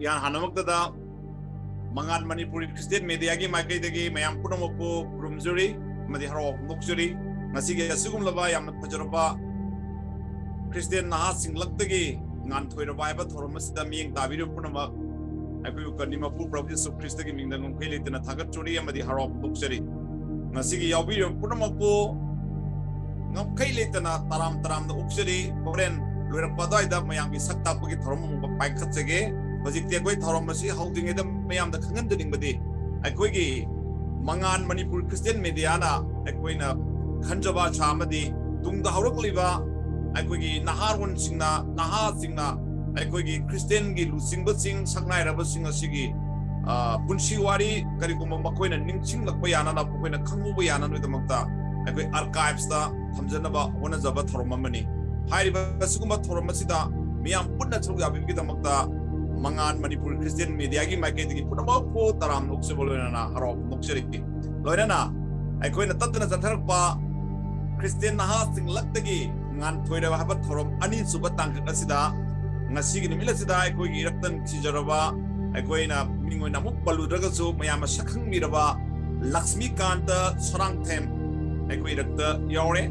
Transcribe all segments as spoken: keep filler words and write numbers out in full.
ꯏꯍꯥꯟ ꯍꯥꯟꯅꯃꯛꯇꯗ ꯃꯉꯥꯟ ꯃꯅꯤꯄꯨꯔꯤ ꯈ꯭ꯔꯤꯁꯇꯤꯌꯥꯟ ꯃꯦꯗꯤꯌꯥꯒꯤ ꯃꯥꯏꯀꯩꯗꯒꯤ ꯃꯌꯥꯝ ꯄꯨꯝꯅꯃꯛꯄꯨ ꯈꯨꯔꯨꯝꯖꯔꯤ ꯑꯃꯗꯤ ꯍꯔꯥꯎ ꯐꯣꯡꯗꯣꯛꯆꯔꯤ꯫ ꯉꯁꯤꯒꯤ ꯑꯁꯤꯒꯨꯝꯂꯕ ꯌꯥꯝꯅ ꯐꯖꯔꯕ ꯈ꯭ꯔꯤꯁꯇꯤꯌꯥꯟ ꯅꯍꯥꯁꯤꯡꯂꯛꯇꯒꯤ ꯉꯥꯟꯊꯣꯏꯔꯕ ꯍꯥꯏꯕ ꯊꯧꯔꯝ ꯑꯁꯤꯗ ꯃꯤꯠꯌꯦꯡ ꯇꯥꯕꯤꯔꯤꯕ ꯄꯨꯝꯅꯃꯛ ꯑꯩꯈꯣꯏꯕꯨ ꯀꯅꯤ ꯃꯄꯨ ꯄ꯭ꯔꯚꯨ ꯌꯤꯁꯨ ꯈ꯭ꯔꯤꯁꯇꯒꯤ ꯃꯤꯡꯗ ꯉꯝꯈꯩ ꯂꯩꯇꯅ ꯊꯥꯒꯠꯆꯔꯤ ꯑꯃꯗꯤ ꯍꯔꯥꯎ ꯐꯣꯡꯗꯣꯛꯆꯔꯤ꯫ ꯉꯁꯤꯒꯤ ꯌꯥꯎꯕꯤꯔꯤꯕ ꯄꯨꯝꯅꯃꯛꯄꯨ ꯉꯝꯈꯩ ꯂꯩꯇꯅ ꯇꯔꯥꯝ ꯇꯔꯥꯝꯅ ꯑꯣꯛꯆꯔꯤ꯫ ꯍꯣꯔꯦꯟ ꯂꯣꯏꯔꯛꯄ ꯑꯗꯨꯋꯥꯏꯗ ꯃꯌꯥꯝꯒꯤ ꯁꯛ ꯇꯥꯛꯄꯒꯤ ꯊꯧꯔꯝ ꯑꯃꯨꯛ ꯄꯥꯏꯈꯠꯆꯒꯦ꯫ ꯍꯧꯖꯤꯛꯇꯤ ꯑꯩꯈꯣꯏ ꯊꯧꯔꯝ ꯑꯁꯤ ꯍꯧꯗ꯭ꯔꯤꯉꯩꯗ ꯃꯌꯥꯝꯗ ꯈꯪꯍꯟꯖꯅꯤꯡꯕꯗꯤ, ꯑꯩꯈꯣꯏꯒꯤ ꯃꯉꯥꯟ ꯃꯅꯤꯄꯨꯔ ꯈ꯭ꯔꯤꯁꯇꯤꯌꯥꯟ ꯃꯦꯗꯤꯌꯥꯅ ꯑꯩꯈꯣꯏꯅ ꯈꯟꯖꯕ ꯑꯁꯥ ꯑꯃꯗꯤ ꯇꯨꯡꯗ ꯍꯧꯔꯛꯂꯤꯕ ꯑꯩꯈꯣꯏꯒꯤ ꯅꯍꯥꯔꯣꯟꯁꯤꯡꯅ, ꯅꯍꯥꯁꯤꯡꯅ ꯑꯩꯈꯣꯏꯒꯤ ꯈ꯭ꯔꯤꯁꯇꯤꯌꯥꯟꯒꯤ ꯂꯨꯆꯤꯡꯕꯁꯤꯡ, ꯁꯛꯅꯥꯏꯔꯕꯁꯤꯡ ꯑꯁꯤꯒꯤ, ꯑ, ꯄꯨꯟꯁꯤ ꯋꯥꯔꯤ ꯀꯔꯤꯒꯨꯝꯕ ꯃꯈꯣꯏꯅ ꯅꯤꯡꯁꯤꯡꯂꯛꯄ ꯌꯥꯅꯅꯕ, ꯃꯈꯣꯏꯅ ꯈꯪꯍꯧꯕ ꯌꯥꯅꯅꯕꯒꯤꯗꯃꯛꯇ ꯑꯩꯈꯣꯏ ꯑꯥꯔꯀꯥꯏꯚꯁꯇ ꯊꯝꯖꯅꯕ ꯍꯣꯠꯅꯖꯕ ꯊꯧꯔꯝ ꯑꯃꯅꯤ꯫ ꯍꯥꯏꯔꯤꯕ ꯑꯁꯤꯒꯨꯝꯕ ꯊꯧꯔꯝ ꯑꯁꯤꯗ ꯃꯤꯌꯥꯝ ꯄꯨꯟꯅ ꯁꯔꯨꯛ ꯌꯥꯕꯤꯕꯒꯤꯗꯃꯛꯇ ꯃꯉꯥꯟ ꯃꯅꯤꯄꯨꯔ ꯈ꯭ꯔꯤꯁꯇꯤꯌꯥꯟ ꯃꯦꯗꯤꯌꯥꯒꯤ ꯃꯥꯏꯀꯩꯗꯒꯤ ꯄꯨꯝꯅꯃꯛꯄꯨ ꯇꯔꯥꯝꯅ ꯑꯣꯛꯆꯕ ꯂꯣꯏꯅꯅ ꯍꯔꯥꯎ ꯐꯣꯡꯗꯣꯛꯆꯔꯤ꯫ ꯂꯣꯏꯅꯅ ꯑꯩꯈꯣꯏꯅ ꯇꯠꯇꯅ ꯆꯠꯊꯔꯛꯄ ꯈ꯭ꯔꯤꯁꯇꯤꯌꯥꯟ ꯅꯍꯥꯁꯤꯡꯂꯛꯇꯒꯤ ꯉꯥꯟꯊꯣꯏꯔꯕ ꯍꯥꯏꯕ ꯊꯧꯔꯝ ꯑꯅꯤꯁꯨꯕ ꯇꯥꯡꯀꯛ ꯑꯁꯤꯗ ꯉꯁꯤꯒꯤ ꯅꯨꯃꯤꯠ ꯑꯁꯤꯗ ꯑꯩꯈꯣꯏꯒꯤ ꯏꯔꯛꯇ ꯅꯨꯡꯁꯤꯖꯔꯕ, ꯑꯩꯈꯣꯏꯅ ꯃꯤꯡ ꯑꯣꯏꯅ ꯑꯃꯨꯛ ꯄꯜꯂꯨꯗ꯭ꯔꯒꯁꯨ ꯃꯌꯥꯝꯅ ꯁꯛꯈꯪꯕꯤꯔꯕ ꯂꯛꯁꯃꯤꯀꯥꯟꯇ ꯁꯔꯥꯡꯊꯦꯝ ꯑꯩꯈꯣꯏ ꯏꯔꯛꯇ ꯌꯥꯎꯔꯦ꯫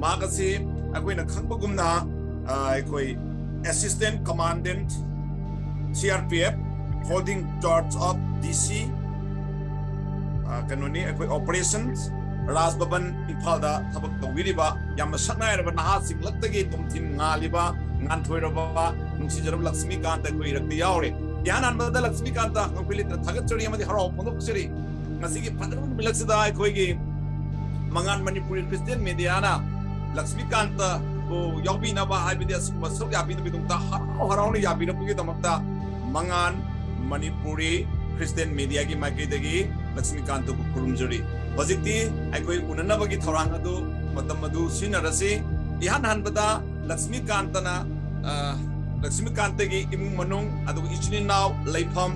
ꯃꯍꯥꯛ ꯑꯁꯤ ꯑꯩꯈꯣꯏꯅ ꯈꯪꯕꯒꯨꯝꯅ, ꯑ, ꯑꯩꯈꯣꯏ Assistant Commandant, C R P F, Holding Charge of D C, ꯑ, ꯀꯩꯅꯣꯅꯤ, ꯑꯩꯈꯣꯏ Operations, ꯔꯥꯖ ꯚꯕꯟ, ꯏꯝꯐꯥꯜꯗ ꯊꯕꯛ ꯇꯧꯕꯤꯔꯤꯕ ꯌꯥꯝꯅ ꯁꯛꯅꯥꯏꯔꯕ ꯅꯍꯥꯁꯤꯡꯂꯛꯇꯒꯤ ꯇꯣꯝꯊꯤꯟ ꯉꯥꯜꯂꯤꯕ, ꯉꯥꯟꯊꯣꯏꯔꯕ, ꯅꯨꯡꯁꯤꯖꯔꯕ ꯂꯛꯁꯃꯤꯀꯥꯟꯇ ꯑꯩꯈꯣꯏ ꯏꯔꯛꯇ ꯌꯥꯎꯔꯦ꯫ ꯏꯍꯥꯟ ꯍꯥꯟꯕꯗ ꯂꯛꯁꯃꯤꯀꯥꯟꯇ ꯉꯝꯈꯩ ꯂꯩꯇꯅ ꯊꯥꯒꯠꯆꯔꯤ ꯑꯃꯗꯤ ꯍꯔꯥꯎ ꯐꯣꯡꯗꯣꯛꯆꯔꯤ꯫ ꯉꯁꯤꯒꯤ ꯐꯖꯔꯕ ꯅꯨꯃꯤꯠ ꯑꯁꯤꯗ ꯑꯩꯈꯣꯏꯒꯤ ꯃꯉꯥꯟ ꯃꯅꯤꯄꯨꯔꯤ ꯈ꯭ꯔꯤꯁꯇꯤꯌꯥꯟ ꯃꯦꯗꯤꯌꯥꯅ ꯂꯛꯁꯃꯤꯀꯥꯟꯇꯕꯨ ꯌꯥꯎꯕꯤꯅꯕ, ꯍꯥꯏꯕꯗꯤ ꯑꯁꯤꯒꯨꯝꯕ ꯁꯔꯨꯛ ꯌꯥꯕꯤꯅꯕꯒꯤꯗꯃꯛꯇ ꯍꯔꯥꯎ ꯍꯔꯥꯎꯅ ꯌꯥꯕꯤꯔꯛꯄꯒꯤꯗꯃꯛꯇ ꯃꯉꯥꯟ ꯃꯅꯤꯄꯨꯔꯤ ꯈ꯭ꯔꯤꯁꯇꯤꯌꯥꯟ ꯃꯦꯗꯤꯌꯥꯒꯤ ꯃꯥꯏꯀꯩꯗꯒꯤ ꯂꯛꯁꯃꯤꯀꯥꯟꯇꯕꯨ ꯈꯨꯔꯨꯝꯖꯔꯤ꯫ ꯍꯧꯖꯤꯛꯇꯤ ꯑꯩꯈꯣꯏ ꯎꯅꯅꯕꯒꯤ ꯊꯧꯔꯥꯡ ꯑꯗꯨ, ꯃꯇꯝ ꯑꯗꯨ ꯁꯤꯖꯤꯟꯅꯔꯁꯤ꯫ ꯏꯍꯥꯟ ꯍꯥꯟꯕꯗ ꯂꯛꯁꯃꯤꯀꯥꯟꯇꯅ, ꯑ, ꯂꯛꯁꯃꯤꯀꯥꯟꯇꯒꯤ ꯏꯃꯨꯡ ꯃꯅꯨꯡ, ꯑꯗꯨꯒ ꯏꯆꯤꯟ ꯏꯅꯥꯎ, ꯂꯩꯐꯝ,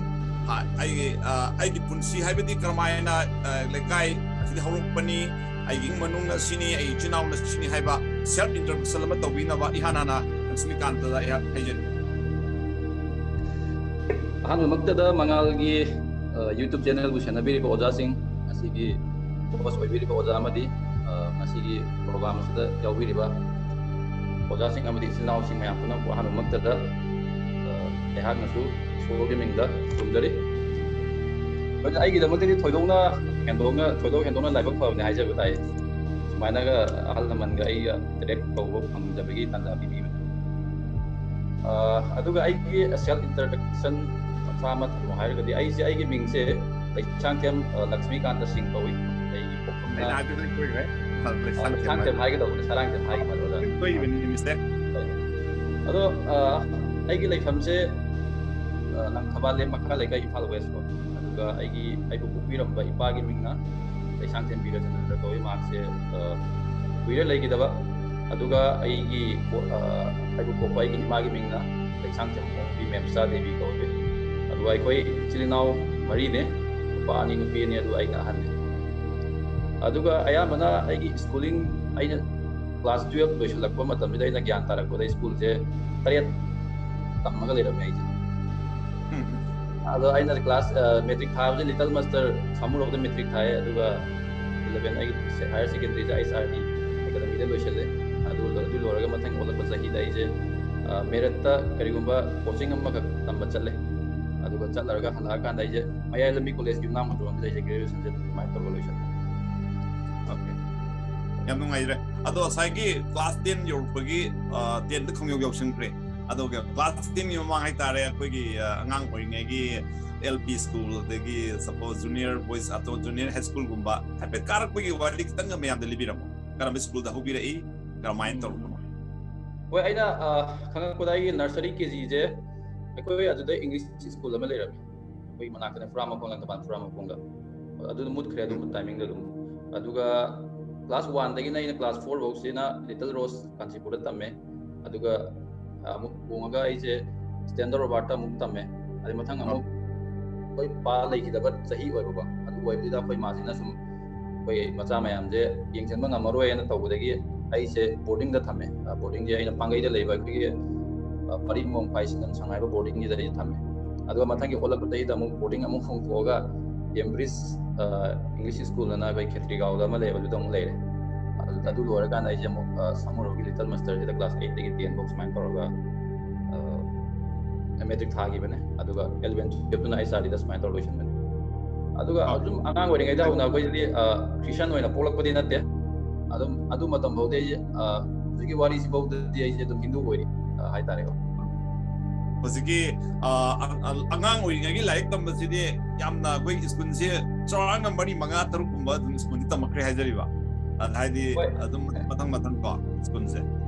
ꯑ, ꯑꯩꯒꯤ, ꯑ, ꯑꯩꯒꯤ ꯄꯨꯟꯁꯤ ꯍꯥꯏꯕꯗꯤ ꯀꯔꯝꯍꯥꯏꯅ, ꯑ, ꯂꯩꯀꯥꯏ ꯑꯁꯤꯗ ꯍꯧꯔꯛꯄꯅꯤ, ꯑꯩꯒꯤ ꯏꯃꯨꯡ ꯃꯅꯨꯡꯅ ꯁꯤꯅꯤ, ꯑꯩꯒꯤ ꯏꯆꯤꯟ ꯏꯅꯥꯎꯅ ꯁꯤꯅꯤ ꯍꯥꯏꯕ self introduction ꯑꯃ ꯇꯧꯕꯤꯅꯕ ꯏꯍꯥꯟ ꯍꯥꯟꯅ ꯂꯛꯁꯃꯤꯀꯥꯟꯇꯗ ꯑꯩꯍꯥꯛ ꯍꯥꯏꯖꯔꯤ꯫ ꯑꯍꯥꯟꯕꯃꯛꯇꯗ ꯃꯉꯥꯜꯒꯤ YouTube channelꯕꯨ ꯁꯦꯟꯅꯕꯤꯔꯤꯕ ꯑꯣꯖꯥꯁꯤꯡ, ꯉꯁꯤꯒꯤ host ꯑꯣꯏꯕꯤꯔꯤꯕ ꯑꯣꯖꯥ ꯑꯃꯗꯤ ꯉꯁꯤꯒꯤ program ꯑꯁꯤꯗ ꯌꯥꯎꯕꯤꯔꯤꯕ ꯑꯣꯖꯥꯁꯤꯡ ꯑꯃꯗꯤ ꯏꯆꯤꯜ ꯏꯅꯥꯎꯁꯤꯡ ꯃꯌꯥꯝ ꯄꯨꯝꯅꯃꯛꯄꯨ ꯑꯍꯥꯟꯕꯃꯛꯇꯗ ꯑꯩꯍꯥꯛꯅꯁꯨ ꯏꯁꯣꯔꯒꯤ ꯃꯤꯡꯗ ꯈꯨꯔꯨꯝꯖꯔꯤ꯫ ꯑꯩꯒꯤꯗꯃꯛꯇꯗꯤ ꯊꯣꯏꯗꯣꯛꯅ ꯍꯦꯟꯗꯣꯛꯅ ꯊꯣꯏꯗꯣꯛ ꯍꯦꯟꯗꯣꯛꯅ ꯂꯥꯏꯕꯛ ꯐꯕꯅꯤ ꯍꯥꯏꯖꯕ ꯇꯥꯏ꯫ ꯁꯨꯃꯥꯏꯅꯒ ꯑꯍꯜ ꯂꯃꯟꯒ ꯑꯩꯒ interact ꯇꯧꯕ ꯐꯪꯖꯕꯒꯤ ꯇꯥꯟꯖꯥ ꯄꯤꯕꯤꯕꯅꯤ꯫ ꯑꯗꯨꯒ ꯑꯩꯒꯤ self introduction ꯃꯆꯥ ꯑꯃ ꯊꯝꯃꯣ ꯍꯥꯏꯔꯒꯗꯤ, ꯑꯩꯁꯦ, ꯑꯩꯒꯤ ꯃꯤꯡꯁꯦ ꯂꯩꯁꯥꯡꯊꯦꯝ ꯂꯛꯁꯃꯤꯀꯥꯟꯇ ꯁꯤꯡ ꯀꯧꯏ꯫ ꯑꯩꯒꯤ ꯄꯣꯛꯐꯝꯅ ꯂꯩꯁꯥꯡꯊꯦꯝ ꯍꯥꯏꯒꯗꯧꯕꯅꯤ, ꯁꯥꯔꯥꯡꯊꯦꯝ ꯍꯥꯏꯒꯗꯧꯕꯅꯤ꯫ ꯑꯗꯣ ꯑꯩꯒꯤ ꯂꯩꯐꯝꯁꯦ ꯂꯪꯊꯕꯥꯜ ꯂꯦꯝ ꯃꯈꯥ ꯂꯩꯀꯥꯏ, ꯏꯝꯐꯥꯜ West ꯀꯣ꯫ ꯑꯗꯨꯒ ꯑꯩꯒꯤ, ꯑꯩꯕꯨ ꯄꯣꯛꯄꯤꯔꯝꯕ ꯏꯄꯥꯒꯤ ꯃꯤꯡꯅ ꯂꯩꯁꯥꯡꯊꯦꯝ ꯕꯤꯔꯆꯟꯗ꯭ꯔ ꯀꯧꯏ꯫ ꯃꯍꯥꯛꯁꯦ ꯀꯨꯏꯔꯦ ꯂꯩꯈꯤꯗꯕ꯫ ꯑꯗꯨꯒ ꯑꯩꯒꯤ, ꯑꯩꯕꯨ ꯄꯣꯛꯄ ꯑꯩꯒꯤ ꯏꯃꯥꯒꯤ ꯃꯤꯡꯅ ꯂꯩꯁꯥꯡꯊꯦꯝ ꯑꯣꯡꯕꯤ ꯃꯦꯝꯆꯥ ꯗꯦꯕꯤ ꯀꯧꯏ꯫ ꯑꯗꯨꯒ ꯑꯩꯈꯣꯏ ꯏꯆꯤꯜ ꯏꯅꯥꯎ ꯃꯔꯤꯅꯦ, ꯅꯨꯄꯥ ꯑꯅꯤ ꯅꯨꯄꯤ ꯑꯅꯤ, ꯑꯗꯨꯒ ꯑꯩꯅ ꯑꯍꯟꯅꯤ꯫ ꯑꯗꯨꯒ ꯑꯌꯥꯝꯕꯅ ꯑꯩꯒꯤ schooling, ꯑꯩꯅ class twelve ꯂꯣꯏꯁꯤꯜꯂꯛꯄ ꯃꯇꯝꯁꯤꯗ ꯑꯩꯅ ꯒ꯭ꯌꯥꯟ ꯇꯥꯔꯛꯄꯗ schoolꯁꯦ ꯇꯔꯦꯠ ꯇꯝꯃꯒ ꯂꯩꯔꯝꯃꯦ ꯑꯩꯁꯦ꯫ ꯑꯗꯣ ꯑꯩꯅ class matric ꯊꯥꯕꯁꯦ Little Master ꯁꯥꯃꯨꯔꯧꯗ matric ꯊꯥꯏ, ꯑꯗꯨꯒ eleven ꯑꯩꯒꯤ higher secondaryꯁꯦ ISRD academyꯗ ꯂꯣꯏꯁꯤꯜꯂꯦ꯫ ꯑꯗꯨ ꯑꯗꯨ ꯂꯣꯏꯔꯒ ꯃꯊꯪ ꯑꯣꯜꯂꯛꯄ ꯆꯍꯤꯗ ꯑꯩꯁꯦ meritꯇ ꯀꯔꯤꯒꯨꯝꯕ coaching ꯑꯃꯈꯛ ꯇꯝꯕ ꯆꯠꯂꯦ꯫ ꯑꯗꯨꯒ ꯆꯠꯂꯔꯒ ꯍꯜꯂꯛꯑꯀꯥꯟꯗ ꯑꯩꯁꯦ ꯃꯌꯥꯏ ꯂꯝꯕꯤ college ꯌꯨꯝꯅꯥꯝ ꯍꯨꯟꯗꯣꯛꯑꯝꯕꯗ ꯑꯩꯁꯦ graduationꯁꯦ ꯑꯗꯨꯃꯥꯏꯅ ꯇꯧꯔꯒ ꯂꯣꯏꯁꯤꯜꯂꯦ꯫ Okay, ꯌꯥꯝ ꯅꯨꯡꯉꯥꯏꯖꯔꯦ꯫ ꯑꯗꯣ ꯉꯁꯥꯏꯒꯤ class ten ꯌꯧꯔꯛꯄꯒꯤ, tenꯗ ꯈꯣꯡꯌꯧ ꯌꯧꯁꯤꯟꯈ꯭ꯔꯦ꯫ ꯑꯗꯨꯒ class tenꯒꯤ ꯃꯃꯥꯡ ꯍꯥꯏꯇꯥꯔꯦ, ꯑꯩꯈꯣꯏꯒꯤ ꯑꯉꯥꯡ ꯑꯣꯏꯔꯤꯉꯩꯒꯤ L P school, ꯑꯗꯒꯤ suppose junior boys ꯑꯊꯣ junior high schoolꯒꯨꯝꯕ ꯍꯥꯏꯐꯦꯠ ꯀꯥꯔꯛꯄꯒꯤ ꯋꯥꯔꯤ ꯈꯤꯇꯪꯒ ꯃꯌꯥꯝꯗ ꯂꯤꯕꯤꯔꯝꯃꯣ꯫ ꯀꯔꯝꯕ schoolꯗ ꯍꯧꯕꯤꯔꯛꯏ, ꯀꯔꯝꯍꯥꯏꯅ ꯇꯧꯔꯛꯄꯅꯣ? ꯍꯣꯏ, ꯑꯩꯅ ꯈꯪꯉꯛꯄꯗ ꯑꯩꯒꯤ nursery KGꯁꯦ ꯑꯩꯈꯣꯏ ꯑꯗꯨꯗ English school ꯑꯃ ꯂꯩꯔꯝꯃꯤ꯫ ꯑꯩꯈꯣꯏꯒꯤ ꯃꯅꯥꯛꯇꯅ ꯐꯨꯔꯥꯃꯈꯣꯡ, ꯂꯪꯊꯕꯥꯜ ꯐꯨꯔꯥꯃꯈꯣꯡꯗ꯫ ꯑꯗꯨꯗ ꯃꯨꯠꯈ꯭ꯔꯦ ꯑꯗꯨꯝꯕ timingꯗ ꯑꯗꯨꯝ꯫ ꯑꯗꯨꯒ class oneꯗꯒꯤꯅ ꯑꯩꯅ class four ꯐꯥꯎꯁꯤꯅ Little Rose ꯀꯥꯟꯆꯤꯄꯨꯔꯗ ꯇꯝꯃꯦ꯫ ꯑꯗꯨꯒ ꯑꯃꯨꯛ ꯍꯣꯡꯉꯒ ꯑꯩꯁꯦ Standard Robertꯇ ꯑꯃꯨꯛ ꯇꯝꯃꯦ꯫ ꯑꯗꯩ ꯃꯊꯪ ꯑꯃꯨꯛ ꯑꯩꯈꯣꯏ ꯄꯥ ꯂꯩꯈꯤꯗꯕ ꯆꯍꯤ ꯑꯣꯏꯕꯀꯣ꯫ ꯑꯗꯨ ꯑꯣꯏꯕꯗꯨꯗ ꯑꯩꯈꯣꯏ ꯃꯥꯁꯤꯅ ꯁꯨꯝ ꯑꯩꯈꯣꯏ ꯃꯆꯥ ꯃꯌꯥꯝꯁꯦ ꯌꯦꯡꯁꯤꯟꯕ ꯉꯝꯃꯔꯣꯏꯅ ꯇꯧꯕꯗꯒꯤ ꯑꯩꯁꯦ boardingꯗ ꯊꯝꯃꯦ꯫ Boardingꯁꯦ ꯑꯩꯅ ꯄꯥꯡꯒꯩꯗ ꯂꯩꯕ ꯑꯩꯈꯣꯏꯒꯤ ꯄꯔꯤꯃꯣꯡ ꯄꯥꯏ ꯁꯤꯡꯒꯟ ꯁꯪ ꯍꯥꯏꯕ boardingꯁꯤꯗ ꯑꯩꯁꯦ ꯊꯝꯃꯦ꯫ ꯑꯗꯨꯒ ꯃꯊꯪꯒꯤ ꯑꯣꯜꯂꯛꯄꯗꯩꯗ ꯑꯃꯨꯛ ꯕꯣꯔꯗꯤꯡ ꯑꯃꯨꯛ ꯍꯣꯡꯗꯣꯛꯑꯒ ꯀꯦꯝꯕ꯭ꯔꯤꯖ ꯏꯪꯂꯤꯁ ꯁ꯭ꯀꯨꯜ ꯑꯅ ꯑꯩꯈꯣꯏ ꯈꯦꯇ꯭ꯔꯤꯒꯥꯎꯗ ꯑꯃ ꯂꯩꯌꯦꯕ, ꯑꯗꯨꯗ ꯑꯃꯨꯛ ꯂꯩꯔꯦ꯫ ꯑꯗꯨ, ꯑꯗꯨ ꯂꯣꯏꯔꯀꯥꯟꯗ ꯑꯩꯁꯦ ꯑꯃꯨꯛ ꯁꯃꯨꯔꯣꯒꯤ ꯂꯤꯇꯜ ꯃꯁꯇꯔꯁꯤꯗ ꯀ꯭ꯂꯥꯁ ꯑꯩꯠꯇꯒꯤ ꯇꯦꯟꯐꯧ ꯁꯨꯃꯥꯏꯅ ꯇꯧꯔꯒ ꯃꯦꯇ꯭ꯔꯤꯛ ꯊꯥꯈꯤꯕꯅꯦ꯫ ꯑꯗꯨꯒ ꯑꯦꯂꯚꯦꯟ ꯇꯨꯌꯦꯜꯞꯇꯨꯅ ꯑꯩꯆ ꯑꯥꯔ ꯗꯤꯗ ꯁꯨꯃꯥꯏꯅ ꯇꯧꯔ ꯂꯣꯏꯁꯤꯟꯕꯅꯦ꯫ ꯑꯗꯨꯒ ꯑꯗꯨꯝ ꯑꯉꯥꯡ ꯑꯣꯏꯔꯤꯉꯩꯗ ꯍꯧꯅ ꯑꯩꯈꯣꯏꯁꯤꯗꯤ ꯈ꯭ꯔꯤꯁꯇꯤꯌꯥꯟ ꯑꯣꯏꯅ ꯄꯣꯛꯂꯛꯄꯗꯤ ꯅꯠꯇꯦ꯫ ꯑꯗꯨꯝ ꯑꯗꯨ ꯃꯇꯝꯐꯥꯎꯗꯤ ꯑꯩꯁꯦ ꯍꯧꯖꯤꯛꯀꯤ ꯋꯥꯔꯤꯁꯤꯐꯥꯎꯗꯗꯤ ꯑꯩꯁꯦ ꯑꯗꯨꯝ ꯍꯤꯟꯗꯨ ꯑꯣꯏꯔꯤ ꯍꯥꯏꯇꯥꯔꯦꯀꯣ꯫ ꯍꯧꯖꯤꯛꯀꯤ ꯑꯉꯥꯡ ꯑꯣꯏꯔꯤꯉꯩꯒꯤ ꯂꯥꯏꯔꯤꯛ ꯇꯝꯕꯁꯤꯗꯤ ꯌꯥꯝꯅ ꯑꯩꯈꯣꯏ ꯁ꯭ꯀꯨꯜꯁꯦ ꯆꯥꯎꯔꯥꯛꯅ ꯃꯔꯤ ꯃꯉꯥ ꯇꯔꯨꯛ ꯀꯨꯝꯕ ꯑꯗꯨꯝ ꯁ꯭ꯀꯨꯜꯗꯤ ꯇꯝꯃꯛꯈ꯭ꯔꯦ ꯍꯥꯏꯖꯔꯤꯕ꯫ ꯍꯥꯏꯗꯤ ꯑꯗꯨꯝ ꯃꯊꯪ ꯃꯊꯪ ꯀꯣ ꯁ꯭ꯀꯨꯜꯁꯦ꯫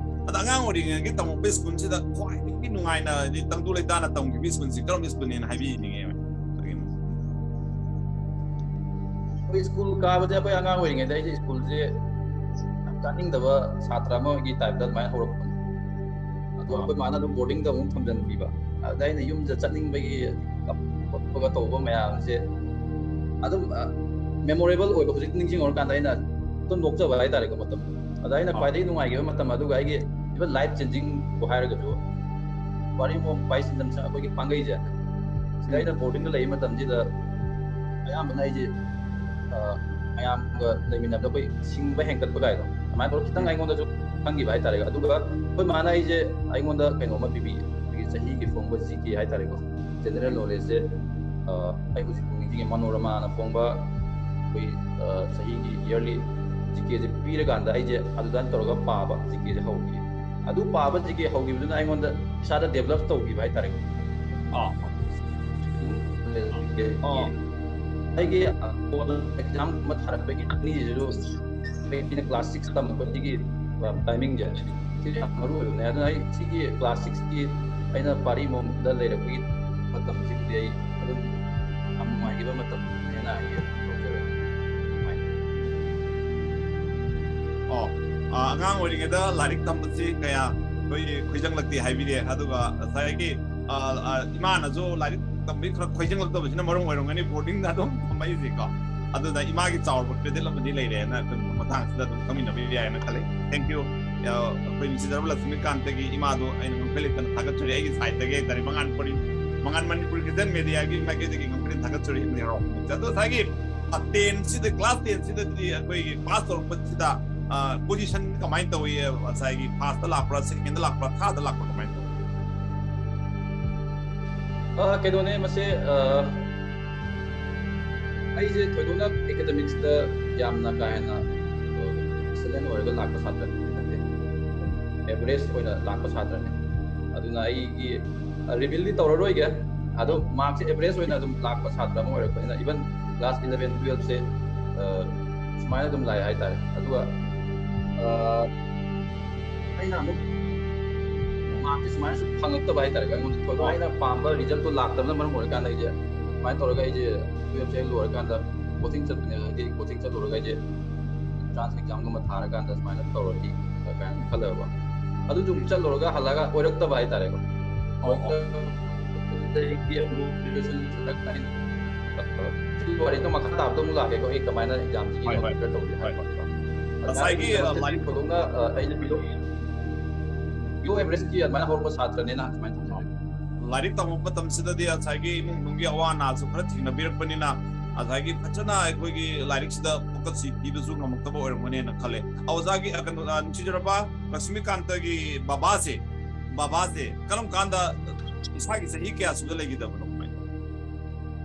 ꯑꯗ ꯑꯉꯥꯡ ꯑꯣꯏꯔꯤꯉꯩꯒꯤ ꯇꯝꯃꯛꯄ ꯁ꯭ꯀꯨꯜꯁꯤꯗ ꯈ꯭ꯋꯥꯏꯗꯒꯤ ꯅꯨꯡꯉꯥꯏꯅ ꯍꯥꯏꯗꯤ ꯇꯪꯗꯨ ꯂꯩꯇꯥꯅ ꯇꯝꯈꯤꯕ ꯁ꯭ꯀꯨꯜꯁꯤ ꯀꯔꯝꯕ ꯁ꯭ꯀꯨꯜꯅꯦꯅ ꯍꯥꯏꯕꯤꯅꯤꯡꯉꯦ? ꯑꯩꯈꯣꯏ ꯁ꯭ꯀꯨꯜ ꯀꯥꯕꯁꯦ ꯑꯩꯈꯣꯏ ꯑꯉꯥꯡ ꯑꯣꯏꯔꯤꯉꯩꯗ ꯑꯩꯁꯦ ꯁ꯭ꯀꯨꯜꯁꯦ ꯌꯥꯝ ꯀꯥꯅꯤꯡꯗꯕ ꯁꯥꯇ꯭ꯔ ꯑꯃꯒꯤ ꯇꯥꯏꯞꯇ ꯑꯗꯨꯃꯥꯏꯅ ꯍꯧꯔꯛꯄꯅꯦ꯫ ꯑꯗꯣ ꯑꯩꯈꯣꯏ ꯃꯥꯅ ꯑꯗꯨꯝ ꯕꯣꯔꯗꯤꯡꯗ ꯑꯃꯨꯛ ꯊꯝꯖꯤꯟꯕꯤꯕ꯫ ꯑꯗ ꯑꯩꯅ ꯌꯨꯝꯗ ꯆꯠꯅꯤꯡꯕꯒꯤ ꯀꯞꯄ ꯈꯣꯠꯄꯒ ꯇꯧꯕ ꯃꯌꯥꯝꯁꯦ ꯑꯗꯨꯝ ꯃꯦꯃꯣꯔꯦꯕꯜ ꯑꯣꯏꯕ, ꯍꯧꯖꯤꯛ ꯅꯤꯡꯁꯤꯡꯉꯨꯔꯀꯥꯟꯗ ꯑꯩꯅ ꯑꯗꯨꯝ ꯅꯣꯛꯆꯕ ꯍꯥꯏꯇꯥꯔꯦꯀꯣ ꯃꯇꯝꯗꯣ꯫ ꯑꯗ ꯑꯩꯅ ꯈ꯭ꯋꯥꯏꯗꯒꯤ ꯅꯨꯡꯉꯥꯏꯈꯤꯕ ꯃꯇꯝ ꯑꯗꯨꯒ ꯑꯩꯒꯤ even life changing ꯕꯨ ꯍꯥꯏꯔꯒꯁꯨ ꯋꯥꯔꯤꯕꯣꯝ ꯄꯥꯏꯁꯤꯟꯗꯟ ꯑꯩꯈꯣꯏꯒꯤ ꯄꯥꯡꯒꯩꯁꯦ ꯁꯤꯗ ꯑꯩꯅ ꯕꯣꯔꯗꯤꯡꯗ ꯂꯩꯕ ꯃꯇꯝꯁꯤꯗ ꯑꯌꯥꯝꯕꯅ ꯑꯩꯁꯦ ꯃꯌꯥꯝꯒ ꯂꯩꯃꯤꯟꯅꯕꯗ ꯑꯩꯈꯣꯏ ꯁꯤꯡꯕ ꯍꯦꯟꯒꯠꯄ ꯀꯥꯏꯗꯣ ꯑꯗꯨꯃꯥꯏꯅ ꯇꯧꯔꯒ ꯈꯤꯇꯪ ꯑꯩꯉꯣꯟꯗꯁꯨ ꯈꯪꯈꯤꯕ ꯍꯥꯏꯇꯥꯔꯦꯀꯣ꯫ ꯑꯗꯨꯒ ꯑꯩꯈꯣꯏ ꯃꯥꯅ ꯑꯩꯁꯦ ꯑꯩꯉꯣꯟꯗ ꯀꯩꯅꯣꯝꯃ ꯄꯤꯕꯤ, ꯑꯩꯈꯣꯏꯒꯤ ꯆꯍꯤꯒꯤ ꯐꯣꯡꯕ ꯖꯤ ꯀꯦ ꯍꯥꯏꯇꯥꯔꯦꯀꯣ, ꯖꯦꯅꯔꯦꯜ ꯅꯣꯂꯦꯖꯁꯦ ꯑꯩ ꯍꯧꯖꯤꯛ ꯅꯤꯡꯁꯤꯡꯉꯦ, ꯃꯅꯣꯔꯃꯥꯅ ꯐꯣꯡꯕ ꯑꯩꯈꯣꯏ ꯆꯍꯤꯒꯤ ꯏꯌꯔꯂꯤ ꯖꯤ ꯀꯦꯁꯦ ꯄꯤꯔꯀꯥꯟꯗ ꯑꯩꯁꯦ ꯑꯗꯨꯗ ꯇꯧꯔꯒ ꯄꯥꯕ ꯖꯤ ꯀꯦꯁꯦ ꯍꯧꯈꯤ꯫ ꯑꯗꯨ ꯄꯥꯕ ꯖꯤ ꯀꯦ ꯍꯧꯈꯤꯕꯗꯨꯅ ꯑꯩꯉꯣꯟꯗ ꯏꯁꯥꯗ ꯗꯦꯕꯂꯞ ꯇꯧꯈꯤꯕ ꯍꯥꯏꯇꯥꯔꯦꯀꯣ꯫ ꯑꯩꯒꯤ ꯑꯦꯛꯖꯥꯝ ꯑꯃ ꯊꯥꯔꯛꯄꯒꯤ ꯑꯅꯤꯁꯤꯁꯨ ꯑꯩꯅ ꯀ꯭ꯂꯥꯁ ꯁꯤꯛꯁ ꯇꯝꯃꯛꯄꯗꯒꯤ ꯇꯥꯏꯃꯤꯡꯁꯦ ꯁꯤꯁꯨ ꯌꯥꯝ ꯃꯔꯨ ꯑꯣꯏꯕꯅꯦ꯫ ꯑꯗꯨꯅ ꯑꯩ ꯁꯤꯒꯤ ꯀ꯭ꯂꯥꯁ ꯁꯤꯛꯁꯀꯤ ꯑꯩꯅ ꯄꯥꯔꯤ ꯃꯑꯣꯡꯗ ꯂꯩꯔꯛꯄꯒꯤ ꯃꯇꯝꯁꯤꯕꯨꯗꯤ ꯑꯩ ꯑꯗꯨꯝ ꯌꯥꯝ ꯅꯨꯡꯉꯥꯏꯈꯤꯕ ꯃꯇꯝꯅꯦꯅ ꯑꯩ ꯂꯧꯖꯔꯦ꯫ ꯑꯣ, ꯑꯉꯥꯡ ꯑꯣꯏꯔꯤꯉꯩꯗ ꯂꯥꯏꯔꯤꯛ ꯇꯝꯕꯁꯤ ꯀꯌꯥ ꯑꯩꯈꯣꯏꯒꯤ ꯈꯣꯏꯖꯪꯂꯛꯇꯦ ꯍꯥꯏꯕꯤꯔꯦ꯫ ꯑꯗꯨꯒ ꯉꯁꯥꯏꯒꯤ ꯏꯃꯥꯅꯁꯨ ꯂꯥꯏꯔꯤꯛ ꯇꯝꯕꯒꯤ ꯈꯔ ꯈꯣꯏꯖꯪꯂꯛꯇꯕꯁꯤꯅ ꯃꯔꯝ ꯑꯣꯏꯔꯝꯒꯅꯤ ꯕꯣꯔꯗꯤꯡꯗ ꯑꯗꯨꯝ ꯊꯝꯃꯛꯏꯁꯦꯀꯣ꯫ ꯑꯗꯨꯅ ꯏꯃꯥꯒꯤ ꯆꯥꯎꯔꯕ ꯀ꯭ꯔꯦꯗꯤꯠ ꯑꯃꯗꯤ ꯂꯩꯔꯦꯅ ꯑꯩꯈꯣꯏ ꯃꯇꯥꯡꯁꯤꯗ ꯑꯗꯨꯝ ꯈꯪꯃꯤꯟꯅꯕ ꯌꯥꯏꯅ ꯈꯜꯂꯤ꯫ Thank you꯫ ꯑꯩꯈꯣꯏ ꯅꯨꯡꯁꯤꯖꯔꯕ ꯂꯛꯁꯃꯤꯀꯥꯟꯇꯒꯤ ꯏꯃꯥꯗꯣ ꯑꯩꯅ ꯉꯝꯈꯩ ꯂꯩꯇꯅ ꯊꯥꯒꯠꯆꯔꯤ ꯑꯩꯒꯤ ꯁꯥꯏꯠꯇꯒꯤ ꯍꯥꯏꯇꯥꯔꯦ, ꯃꯉꯥꯟ ꯄꯣꯔꯤ꯫ ꯃꯉꯥꯜ ꯃꯅꯤꯄꯨꯔ ꯈ꯭ꯔꯤꯁꯇꯤꯌꯥꯟ ꯃꯦꯗꯤꯌꯥꯒꯤ ꯃꯥꯏꯀꯩꯗꯒꯤ ꯉꯝꯈꯩ ꯊꯥꯒꯠꯆꯔꯤ ꯍꯥꯏꯔꯣ꯫ ꯑꯗꯣ ꯉꯁꯥꯏꯒꯤ ꯇꯦꯟꯁꯤꯗ, ꯀ꯭ꯂꯥꯁ ꯇꯦꯟꯁꯤꯗꯗꯤ ꯑꯩꯈꯣꯏꯒꯤ ꯄꯥꯁ ꯇꯧꯔꯛꯄꯁꯤꯗ ꯄꯣꯖꯤꯁꯟ ꯀꯃꯥꯏꯅ ꯇꯧꯏ? ꯉꯁꯥꯏꯒꯤ ꯐꯥꯔꯁꯇ ꯂꯥꯛꯄ꯭ꯔꯥ, ꯁꯦꯀꯦꯟꯗ ꯂꯥꯛꯄ꯭ꯔꯥ, ꯊꯥꯔꯗ ꯂꯥꯛꯄ꯭ꯔꯥ, ꯀꯃꯥꯏꯅ ꯇꯧꯏ? ꯑ, ꯀꯩꯅꯣꯅꯦ ꯃꯁꯦ, ꯑ, ꯑꯩꯁꯦ ꯊꯣꯏꯗꯣꯛꯅ ꯑꯦꯀꯥꯗꯃꯤꯛꯁꯇ ꯌꯥꯝꯅ ꯀꯥ ꯍꯦꯟꯅ ꯑꯦꯛꯁꯦꯂꯦꯟ ꯑꯣꯏꯔꯒ ꯂꯥꯛꯄ ꯁꯥꯇ꯭ꯔ ꯅꯠꯇꯦ, ꯑꯦꯚꯔꯦꯖ ꯑꯣꯏꯅ ꯂꯥꯛꯄ ꯁꯥꯇ꯭ꯔꯅꯦ꯫ ꯑꯗꯨꯅ ꯑꯩꯒꯤ ꯔꯤꯚꯤꯜꯗꯤ ꯇꯧꯔꯔꯣꯏꯒꯦ, ꯑꯗꯣ ꯃꯥꯔꯛꯁꯦ ꯑꯦꯚꯔꯦꯖ ꯑꯣꯏꯅ ꯑꯗꯨꯝ ꯂꯥꯛꯄ ꯁꯥꯇ꯭ꯔ ꯑꯃ ꯑꯣꯏꯔꯛꯄꯅꯤꯅ, ꯏꯚꯟ ꯀ꯭ꯂꯥꯁ ꯏꯂꯚꯦꯟ ꯇꯨꯋꯦꯜꯞꯁꯦ ꯁꯨꯃꯥꯏꯅ ꯑꯗꯨꯝ ꯂꯥꯛꯑꯦ ꯍꯥꯏꯇꯥꯔꯦ꯫ ꯑꯗꯨꯒ ꯑ, ꯑꯩꯅ ꯑꯃꯨꯛ ꯃꯥꯔꯛꯁꯦ ꯁꯨꯃꯥꯏꯅꯁꯨ ꯐꯪꯉꯛꯇꯕ ꯍꯥꯏꯇꯥꯔꯦ꯫ ꯑꯩꯉꯣꯟꯗ ꯊꯣꯏꯗꯣꯛꯅ ꯑꯩꯅ ꯄꯥꯝꯕ ꯔꯤꯖꯜꯇꯣ ꯂꯥꯛꯇꯕꯅ ꯃꯔꯝ ꯑꯣꯏꯔꯀꯥꯟꯗ ꯑꯩꯁꯦ ꯁꯨꯃꯥꯏꯅ ꯇꯧꯔꯒ ꯑꯩꯁꯦ ꯇꯨꯋꯦꯜꯞꯁꯦ ꯍꯦꯛ ꯂꯣꯏꯔꯀꯥꯟꯗ ꯀꯣꯆꯤꯡ ꯆꯠꯄꯅꯦ꯫ ꯍꯥꯏꯗꯤ ꯀꯣꯆꯤꯡ ꯆꯠꯂꯨꯔꯒ ꯑꯩꯁꯦ ꯑꯦꯟꯇ꯭ꯔꯥꯟꯁ ꯑꯦꯛꯖꯥꯝꯒꯨꯝꯕ ꯊꯥꯔꯀꯥꯟꯗ ꯁꯨꯃꯥꯏꯅ ꯇꯧꯔꯗꯤ ꯀꯥꯏꯅ ꯈꯜꯂꯦꯕ꯫ ꯑꯗꯨꯁꯨ ꯑꯃꯨꯛ ꯆꯠꯂꯨꯔꯒ ꯍꯜꯂꯛꯑꯒ ꯑꯣꯏꯔꯛꯇꯕ ꯍꯥꯏꯇꯥꯔꯦꯀꯣ꯫ ꯑꯗꯒꯤ ꯑꯃꯨꯛ ꯒ꯭ꯔꯦꯖꯨꯑꯦꯁꯟ ꯁꯤ ꯋꯥꯔꯤꯗꯣ ꯃꯈꯥ ꯇꯥꯕꯗ ꯑꯃꯨꯛ ꯂꯥꯛꯀꯦꯀꯣ, ꯑꯩ ꯀꯃꯥꯏꯅ ꯑꯦꯛꯖꯥꯝꯁꯤꯒꯤ ꯍꯣꯏ, ꯍꯣꯏ꯫ ꯄ꯭ꯔꯤꯄꯦꯌꯔ ꯇꯧꯒꯦ ꯍꯥꯏꯕꯗꯣ꯫ ꯉꯁꯥꯏꯒꯤ, ꯑ, ꯂꯥꯏꯔꯤꯛ ꯊꯣꯏꯗꯣꯛꯅ, ꯑ, ꯑꯩꯅ ꯕꯤꯂꯣ, ꯕꯤꯂꯣ ꯑꯦꯚꯔꯦꯖꯀꯤ ꯑꯗꯨꯃꯥꯏꯅ ꯍꯧꯔꯛꯄ ꯁꯥꯇ꯭ꯔꯅꯦꯅ ꯁꯨꯃꯥꯏꯅ ꯊꯝꯖꯔꯦ꯫ ꯂꯥꯏꯔꯤꯛ ꯇꯝꯃꯛꯄ ꯃꯇꯝꯁꯤꯗꯗꯤ ꯉꯁꯥꯏꯒꯤ ꯏꯃꯨꯡ ꯃꯅꯨꯡꯒꯤ ꯑꯋꯥ ꯑꯅꯥꯁꯨ ꯈꯔ ꯊꯦꯡꯅꯕꯤꯔꯛꯄꯅꯤꯅ, ꯉꯁꯥꯏꯒꯤ ꯐꯖꯅ ꯑꯩꯈꯣꯏꯒꯤ ꯂꯥꯏꯔꯤꯛꯁꯤꯗ ꯐꯣꯀꯁꯁꯤ ꯄꯤꯕꯁꯨ ꯉꯝꯃꯛꯇꯕ ꯑꯣꯏꯔꯝꯒꯅꯦꯅ ꯈꯜꯂꯦ꯫ ꯑꯣꯖꯥꯒꯤ, ꯑ, ꯀꯩꯅꯣ, ꯑ, ꯅꯨꯡꯁꯤꯖꯔꯕ ꯂꯛꯁꯃꯤꯀꯥꯟꯇꯒꯤ ꯕꯕꯥꯁꯦ, ꯕꯕꯥꯁꯦ ꯀꯔꯝ ꯀꯥꯟꯗ, ꯏꯁꯥꯒꯤ ꯆꯍꯤ ꯀꯌꯥ ꯁꯨꯗ ꯂꯩꯈꯤꯗꯕꯅꯣ? ꯀꯃꯥꯏꯅ ꯇꯧ?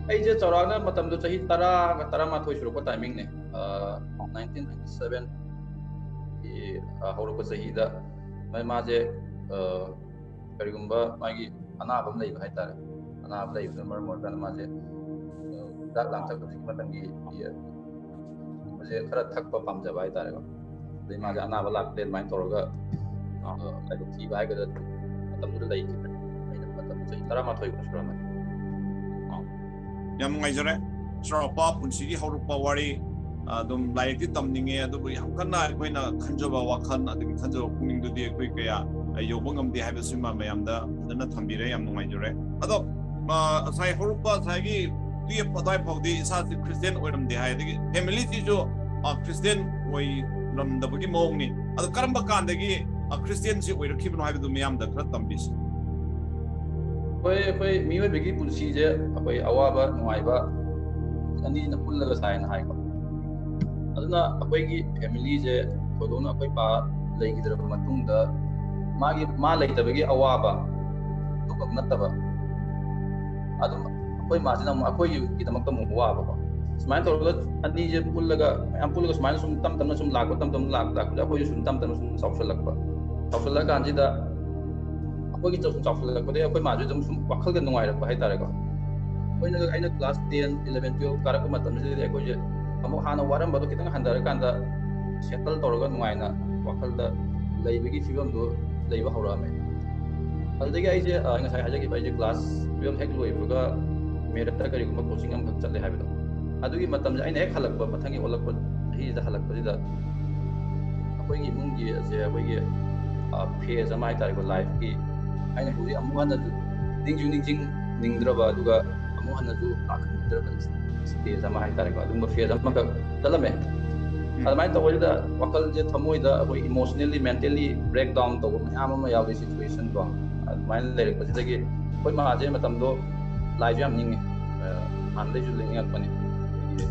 ꯑꯩꯁꯦ ꯆꯥꯎꯔꯥꯛꯅ ꯃꯇꯝꯗꯣ ꯆꯍꯤ ꯇꯔꯥꯒ ꯇꯔꯥꯃꯥꯊꯣꯏ ꯁꯨꯔꯛꯄ ꯇꯥꯏꯃꯤꯡꯅꯦ꯫ ꯑ, ꯅꯥꯏꯟꯇꯤꯟ ꯅꯥꯏꯟꯇꯤ ꯁꯚꯦꯟꯒꯤ, ꯑ, ꯍꯧꯔꯛꯄ ꯆꯍꯤꯗ ꯃꯥ-, ꯃꯥꯁꯦ, ꯑ, ꯀꯔꯤꯒꯨꯝꯕ ꯃꯥꯒꯤ ꯑꯅꯥꯕ ꯑꯃ ꯂꯩꯕ ꯍꯥꯏꯇꯥꯔꯦ꯫ ꯑꯅꯥꯕ ꯂꯩꯕꯅ ꯃꯔꯝ ꯑꯣꯏꯔꯀꯥꯟꯗ ꯃꯥꯁꯦ, ꯑ, ꯍꯤꯗꯥꯛ ꯂꯥꯡꯊꯛ ꯍꯧꯖꯤꯛꯀꯤ ꯃꯇꯝꯒꯤ, ꯑ, ꯁꯦ ꯈꯔ ꯊꯛꯄ ꯄꯥꯝꯖꯕ ꯍꯥꯏꯇꯥꯔꯦꯀꯣ꯫ ꯑꯗꯩ ꯃꯥꯁꯦ ꯑꯅꯥꯕ ꯂꯥꯛꯄꯗꯒꯤ ꯑꯗꯨꯃꯥꯏꯅ ꯇꯧꯔꯒ, ꯑ, ꯂꯥꯏꯕꯛ ꯊꯤꯕ ꯍꯥꯏꯒꯗ꯭ꯔꯥ, ꯑꯗꯨꯝ ꯃꯇꯝꯗꯨꯗ ꯂꯩꯈꯤꯕꯅꯦ꯫ ꯑꯩꯅ ꯃꯇꯝ ꯆꯍꯤ ꯇꯔꯥꯃꯥꯊꯣꯏꯒꯨꯝꯕ ꯁꯨꯔꯝꯃꯅꯤ꯫ ꯌꯥꯝ ꯅꯨꯡꯉꯥꯏꯖꯔꯦ꯫ ꯆꯥꯎꯔꯥꯛꯄ ꯄꯨꯟꯁꯤꯒꯤ ꯍꯧꯔꯛꯄ ꯋꯥꯔꯤ, ꯑꯗꯨꯝ ꯂꯥꯏꯔꯤꯛꯇꯤ ꯇꯝꯅꯤꯡꯉꯦ, ꯑꯗꯨꯕꯨ ꯌꯥꯝ ꯀꯟꯅ ꯑꯩꯈꯣꯏꯅ ꯈꯟꯖꯕ ꯋꯥꯈꯜ ꯑꯗꯒꯤ ꯈꯟꯖꯕ ꯄꯨꯛꯅꯤꯡꯗꯨꯗꯤ ꯑꯩꯈꯣꯏ ꯀꯌꯥ ꯌꯧꯕ ꯉꯝꯗꯦ ꯍꯥꯏꯕꯁꯤꯃ ꯃꯌꯥꯝꯗ ꯐꯖꯅ ꯊꯝꯕꯤꯔꯦ꯫ ꯌꯥꯝ ꯅꯨꯡꯉꯥꯏꯖꯔꯦ꯫ ꯑꯗꯣ, ꯑ, ꯉꯁꯥꯏ ꯍꯧꯔꯛꯄ ꯉꯁꯥꯏꯒꯤ ꯇꯨꯌꯦꯞ ꯑꯗꯨꯋꯥꯏ ꯐꯥꯎꯗꯤ ꯏꯁꯥꯁꯦ ꯈ꯭ꯔꯤꯁꯇꯤꯌꯥꯟ ꯑꯣꯏꯔꯝꯗꯦ ꯍꯥꯏ, ꯑꯗꯒꯤ ꯐꯦꯃꯤꯂꯤꯁꯤꯁꯨ, ꯑ, ꯈ꯭ꯔꯤꯁꯇꯤꯌꯥꯟ ꯑꯣꯏꯔꯝꯗꯕꯒꯤ ꯃꯑꯣꯡꯅꯤ꯫ ꯑꯗꯣ ꯀꯔꯝꯕ ꯀꯥꯟꯗꯒꯤ, ꯑ, ꯈ꯭ꯔꯤꯁꯇꯤꯌꯥꯟꯁꯤ ꯑꯣꯏꯔꯛꯈꯤꯕꯅꯣ ꯍꯥꯏꯕꯗꯨ ꯃꯤꯌꯥꯝꯗ ꯈꯔ ꯇꯝꯕꯤꯁꯤ꯫ ꯑꯩꯈꯣꯏ ꯑꯩꯈꯣꯏ ꯃꯤꯑꯣꯏꯕꯒꯤ ꯄꯨꯟꯁꯤꯁꯦ ꯑꯩꯈꯣꯏ ꯑꯋꯥꯕ ꯅꯨꯡꯉꯥꯏꯕ ꯑꯅꯤꯅ ꯄꯨꯜꯂꯒ ꯁꯥꯏꯅ ꯍꯥꯏꯀꯣ꯫ ꯑꯗꯨꯅ ꯑꯩꯈꯣꯏꯒꯤ ꯐꯦꯃꯤꯂꯤꯁꯦ ꯊꯣꯏꯗꯣꯛꯅ ꯑꯩꯈꯣꯏ ꯄꯥ ꯂꯩꯈꯤꯗ꯭ꯔꯕ ꯃꯇꯨꯡꯗ ꯃꯥꯒꯤ ꯃꯥ ꯂꯩꯇꯕꯒꯤ ꯑꯋꯥꯕ ꯑꯗꯨꯈꯛ ꯅꯠꯇꯕ, ꯑꯗꯨꯝ ꯑꯩꯈꯣꯏ ꯃꯥꯁꯤꯅ ꯑꯃꯨꯛ ꯑꯩꯈꯣꯏꯒꯤꯗꯃꯛꯇ ꯑꯃꯨꯛ ꯋꯥꯕꯀꯣ꯫ ꯁꯨꯃꯥꯏꯅ ꯇꯧꯔꯒ ꯑꯅꯤꯁꯦ ꯄꯨꯜꯂꯒ, ꯃꯌꯥꯝ ꯄꯨꯜꯂꯒ ꯁꯨꯃꯥꯏꯅ ꯁꯨꯝ ꯇꯞ ꯇꯞꯅ ꯁꯨꯝ ꯂꯥꯛꯄ, ꯇꯞ ꯇꯞꯅ ꯂꯥꯛꯄ ꯂꯥꯛꯄꯗ ꯑꯩꯈꯣꯏꯁꯨ ꯁꯨꯝ ꯇꯞ ꯇꯞꯅ ꯁꯨꯝ ꯆꯥꯎꯁꯜꯂꯛꯄ꯫ ꯆꯥꯎꯁꯜꯂꯛꯑꯀꯥꯟꯁꯤꯗ ꯑꯩꯈꯣꯏꯒꯤ ꯁꯨꯝ ꯆꯥꯎꯁꯜꯂꯛꯄꯗꯒꯤ ꯑꯩꯈꯣꯏ ꯃꯥꯁꯨ ꯑꯗꯨꯝ ꯁꯨꯝ ꯋꯥꯈꯜꯒ ꯅꯨꯡꯉꯥꯏꯔꯛꯄ ꯍꯥꯏꯇꯥꯔꯦꯀꯣ꯫ ꯑꯩꯈꯣꯏꯅ, ꯑꯩꯅ ꯀ꯭ꯂꯥꯁ ꯇꯦꯟ, ꯏꯂꯚꯦꯟ, ꯇꯨꯌꯦꯜꯞ ꯀꯥꯔꯛꯄ ꯃꯇꯝꯁꯤꯗꯗꯤ ꯑꯩꯈꯣꯏꯁꯦ ꯑꯃꯨꯛ ꯍꯥꯟꯅ ꯋꯥꯔꯝꯕꯗꯣ ꯈꯤꯇꯪ ꯍꯟꯊꯔꯀꯥꯟꯗ ꯁꯦꯇꯜ ꯇꯧꯔꯒ ꯅꯨꯡꯉꯥꯏꯅ ꯋꯥꯈꯜꯗ ꯂꯩꯕꯒꯤ ꯐꯤꯕꯝꯗꯣ ꯂꯩꯕ ꯍꯧꯔꯛꯑꯝꯃꯦ꯫ ꯑꯗꯨꯗꯒꯤ ꯑꯩꯁꯦ, ꯑ, ꯉꯁꯥꯏ ꯍꯥꯏꯖꯈꯤꯕ, ꯑꯩꯁꯦ ꯀ꯭ꯂꯥꯁ ꯇꯨꯌꯦꯜꯞ ꯍꯦꯛ ꯂꯣꯏꯕꯒ ꯃꯦꯔꯠꯇ ꯀꯔꯤꯒꯨꯝꯕ ꯀꯣꯆꯤꯡ ꯑꯃꯈꯛ ꯆꯠꯂꯦ ꯍꯥꯏꯕꯗꯣ, ꯑꯗꯨꯒꯤ ꯃꯇꯝꯁꯦ ꯑꯩꯅ ꯍꯦꯛ ꯍꯜꯂꯛꯄ, ꯃꯊꯪꯒꯤ ꯑꯣꯜꯂꯛꯄ ꯆꯍꯤꯁꯤꯗ ꯍꯜꯂꯛꯄꯁꯤꯗ ꯑꯩꯈꯣꯏꯒꯤ ꯏꯃꯨꯡꯒꯤ ꯑꯁꯦ ꯑꯩꯈꯣꯏꯒꯤ, ꯑ, ꯐꯦꯖ ꯑꯃ ꯍꯥꯏꯇꯥꯔꯦꯀꯣ, ꯂꯥꯏꯐꯀꯤ꯫ ꯑꯩꯅ ꯍꯧꯖꯤꯛ ꯑꯃꯨꯛ ꯍꯟꯅꯁꯨ ꯅꯤꯡꯁꯨ ꯅꯤꯡꯁꯤꯡꯅꯤꯡꯗ꯭ꯔꯕ, ꯑꯗꯨꯒ ꯑꯃꯨꯛ ꯍꯟꯅꯁꯨ ꯂꯥꯛꯍꯟꯅꯤꯡꯗ꯭ꯔꯕ ꯁ꯭ꯇꯦꯖ ꯑꯃ ꯍꯥꯏꯇꯥꯔꯦꯀꯣ, ꯑꯗꯨꯒꯨꯝꯕ ꯐꯦꯖ ꯑꯃꯈꯛ ꯆꯠꯂꯝꯃꯦ꯫ ꯑꯗꯨꯃꯥꯏꯅ ꯇꯧꯕꯁꯤꯗ ꯋꯥꯈꯜꯁꯦ, ꯊꯃꯣꯏꯗ ꯑꯩꯈꯣꯏ ꯏꯃꯣꯁꯅꯦꯜꯂꯤ, ꯃꯦꯟꯇꯦꯜꯂꯤ ꯕ꯭ꯔꯦꯛ ꯗꯥꯎꯟ ꯇꯧꯕ ꯃꯌꯥꯝ ꯑꯃ ꯌꯥꯎꯕꯒꯤ ꯁꯤꯆꯨꯋꯦꯁꯟ ꯀꯣ꯫ ꯑꯗꯨꯃꯥꯏꯅ ꯂꯩꯔꯛꯄꯁꯤꯗꯒꯤ ꯑꯩꯈꯣꯏ ꯃꯥꯁꯦ ꯃꯇꯝꯗꯣ ꯂꯥꯏꯁꯨ ꯌꯥꯝ ꯅꯤꯡꯉꯤ꯫ ꯑ, ꯍꯥꯟꯅꯗꯩꯁꯨ ꯅꯤꯡꯉꯛꯄꯅꯤ꯫ ꯑꯩꯈꯣꯏꯒꯤ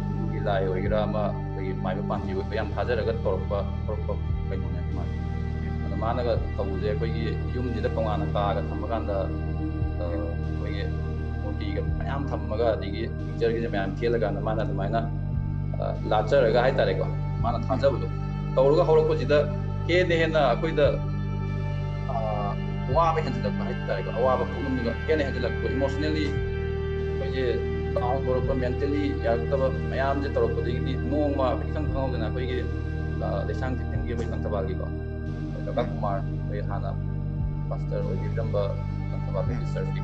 ꯍꯤꯟꯗꯨꯒꯤ ꯂꯥꯏ ꯑꯣꯏꯒꯦꯔꯥ ꯑꯃ, ꯑꯩꯈꯣꯏꯒꯤ ꯃꯥꯏꯕ ꯄꯥꯟꯕꯤ ꯑꯣꯏꯒꯦꯔꯥ, ꯌꯥꯝ ꯊꯥꯖꯔꯒ ꯇꯧꯔꯛꯄ, ꯇꯧꯔꯛꯄ ꯀꯩꯅꯣꯅꯦ ꯃꯥꯁꯦ꯫ ꯑꯗꯣ ꯃꯥꯅꯒ ꯇꯧꯕꯁꯦ ꯑꯩꯈꯣꯏꯒꯤ ꯌꯨꯝꯁꯤꯗ ꯇꯣꯉꯥꯟꯅ ꯀꯥꯒ ꯊꯝꯃꯀꯥꯟꯗ, ꯑ, ꯑꯩꯈꯣꯏꯒꯤ ꯃꯨꯔꯇꯤꯒ ꯃꯌꯥꯝ ꯊꯝꯃꯒ, ꯑꯗꯒꯤ ꯄꯤꯛꯆꯔꯒꯤꯁꯦ ꯃꯌꯥꯝ ꯊꯦꯠꯂꯀꯥꯟꯗ ꯃꯥꯅ ꯑꯗꯨꯃꯥꯏꯅ, ꯑ, ꯂꯥꯠꯆꯔꯒ ꯍꯥꯏꯇꯥꯔꯦꯀꯣ, ꯃꯥꯅ ꯊꯥꯖꯕꯗꯣ ꯇꯧꯔꯒ ꯍꯧꯔꯛꯄꯁꯤꯗ ꯍꯦꯟꯅ ꯍꯦꯟꯅ ꯑꯩꯈꯣꯏꯗ, ꯑ, ꯋꯥꯕ ꯍꯦꯟꯖꯤꯜꯂꯛꯄ ꯍꯥꯏꯇꯥꯔꯦꯀꯣ, ꯑꯋꯥꯕ ꯄꯨꯝꯅꯃꯛ ꯍꯦꯟꯅ ꯍꯦꯟꯖꯤꯜꯂꯛꯄ, ꯏꯃꯣꯁꯅꯦꯜꯂꯤ ꯑꯩꯈꯣꯏꯁꯦ ꯗꯥꯎꯟ ꯇꯧꯔꯛꯄ, ꯃꯦꯟꯇꯦꯜꯂꯤ ꯌꯥꯔꯛꯇꯕ ꯃꯌꯥꯝꯁꯦ ꯇꯧꯔꯛꯄꯗꯒꯤꯗꯤ ꯅꯣꯡꯃ ꯑꯩꯈꯣꯏ ꯏꯈꯪ ꯈꯪꯍꯧꯗꯅ ꯑꯩꯈꯣꯏꯒꯤ, ꯑ, ꯂꯩꯁꯥꯡ ꯊꯤꯟꯊꯤꯟꯒꯤ ꯑꯩꯈꯣꯏ ꯂꯪꯊꯕꯥꯜꯒꯤꯀꯣ, ꯑꯩꯈꯣꯏ ꯀꯀꯥ ꯀꯨꯃꯥꯔ, ꯑꯩꯈꯣꯏ ꯍꯥꯟꯅ ꯄꯥꯁꯇꯔ ꯑꯣꯏꯕꯤꯔꯝꯕ ꯂꯪꯊꯕꯥꯜ ꯕꯦꯞꯇꯤꯁ ꯆꯔꯆꯀꯤ,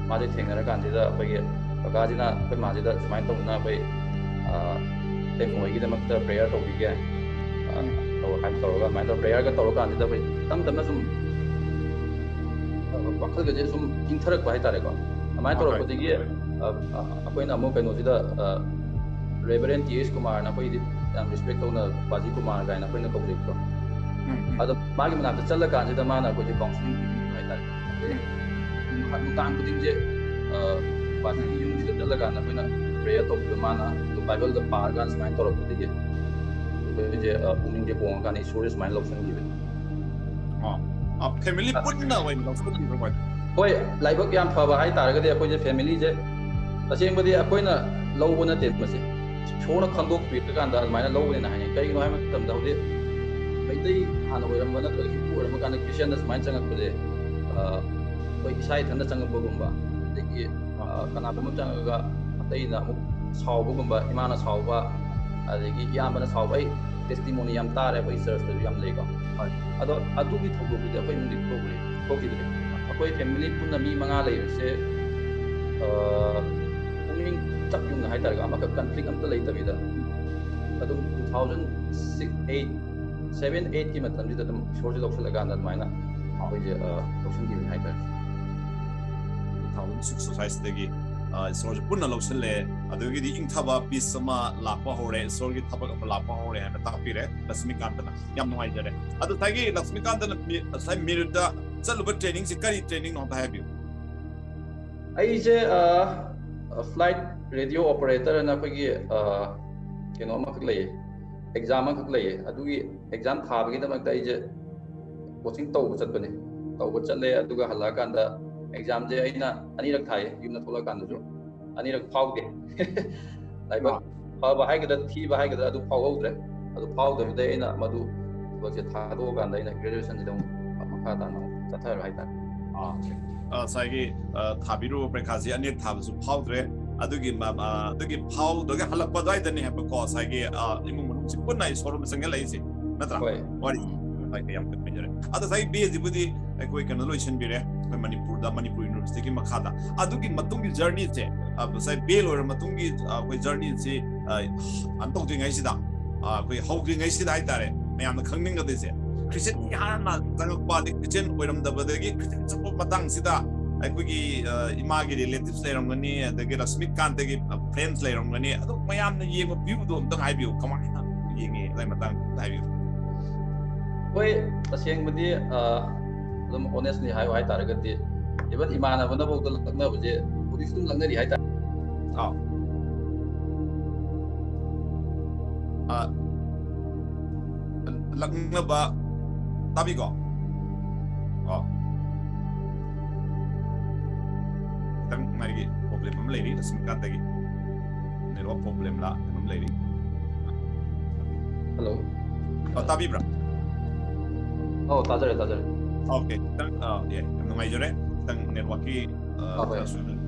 ꯃꯥꯁꯦ ꯊꯦꯡꯅꯔꯀꯥꯟꯁꯤꯗ ꯑꯩꯈꯣꯏꯒꯤ ꯀꯀꯥꯁꯤꯅ ꯑꯩꯈꯣꯏ ꯃꯥꯁꯤꯗ ꯁꯨꯃꯥꯏꯅ ꯇꯧꯗꯅ ꯑꯩꯈꯣꯏ, ꯑ, ꯏꯇꯩꯃ ꯍꯣꯏꯒꯤꯗꯃꯛꯇ ꯄ꯭ꯔꯦꯌꯔ ꯇꯧꯕꯤꯒꯦ, ꯑ, ꯇꯧ-, ꯍꯥꯏꯅ ꯇꯧꯔꯒ, ꯑꯗꯨꯃꯥꯏꯅ ꯇꯧꯔꯒ ꯄ꯭ꯔꯦꯌꯔꯒ ꯇꯧꯔꯀꯥꯟꯁꯤꯗ ꯑꯩꯈꯣꯏ ꯇꯞ ꯇꯞꯅ ꯁꯨꯝ, ꯑ, ꯋꯥꯈꯜꯒꯁꯦ ꯁꯨꯝ ꯏꯪꯊꯔꯛꯄ ꯍꯥꯏꯇꯥꯔꯦꯀꯣ꯫ ꯑꯗꯨꯃꯥꯏꯅ ꯇꯧꯔꯛꯄꯗꯒꯤ, ꯑ, ꯑ, ꯑꯩꯈꯣꯏꯅ ꯑꯃꯨꯛ ꯀꯩꯅꯣꯁꯤꯗ, ꯑ, ꯔꯦꯚꯔꯦꯟ ꯇꯤ ꯑꯦꯁ ꯀꯨꯃꯥꯔꯅ, ꯑꯩꯈꯣꯏꯗꯤ ꯌꯥꯝ ꯔꯦꯁꯄꯦꯛ ꯇꯧꯅ ꯄꯥꯖꯤ ꯀꯨꯃꯥꯔ ꯀꯥꯏꯅ ꯑꯩꯈꯣꯏꯅ ꯀꯧꯖꯩꯀꯣ꯫ ꯑꯗꯣ ꯃꯥꯒꯤ ꯃꯅꯥꯛꯇ ꯆꯠꯂꯀꯥꯟꯁꯤꯗ ꯃꯥꯅ ꯑꯩꯈꯣꯏꯁꯦ ꯀꯥꯎꯟꯁꯤꯂꯤꯡ ꯄꯤꯕꯤꯕ ꯍꯥꯏꯇꯥꯔꯦ꯫ ꯑꯗꯩ ꯅꯨꯡꯗꯥꯡ ꯈꯨꯗꯤꯡꯁꯦ, ꯑ, ꯄꯥꯁꯇꯔꯒꯤ ꯌꯨꯝꯁꯤꯗ ꯆꯠꯂꯀꯥꯟꯗ ꯑꯩꯈꯣꯏꯅ prayer ꯇꯧꯕꯤꯕ, ꯃꯥꯅ ꯑꯗꯨ ꯕꯥꯏꯕꯜꯗ ꯄꯥꯔꯀꯥꯟꯗ ꯁꯨꯃꯥꯏꯅ ꯇꯧꯔꯛꯄꯗꯒꯤ ꯑꯩꯈꯣꯏꯁꯦ, ꯑ, ꯄꯨꯛꯅꯤꯡꯁꯦ ꯍꯣꯡꯉꯀꯥꯟꯗ ꯏꯁꯣꯔꯁꯦ ꯁꯨꯃꯥꯏꯅ ꯂꯧꯁꯤꯟꯈꯤꯕꯅꯤ꯫ ꯑ, family ꯄꯨꯟꯅ ꯑꯣꯏꯅ ꯂꯧꯁꯤꯟꯕꯤꯕ ꯑꯣꯏꯅ꯫ ꯍꯣꯏ, ꯂꯥꯏꯕꯛ ꯌꯥꯝ ꯐꯕ ꯍꯥꯏꯇꯥꯔꯒꯗꯤ ꯑꯩꯈꯣꯏꯁꯦ familyꯁꯦ ꯇꯁꯦꯡꯕꯗꯤ ꯑꯩꯈꯣꯏꯅ ꯂꯧꯕ ꯅꯠꯇꯦ ꯃꯁꯤ, ꯏꯁꯣꯔꯅ ꯈꯟꯗꯣꯛꯄꯤꯔꯀꯥꯟꯗ ꯑꯗꯨꯃꯥꯏꯅ ꯂꯧꯕꯅꯦꯅ ꯍꯥꯏꯅꯩ꯫ ꯀꯩꯒꯤꯅꯣ ꯍꯥꯏꯕ ꯃꯇꯝꯗ ꯍꯧꯖꯤꯛ ꯃꯩꯇꯩ ꯍꯥꯟꯅ ꯑꯣꯏꯔꯝꯕ ꯅꯠꯇ꯭ꯔꯒ ꯍꯤꯟꯗꯨ ꯑꯣꯏꯔꯝꯕ ꯀꯥꯟꯗ Christianꯗ ꯁꯨꯃꯥꯏꯅ ꯆꯪꯉꯛꯄꯁꯦ, ꯑ, ꯑꯩꯈꯣꯏ ꯏꯁꯥ ꯏꯊꯟꯇ ꯆꯪꯉꯛꯄꯒꯨꯝꯕ, ꯑꯗꯒꯤ, ꯑ, ꯀꯅꯥꯒꯨꯝꯕ ꯆꯪꯉꯒ ꯑꯇꯩꯅ ꯑꯃꯨꯛ ꯁꯥꯎꯕꯒꯨꯝꯕ, ꯏꯃꯥꯅ ꯁꯥꯎꯕ, ꯑꯗꯒꯤ ꯏꯌꯥꯝꯕꯅ ꯁꯥꯎꯕ, ꯑꯩ testimony ꯌꯥꯝ ꯇꯥꯔꯦ, ꯑꯩꯈꯣꯏ churchꯇꯁꯨ ꯌꯥꯝ ꯂꯩꯀꯣ꯫ ꯑꯗꯣ ꯑꯗꯨꯒꯤ ꯊꯧꯗꯣꯛꯇꯨꯗꯤ ꯑꯩꯈꯣꯏ ꯏꯃꯨꯡꯗꯤ ꯊꯣꯛꯈ꯭ꯔꯦ, ꯊꯣꯛꯈꯤꯗ꯭ꯔꯦ꯫ ꯑꯩꯈꯣꯏ family ꯄꯨꯟꯅ ꯃꯤ ꯃꯉꯥ ꯂꯩꯕꯁꯦ, ꯑ, ꯄꯨꯛꯅꯤꯡ ꯆꯞ ꯌꯨꯡꯅ ꯍꯥꯏꯇꯥꯔꯦꯀꯣ, ꯑꯃꯈꯛ conflict ꯑꯝꯇ ꯂꯩꯇꯕꯤꯗ ꯑꯗꯨꯝ two thousand six, eight, seven, eightꯀꯤ ꯃꯇꯝꯁꯤꯗ ꯑꯗꯨꯝ ꯏꯁꯣꯔꯁꯦ ꯂꯧꯁꯤꯜꯂꯀꯥꯟꯗ ꯑꯗꯨꯃꯥꯏꯅ ꯑꯩꯈꯣꯏꯁꯦ, ꯑ, ꯂꯧꯁꯤꯟꯈꯤꯕꯅꯤ ꯍꯥꯏꯇꯥꯔꯦ꯫ Two thousand six ꯑꯗꯨꯋꯥꯏꯁꯤꯗꯒꯤ, ꯑ, ꯏꯁꯣꯔꯁꯦ ꯄꯨꯟꯅ ꯂꯧꯁꯤꯜꯂꯦ꯫ ꯑꯗꯨꯗꯒꯤꯗꯤ ꯏꯪꯊꯕ, peace ꯑꯃ ꯂꯥꯛꯄ ꯍꯧꯔꯦ, ꯏꯁꯣꯔꯒꯤ ꯊꯕꯛ ꯑꯃ ꯂꯥꯛꯄ ꯍꯧꯔꯦ ꯍꯥꯏꯅ ꯇꯥꯛꯄꯤꯔꯦ ꯂꯛꯁꯃꯤꯀꯥꯟꯇꯅ꯫ ꯌꯥꯝ ꯅꯨꯡꯉꯥꯏꯖꯔꯦ꯫ ꯑꯗꯣ ꯉꯁꯥꯏꯒꯤ ꯂꯛꯁꯃꯤꯀꯥꯟꯇꯅ ꯃꯤ-, ꯉꯁꯥꯏ ꯃꯤꯔꯤꯠꯇ ꯆꯠꯂꯨꯕ trainingꯁꯤ ꯀꯔꯤ trainingꯅꯣ ꯑꯝꯇ ꯍꯥꯏꯕꯤꯌꯨ꯫ ꯑꯩꯁꯦ, ꯑ, flight radio operator ꯑꯅ ꯑꯩꯈꯣꯏꯒꯤ, ꯑ, ꯀꯩꯅꯣ ꯑꯃꯈꯛ ꯂꯩꯌꯦ, exam ꯑꯃꯈꯛ ꯂꯩꯌꯦ꯫ ꯑꯗꯨꯒꯤ exam ꯊꯥꯕꯒꯤꯗꯃꯛꯇ ꯑꯩꯁꯦ coaching ꯇꯧꯕ ꯆꯠꯄꯅꯦ꯫ ꯇꯧꯕ ꯆꯠꯂꯦ, ꯑꯗꯨꯒ ꯍꯜꯂꯛꯑꯀꯥꯟꯗ examꯁꯦ ꯑꯩꯅ ꯑꯅꯤꯔꯛ ꯊꯥꯏꯌꯦ, ꯌꯨꯝꯗ ꯊꯣꯛꯂꯛꯑꯀꯥꯟꯗꯁꯨ ꯑꯅꯤꯔꯛ ꯐꯥꯎꯗꯦ꯫ ꯂꯥꯏꯕꯛ ꯐꯕ ꯍꯥꯏꯒꯗ꯭ꯔꯥ ꯊꯤꯕ ꯍꯥꯏꯒꯗ꯭ꯔꯥ ꯑꯗꯨ ꯐꯥꯎꯍꯧꯗ꯭ꯔꯦ꯫ ꯑꯗꯨ ꯐꯥꯎꯗꯕꯗꯩ ꯑꯩꯅ ꯃꯗꯨ ꯊꯕꯛꯁꯦ ꯊꯥꯗꯣꯛꯑꯀꯥꯟꯗ ꯑꯩꯅ graduationꯁꯤꯗ ꯑꯃꯨꯛ ꯃꯈꯥ ꯇꯥꯅ ꯑꯃꯨꯛ ꯆꯠꯊꯔꯣ ꯍꯥꯏꯇꯥꯔꯦ꯫ ꯑꯥ, ꯉꯁꯥꯏꯒꯤ, ꯑ, ꯊꯥꯕꯤꯔꯨꯕ ꯄꯔꯤꯈꯥꯁꯤ ꯑꯅꯤꯔꯛ ꯊꯥꯕꯁꯨ ꯐꯥꯎꯗ꯭ꯔꯦ꯫ ꯑꯗꯨꯒꯤ ꯃ-, ꯑ, ꯑꯗꯨꯒꯤ ꯐꯥꯎꯗ꯭ꯔꯒ ꯍꯜꯂꯛꯄ ꯑꯗꯨꯋꯥꯏꯗꯅꯦ ꯍꯥꯏꯕꯀꯣ ꯉꯁꯥꯏꯒꯤ, ꯑ, ꯏꯃꯨꯡ ꯃꯅꯨꯡꯁꯤ ꯄꯨꯟꯅ ꯏꯁꯣꯔ ꯑꯃ ꯆꯪꯁꯤꯜꯂꯛꯏꯁꯦ, ꯅꯠꯇ꯭ꯔꯥ? ꯍꯣꯏ꯫ ꯋꯥꯔꯤ ꯌꯥꯝ ꯅꯨꯡꯉꯥꯏꯖꯔꯦ꯫ ꯑꯗꯣ ꯉꯁꯥꯏꯒꯤ B Aꯁꯤꯕꯨꯗꯤ ꯑꯩꯈꯣꯏ ꯀꯩꯅꯣ ꯂꯣꯏꯁꯤꯟꯕꯤꯔꯦ, ꯑꯩꯈꯣꯏ ꯃꯅꯤꯄꯨꯔꯗ, ꯃꯅꯤꯄꯨꯔ Universityꯒꯤ ꯃꯈꯥꯗ꯫ ꯑꯗꯨꯒꯤ ꯃꯇꯨꯡꯒꯤ journeyꯁꯦ, ꯑ, ꯉꯁꯥꯏ B A ꯂꯣꯏꯔ ꯃꯇꯨꯡꯒꯤ, ꯑ, ꯑꯩꯈꯣꯏ journeyꯁꯤ, ꯑ, ꯀꯩꯅꯣ ꯇꯧꯗ꯭ꯔꯤꯉꯩꯁꯤꯗ, ꯑ, ꯑꯩꯈꯣꯏ ꯍꯧꯗ꯭ꯔꯤꯉꯩꯁꯤꯗ ꯍꯥꯏꯇꯥꯔꯦ, ꯃꯌꯥꯝꯅ ꯈꯪꯅꯤꯡꯒꯗꯣꯏꯁꯦ Christianꯒꯤ ꯍꯥꯟꯅ ꯆꯪꯉꯛꯄ, ꯑꯗꯩ Christian ꯑꯣꯏꯔꯝꯗꯕꯗꯒꯤ Christian ꯆꯪꯉꯛꯄ ꯃꯇꯥꯡꯁꯤꯗ ꯑꯩꯈꯣꯏꯒꯤ, ꯑ, ꯏꯃꯥꯒꯤ relatives ꯂꯩꯔꯝꯒꯅꯤ, ꯑꯗꯒꯤ ꯂꯛꯁꯃꯤꯀꯥꯟꯇꯒꯤ, ꯑ, friends ꯂꯩꯔꯝꯒꯅꯤ, ꯑꯗꯨ ꯃꯌꯥꯝꯅ ꯌꯦꯡꯕ viewꯗꯣ ꯑꯝꯇꯪ ꯍꯥꯏꯕꯤꯌꯨ, ꯀꯃꯥꯏꯅ ꯌꯦꯡꯉꯤ ꯑꯗꯨꯒꯤ ꯃꯇꯥꯡꯗ ꯍꯥꯏꯕꯤꯌꯨ꯫ ꯍꯣꯏ, ꯇꯁꯦꯡꯕꯗꯤ, ꯑ, ꯑꯗꯨꯝ honestly ꯍꯥꯏꯌꯨ ꯍꯥꯏꯇꯥꯔꯒꯗꯤ, Even ꯏꯃꯥꯟꯅꯕꯅꯐꯥꯎꯗ ꯂꯛꯅꯕꯁꯦ ꯍꯧꯖꯤꯛꯁꯨ ꯑꯗꯨꯝ ꯂꯛꯅꯔꯤ ꯍꯥꯏꯇꯥꯔꯦ꯫ ꯑꯥꯎ꯫ ꯑ, ꯂꯛꯅꯕ ꯇꯥꯕꯤꯀꯣ? ꯑꯣ꯫ ꯈꯤꯇꯪ ꯃꯥꯒꯤ problem ꯑꯃ ꯂꯩꯔꯤ, ꯂꯛꯁꯃꯤꯀꯥꯟꯇꯒꯤ꯫ Network problem ꯂ ꯀꯩꯅꯣꯝ ꯂꯩꯔꯤ꯫ Hello. ꯑ, ꯇꯥꯕꯤꯕ꯭ꯔꯥ? ꯑꯧ, ꯇꯥꯖꯔꯦ, ꯇꯥꯖꯔꯦ꯫ Okay, ꯈꯤꯇꯪ, ꯑ, ꯌꯥꯏ, ꯌꯥꯝ ꯅꯨꯡꯉꯥꯏꯖꯔꯦ꯫ ꯈꯤꯇꯪ networkꯀꯤ, ꯑ, ꯑ, ꯍꯣꯏ꯫ ꯈꯔꯁꯨ,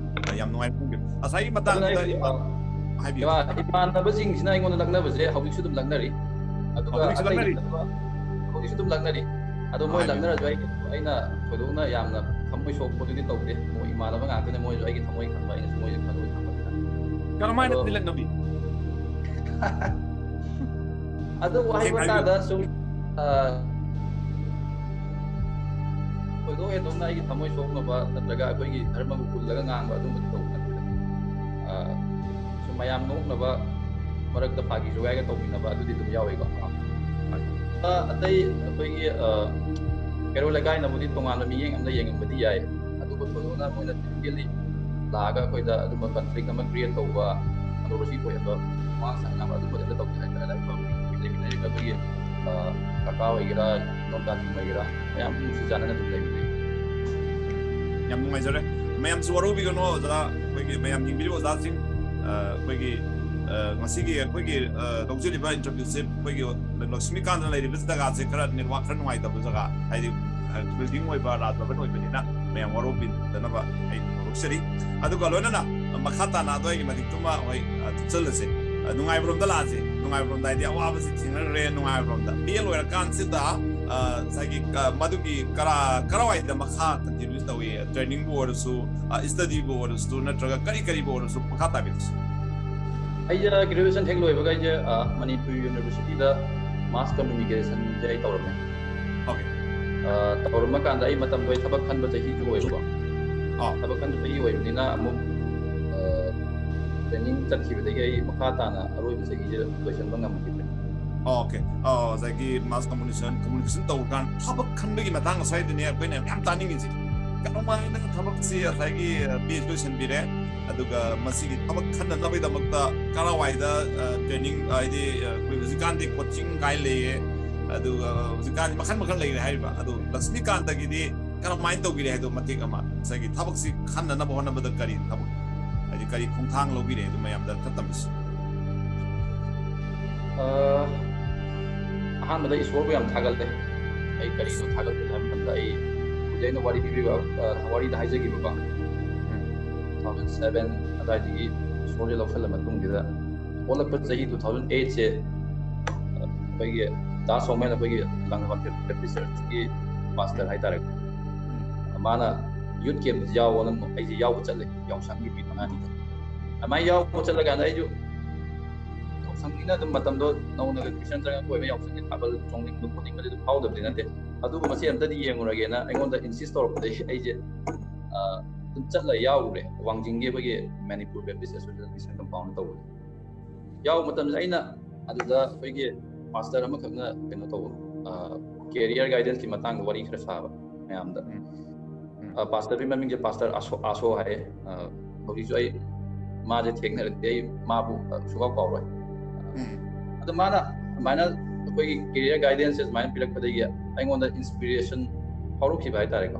ꯑ, ꯌꯥꯝ ꯅꯨꯡꯉꯥꯏꯕ ꯐꯣꯡꯕꯤꯔꯦ꯫ ꯉꯁꯥꯏꯒꯤ ꯑꯗꯨꯅ ꯃꯇꯥꯡꯗꯨꯗ ꯑꯩ, ꯏꯃꯥ-, ꯑ, ꯍꯥꯏꯕꯤꯌꯨ꯫ ꯏꯃꯥ-, ꯏꯃꯥꯟꯅꯕꯁꯤꯡꯁꯤꯅ ꯑꯩꯉꯣꯟꯗ ꯂꯛꯅꯕꯁꯦ ꯍꯧꯖꯤꯛꯁꯨ ꯑꯗꯨꯝ ꯂꯛꯅꯔꯤ꯫ ꯑꯗꯨꯒ ꯍꯧꯖꯤꯛꯁꯨ ꯑꯇꯩ ꯂꯛꯅꯔꯤ? ꯅꯠꯇꯕ, ꯍꯧꯖꯤꯛꯁꯨ ꯑꯗꯨꯝ ꯂꯛꯅꯔꯤ꯫ ꯑꯗꯣ ꯃꯣꯏ ꯍꯥꯏꯕꯤꯌꯨ꯫ ꯂꯛꯅꯔꯁꯨ ꯑꯩ, ꯑꯩꯅ ꯊꯣꯏꯗꯣꯛꯅ ꯌꯥꯝꯅ ꯊꯃꯣꯏ ꯁꯣꯛꯄꯗꯨꯗꯤ ꯇꯧꯗꯦ꯫ ꯃꯣꯏ ꯏꯃꯥꯟꯅꯕ ꯉꯥꯛꯇꯅꯦ, ꯃꯣꯏꯁꯨ ꯑꯩꯒꯤ ꯊꯃꯣꯏ ꯈꯪꯕ, ꯑꯩꯅꯁꯨ ꯃꯣꯏꯁꯨ ꯊꯃꯣꯏ ꯈꯪꯕꯅꯤꯅ꯫ ꯀꯔꯝꯍꯥꯏꯅꯗꯤ ꯑꯗꯣ ꯂꯛꯅꯕꯤ? ꯑꯗꯨ ꯋꯥꯍꯩ ꯇꯁꯦꯡꯅ ꯍꯥꯏꯕꯤꯌꯨ꯫ ꯋꯥꯇꯥꯗ ꯁꯨꯝ, ꯑ, ꯊꯣꯏꯗꯣꯛ ꯍꯦꯟꯗꯣꯛꯅ ꯑꯩꯒꯤ ꯊꯃꯣꯏ ꯁꯣꯛꯅꯕ ꯅꯠꯇ꯭ꯔꯒ ꯑꯩꯈꯣꯏꯒꯤ ꯙꯔꯃꯕꯨ ꯍꯨꯜꯂꯒ ꯉꯥꯡꯕ ꯑꯗꯨꯝꯕꯗꯤ ꯇꯧꯕ ꯅꯠꯇꯦ꯫ ꯑ, ꯁꯨꯝ ꯃꯌꯥꯝ ꯅꯣꯛꯅꯕ, ꯃꯔꯛꯇ ꯐꯥꯒꯤ ꯖꯨꯒꯥꯏꯒ ꯇꯧꯃꯤꯟꯅꯕ ꯑꯗꯨꯗꯤ ꯑꯗꯨꯝ ꯌꯥꯎꯋꯤꯀꯣ꯫ ꯑ, ꯑꯇꯩ ꯑꯩꯈꯣꯏꯒꯤ, ꯑ, ꯀꯩꯔꯣꯜ ꯂꯩꯀꯥꯏꯅꯕꯨꯗꯤ ꯇꯣꯉꯥꯟꯕ ꯃꯤꯠꯌꯦꯡ ꯑꯃꯗ ꯌꯦꯡꯉꯝꯕꯗꯤ ꯌꯥꯏ, ꯑꯗꯨꯕꯨ ꯊꯣꯏꯗꯣꯛꯅ ꯃꯣꯏꯅ physically ꯂꯥꯛꯑꯒ ꯑꯩꯈꯣꯏꯗ ꯑꯗꯨꯝꯕ conflict ꯑꯃ create ꯇꯧꯕ, controversy ꯑꯣꯏꯍꯟꯕ, ꯋꯥ ꯁꯥꯟꯅꯕ ꯑꯗꯨꯝꯕꯗꯤ ꯑꯝꯇ ꯇꯧꯗꯦ ꯍꯥꯏꯇꯥꯔꯦ꯫ ꯑꯗꯨꯒ ꯂꯩꯃꯤꯟꯅꯔꯤꯕ ꯑꯩꯈꯣꯏꯒꯤ, ꯑ, ꯀꯀꯥ ꯑꯣꯏꯒꯦꯔꯥ, ꯏꯗꯣꯝꯆꯥꯁꯤꯡ ꯑꯣꯏꯒꯦꯔꯥ, ꯃꯌꯥꯝ ꯅꯨꯡꯁꯤ ꯆꯥꯟꯅꯅ ꯑꯗꯨꯝ ꯂꯩꯃꯤꯟꯅꯩ꯫ ꯌꯥꯝ ꯅꯨꯡꯉꯥꯏꯖꯔꯦ꯫ ꯃꯌꯥꯝꯁꯨ ꯋꯥꯔꯧꯕꯤꯒꯅꯨ ꯑꯣꯖꯥ, ꯑꯩꯈꯣꯏꯒꯤ ꯃꯌꯥꯝ ꯌꯦꯡꯕꯤꯔꯤꯕ ꯑꯣꯖꯥꯁꯤꯡ, ꯑ, ꯑꯩꯈꯣꯏꯒꯤ, ꯑ, ꯉꯁꯤꯒꯤ ꯑꯩꯈꯣꯏꯒꯤ, ꯑ, ꯂꯧꯖꯔꯤꯕ interviewꯁꯦ ꯑꯩꯈꯣꯏꯒꯤ ꯂꯛꯁꯃꯤꯀꯥꯟꯇꯅ ꯂꯩꯔꯤꯕ ꯖꯒꯥꯁꯦ ꯈꯔ network ꯈꯔ ꯅꯨꯡꯉꯥꯏꯇꯕ ꯖꯒꯥ, ꯍꯥꯏꯗꯤ, ꯑ, building ꯑꯣꯏꯕ ꯔꯥꯖ ꯚꯕꯟ ꯑꯣꯏꯕꯅꯤꯅ ꯃꯌꯥꯝ ꯋꯥꯔꯧꯕꯤꯗꯅꯕ ꯑꯩ ꯍꯧꯗꯣꯛꯆꯔꯤ꯫ ꯑꯗꯨꯒ ꯂꯣꯏꯅꯅ ꯃꯈꯥ ꯇꯥꯅ ꯑꯗꯣ ꯑꯩꯒꯤ ꯃꯇꯤꯛꯇꯨꯃ ꯍꯣꯏ, ꯑ, ꯊꯨꯞꯆꯜꯂꯁꯦ꯫ ꯑ, ꯅꯨꯡꯉꯥꯏꯕꯔꯣꯝꯗ ꯂꯥꯛꯑꯁꯦ꯫ ꯅꯨꯡꯉꯥꯏꯕꯔꯣꯝꯗ ꯍꯥꯏꯗꯤ ꯑꯋꯥꯕꯁꯤ ꯊꯦꯡꯅꯈ꯭ꯔꯦ, ꯅꯨꯡꯉꯥꯏꯕꯔꯣꯝꯗ꯫ ꯕꯤ ꯑꯦ ꯂꯣꯏꯔꯀꯥꯟꯁꯤꯗ, ꯑ, ꯉꯁꯥꯏꯒꯤ, ꯑ, ꯃꯗꯨꯒꯤ ꯀꯔꯥ-, ꯀꯔꯥꯏꯋꯥꯏꯗ ꯃꯈꯥ continue ꯇꯧꯏ? Trainingꯕꯨ ꯑꯣꯏꯔꯁꯨ, ꯑ, studyꯕꯨ ꯑꯣꯏꯔꯁꯨ, ꯅꯠꯇ꯭ꯔꯒ ꯀꯔꯤ ꯀꯔꯤꯕꯨ ꯑꯣꯏꯔꯁꯨ ꯃꯈꯥ ꯇꯥꯕꯤꯔꯁꯤ꯫ ꯑꯩꯁꯦ graduation ꯍꯦꯛ ꯂꯣꯏꯕꯒ ꯑꯩꯁꯦ, ꯑ, ꯃꯅꯤꯄꯨꯔ Universityꯗ mass communicationꯁꯦ ꯑꯩ ꯇꯧꯔꯝꯃꯦ꯫ Okay. ꯑ, ꯇꯧꯔꯝꯃ ꯀꯥꯟꯗ ꯑꯩ ꯃꯇꯝꯗꯣ ꯑꯩ ꯊꯕꯛ ꯈꯟꯕ ꯆꯍꯤꯁꯨ ꯑꯣꯏꯕꯀꯣ꯫ ꯑꯥ꯫ ꯊꯕꯛ ꯈꯟꯕ ꯆꯍꯤ ꯑꯣꯏꯕꯅꯤꯅ ꯑꯃꯨꯛ, ꯑ, training ꯆꯠꯈꯤꯕꯗꯒꯤ ꯑꯩ ꯃꯈꯥ ꯇꯥꯅ ꯑꯔꯣꯏꯕ ꯆꯍꯤꯁꯦ ꯂꯣꯏꯁꯤꯟꯕ ꯉꯝꯈꯤꯗ꯭ꯔꯦ꯫ Okay. ꯑ, ꯉꯁꯥꯏꯒꯤ mass communication, communication ꯇꯧꯔꯀꯥꯟ ꯊꯕꯛ ꯈꯟꯕꯒꯤ ꯃꯇꯥꯡ ꯑꯁ꯭ꯋꯥꯏꯗꯅꯦ ꯑꯩꯈꯣꯏꯅ ꯌꯥꯝ ꯇꯥꯅꯤꯡꯉꯤꯁꯦ꯫ ꯀꯔꯝꯍꯥꯏꯅ ꯊꯕꯛꯁꯤ ꯉꯁꯥꯏꯒꯤ ꯄꯤ ꯑꯩꯆ ꯂꯣꯏꯁꯤꯟꯕꯤꯔꯦ, ꯑꯗꯨꯒ ꯃꯁꯤꯒꯤ ꯊꯕꯛ ꯈꯟꯅꯅꯕꯒꯤꯗꯃꯛꯇ ꯀꯔꯥꯏꯋꯥꯏꯗ ꯇ꯭ꯔꯦꯅꯤꯡ, ꯍꯥꯏꯗꯤ ꯑꯩꯈꯣꯏ ꯍꯧꯖꯤꯛꯀꯥꯟꯗꯤ ꯀꯣꯆꯤꯡ ꯀꯥꯏ ꯂꯩꯌꯦ, ꯑꯗꯨꯒ ꯍꯧꯖꯤꯛꯀꯥꯟꯗꯤ ꯃꯈꯜ ꯃꯈꯜ ꯂꯩꯔꯦ ꯍꯥꯏꯔꯤꯕ꯫ ꯑꯗꯣ ꯂꯛꯁꯃꯤꯀꯥꯟꯇꯒꯤꯗꯤ ꯀꯔꯝꯍꯥꯏꯅ ꯇꯧꯕꯤꯔꯦ ꯍꯥꯏꯗꯣ ꯃꯇꯦꯛ ꯑꯃ, ꯉꯁꯥꯏꯒꯤ ꯊꯕꯛꯁꯤ ꯈꯟꯅꯅꯕ ꯍꯣꯠꯅꯕꯗ ꯀꯔꯤ ꯊꯕꯛ, ꯍꯥꯏꯗꯤ ꯀꯔꯤ ꯈꯣꯡꯊꯥꯡ ꯂꯧꯕꯤꯔꯦ ꯑꯗꯨ ꯃꯌꯥꯝꯗ ꯈꯔ ꯇꯝꯕꯤꯁꯤ꯫ ꯑ, ꯑꯍꯥꯟꯕꯗ ꯏꯁꯣꯔꯕꯨ ꯌꯥꯝ ꯊꯥꯒꯠꯂꯦ꯫ ꯑꯩ ꯀꯔꯤꯅꯣ ꯊꯥꯒꯠꯂꯤꯅꯣ ꯍꯥꯏꯕ ꯃꯇꯝꯗ, ꯑꯩ ꯍꯧꯖꯤꯛ ꯑꯩꯅ ꯋꯥꯔꯤ ꯄꯤꯕꯤꯕ, ꯑ, ꯋꯥꯔꯤꯗ ꯍꯥꯏꯖꯈꯤꯕꯀꯣ, two thousand seven ꯑꯗꯨꯋꯥꯏꯗꯒꯤ ꯏꯁꯣꯔꯁꯦ ꯂꯧꯁꯜꯂ ꯃꯇꯨꯡꯁꯤꯗ, ꯑꯣꯜꯂꯛꯄ ꯆꯍꯤ two thousand eight ꯁꯦ, ꯑ, ꯑꯩꯈꯣꯏꯒꯤ ꯗꯥ ꯁꯣꯃꯦꯟ, ꯑꯩꯈꯣꯏꯒꯤ ꯂꯥꯡꯕꯟ Baptist Church ꯀꯤ ꯄꯥꯁꯇꯔ ꯍꯥꯏꯇꯥꯔꯦ, ꯃꯥꯅ ꯌꯨꯠ ꯀꯦꯝꯞ ꯌꯥꯎꯑꯣꯅ ꯑꯩꯁꯦ ꯌꯥꯎꯕ ꯆꯠꯂꯦ, ꯌꯥꯎꯁꯪ ꯅꯨꯃꯤꯠ ꯃꯉꯥꯅꯤꯗ꯫ ꯑꯗꯨꯃꯥꯏꯅ ꯌꯥꯎꯕ ꯆꯠꯂꯀꯥꯟꯗ ꯑꯩꯁꯨ ꯌꯥꯎꯁꯪꯅꯤꯅ ꯑꯗꯨꯝ ꯃꯇꯝꯗꯣ ꯅꯧꯅꯒ ꯈ꯭ꯔꯤꯁꯇꯤꯌꯥꯟ ꯆꯪꯉꯛꯄ ꯑꯣꯏꯕ, ꯌꯥꯎꯁꯪꯒꯤ ꯊꯥꯕꯜ ꯆꯣꯡꯅꯤꯡꯕ ꯈꯣꯠꯅꯤꯡꯕꯗꯤ ꯑꯗꯨꯝ ꯐꯥꯎꯗꯕꯗꯤ ꯅꯠꯇꯦ꯫ ꯑꯗꯨꯕꯨ ꯃꯁꯤ ꯑꯝꯇꯗꯤ ꯌꯦꯡꯉꯨꯔꯒꯦꯅ ꯑꯩꯉꯣꯟꯗ ꯏꯟꯁꯤꯁ ꯇꯧꯔꯛꯄꯗꯒꯤ ꯑꯩꯁꯦ, ꯑ, ꯑꯗꯨꯝ ꯆꯠꯂ ꯌꯥꯎꯔꯨꯔꯦ, ꯋꯥꯡꯖꯤꯡꯒꯤ ꯑꯩꯈꯣꯏꯒꯤ Manipur Baptist association mission compound ꯇꯧꯕꯗꯣ꯫ ꯌꯥꯎꯕ ꯃꯇꯝꯗ ꯑꯩꯅ ꯑꯗꯨꯗ ꯑꯩꯈꯣꯏꯒꯤ ꯄꯥꯁꯇꯔ ꯑꯃꯈꯛꯅ ꯀꯩꯅꯣ ꯇꯧꯕ, ꯀꯦꯔꯤꯌꯔ ꯒꯥꯏꯗꯦꯟꯁꯀꯤ ꯃꯇꯥꯡꯗ ꯋꯥꯔꯤ ꯈꯔ ꯁꯥꯕ ꯃꯌꯥꯝꯗ꯫ ꯎꯝ. ꯎꯝ. ꯑ, ꯄꯥꯁꯇꯔꯒꯤ ꯃꯃꯤꯡꯁꯦ ꯄꯥꯁꯇꯔ ꯑꯥꯁꯣ, ꯑꯥꯁꯣ ꯍꯥꯏꯌꯦ꯫ ꯑ, ꯍꯧꯖꯤꯛꯁꯨ ꯑꯩ ꯃꯥꯁꯦ ꯊꯦꯡꯅꯔꯗꯤ ꯑꯩ ꯃꯥꯕꯨ, ꯑ, ꯁꯨꯡꯀꯥꯎ ꯀꯥꯎꯔꯣꯏ꯫ ꯎꯝ. ꯑꯗꯣ ꯃꯥꯅ ꯑꯗꯨꯃꯥꯏꯅ ꯑꯩꯈꯣꯏꯒꯤ ꯀꯦꯔꯤꯌꯔ ꯒꯥꯏꯗꯦꯟꯁꯁꯦ ꯑꯗꯨꯃꯥꯏꯅ ꯄꯤꯔꯛꯄꯗꯒꯤ ꯑꯩꯉꯣꯟꯗ ꯏꯟꯁꯄꯤꯔꯦꯁꯟ ꯐꯥꯎꯔꯛꯈꯤꯕ ꯍꯥꯏꯇꯥꯔꯦꯀꯣ꯫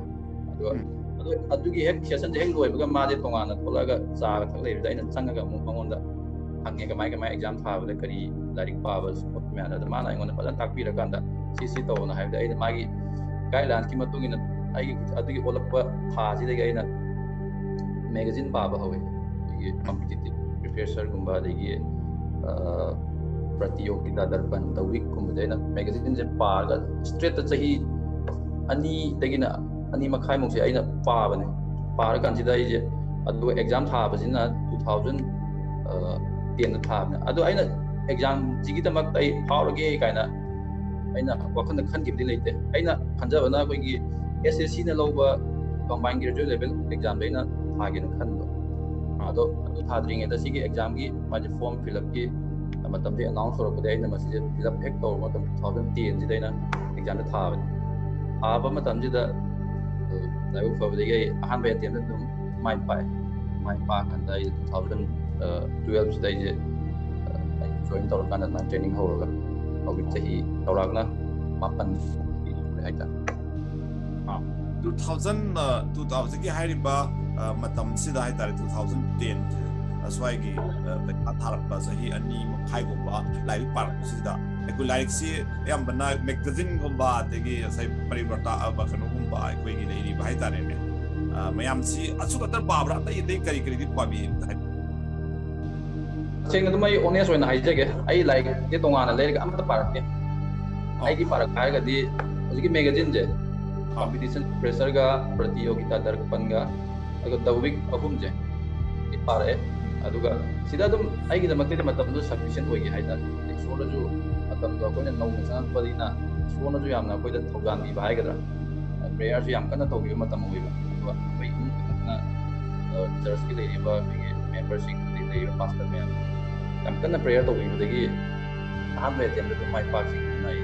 ꯑꯗꯨꯒ ꯎꯝ. ꯑꯗꯨ, ꯑꯗꯨꯒꯤ ꯍꯦꯛ ꯁꯦꯁꯟꯁꯦ ꯍꯦꯛ ꯂꯣꯏꯕꯒ ꯃꯥꯁꯦ ꯇꯣꯉꯥꯟꯅ ꯊꯣꯛꯂꯛꯑꯒ ꯆꯥꯒ ꯊꯛ ꯂꯩꯕꯗ ꯑꯩꯅ ꯆꯪꯉꯒ ꯑꯃꯨꯛ ꯃꯉꯣꯟꯗ ꯍꯪꯉꯦ, ꯀꯃꯥꯏ ꯀꯃꯥꯏ ꯑꯦꯛꯖꯥꯝ ꯊꯥꯕꯗ ꯀꯔꯤ ꯂꯥꯏꯔꯤꯛ ꯄꯥꯕ ꯈꯣꯠꯄ ꯃꯌꯥꯝꯗꯣ꯫ ꯑꯗꯣ ꯃꯥꯅ ꯑꯩꯉꯣꯟꯗ ꯐꯖꯅ ꯇꯥꯛꯄꯤꯔꯀꯥꯟꯗ ꯁꯤ ꯁꯤ ꯇꯧꯑꯣꯅ ꯍꯥꯏꯕꯗ ꯑꯩꯅ ꯃꯥꯒꯤ ꯒꯥꯏꯗꯂꯥꯏꯟꯁꯀꯤ ꯃꯇꯨꯡ ꯏꯟꯅ ꯑꯩꯒꯤ ꯑꯗꯨꯒꯤ ꯑꯣꯜꯂꯛꯄ ꯊꯥꯁꯤꯗꯒꯤ ꯑꯩꯅ ꯃꯦꯒꯥꯖꯤꯟ ꯄꯥꯕ ꯍꯧꯋꯦ꯫ ꯑꯩꯈꯣꯏꯒꯤ ꯀꯝꯄꯤꯇꯤꯇꯤꯞ ꯄ꯭ꯔꯤꯄꯦꯔꯦꯁꯟꯒꯨꯝꯕ, ꯑꯗꯒꯤ, ꯑ, ꯄ꯭ꯔꯇꯤꯌꯣꯒꯤꯇꯥ ꯗꯔꯄꯟ, ꯗ ꯋꯤꯛꯀꯨꯝꯕꯁꯦ ꯑꯩꯅ ꯃꯦꯒꯥꯖꯤꯟꯁꯦ ꯄꯥꯔꯒ ꯏꯁꯇ꯭ꯔꯦꯠꯇ ꯆꯍꯤ ꯑꯅꯤꯗꯒꯤꯅ ꯑꯅꯤ ꯃꯈꯥꯏꯃꯨꯛꯁꯦ ꯑꯩꯅ ꯄꯥꯕꯅꯦ꯫ ꯄꯥꯔꯀꯥꯟꯁꯤꯗ ꯑꯩꯁꯦ, ꯑꯗꯨꯒ ꯑꯦꯛꯖꯥꯝ ꯊꯥꯕꯁꯤꯅ two thousand ten ꯊꯥꯕꯅꯦ꯫ ꯑꯗꯣ ꯑꯩꯅ ꯑꯦꯛꯖꯥꯝꯁꯤꯒꯤꯗꯃꯛꯇ ꯑꯩ ꯐꯥꯎꯔꯒꯦ ꯀꯥꯏꯅ ꯑꯩꯅ ꯋꯥꯈꯜꯗ ꯈꯟꯈꯤꯕꯗꯤ ꯂꯩꯇꯦ꯫ ꯑꯩꯅ ꯈꯟꯖꯕꯅ ꯑꯩꯈꯣꯏꯒꯤ ꯑꯦꯁ ꯑꯦꯁ ꯁꯤꯅ ꯂꯧꯕ ꯀꯝꯕꯥꯏꯟ ꯒ꯭ꯔꯦꯖꯨꯑꯦꯠ ꯂꯦꯚꯦꯜ ꯑꯦꯛꯖꯥꯝꯗ ꯑꯩꯅ ꯊꯥꯒꯦꯅ ꯈꯟꯕ꯫ ꯑꯗꯣ ꯑꯗꯨ ꯊꯥꯗ꯭ꯔꯤꯉꯩꯗ ꯁꯤꯒꯤ ꯑꯦꯛꯖꯥꯝꯒꯤ ꯃꯥꯒꯤ ꯐꯣꯔꯝ ꯐꯤꯜ ꯑꯞꯀꯤ ꯃꯇꯝꯁꯦ ꯑꯦꯅꯥꯎꯟꯁ ꯇꯧꯔꯛꯄꯗꯒꯤ ꯑꯩꯅ ꯃꯁꯤꯁꯦ ꯐꯤꯜ ꯑꯞ ꯍꯦꯛ ꯇꯧꯕ ꯃꯇꯝ two thousand ten ꯁꯤꯗ ꯑꯩꯅ ꯑꯦꯛꯖꯥꯝꯗ ꯊꯥꯕꯅꯤ꯫ ꯊꯥꯕ ꯃꯇꯝꯁꯤꯗ, ꯑ, ꯂꯥꯏꯕꯛ ꯐꯕꯗꯒꯤ ꯑꯩ ꯑꯍꯥꯟꯕ ꯑꯦꯇꯦꯝꯗ ꯑꯗꯨꯝ ꯃꯥꯏ ꯄꯥꯛꯑꯦ꯫ ꯃꯥꯏ ꯄꯥꯛꯀꯥꯟꯗ ꯑꯩ two thousand twelve ꯁꯤꯗ ꯑꯩꯁꯦ ꯑ, ꯑꯩ ꯖꯣꯏꯟ ꯇꯧꯔꯀꯥꯟꯗ ꯑꯗꯨꯃꯥꯏꯅ ꯇ꯭ꯔꯦꯅꯤꯡ ꯍꯧꯔꯒ ꯍꯧꯖꯤꯛ ꯆꯍꯤ ꯆꯥꯎꯔꯥꯛꯅ ꯃꯥꯄꯟ ꯁꯨꯔꯦ ꯍꯥꯏꯇꯥꯔꯦ꯫ ꯇꯨ ꯊꯥꯎꯖꯟ ꯇꯨ ꯊꯥꯎꯖꯟꯒꯤ ꯍꯥꯏꯔꯤꯕ ꯑ, ꯃꯇꯝꯁꯤꯗ ꯍꯥꯏꯇꯥꯔꯦ, two thousand ten ꯑꯁ꯭ꯋꯥꯏꯒꯤ ꯑ, ꯄꯩꯈꯥ ꯊꯥꯔꯛꯄ ꯆꯍꯤ ꯑꯅꯤ ꯃꯈꯥꯏꯒꯨꯝꯕ ꯂꯥꯏꯔꯤꯛ ꯄꯥꯔꯛꯄꯁꯤꯗ ꯑꯩꯈꯣꯏ ꯂꯥꯏꯔꯤꯛꯁꯤ ꯑꯌꯥꯝꯕꯅ ꯃꯦꯒꯥꯖꯤꯟꯒꯨꯝꯕ ꯑꯗꯒꯤ ꯉꯁꯥꯏ ꯄꯔꯤꯕꯔꯇꯥ ꯑ, ꯀꯩꯅꯣꯒꯨꯝꯕ ꯑꯩꯈꯣꯏꯒꯤ ꯂꯩꯔꯤꯕ ꯍꯥꯏꯇꯥꯔꯦꯅꯦ꯫ ꯑ, ꯃꯌꯥꯝꯁꯤ ꯑꯁꯨꯛ ꯈꯛꯇ ꯄꯥꯕ꯭ꯔꯥ? ꯑꯇꯩ ꯑꯇꯩ ꯀꯔꯤ ꯀꯔꯤꯗꯤ ꯄꯥꯕꯤ? ꯇꯁꯦꯡꯅ ꯑꯗꯨꯝ ꯑꯩ ꯑꯣꯅꯦꯁ ꯑꯣꯏꯅ ꯍꯥꯏꯖꯒꯦ, ꯑꯩ ꯂꯥꯏꯔꯤꯛꯇꯤ ꯇꯣꯉꯥꯟꯅ ꯂꯩꯔꯒ ꯑꯃꯠꯇ ꯄꯥꯔꯛꯇꯦ꯫ ꯑꯩꯒꯤ ꯄꯥꯔꯛꯄ ꯍꯥꯏꯔꯒꯗꯤ ꯍꯧꯖꯤꯛꯀꯤ ꯃꯦꯒꯥꯖꯤꯟꯁꯦ, ꯀꯝꯄꯤꯇꯤꯁꯟ ꯄ꯭ꯔꯦꯁꯔꯒ ꯄ꯭ꯔꯇꯤꯌꯣꯒꯤꯇꯥ ꯗꯔꯄꯟꯒ ꯑꯗꯨꯒ ꯗ ꯋꯤꯛ ꯑꯍꯨꯝꯁꯦ ꯑꯩ ꯄꯥꯔꯛꯑꯦ꯫ ꯑꯗꯨꯒ ꯁꯤꯗ ꯑꯗꯨꯝ ꯑꯩꯒꯤꯗꯃꯛꯇꯗꯤ ꯃꯇꯝꯗꯣ ꯁꯐꯤꯁꯦꯟ ꯑꯣꯏꯈꯤ ꯍꯥꯏꯇꯥꯔꯦ꯫ ꯏꯁꯣꯔꯗꯁꯨ ꯃꯇꯝꯗꯣ ꯑꯩꯈꯣꯏꯅ ꯅꯧꯅ ꯆꯪꯉꯛꯄꯅꯤꯅ ꯏꯁꯣꯔꯅꯁꯨ ꯌꯥꯝꯅ ꯑꯩꯈꯣꯏꯗ ꯊꯧꯖꯥꯟꯕꯤꯕ ꯍꯥꯏꯒꯗ꯭ꯔꯥ, ꯄ꯭ꯔꯦꯌꯔꯁꯨ ꯌꯥꯝ ꯀꯟꯅ ꯇꯧꯈꯤꯕ ꯃꯇꯝ ꯑꯣꯏꯕ꯫ ꯑꯗꯨꯒ ꯑꯩꯈꯣꯏ ꯏꯃꯨꯡ ꯈꯛꯇꯅ ꯆꯔꯆꯀꯤ ꯂꯩꯔꯤꯕ ꯑꯩꯈꯣꯏꯒꯤ ꯃꯦꯝꯕꯔꯁꯤꯡ, ꯑꯗꯩ ꯂꯩꯔꯤꯕ ꯄꯥꯁꯇꯔ ꯃꯌꯥꯝ ꯌꯥꯝ ꯀꯟꯅ ꯄ꯭ꯔꯦꯌꯔ ꯇꯧꯕꯤꯕꯗꯒꯤ ꯑꯍꯥꯟꯕ ꯑꯦꯇꯦꯝꯗ ꯑꯗꯨꯝ ꯃꯥꯏ ꯄꯥꯛꯈꯤꯕꯅ ꯑꯩ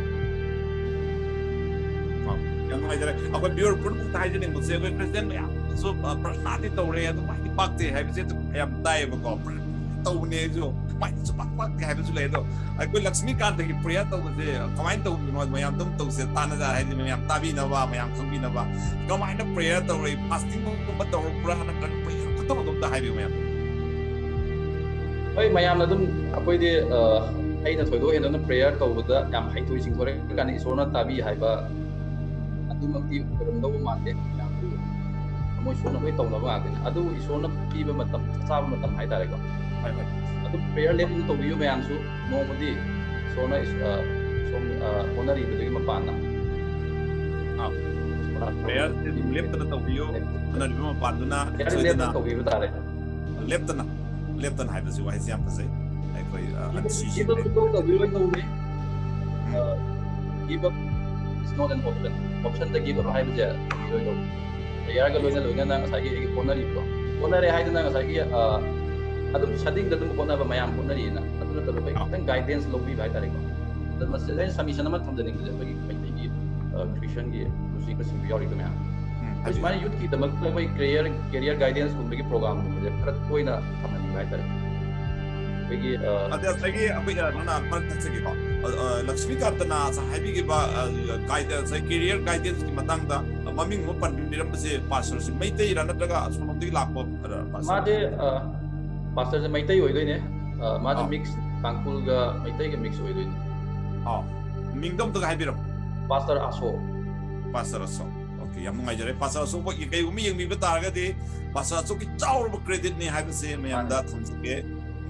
ꯌꯥꯝ ꯅꯨꯡꯉꯥꯏꯖꯔꯦ꯫ ꯑꯩꯈꯣꯏ ꯚꯤꯌꯨꯔ ꯄꯨꯝꯅꯃꯛꯇ ꯍꯥꯏꯖꯅꯤꯡꯕꯁꯦ, ꯑꯩꯈꯣꯏ ꯈ꯭ꯔꯤꯁꯇꯤꯌꯥꯟ ꯃꯌꯥꯝꯁꯨ ꯑ, ꯄ꯭ꯔꯊꯅꯥꯗꯤ ꯇꯧꯔꯦ, ꯑꯗꯨ ꯃꯥꯏꯗꯤ ꯄꯥꯛꯇꯦ ꯍꯥꯏꯕꯁꯦ ꯑꯗꯨꯝ ꯌꯥꯝ ꯇꯥꯏꯌꯦꯕꯀꯣ꯫ ꯄ꯭ꯔꯊꯅꯥ ꯇꯧꯕꯅꯦ ꯑꯩꯁꯨ, ꯃꯥꯏꯗꯤ ꯁꯨꯡꯄꯥꯛ ꯄꯥꯛꯇꯦ ꯍꯥꯏꯕꯁꯨ ꯂꯩ꯫ ꯑꯗꯣ ꯑꯩꯈꯣꯏ ꯂꯛꯁꯃꯤꯀꯥꯟꯇꯒꯤ ꯄ꯭ꯔꯦꯌꯔ ꯇꯧꯕꯁꯦ ꯀꯃꯥꯏꯅ ꯇꯧꯕꯅꯣ? ꯃꯌꯥꯝ ꯑꯗꯨꯝ ꯇꯧꯁꯦ, ꯇꯥꯟꯅꯖ ꯍꯥꯏꯗꯤ ꯃꯌꯥꯝ ꯇꯥꯕꯤꯅꯕ, ꯃꯌꯥꯝ ꯈꯪꯕꯤꯅꯕ꯫ ꯀꯃꯥꯏꯅ ꯄ꯭ꯔꯦꯌꯔ ꯇꯧꯔꯦ? ꯐꯥꯁꯇꯤꯡꯒꯨꯝꯕ ꯇꯧꯔꯛꯄ꯭ꯔꯥ? ꯅꯠꯇ꯭ꯔꯒ ꯄ꯭ꯔꯦꯌꯔ ꯈꯛꯇ ꯑꯗꯨꯝꯇ ꯍꯥꯏꯕꯤꯌꯨ ꯃꯌꯥꯝ꯫ ꯍꯣꯏ, ꯃꯌꯥꯝꯅ ꯑꯗꯨꯝ ꯑꯩꯈꯣꯏꯗꯤ, ꯑ, ꯑꯩꯅ ꯊꯣꯏꯗꯣꯛ ꯍꯦꯟꯗꯣꯛꯅ ꯄ꯭ꯔꯦꯌꯔ ꯇꯧꯕꯗ ꯌꯥꯝ ꯍꯩꯊꯣꯏ ꯁꯤꯡꯊꯣꯏꯔꯀꯥꯟꯗ ꯏꯁꯣꯔꯅ ꯇꯥꯕꯤ ꯍꯥꯏꯕ ꯑꯗꯨꯃꯛꯇꯤ ꯑꯣꯏꯔꯝꯗꯧꯕ ꯃꯥꯟꯗꯦ꯫ ꯃꯌꯥꯝ ꯊꯃꯣꯏ ꯁꯣꯛꯅ ꯂꯣꯏ ꯇꯧꯅꯕ ꯉꯥꯛꯇꯅꯤ꯫ ꯑꯗꯨꯕꯨ ꯏꯁꯣꯔꯅ ꯄꯤꯕ ꯃꯇꯝ, ꯆꯞ ꯆꯥꯕ ꯃꯇꯝ ꯍꯥꯏꯇꯥꯔꯦꯀꯣ꯫ ꯍꯣꯏ, ꯍꯣꯏ꯫ ꯑꯗꯨꯝ ꯄ꯭ꯔꯦꯌꯔ ꯂꯦꯞꯇꯅ ꯇꯧꯕꯤꯌꯨ ꯃꯌꯥꯝꯁꯨ꯫ ꯅꯣꯡꯃꯗꯤ ꯏꯁꯣꯔꯅ ꯏꯁ-, ꯑ, ꯁꯣꯝ, ꯑ, ꯍꯣꯠꯅꯔꯤꯕꯗꯨꯒꯤ ꯃꯄꯥꯟꯗ꯫ ꯑꯥ꯫ ꯄ꯭ꯔꯦꯌꯔꯁꯦ ꯑꯗꯨꯝ ꯂꯦꯞꯇꯅ ꯇꯧꯕꯤꯌꯨ꯫ ꯍꯣꯠꯅꯔꯤꯕ ꯃꯄꯥꯟꯗꯨꯅ ꯄ꯭ꯔꯦꯌꯔ ꯁꯣꯏꯗꯅ ꯂꯦꯞꯇꯅ ꯇꯧꯕꯤꯕ ꯇꯥꯔꯦ꯫ ꯂꯦꯞꯇꯅ, ꯂꯦꯞꯇꯅ ꯍꯥꯏꯕꯁꯤ ꯋꯥꯍꯩꯁꯤ ꯌꯥꯝ ꯐꯖꯩ꯫ ꯑꯩꯈꯣꯏ, ꯑ, ꯒꯤꯞ ꯑꯞ, ꯑꯟꯁꯤꯁꯤ ꯒꯤꯞ ꯑꯞ ꯁꯨꯡꯇꯧ ꯇꯧꯕꯤꯔꯣꯏꯗꯧꯕꯅꯤ꯫ Um. Uh, give up is not an option. ꯑꯣꯞꯁꯟꯗ ꯒꯤꯞ ꯑꯞ ꯍꯥꯏꯕꯁꯦ ꯑꯣꯏꯔꯣꯏꯗꯧꯕ꯫ ꯄ꯭ꯔꯦꯌꯔꯒ ꯂꯣꯏꯅ ꯂꯣꯏꯅꯅ ꯉꯁꯥꯏꯒꯤ ꯑꯩꯒꯤ ꯍꯣꯠꯅꯔꯤꯕꯗꯣ, ꯍꯣꯠꯅꯔꯦ ꯍꯥꯏꯗꯅ ꯉꯁꯥꯏꯒꯤ, ꯑ, ꯑꯗꯨꯝ ꯁꯗꯤꯡꯗ ꯑꯗꯨꯝ ꯍꯣꯠꯅꯕ, ꯃꯌꯥꯝ ꯍꯣꯠꯅꯔꯤꯑꯅ, ꯑꯗꯨ ꯅꯠꯇꯕ ꯑꯩꯈꯣꯏ ꯈꯤꯇꯪ ꯒꯥꯏꯗꯦꯟꯁ ꯂꯧꯕꯤꯕ ꯍꯥꯏꯇꯥꯔꯦꯀꯣ꯫ ꯑꯗ ꯃꯁꯤꯗ ꯑꯩꯅ ꯁꯕꯃꯤꯁꯟ ꯑꯃ ꯊꯝꯖꯅꯤꯡꯕꯁꯦ, ꯑꯩꯈꯣꯏꯒꯤ ꯃꯩꯇꯩꯒꯤ, ꯑ, ꯈ꯭ꯔꯤꯁꯇꯤꯌꯟꯒꯤ ꯃꯨꯁꯂꯤꯝꯅꯆꯤꯡꯕ ꯌꯥꯎꯔꯤꯕ ꯃꯌꯥꯝ, ꯎꯝ꯫ ꯑꯩꯈꯣꯏ ꯁꯨꯃꯥꯏꯅ ꯌꯨꯠꯀꯤꯗꯃꯛꯇ ꯑꯩꯈꯣꯏ ꯀꯦꯔꯤꯌꯔ ꯀꯦꯔꯤꯌꯔ ꯒꯥꯏꯗꯦꯟꯁꯀꯨꯝꯕꯒꯤ ꯄ꯭ꯔꯣꯒ꯭ꯔꯥꯝꯒꯨꯝꯕꯁꯦ ꯈꯔ ꯇꯣꯏꯅ ꯊꯝꯍꯟꯅꯤꯡꯕ ꯍꯥꯏꯇꯥꯔꯦ꯫ ꯑꯩꯈꯣꯏꯒꯤ ꯑ, ꯑꯗ ꯉꯁꯥꯏꯒꯤ ꯑꯩꯈꯣꯏ, ꯑ, ꯅꯪꯅ ꯃꯔꯛ ꯊꯠꯆꯒꯦꯀꯣ꯫ ꯑ, ꯑ, ꯂꯛꯁꯃꯤꯀꯥꯟꯇꯅ ꯉꯁꯥꯏ ꯍꯥꯏꯕꯤꯈꯤꯕ, ꯑ, ꯒꯥꯏꯗꯦꯟꯁ, ꯉꯁꯥꯏ ꯀꯦꯔꯤꯌꯔ ꯒꯥꯏꯗꯦꯟꯁꯀꯤ ꯃꯇꯥꯡꯗ, ꯑ, ꯃꯃꯤꯡ ꯑꯃ ꯄꯟꯕꯤꯔꯝꯕꯁꯦ, ꯄꯥꯁꯇꯔꯁꯦ ꯃꯩꯇꯩꯔꯥ ꯅꯠꯇ꯭ꯔꯒ ꯑꯁꯣꯝꯂꯣꯝꯗꯒꯤ ꯂꯥꯛꯄ, ꯑ, ꯄꯥꯁꯇꯔ? ꯃꯥꯁꯦ, ꯑ, ꯄꯥꯁꯇꯔꯁꯦ ꯃꯩꯇꯩ ꯑꯣꯏꯗꯣꯏꯅꯦ꯫ ꯑ, ꯃꯥꯁꯦ ꯑꯥ꯫ ꯃꯤꯛꯁ, ꯇꯥꯡꯈꯨꯜꯒ ꯃꯩꯇꯩꯒ ꯃꯤꯛꯁ ꯑꯣꯏꯗꯣꯏꯅꯦ꯫ ꯑꯥ꯫ ꯃꯤꯡꯗꯣ ꯑꯝꯇꯒ ꯍꯥꯏꯕꯤꯔꯝꯃꯣ꯫ ꯄꯥꯁꯇꯔ ꯑꯁꯣꯛ꯫ ꯄꯥꯁꯇꯔ ꯑꯁꯣꯛ꯫ ꯑꯣꯀꯦ, ꯌꯥꯝ ꯅꯨꯡꯉꯥꯏꯖꯔꯦ꯫ ꯄꯥꯁꯇꯔ ꯑꯁꯣꯛ ꯀꯩꯒꯨꯝꯕ ꯌꯦꯡꯕꯤꯕ ꯇꯥꯔꯒꯗꯤ, ꯄꯥꯁꯇꯔ ꯑꯁꯣꯛꯀꯤ ꯆꯥꯎꯔꯕ creditꯅꯤ ꯍꯥꯏꯕꯁꯦ ꯃꯌꯥꯝꯗ ꯃꯥꯅꯦ꯫ ꯊꯝꯖꯒꯦ꯫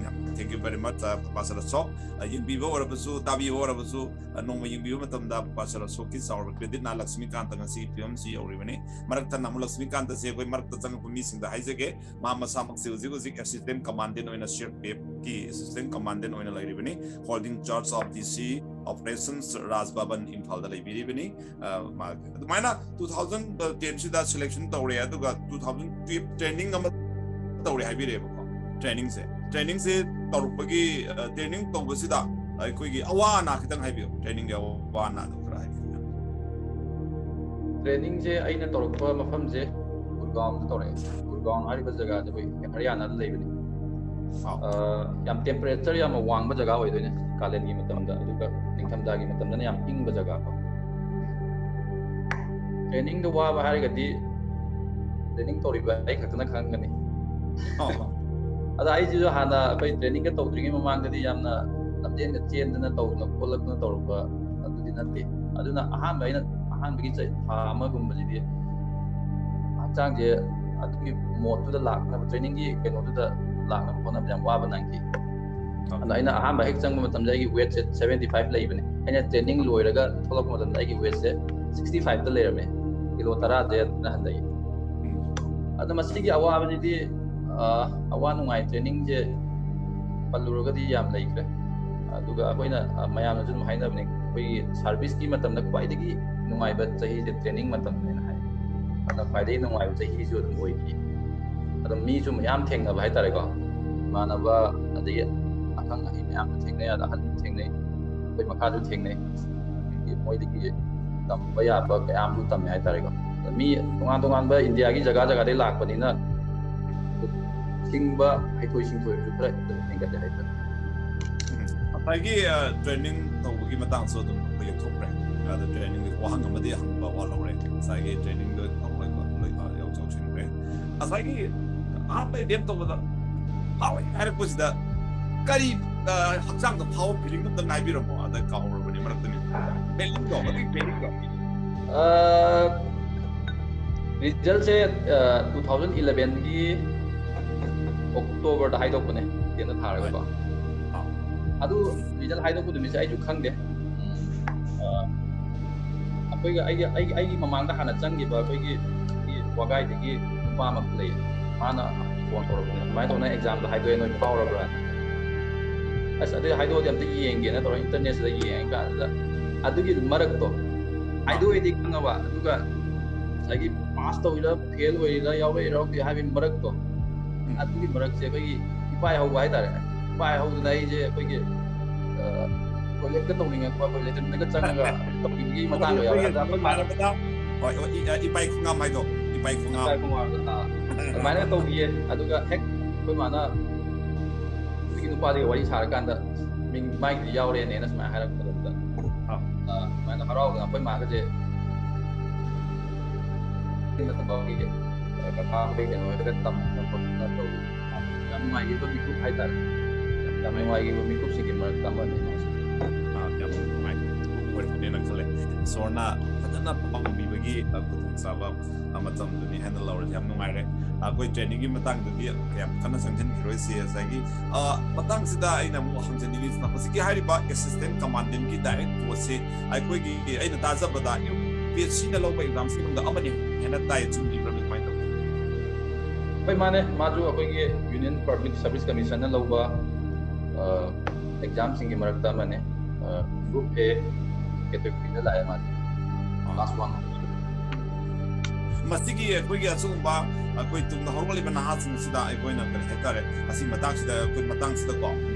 ꯌꯥꯝ thank you very much, ꯑ, ꯄꯥꯁꯇꯔ ꯑꯁꯣꯛ꯫ ꯑ, ꯌꯦꯡꯕꯤꯕ ꯑꯣꯏꯔꯕꯁꯨ, ꯇꯥꯕꯤꯕ ꯑꯣꯏꯔꯕꯁꯨ, ꯑ, ꯅꯣꯡꯃ ꯌꯦꯡꯕꯤꯕ ꯃꯇꯝꯗ ꯄꯥꯁꯇꯔ ꯑꯁꯣꯛꯀꯤ ꯆꯥꯎꯔꯕ creditꯅ ꯂꯛꯁꯃꯤꯀꯥꯟꯇ ꯉꯁꯤꯒꯤ ꯐꯤꯕꯝꯁꯤ ꯌꯧꯔꯤꯕꯅꯤ꯫ ꯃꯔꯛ ꯊꯠꯅ ꯑꯃꯨꯛ ꯂꯛꯁꯃꯤꯀꯥꯟꯇꯁꯦ ꯑꯩꯈꯣꯏ ꯃꯔꯛꯇ ꯆꯪꯉꯛꯄ ꯃꯤꯁꯤꯡꯗ ꯍꯥꯏꯖꯒꯦ, ꯃꯥ ꯃꯁꯥꯃꯛꯁꯦ ꯍꯧꯖꯤꯛ ꯍꯧꯖꯤꯛ assistant commandant ꯑꯣꯏꯅ CRPFꯀꯤ assistant commandant ꯑꯣꯏꯅ ꯂꯩꯔꯤꯕꯅꯤ, holding charge of DC operations, ꯔꯥꯖ ꯚꯕꯟ, ꯏꯝꯐꯥꯜꯗ ꯂꯩꯕꯤꯔꯤꯕꯅꯤ꯫ ꯑ, ꯃꯥ ꯑꯗꯨꯃꯥꯏꯅ two thousand ten ꯁꯤꯗ selection ꯇꯧꯔꯦ, ꯑꯗꯨꯒ two thousand twelve training ꯑꯃ ꯇꯧꯔꯦ ꯍꯥꯏꯕꯤꯔꯛꯑꯦꯕꯀꯣ꯫ trainingꯁꯦ, trainingꯁꯦ ꯇꯧꯔꯛꯄꯒꯤ, ꯑ, training ꯇꯧꯕꯁꯤꯗ ꯑꯩꯈꯣꯏꯒꯤ ꯑꯋꯥ ꯑꯅꯥ ꯈꯤꯇꯪ ꯍꯥꯏꯕꯤꯌꯨ, trainingꯒꯤ ꯑꯋꯥ ꯑꯅꯥꯗꯣ ꯈꯔ ꯍꯥꯏꯕꯤꯌꯨ꯫ trainingꯁꯦ ꯑꯩꯅ ꯇꯧꯔꯛꯄ ꯃꯐꯝꯁꯦ ꯒꯨꯔꯒꯥꯎꯟꯗ ꯇꯧꯔꯛꯑꯦ꯫ ꯒꯨꯔꯒꯥꯎꯟ ꯍꯥꯏꯔꯤꯕ ꯖꯒꯥꯁꯦ ꯑꯩꯈꯣꯏ ꯍꯔꯤꯌꯥꯅꯥꯗ ꯂꯩꯕꯅꯤ꯫ ꯑꯥ꯫ ꯑ, ꯌꯥꯝ temperature ꯌꯥꯝꯅ ꯋꯥꯡꯕ ꯖꯒꯥ ꯑꯣꯏꯗꯣꯏꯅꯦ ꯀꯥꯂꯦꯟꯒꯤ ꯃꯇꯝꯗ, ꯑꯗꯨꯒ ꯅꯤꯡꯊꯝꯊꯥꯒꯤ ꯃꯇꯝꯗꯅ ꯌꯥꯝ ꯏꯪꯕ ꯖꯒꯥ ꯀꯣ꯫ trainingꯗ ꯋꯥꯕ ꯍꯥꯏꯔꯒꯗꯤ training ꯇꯧꯔꯤꯕ ꯑꯩ ꯈꯛꯇꯅ ꯈꯪꯒꯅꯤ꯫ ꯑꯣ꯫ ꯑꯗ ꯑꯩꯁꯤꯁꯨ ꯍꯥꯟꯅ ꯑꯩꯈꯣꯏ trainingꯒ ꯇꯧꯗ꯭ꯔꯤꯉꯩ ꯃꯃꯥꯡꯗꯗꯤ ꯌꯥꯝꯅ ꯂꯝꯖꯦꯟꯒ ꯆꯦꯟꯗꯅ ꯇꯧꯗꯅ ꯈꯣꯠꯂꯛꯇꯅ ꯇꯧꯔꯛꯄ ꯑꯗꯨꯗꯤ ꯅꯠꯇꯦ꯫ ꯑꯗꯨꯅ ꯑꯍꯥꯟꯕ ꯑꯩꯅ, ꯑꯍꯥꯟꯕꯒꯤ ꯆꯍꯤ, ꯊꯥ ꯑꯃꯒꯨꯝꯕꯁꯤꯗꯤ ꯍꯛꯆꯥꯡꯁꯦ ꯑꯗꯨꯒꯤ modeꯇꯨꯗ ꯂꯥꯛꯅꯕ, trainingꯒꯤ ꯀꯩꯅꯣꯗꯨꯗ ꯂꯥꯛꯅꯕ ꯍꯣꯠꯅꯕꯗ ꯌꯥꯝ ꯋꯥꯕ ꯅꯪꯈꯤ꯫ ꯑꯗꯣ ꯑꯩꯅ ꯑꯍꯥꯟꯕ ꯍꯦꯛ ꯆꯪꯕ ꯃꯇꯝꯗ ꯑꯩꯒꯤ weightꯁꯦ seventy five ꯂꯩꯕꯅꯦ꯫ ꯑꯩꯅ training ꯂꯣꯏꯔꯒ ꯊꯣꯛꯂꯛꯄ ꯃꯇꯝꯗ ꯑꯩꯒꯤ weightꯁꯦ sixty fiveꯇ ꯂꯩꯔꯝꯃꯦ꯫ ꯀꯤꯂꯣ ꯇꯔꯥꯁꯦ ꯑꯗꯨꯅ ꯍꯟꯊꯩ꯫ ꯑꯗꯣ ꯃꯁꯤꯒꯤ ꯑꯋꯥꯕꯁꯤꯗꯤ, ꯑ, ꯑꯋꯥ ꯅꯨꯡꯉꯥꯏ trainingꯁꯦ ꯄꯜꯂꯨꯔꯒꯗꯤ ꯌꯥꯝ ꯂꯩꯈ꯭ꯔꯦ꯫ ꯑꯗꯨꯒ ꯑꯩꯈꯣꯏꯅ, ꯑ, ꯃꯌꯥꯝꯅꯁꯨ ꯑꯗꯨꯝ ꯍꯥꯏꯅꯕꯅꯦ, ꯑꯩꯈꯣꯏꯒꯤ serviceꯀꯤ ꯃꯇꯝꯗ ꯈ꯭ꯋꯥꯏꯗꯒꯤ ꯅꯨꯡꯉꯥꯏꯕ ꯆꯍꯤꯁꯦ training ꯃꯇꯝꯅꯦꯅ ꯍꯥꯏ꯫ ꯑꯗ ꯈ꯭ꯋꯥꯏꯗꯒꯤ ꯅꯨꯡꯉꯥꯏꯕ ꯆꯍꯤꯁꯨ ꯑꯗꯨꯝ ꯑꯣꯏꯈꯤ꯫ ꯑꯗꯣ ꯃꯤꯁꯨ ꯃꯌꯥꯝ ꯊꯦꯡꯅꯕ ꯍꯥꯏꯇꯥꯔꯦꯀꯣ, ꯏꯃꯥꯟꯅꯕ ꯑꯗꯒꯤ ꯑꯈꯪ ꯑꯍꯩ ꯃꯌꯥꯝꯁꯨ ꯊꯦꯡꯅꯩ, ꯑꯗ ꯑꯍꯟꯁꯨ ꯊꯦꯡꯅꯩ, ꯑꯩꯈꯣꯏ ꯃꯈꯥꯁꯨ ꯊꯦꯡꯅꯩ꯫ ꯑꯗꯒꯤ ꯃꯣꯏꯗꯒꯤ ꯇꯝꯕ ꯌꯥꯕ ꯀꯌꯥ ꯑꯃꯁꯨ ꯇꯝꯃꯦ ꯍꯥꯏꯇꯥꯔꯦꯀꯣ꯫ ꯃꯤ ꯇꯣꯉꯥꯟ ꯇꯣꯉꯥꯟꯕ ꯏꯟꯗꯤꯌꯥꯒꯤ ꯖꯒꯥ ꯖꯒꯥꯗꯒꯤ ꯂꯥꯛꯄꯅꯤꯅ ꯁꯤꯡꯕ, ꯍꯩꯊꯣꯏ ꯁꯤꯡꯊꯣꯏꯕꯁꯨ ꯈꯔ ꯍꯦꯟꯒꯠꯂꯦ ꯍꯥꯏꯇꯥꯔꯦ꯫ ꯉꯁꯥꯏꯒꯤ ꯇ꯭ꯔꯦꯅꯤꯡ ꯇꯧꯕꯒꯤ ꯃꯇꯥꯡꯁꯨ ꯑꯗꯨꯝ ꯑꯩꯈꯣꯏ ꯌꯧꯊꯣꯛꯈ꯭ꯔꯦ꯫ ꯑꯗ ꯇ꯭ꯔꯦꯅꯤꯡꯒꯤ ꯋꯥꯍꯪ ꯑꯃꯗꯤ ꯍꯪꯕ ꯋꯥꯠꯍꯧꯔꯦ꯫ ꯉꯁꯥꯏꯒꯤ ꯇ꯭ꯔꯦꯅꯤꯡꯗꯣ ꯇꯧꯔꯒ ꯂꯣꯏ ꯌꯥꯎ- ꯌꯥꯎꯁꯤꯟꯈ꯭ꯔꯦ꯫ ꯉꯁꯥꯏꯒꯤ ꯑꯍꯥꯟꯕ ꯑꯦꯇꯦꯝ ꯇꯧꯕꯗ ꯐꯥꯎꯋꯦ ꯍꯥꯏꯔꯛꯄꯁꯤꯗ ꯀꯔꯤ, ꯑ, ꯍꯛꯆꯥꯡꯗ ꯐꯥꯎꯕ ꯐꯤꯂꯤꯡ ꯑꯝꯇꯪ ꯍꯥꯏꯕꯤꯔꯝꯃꯣ꯫ ꯑꯗ ꯀꯥꯎꯍꯧꯔꯕꯅꯦ ꯃꯔꯛꯇꯅꯤ꯫ ꯐꯤꯂꯤꯡꯗꯣ, ꯑꯗꯨꯒꯤ ꯐꯤꯂꯤꯡꯗꯣ꯫ ꯔꯤꯖꯜꯁꯦ ꯇꯨ ꯊꯥꯎꯖꯟ ꯏꯂꯚꯦꯟꯒꯤ ꯑꯣꯛꯇꯣꯕꯔꯗ ꯍꯥꯏꯗꯣꯛꯄꯅꯦ, ꯇꯦꯟꯗ ꯊꯥꯔꯒꯀꯣ꯫ ꯑꯥ꯫ ꯑꯗꯨ ꯔꯤꯖꯜ ꯍꯥꯏꯗꯣꯛꯄ ꯅꯨꯃꯤꯠꯁꯦ ꯑꯩꯁꯨ ꯈꯪꯗꯦ꯫ ꯑ, ꯑꯩꯈꯣꯏꯒ ꯑꯩꯒꯤ ꯑꯩꯒꯤ ꯑꯩꯒꯤ ꯃꯃꯥꯡꯗ ꯍꯥꯟꯅ ꯆꯪꯈꯤꯕ ꯑꯩꯈꯣꯏꯒꯤ ꯑꯩꯈꯣꯏꯒꯤ ꯋꯥꯒꯥꯏꯗꯒꯤ ꯅꯨꯄꯥ ꯑꯃ ꯂꯩꯌꯦ꯫ ꯃꯥꯅ ꯐꯣꯟ ꯇꯧꯔꯛꯄꯅꯦ, "ꯁꯨꯃꯥꯏꯅ ꯇꯧꯅ ꯑꯦꯛꯖꯥꯝꯗꯣ ꯍꯥꯏꯗꯣꯛꯑꯦ, ꯅꯣꯏ ꯐꯥꯎꯔꯕ꯭ꯔꯥ?" "ꯑꯁ, ꯑꯗꯨꯗꯤ ꯍꯥꯏꯗꯣꯛꯑꯗꯤ ꯑꯝꯇ ꯌꯦꯡꯒꯦꯅ" ꯇꯧꯔꯒ ꯏꯟꯇꯔꯅꯦꯠꯁꯤꯗ ꯌꯦꯡꯉꯀꯥꯟꯁꯤꯗ ꯑꯗꯨꯒꯤ ꯃꯔꯛꯇꯣ ꯍꯥꯏꯗꯣꯛꯑꯗꯤ ꯈꯪꯉꯕ, ꯑꯗꯨꯒ ꯉꯁꯥꯏꯒꯤ ꯄꯥꯁ ꯇꯧꯔꯤꯔꯥ ꯐꯦꯜ ꯑꯣꯏꯔꯤꯔꯥ ꯌꯥꯎꯔꯛꯏꯔꯥ ꯌꯥꯎꯔꯛꯇꯦ ꯍꯥꯏꯕꯒꯤ ꯃꯔꯛꯇꯣ, ꯑꯗꯨꯒꯤ ꯃꯔꯛꯁꯦ ꯑꯩꯈꯣꯏꯒꯤ ꯏꯄꯥꯏ ꯍꯧꯕ ꯍꯥꯏꯇꯥꯔꯦ꯫ ꯏꯄꯥꯏ ꯍꯧꯗꯅ ꯑꯩꯁꯦ ꯑꯩꯈꯣꯏꯒꯤ, ꯑ, ꯇꯣꯏꯂꯦꯠꯀ ꯇꯧꯅꯤꯡꯉꯛꯄ, ꯑꯩꯈꯣꯏ ꯂꯦꯇ꯭ꯔꯤꯟꯗꯒ ꯆꯪꯉꯒ ꯇꯧꯅꯤꯡꯕꯒꯤ ꯃꯇꯥꯡꯒ ꯌꯥꯎꯔꯦ꯫ ꯑꯗ ꯑꯩꯈꯣꯏ ꯃꯥꯅ ꯏꯃꯥꯟꯅꯕꯗ, ꯍꯣꯏ, ꯍꯣꯏ, ꯏ-, ꯏꯄꯥꯏ ꯈꯣꯡꯉꯥꯝ ꯍꯥꯏꯗꯣ, ꯏꯄꯥꯏ ꯈꯣꯡꯉꯥꯝ꯫ ꯏꯄꯥꯏ ꯈꯣꯡꯉꯥꯝꯗꯣ, ꯑꯥ, ꯑꯗꯨꯃꯥꯏꯅ ꯇꯧꯈꯤꯌꯦ꯫ ꯑꯗꯨꯒ ꯍꯦꯛ ꯑꯩꯈꯣꯏ ꯃꯥꯅ ꯍꯧꯖꯤꯛꯀꯤ ꯅꯨꯄꯥꯗꯨꯒ ꯋꯥꯔꯤ ꯁꯥꯔꯀꯥꯟꯗ, "ꯃꯤꯡ ꯃꯥꯏꯒꯤꯗꯤ ꯌꯥꯎꯔꯦꯅꯦꯅ" ꯁꯨꯃꯥꯏꯅ ꯍꯥꯏꯔꯛꯄꯗꯨꯗ, ꯑꯥ꯫ ꯑ, ꯑꯗꯨꯃꯥꯏꯅ ꯍꯔꯥꯎꯗꯅ ꯑꯩꯈꯣꯏ ꯃꯥꯒꯁꯦ ꯀꯩꯅꯣ ꯇꯧꯕꯒꯤ, ꯑ, ꯀꯀꯥ ꯍꯣꯏ ꯀꯩꯅꯣ ꯍꯣꯏꯗꯒ ꯇꯝꯗꯅ ꯈꯣꯠꯇꯅ ꯇꯧꯔꯤ꯫ ꯌꯥꯝ ꯅꯨꯡꯉꯥꯏꯈꯤꯕ ꯃꯤꯀꯨꯞ ꯍꯥꯏꯇꯥꯔꯦ꯫ ꯌꯥꯝ ꯅꯨꯡꯉꯥꯏꯈꯤꯕ ꯃꯤꯀꯨꯞꯁꯤꯡꯒꯤ ꯃꯔꯛꯇ ꯑꯃꯅꯤ ꯃꯥꯁꯦ꯫ ꯑꯥ, ꯌꯥꯝ ꯅꯨꯡꯉꯥꯏ ꯑꯣꯏꯔꯛꯄꯅꯦꯅ ꯈꯜꯂꯦ꯫ ꯏꯁꯣꯔꯅ ꯐꯖꯅ ꯄꯥꯡꯕꯤꯕꯒꯤ, ꯑ, ꯈꯨꯗꯣꯡꯆꯥꯕ, ꯑ, ꯃꯇꯝꯗꯨꯅꯤ ꯍꯥꯏꯅ ꯂꯧꯔꯁꯦ꯫ ꯌꯥꯝ ꯅꯨꯡꯉꯥꯏꯔꯦ꯫ ꯑꯩꯈꯣꯏ ꯇ꯭ꯔꯦꯅꯤꯡꯒꯤ ꯃꯇꯥꯡꯗꯗꯤ ꯌꯥꯝ ꯀꯟꯅ ꯆꯪꯁꯤꯟꯈꯤꯔꯣꯏꯁꯤ꯫ ꯉꯁꯥꯏꯒꯤ, ꯑ, ꯃꯇꯥꯡꯁꯤꯗ ꯑꯩꯅ ꯑꯃꯨꯛ ꯍꯪꯖꯅꯤꯡꯉꯤꯁꯤꯅ, ꯍꯧꯖꯤꯛꯀꯤ ꯍꯥꯏꯔꯤꯕ ꯑꯦꯁꯤꯁꯇꯦꯟ ꯀꯃꯥꯟꯗꯦꯟꯒꯤ ꯗꯥꯏꯔꯦꯛ ꯄꯣꯁꯁꯦ ꯑꯩꯈꯣꯏꯒꯤ, ꯑꯩꯅ ꯇꯥꯖꯕꯗ ꯌꯨ ꯄꯤ ꯑꯦꯁ ꯁꯤꯅ ꯂꯧꯕ ꯑꯦꯛꯖꯥꯝꯁꯤꯡꯒꯤ ꯃꯅꯨꯡꯗ ꯑꯃꯅꯤ ꯍꯥꯏꯅ ꯇꯥꯏ, ꯆꯨꯝꯕꯤꯕ꯭ꯔꯥ? ꯀꯃꯥꯏꯅ ꯇꯧꯏ? ꯍꯣꯏ, ꯃꯥꯅꯦ꯫ ꯃꯥꯁꯨ ꯑꯩꯈꯣꯏꯒꯤ Union Public Service Commissionꯅ ꯂꯧꯕ, ꯑ, ꯑꯦꯛꯖꯥꯝꯁꯤꯡꯒꯤ ꯃꯔꯛꯇ ꯑꯃꯅꯦ꯫ ꯑ, Group A categoryꯗ ꯂꯥꯛꯑꯦ ꯃꯥꯁꯦ꯫ Class one꯫ ꯃꯁꯤꯒꯤ ꯑꯩꯈꯣꯏꯒꯤ ꯑꯁꯤꯒꯨꯝꯕ ꯑꯩꯈꯣꯏ ꯇꯨꯡꯗ ꯍꯧꯔꯛꯂꯤꯕ ꯅꯍꯥꯁꯤꯡꯁꯤꯗ ꯑꯩꯈꯣꯏꯅ ꯀꯔꯤ ꯍꯥꯏꯇꯥꯔꯦ, ꯑꯁꯤ ꯃꯇꯥꯡꯁꯤꯗ, ꯑꯩꯈꯣꯏ ꯃꯇꯥꯡꯁꯤꯗꯀꯣ,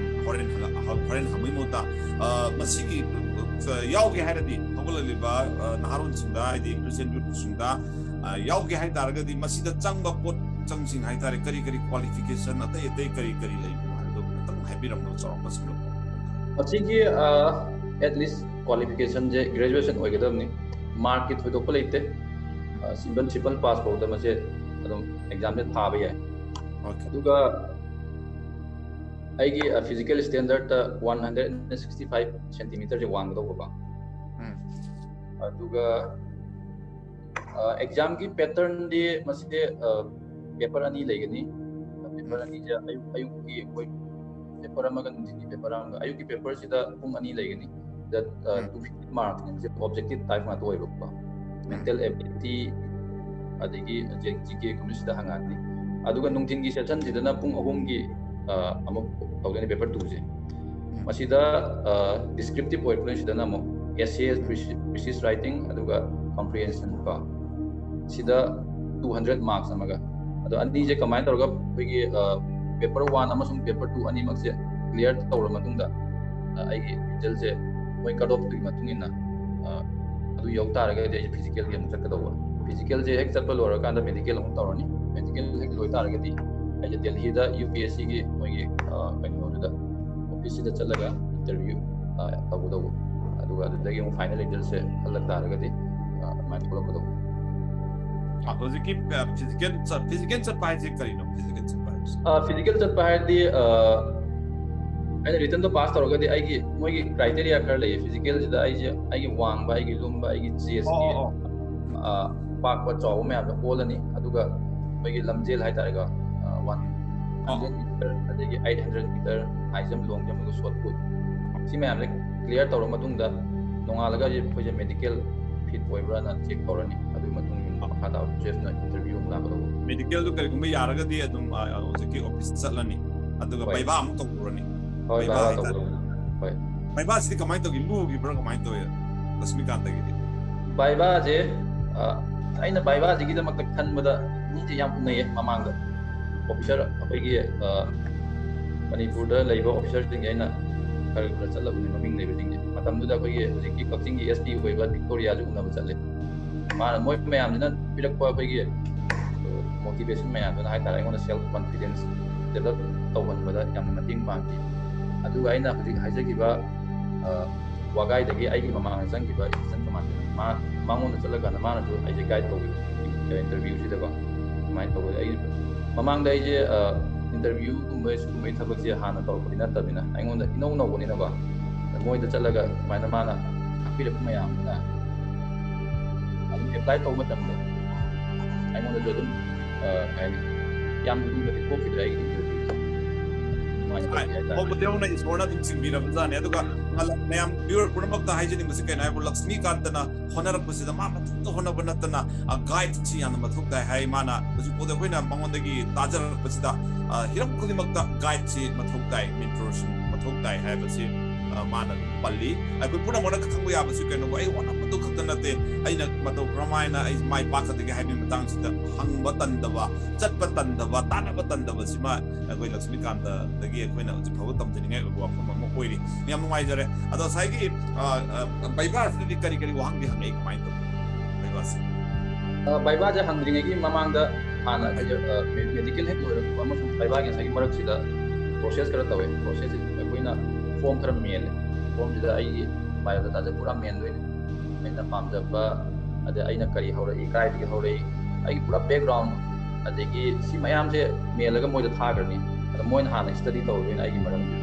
ꯍꯣꯔꯦꯟ ꯍꯪꯉ- ꯍꯣꯔꯦꯟ ꯍꯪꯕꯒꯤ ꯃꯍꯨꯠꯇ, ꯑ, ꯃꯁꯤꯒꯤ, ꯑ, ꯌꯥꯎꯒꯦ ꯍꯥꯏꯔꯗꯤ ꯍꯧꯒꯠꯂꯛꯂꯤꯕ, ꯑ, ꯅꯍꯥꯔꯣꯟꯁꯤꯡꯗ, ꯍꯥꯏꯗꯤ ꯈ꯭ꯔꯤꯁꯇꯤꯌꯟ ꯌꯨꯠꯁꯤꯡꯗ, ꯑ, ꯌꯥꯎꯒꯦ ꯍꯥꯏ ꯇꯥꯔꯒꯗꯤ ꯃꯁꯤꯗ ꯆꯪꯕ ꯄꯣꯠꯆꯪꯁꯤꯡ ꯍꯥꯏꯇꯥꯔꯦ, ꯀꯔꯤ ꯀꯔꯤ ꯀ꯭ꯋꯥꯂꯤꯐꯤꯀꯦꯁꯟ, ꯑꯇꯩ ꯑꯇꯩ ꯀꯔꯤ ꯀꯔꯤ ꯂꯩꯕꯅꯣ ꯍꯥꯏꯕꯗꯣ ꯈꯤꯇꯪ ꯍꯥꯏꯕꯤꯔꯝꯕ, ꯆꯥꯎꯔꯥꯛꯄ ꯁꯝꯂꯞꯄ꯫ ꯃꯁꯤꯒꯤ ꯑꯦꯠꯂꯤꯁ ꯀ꯭ꯋꯥꯂꯤꯐꯤꯀꯦꯁꯟꯁꯦ ꯒ꯭ꯔꯦꯖꯨꯑꯦꯁꯟ ꯑꯣꯏꯒꯗꯕꯅꯤ꯫ ꯃꯥꯔꯛꯀꯤ ꯊꯣꯏꯗꯣꯛꯄ ꯂꯩꯇꯦ꯫ ꯁꯤꯝꯄꯜ ꯁꯤꯝꯄꯜ ꯄꯥꯁ ꯐꯥꯎꯗ ꯃꯁꯦ ꯑꯗꯨꯝ ꯑꯦꯛꯖꯥꯝꯁꯦ ꯊꯥꯕ ꯌꯥꯏ꯫ Okay. ꯑꯗꯨꯒ ꯑꯩꯒꯤ ꯐꯤꯖꯤꯀꯦꯜ ꯁ꯭ꯇꯦꯟꯗꯔꯠꯇ ꯋꯥꯟ ꯍꯟꯗ꯭ꯔꯦꯠ ꯁꯤꯛꯁꯇꯤ ꯐꯥꯏꯚ ꯁꯦꯟꯇꯤꯃꯤꯇꯔꯁꯦ ꯋꯥꯡꯒꯗꯧꯕꯀꯣ꯫ ꯎꯝ. ꯑꯗꯨꯒ ꯑꯦꯛꯖꯥꯝꯒꯤ ꯄꯦꯇꯔꯟꯗꯤ ꯃꯁꯤꯁꯦ ꯄꯦꯄꯔ ꯑꯅꯤ ꯂꯩꯒꯅꯤ꯫ ꯄꯦꯄꯔ ꯑꯅꯤꯁꯦ ꯑꯌꯨꯛ ꯑꯌꯨꯛꯀꯤ ꯑꯩꯈꯣꯏ ꯄꯦꯄꯔ ꯑꯃꯒ ꯅꯨꯡꯊꯤꯜꯒꯤ ꯄꯦꯄꯔ ꯑꯃꯒ꯫ ꯑꯌꯨꯛꯀꯤ ꯄꯦꯄꯔꯁꯤꯗ ꯄꯨꯡ ꯑꯅꯤ ꯂꯩꯒꯅꯤ꯫ ꯁꯤꯗ ꯎꯝ. Two fifty ꯃꯥꯔꯛꯅꯦ꯫ ꯃꯁꯤ ꯑꯣꯕꯖꯦꯛꯇꯤꯞ ꯇꯥꯏꯞ ꯉꯥꯛꯇ ꯑꯣꯏꯕꯀꯣ꯫ ꯃꯦꯟꯇꯦꯜ ꯑꯦꯕꯤꯂꯤꯇꯤ, ꯑꯗꯒꯤ ꯖꯤ ꯀꯦꯒꯨꯝꯕꯁꯤꯗ ꯍꯪꯉꯛꯑꯅꯤ꯫ ꯑꯗꯨꯒ ꯅꯨꯡꯊꯤꯜꯒꯤ ꯁꯦꯁꯟꯁꯤꯗꯅ ꯄꯨꯡ ꯑꯍꯨꯝꯒꯤ ꯑ, ꯑꯃꯨꯛ ꯇꯧꯗꯣꯏꯅꯦ ꯄꯦꯄꯔ ꯇꯨꯁꯦ꯫ ꯃꯁꯤꯗ ꯗꯤꯁꯀ꯭ꯔꯤꯞꯇꯤꯞ ꯑꯣꯏꯔꯛꯄꯅꯤ꯫ ꯁꯤꯗꯅ ꯑꯃꯨꯛ ꯑꯦꯁꯦ, ꯊꯤꯁꯤꯁ ꯔꯥꯏꯇꯤꯡ, ꯑꯗꯨꯒ ꯀꯝꯄ꯭ꯔꯤꯍꯦꯟꯁꯟ ꯀꯣ꯫ ꯁꯤꯗ ꯇꯨ ꯍꯟꯗ꯭ꯔꯦꯠ ꯃꯥꯔꯛꯁ ꯑꯃꯒ꯫ ꯑꯗꯣ ꯑꯅꯤꯁꯦ ꯀꯃꯥꯏꯅ ꯇꯧꯔꯒ ꯑꯩꯈꯣꯏꯒꯤ ꯄꯦꯄꯔ ꯋꯥꯟ ꯑꯃꯁꯨꯡ ꯄꯦꯄꯔ ꯇꯨ ꯑꯅꯤꯃꯛꯁꯦ ꯀ꯭ꯂꯤꯌꯥꯔ ꯇꯧꯔꯕ ꯃꯇꯨꯡꯗ, ꯑ, ꯑꯩꯒꯤ ꯔꯤꯖꯜꯁꯦ ꯃꯣꯏ ꯀꯠ ꯑꯣꯐꯇꯨꯒꯤ ꯃꯇꯨꯡ ꯏꯟꯅ, ꯑ, ꯑꯗꯨ ꯌꯧ ꯇꯥꯔꯒꯗꯤ ꯑꯩꯁꯦ ꯐꯤꯖꯤꯀꯦꯜꯒꯤ ꯑꯃꯨꯛ ꯆꯠꯀꯗꯧꯕ꯫ ꯐꯤꯖꯤꯀꯦꯜꯁꯦ ꯍꯦꯛ ꯆꯠꯄ ꯂꯣꯏꯔꯀꯥꯟꯗ ꯃꯦꯗꯤꯀꯦꯜ ꯑꯃꯨꯛ ꯇꯧꯔꯅꯤ꯫ ꯃꯦꯗꯤꯀꯦꯜ ꯍꯦꯛ ꯂꯣꯏ ꯇꯥꯔꯒꯗꯤ ꯑꯩꯁꯦ ꯗꯦꯜꯍꯤꯗ ꯌꯨ ꯄꯤ ꯑꯦꯁ ꯁꯤꯒꯤ ꯃꯣꯏꯒꯤ, ꯑ, ꯀꯩꯅꯣꯗꯨꯗ, ꯑꯣꯐꯤꯁꯁꯤꯗ ꯆꯠꯂꯒ ꯏꯟꯇꯔꯚ꯭ꯌꯨ, ꯑ, ꯇꯧꯒꯗꯧꯕ꯫ ꯑꯗꯨꯒ ꯑꯗꯨꯗꯒꯤ ꯑꯃꯨꯛ ꯐꯥꯏꯅꯦꯜ ꯔꯤꯖꯜꯁꯦ ꯈꯜꯂꯛ ꯇꯥꯔꯒꯗꯤ, ꯑ, ꯑꯗꯨꯃꯥꯏꯅ ꯊꯣꯛꯂꯛꯀꯗꯧꯕ꯫ ꯑ, ꯍꯧꯖꯤꯛꯀꯤ, ꯑ, ꯐꯤꯖꯤꯀꯦꯜ ꯆꯠ-, ꯐꯤꯖꯤꯀꯦꯜ ꯆꯠꯄ ꯍꯥꯏꯁꯦ ꯀꯔꯤꯅꯣ? ꯐꯤꯖꯤꯀꯦꯜ ꯆꯠꯄ ꯍꯥꯏꯕꯁꯦ? ꯑ, ꯐꯤꯖꯤꯀꯦꯜ ꯆꯠꯄ ꯍꯥꯏꯔꯗꯤ, ꯑ, ꯑꯩꯅ ꯔꯤꯇꯟꯗꯣ ꯄꯥꯁ ꯇꯧꯔꯒꯗꯤ ꯑꯩꯒꯤ, ꯃꯣꯏꯒꯤ ꯀ꯭ꯔꯥꯏꯇꯦꯔꯤꯌꯥ ꯈꯔ ꯂꯩꯌꯦ꯫ ꯐꯤꯖꯤꯀꯦꯜꯁꯤꯗ ꯑꯩꯁꯦ, ꯑꯩꯒꯤ ꯋꯥꯡꯕ, ꯑꯩꯒꯤ ꯂꯨꯝꯕ, ꯑꯩꯒꯤ ꯆꯦꯁꯀꯤ, ꯑꯣ, ꯑꯣ, ꯑꯣ. ꯑ, ꯄꯥꯛꯄ ꯆꯥꯎꯕ ꯃꯌꯥꯝꯗꯣ ꯑꯣꯜꯂꯅꯤ꯫ ꯑꯗꯨꯒ ꯑꯩꯈꯣꯏꯒꯤ ꯂꯝꯖꯦꯜ ꯍꯥꯏꯇꯥꯔꯦꯀꯣ, ꯑ, ꯋꯥꯟ ꯍꯟꯗ꯭ꯔꯦꯠ ꯃꯤꯇꯔ, ꯑꯗꯒꯤ ꯑꯩꯠ ꯍꯟꯗ꯭ꯔꯦꯠ ꯃꯤꯇꯔ, ꯍꯥꯏ ꯖꯝ, ꯂꯣꯡ ꯖꯝ, ꯑꯗꯨꯒ ꯁꯣꯠ ꯄꯨꯠ, ꯁꯤ ꯃꯌꯥꯝꯁꯦ ꯀ꯭ꯂꯤꯌꯥꯔ ꯇꯧꯔ ꯃꯇꯨꯡꯗ ꯅꯣꯡꯉꯥꯜꯂꯒ ꯑꯩꯈꯣꯏꯁꯦ ꯃꯦꯗꯤꯀꯦꯜ ꯐꯤꯠ ꯑꯣꯏꯕ꯭ꯔꯥꯅ ꯆꯦꯛ ꯇꯧꯔꯅꯤ꯫ ꯑꯗꯨꯒꯤ ꯃꯇꯨꯡ ꯏꯟꯅ ꯃꯈꯥ ꯇꯥꯕ ꯄ꯭ꯔꯣꯁꯦꯁꯅ ꯏꯟꯇꯔꯚ꯭ꯌꯨ ꯑꯃꯨꯛ ꯂꯥꯛꯀꯗꯧꯕ꯫ ꯃꯦꯗꯤꯀꯦꯜꯗꯨ ꯀꯔꯤꯒꯨꯝꯕ ꯌꯥꯔꯒꯗꯤ ꯑꯗꯨꯝ, ꯑ, ꯍꯧꯖꯤꯛꯀꯤ ꯑꯣꯐꯤꯁ ꯆꯠꯂꯅꯤ, ꯑꯗꯨꯒ ꯍꯣꯏ. ꯚꯩꯚꯥ ꯑꯃꯨꯛ ꯇꯧꯔꯨꯔꯅꯤ. ꯍꯣꯏ, ꯚꯩꯚꯥ ꯚꯩꯚꯥ ꯍꯥꯏꯇꯥꯔꯦ. ꯇꯧꯒꯗꯧꯕ꯫ ꯍꯣꯏ. ꯚꯩꯚꯥꯁꯤꯗꯤ ꯀꯃꯥꯏꯅ ꯇꯧꯒꯦ? ꯂꯨꯈꯤꯕ꯭ꯔꯥ ꯀꯃꯥꯏꯅ ꯇꯧꯋꯤ ꯂꯛꯁꯃꯤꯀꯥꯟꯇꯒꯤꯗꯤ? ꯚꯩꯚꯥꯁꯦ, ꯑ, ꯑꯩꯅ ꯚꯩꯚꯥꯁꯤꯒꯤꯗꯃꯛꯇ ꯈꯟꯕꯗ ꯃꯤꯁꯦ ꯌꯥꯝ ꯎꯅꯩꯌꯦ ꯃꯃꯥꯡꯗ꯫ ꯑꯣꯐꯤꯁꯔ ꯑꯩꯈꯣꯏꯒꯤ, ꯑ, ꯃꯅꯤꯄꯨꯔꯗ ꯂꯩꯕ ꯑꯣꯐꯤꯁꯔꯁꯤꯡꯒꯤ ꯑꯩꯅ ꯈꯔ ꯈꯔ ꯆꯠꯂꯒ ꯎꯅꯩ, ꯃꯃꯤꯡ ꯂꯩꯕꯁꯤꯡꯁꯦ꯫ ꯃꯇꯝꯗꯨꯗ ꯑꯩꯈꯣꯏꯒꯤ ꯍꯧꯖꯤꯛꯀꯤ ꯀꯛꯆꯤꯡꯒꯤ ꯑꯦꯁ ꯄꯤ ꯑꯣꯏꯕ ꯚꯤꯛꯇꯣꯔꯤꯌꯥꯁꯨ ꯎꯅꯕ ꯆꯠꯂꯦ꯫ ꯃꯥꯅ, ꯃꯣꯏ ꯃꯌꯥꯝꯁꯤꯅ ꯄꯤꯔꯛꯄ ꯑꯩꯈꯣꯏꯒꯤ ꯃꯣꯇꯤꯚꯦꯁꯟ ꯃꯌꯥꯝꯗꯨꯅ ꯍꯥꯏꯇꯥꯔꯦ, ꯑꯩꯉꯣꯟꯗ ꯁꯦꯜꯐ ꯀꯣꯟꯐꯤꯗꯦꯟꯁ ꯗꯦꯕꯂꯞ ꯇꯧꯍꯟꯕꯗ ꯌꯥꯝꯅ ꯃꯇꯦꯡ ꯄꯥꯡꯈꯤ꯫ ꯑꯗꯨꯒ ꯑꯩꯅ ꯍꯧꯖꯤꯛ ꯍꯥꯏꯖꯈꯤꯕ ꯑ, ꯋꯥꯒꯥꯏꯗꯒꯤ ꯑꯩꯒꯤ ꯃꯃꯥꯡꯗ ꯆꯪꯈꯤꯕ ꯑꯦꯁꯤꯁꯇꯦꯟ ꯀꯃꯥꯟꯗꯦꯟ, ꯃꯥ, ꯃꯉꯣꯟꯗ ꯆꯠꯂꯀꯥꯟꯗ ꯃꯥꯅꯁꯨ ꯑꯩꯁꯦ ꯒꯥꯏꯗ ꯇꯧꯕꯤꯕ ꯏꯟꯇꯔꯚ꯭ꯌꯨꯁꯤꯗꯀꯣ꯫ ꯑꯗꯨꯃꯥꯏꯅ ꯇꯧꯕꯗ ꯑꯩ ꯃꯃꯥꯡꯗ ꯑꯩꯁꯦ, ꯑ, ꯏꯟꯇꯔꯚ꯭ꯌꯨꯒꯨꯝꯕ ꯁꯤꯒꯨꯝꯕꯒꯤ ꯊꯕꯛꯁꯦ ꯍꯥꯟꯅ ꯇꯧꯔꯛꯄꯗꯤ ꯅꯠꯇꯕꯅꯤꯅ, ꯑꯩꯉꯣꯟꯗ ꯏꯅꯧ ꯅꯧꯕꯅꯤꯅꯀꯣ, ꯃꯣꯏꯗ ꯆꯠꯂꯒ ꯑꯗꯨꯃꯥꯏꯅ ꯃꯥꯅ ꯇꯥꯛꯄꯤꯔꯛꯄ ꯃꯌꯥꯝꯗꯨꯅ ꯑꯗꯨꯝ ꯑꯦꯄ꯭ꯂꯥꯏ ꯇꯧꯕ ꯃꯇꯝꯗ ꯑꯩꯉꯣꯟꯗꯁꯨ ꯑꯗꯨꯝ, ꯑ, ꯀꯩ ꯍꯥꯏꯅꯤ, ꯌꯥꯝ ꯂꯨꯅꯗꯤ ꯊꯣꯛꯈꯤꯗ꯭ꯔꯦ ꯑꯩꯒꯤ ꯏꯟꯇꯔꯚ꯭ꯌꯨꯁꯦ꯫ ꯑꯗꯨꯃꯥꯏꯅ ꯇꯧꯋꯤ ꯍꯥꯏꯇꯥꯔꯦ꯫ ꯍꯧꯕꯗꯤ ꯍꯧꯅ ꯏꯁꯣꯔꯅ ꯑꯗꯨꯝ ꯆꯤꯡꯕꯤꯔꯕꯖꯥꯠꯅꯤ꯫ ꯑꯗꯨꯒ ꯉꯜꯂꯛ-, ꯃꯌꯥꯝ viewer ꯄꯨꯝꯅꯃꯛꯇ ꯍꯥꯏꯖꯅꯤꯡꯕꯁꯤ ꯀꯩꯅꯣ ꯍꯥꯏꯕꯨ, ꯂꯛꯁꯃꯤꯀꯥꯟꯇꯅ ꯍꯣꯠꯅꯔꯛꯄꯁꯤꯗ ꯃꯥ ꯃꯊꯟꯇ ꯍꯣꯠꯅꯕ ꯅꯠꯇꯅ, ꯑ, ꯒꯥꯏꯗꯁꯤ ꯌꯥꯝꯅ ꯃꯊꯧ ꯇꯥꯏ ꯍꯥꯏ꯫ ꯃꯥꯅ ꯍꯧꯖꯤꯛꯐꯥꯎꯗ ꯑꯩꯈꯣꯏꯅ ꯃꯉꯣꯟꯗꯒꯤ ꯇꯥꯖꯔꯛꯄꯁꯤꯗ, ꯑ, ꯍꯤꯔꯝ ꯈꯨꯗꯤꯡꯃꯛꯇ ꯒꯥꯏꯗꯁꯤ ꯃꯊꯧ ꯇꯥꯏ, ꯃꯦꯟꯇꯣꯔꯁꯤꯡ ꯃꯊꯧ ꯇꯥꯏ ꯍꯥꯏꯕꯁꯤ, ꯑ, ꯃꯥꯅ ꯑꯗꯨꯝ ꯄꯜꯂꯤ꯫ ꯑꯩꯈꯣꯏ ꯄꯨꯝꯅꯃꯛꯅ ꯈꯪꯕ ꯌꯥꯕꯁꯤ ꯀꯩꯅꯣꯕꯨ, ꯑꯩ ꯍꯣꯠꯅꯕꯗꯨ ꯈꯛꯇ ꯅꯠꯇꯦ, ꯑꯩꯅ ꯃꯇꯧ ꯀꯔꯝꯍꯥꯏꯅ ꯑꯩ ꯃꯥꯏ ꯄꯥꯛꯀꯗꯒꯦ ꯍꯥꯏꯕꯒꯤ ꯃꯇꯥꯡꯁꯤꯗ ꯍꯪꯕ ꯇꯟꯗꯕ, ꯆꯠꯄ ꯇꯟꯗꯕ, ꯇꯥꯟꯅꯕ ꯇꯟꯗꯕꯁꯤꯃ ꯑꯩꯈꯣꯏ ꯂꯛꯁꯃꯤꯀꯥꯟꯇꯗꯒꯤ ꯑꯩꯈꯣꯏꯅ ꯍꯧꯖꯤꯛ ꯐꯥꯎꯕ ꯇꯝꯖꯅꯤꯡꯉꯥꯏ ꯑꯣꯏꯕ ꯋꯥꯐꯝ ꯑꯃ ꯑꯣꯏꯔꯤ꯫ ꯌꯥꯝ ꯅꯨꯡꯉꯥꯏꯖꯔꯦ꯫ ꯑꯗꯣ ꯉꯁꯥꯏꯒꯤ, ꯑ, ꯑ, ꯚꯥꯏꯚꯥꯁꯤꯗꯗꯤ ꯀꯔꯤ ꯀꯔꯤ ꯋꯥꯍꯪꯗꯤ ꯍꯪꯉꯛꯏ, ꯀꯃꯥꯏꯅ ꯇꯧꯏ ꯚꯥꯏꯚꯥꯁꯦ? ꯑ, ꯚꯥꯏꯚꯥꯁꯦ ꯍꯪꯗ꯭ꯔꯤꯉꯩꯒꯤ ꯃꯃꯥꯡꯗ ꯍꯥꯟꯅ ꯑꯩꯁꯦ, ꯑ, ꯃꯦ-, ꯃꯦꯗꯤꯀꯦꯜ ꯍꯦꯛ ꯂꯣꯏꯔꯛꯄ ꯑꯃꯁꯨꯡ ꯚꯥꯏꯚꯥꯒꯤ ꯉꯁꯥꯏꯒꯤ ꯃꯔꯛꯁꯤꯗ ꯄ꯭ꯔꯣꯁꯦꯁ ꯈꯔ ꯇꯧꯋꯦ꯫ ꯄ꯭ꯔꯣꯁꯦꯁꯁꯦ ꯑꯩꯈꯣꯏꯅ ꯐꯣꯝ ꯈꯔ ꯃꯦꯜꯂꯦ꯫ ꯐꯣꯝꯁꯤꯗ ꯑꯩꯒꯤ ꯕꯥꯏꯑꯣꯗꯥꯇꯥꯁꯦ ꯄꯨꯔꯥ ꯃꯦꯟꯗꯣꯏꯅꯦ꯫ ꯑꯩꯅ ꯄꯥꯝꯖꯕ, ꯑꯗꯩ ꯑꯩꯅ ꯀꯔꯤ ꯍꯧꯔꯛꯏ, ꯀꯥꯏꯗꯒꯤ ꯍꯧꯔꯛꯏ, ꯑꯩꯒꯤ ꯄꯨꯔꯥ ꯕꯦꯛꯒ꯭ꯔꯥꯎꯟ, ꯑꯗꯒꯤ ꯁꯤ ꯃꯌꯥꯝꯁꯦ ꯃꯦꯜꯂꯒ ꯃꯣꯏꯗ ꯊꯥꯈ꯭ꯔꯅꯤ꯫ ꯑꯗ ꯃꯣꯏꯅ ꯍꯥꯟꯅ ꯁ꯭ꯇꯗꯤ ꯇꯧꯔꯗꯣꯏꯅꯦ ꯑꯩꯒꯤ ꯃꯔꯝꯁꯦ꯫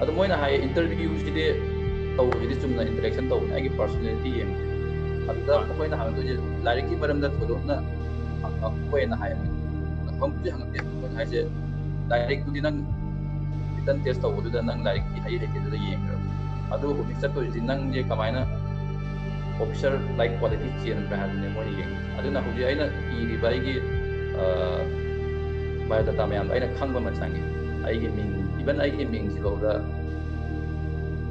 ꯑꯗꯣ ꯃꯣꯏꯅ ꯍꯥꯏꯌꯦ, ꯏꯟꯇꯔꯚ꯭ꯌꯨꯁꯤꯗꯤ ꯇꯧꯕꯁꯤꯗꯤ ꯆꯨꯝꯅ ꯏꯟꯇꯔꯦꯛꯁꯟ ꯇꯧꯕꯅꯦ, ꯑꯩꯒꯤ ꯄꯔꯁꯣꯅꯦꯂꯤꯇꯤ ꯌꯦꯡꯕꯅꯦ꯫ ꯑꯗꯨꯗ ꯃꯈꯣꯏꯅ ꯍꯪꯉꯛꯇꯣꯏꯁꯦ ꯂꯥꯏꯔꯤꯛꯀꯤ ꯃꯔꯝꯗ ꯊꯣꯏꯗꯣꯛꯅ ꯍꯪꯉꯛꯑꯣꯏꯅ ꯍꯥꯏꯌꯦ꯫ ꯍꯪꯕꯨꯗꯤ ꯍꯪꯉꯛꯇꯦ, ꯃꯈꯣꯏꯅ ꯍꯥꯏꯁꯦ ꯂꯥꯏꯔꯤꯛꯇꯨꯗꯤ ꯅꯪ ꯔꯤꯇꯟ ꯇꯦꯁ ꯇꯧꯕꯗꯨꯗ ꯅꯪ ꯂꯥꯏꯔꯤꯛꯀꯤ ꯍꯩ ꯍꯩꯇꯦꯗꯨꯗ ꯌꯦꯡꯈ꯭ꯔꯕ꯫ ꯑꯗꯨ ꯍꯧꯖꯤꯛ ꯆꯠꯇꯣꯏꯁꯤꯗꯤ ꯅꯪꯁꯦ ꯀꯃꯥꯏꯅ ꯑꯣꯐꯤꯁꯔ ꯂꯥꯏꯛ ꯀ꯭ꯋꯥꯂꯤꯇꯤ ꯆꯦꯟꯕ꯭ꯔꯥ ꯍꯥꯏꯕꯗꯨꯅꯦ ꯃꯣꯏꯅ ꯌꯦꯡꯉꯤ꯫ ꯑꯗꯨꯅ ꯍꯧꯖꯤꯛ ꯑꯩꯅ ꯏꯔꯤꯕ ꯑꯩꯒꯤ, ꯑ, ꯕꯥꯏꯑꯣꯗꯥꯇꯥ ꯃꯌꯥꯝꯗꯣ ꯑꯩꯅ ꯈꯪꯕ ꯑꯃ ꯆꯪꯉꯤ꯫ ꯑꯩꯒꯤ ꯃꯤꯡ, ꯏꯚꯟ ꯑꯩꯒꯤ ꯃꯤꯡꯁꯤꯐꯥꯎꯗ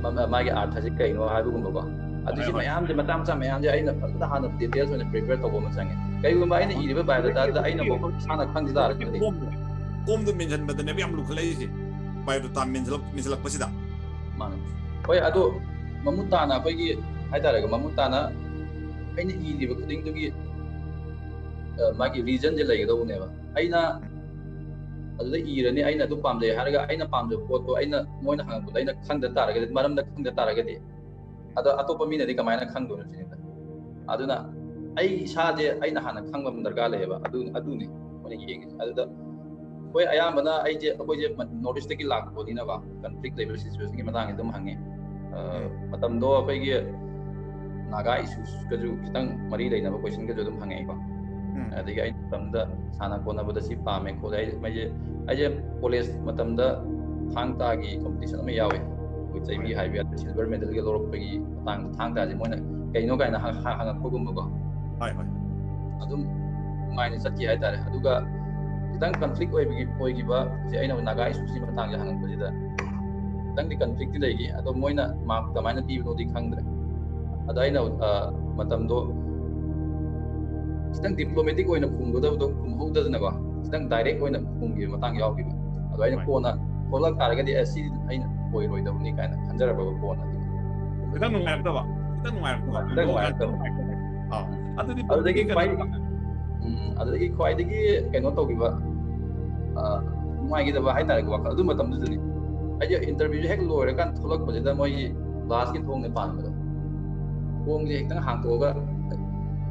ꯃ-, ꯃꯥꯒꯤ ꯑꯥꯔꯊꯁꯦ ꯀꯩꯅꯣ ꯍꯥꯏꯕꯒꯨꯝꯕꯀꯣ꯫ ꯑꯗꯨ ꯁꯤ ꯍꯣꯏ, ꯍꯣꯏ꯫ ꯃꯌꯥꯝꯁꯦ, ꯃꯆꯥ ꯃꯆꯥ ꯃꯌꯥꯝꯁꯦ ꯑꯩꯅ ꯐꯖꯅ ꯍꯥꯟꯅ ꯗꯤꯇꯦꯜꯁ ꯑꯣꯏꯅ ꯄ꯭ꯔꯤꯄꯦꯌꯔ ꯇꯧꯕ ꯑꯃ ꯆꯪꯉꯤ꯫ ꯀꯩꯒꯨꯝꯕ ꯑꯩꯅ ꯏꯔꯤꯕ ꯕꯥꯏꯑꯣꯗꯥꯇꯥꯗꯨꯗ ꯑꯩꯅ ꯃꯈꯣꯏ ꯏꯁꯥꯅ ꯈꯪꯖ ꯇꯥꯔꯒꯗꯤ, ꯐꯣꯝꯗꯣ, ꯐꯣꯝꯗꯣ ꯃꯦꯟꯁꯤꯟꯕꯗꯅꯦꯕ ꯌꯥꯝ ꯂꯨꯈꯠꯂꯛꯏꯁꯦ, ꯕꯥꯏꯑꯣꯗꯥꯇꯥ ꯃꯦꯟꯁꯤꯜꯂꯛ ꯃꯦꯟꯁꯤꯜꯂꯛꯄꯁꯤꯗ꯫ ꯃꯥꯅꯦ꯫ ꯍꯣꯏ, ꯑꯗꯨ ꯃꯃꯨꯠ ꯇꯥꯅ ꯑꯩꯈꯣꯏꯒꯤ ꯍꯥꯏꯇꯥꯔꯦꯀꯣ, ꯃꯃꯨꯠ ꯇꯥꯅ ꯑꯩꯅ ꯏꯔꯤꯕ ꯈꯨꯗꯤꯡꯗꯨꯒꯤ ꯑ, ꯃꯥꯒꯤ ꯔꯤꯖꯟꯁꯦ ꯂꯩꯒꯗꯧꯕꯅꯦꯕ꯫ ꯑꯩꯅ ꯑꯗꯨꯗ ꯏꯔꯅꯤ, ꯑꯩꯅ ꯑꯗꯨ ꯄꯥꯝꯖꯩ ꯍꯥꯏꯔꯒ ꯑꯩꯅ ꯄꯥꯝꯖꯕ ꯄꯣꯠꯇꯣ ꯑꯩꯅ, ꯃꯣꯏꯅ ꯍꯪꯉꯛꯄꯗ ꯑꯩꯅ ꯈꯪꯗ ꯇꯥꯔꯒꯗꯤ, ꯃꯔꯝꯗ ꯈꯪꯗ ꯇꯥꯔꯒꯗꯤ, ꯑꯗꯣ ꯑꯇꯣꯞꯄ ꯃꯤꯅꯗꯤ ꯀꯃꯥꯏꯅ ꯈꯪꯗꯣꯏꯅꯣ ꯁꯤꯅꯤꯗ꯫ ꯑꯗꯨꯅ ꯑꯩ ꯏꯁꯥꯁꯦ ꯑꯩꯅ ꯍꯥꯟꯅ ꯈꯪꯕ ꯑꯃ ꯗꯔꯀꯥꯔ ꯂꯩꯌꯦꯕ꯫ ꯑꯗꯨ, ꯑꯗꯨꯅꯤ ꯃꯣꯏꯅ ꯌꯦꯡꯉꯤꯁꯦ꯫ ꯑꯗꯨꯗ ꯍꯣꯏ, ꯑꯌꯥꯝꯕꯅ ꯑꯩꯁꯦ, ꯑꯩꯈꯣꯏꯁꯦ ꯅꯣꯔꯠ ꯏꯁꯇꯒꯤ ꯂꯥꯛꯄꯅꯤꯅꯀꯣ, ꯀꯟꯐ꯭ꯂꯤꯛ ꯂꯩꯕ ꯁꯤꯆꯨꯋꯦꯁꯟꯒꯤ ꯃꯇꯥꯡꯁꯦ ꯑꯗꯨꯝ ꯍꯪꯉꯦ꯫ ꯑ, ꯃꯇꯝꯗꯣ ꯑꯩꯈꯣꯏꯒꯤ ꯅꯥꯒꯥ ꯏꯁꯨꯁꯀꯁꯨ ꯈꯤꯇꯪ ꯃꯔꯤ ꯂꯩꯅꯕ ꯀꯣꯏꯁꯟꯒꯁꯨ ꯑꯗꯨꯝ ꯍꯪꯉꯛꯏꯀꯣ꯫ ꯎꯝ꯫ ꯑꯗꯒꯤ ꯑꯩ ꯃꯇꯝꯗ ꯁꯥꯟꯅ ꯈꯣꯠꯅꯕꯗ ꯁꯤ ꯄꯥꯝꯃꯦ ꯈꯣꯠꯂꯦ꯫ ꯑꯩ, ꯑꯩꯁꯦ, ꯑꯩꯁꯦ ꯀꯣꯂꯦꯖ ꯃꯇꯝꯗ ꯊꯥꯡ ꯇꯥꯒꯤ ꯀꯝꯄꯤꯇꯤꯁꯟ ꯑꯃ ꯌꯥꯎꯋꯦ꯫ ꯑꯩꯈꯣꯏ ꯆꯩꯕꯤ ꯍꯥꯏꯕ ꯌꯥꯗꯦ, ꯁꯤꯜꯚꯔ ꯃꯦꯗꯜꯒ ꯂꯧꯔꯛꯄꯒꯤ ꯃꯇꯥꯡꯗ ꯊꯥꯡ ꯇꯥꯁꯦ ꯃꯣꯏꯅ ꯀꯩꯅꯣ ꯀꯥꯏꯅ ꯍꯪ-, ꯍꯪ-, ꯍꯪꯉꯛꯄꯒꯨꯝꯕꯀꯣ꯫ ꯍꯣꯏ, ꯍꯣꯏ꯫ ꯑꯗꯨꯝ ꯅꯨꯡꯉꯥꯏꯅ ꯆꯠꯈꯤ ꯍꯥꯏꯇꯥꯔꯦ꯫ ꯑꯗꯨꯒ ꯈꯤꯇꯪ ꯀꯟꯐ꯭ꯂꯤꯛ ꯑꯣꯏꯕꯒꯤ, ꯑꯣꯏꯈꯤꯕ ꯁꯦ, ꯑꯩꯅ ꯅꯥꯒꯥ ꯏꯁꯨꯁꯤ ꯃꯇꯥꯡꯁꯦ ꯍꯪꯉꯛꯄꯁꯤꯗ ꯈꯤꯇꯪꯗꯤ ꯀꯟꯐ꯭ꯂꯤꯛꯇꯤ ꯂꯩꯈꯤ꯫ ꯑꯗꯣ ꯃꯣꯏꯅ ꯃꯥꯔꯛ ꯀꯃꯥꯏꯅ ꯄꯤꯕꯅꯣꯗꯤ ꯈꯪꯗ꯭ꯔꯦ꯫ ꯑꯗꯣ ꯑꯩꯅ, ꯑ, ꯃꯇꯝꯗꯣ ꯈꯤꯇꯪ ꯗꯤꯄ꯭ꯂꯣꯃꯦꯇꯤꯛ ꯑꯣꯏꯅ ꯈꯨꯝꯒꯗꯕꯗꯣ ꯈꯨꯝꯍꯧꯗꯗꯅꯀꯣ, ꯈꯤꯇꯪ ꯗꯥꯏꯔꯦꯛ ꯑꯣꯏꯅ ꯈꯨꯝꯈꯤꯕ ꯃꯇꯥꯡ ꯌꯥꯎꯈꯤꯕ꯫ ꯑꯗꯣ ꯑꯩꯅ ꯍꯣꯏ꯫ ꯀꯣꯟꯅ ꯊꯣꯛꯂꯛ ꯇꯥꯔꯒꯗꯤ, "ꯑꯦ, ꯁꯤ ꯑꯩꯅ ꯑꯣꯏꯔꯣꯏꯗꯕꯅꯤ" ꯀꯥꯏꯅ ꯈꯟꯖꯔꯕ ꯀꯣꯟꯅ꯫ ꯈꯤꯇꯪ ꯅꯨꯡꯉꯥꯏꯔꯛꯇꯕ, ꯈꯤꯇꯪ ꯅꯨꯡꯉꯥꯏꯔꯛꯇꯕ꯫ ꯈꯤꯇꯪ ꯅꯨꯡꯉꯥꯏꯔꯛꯇꯕ꯫ ꯑꯥ, ꯑꯗꯨꯗꯤ ꯑꯗꯨꯗꯒꯤ ꯀꯩꯅꯣ ꯈ꯭ꯋꯥꯏ-, ꯎꯝ, ꯑꯗꯨꯗꯒꯤ ꯈ꯭ꯋꯥꯏꯗꯒꯤ ꯀꯩꯅꯣ ꯇꯧꯈꯤꯕ, ꯑ, ꯅꯨꯡꯉꯥꯏꯈꯤꯗꯕ ꯍꯥꯏꯇꯥꯔꯦꯀꯣ, ꯋꯥꯈꯜ ꯑꯗꯨ ꯃꯇꯝꯗꯨꯗꯅꯤ꯫ ꯑꯩꯁꯦ ꯏꯟꯇꯔꯚꯤꯌꯨꯁꯦ ꯍꯦꯛ ꯂꯣꯏꯔꯀꯥꯟꯗ ꯊꯣꯛꯂꯛꯄꯁꯤꯗ ꯃꯣꯏꯒꯤ ꯒ꯭ꯂꯥꯁꯀꯤ ꯊꯣꯡꯅꯦ ꯄꯥꯟꯕꯗꯣ, ꯊꯣꯡꯁꯦ ꯈꯤꯇꯪ ꯍꯥꯡꯇꯣꯛꯑꯒ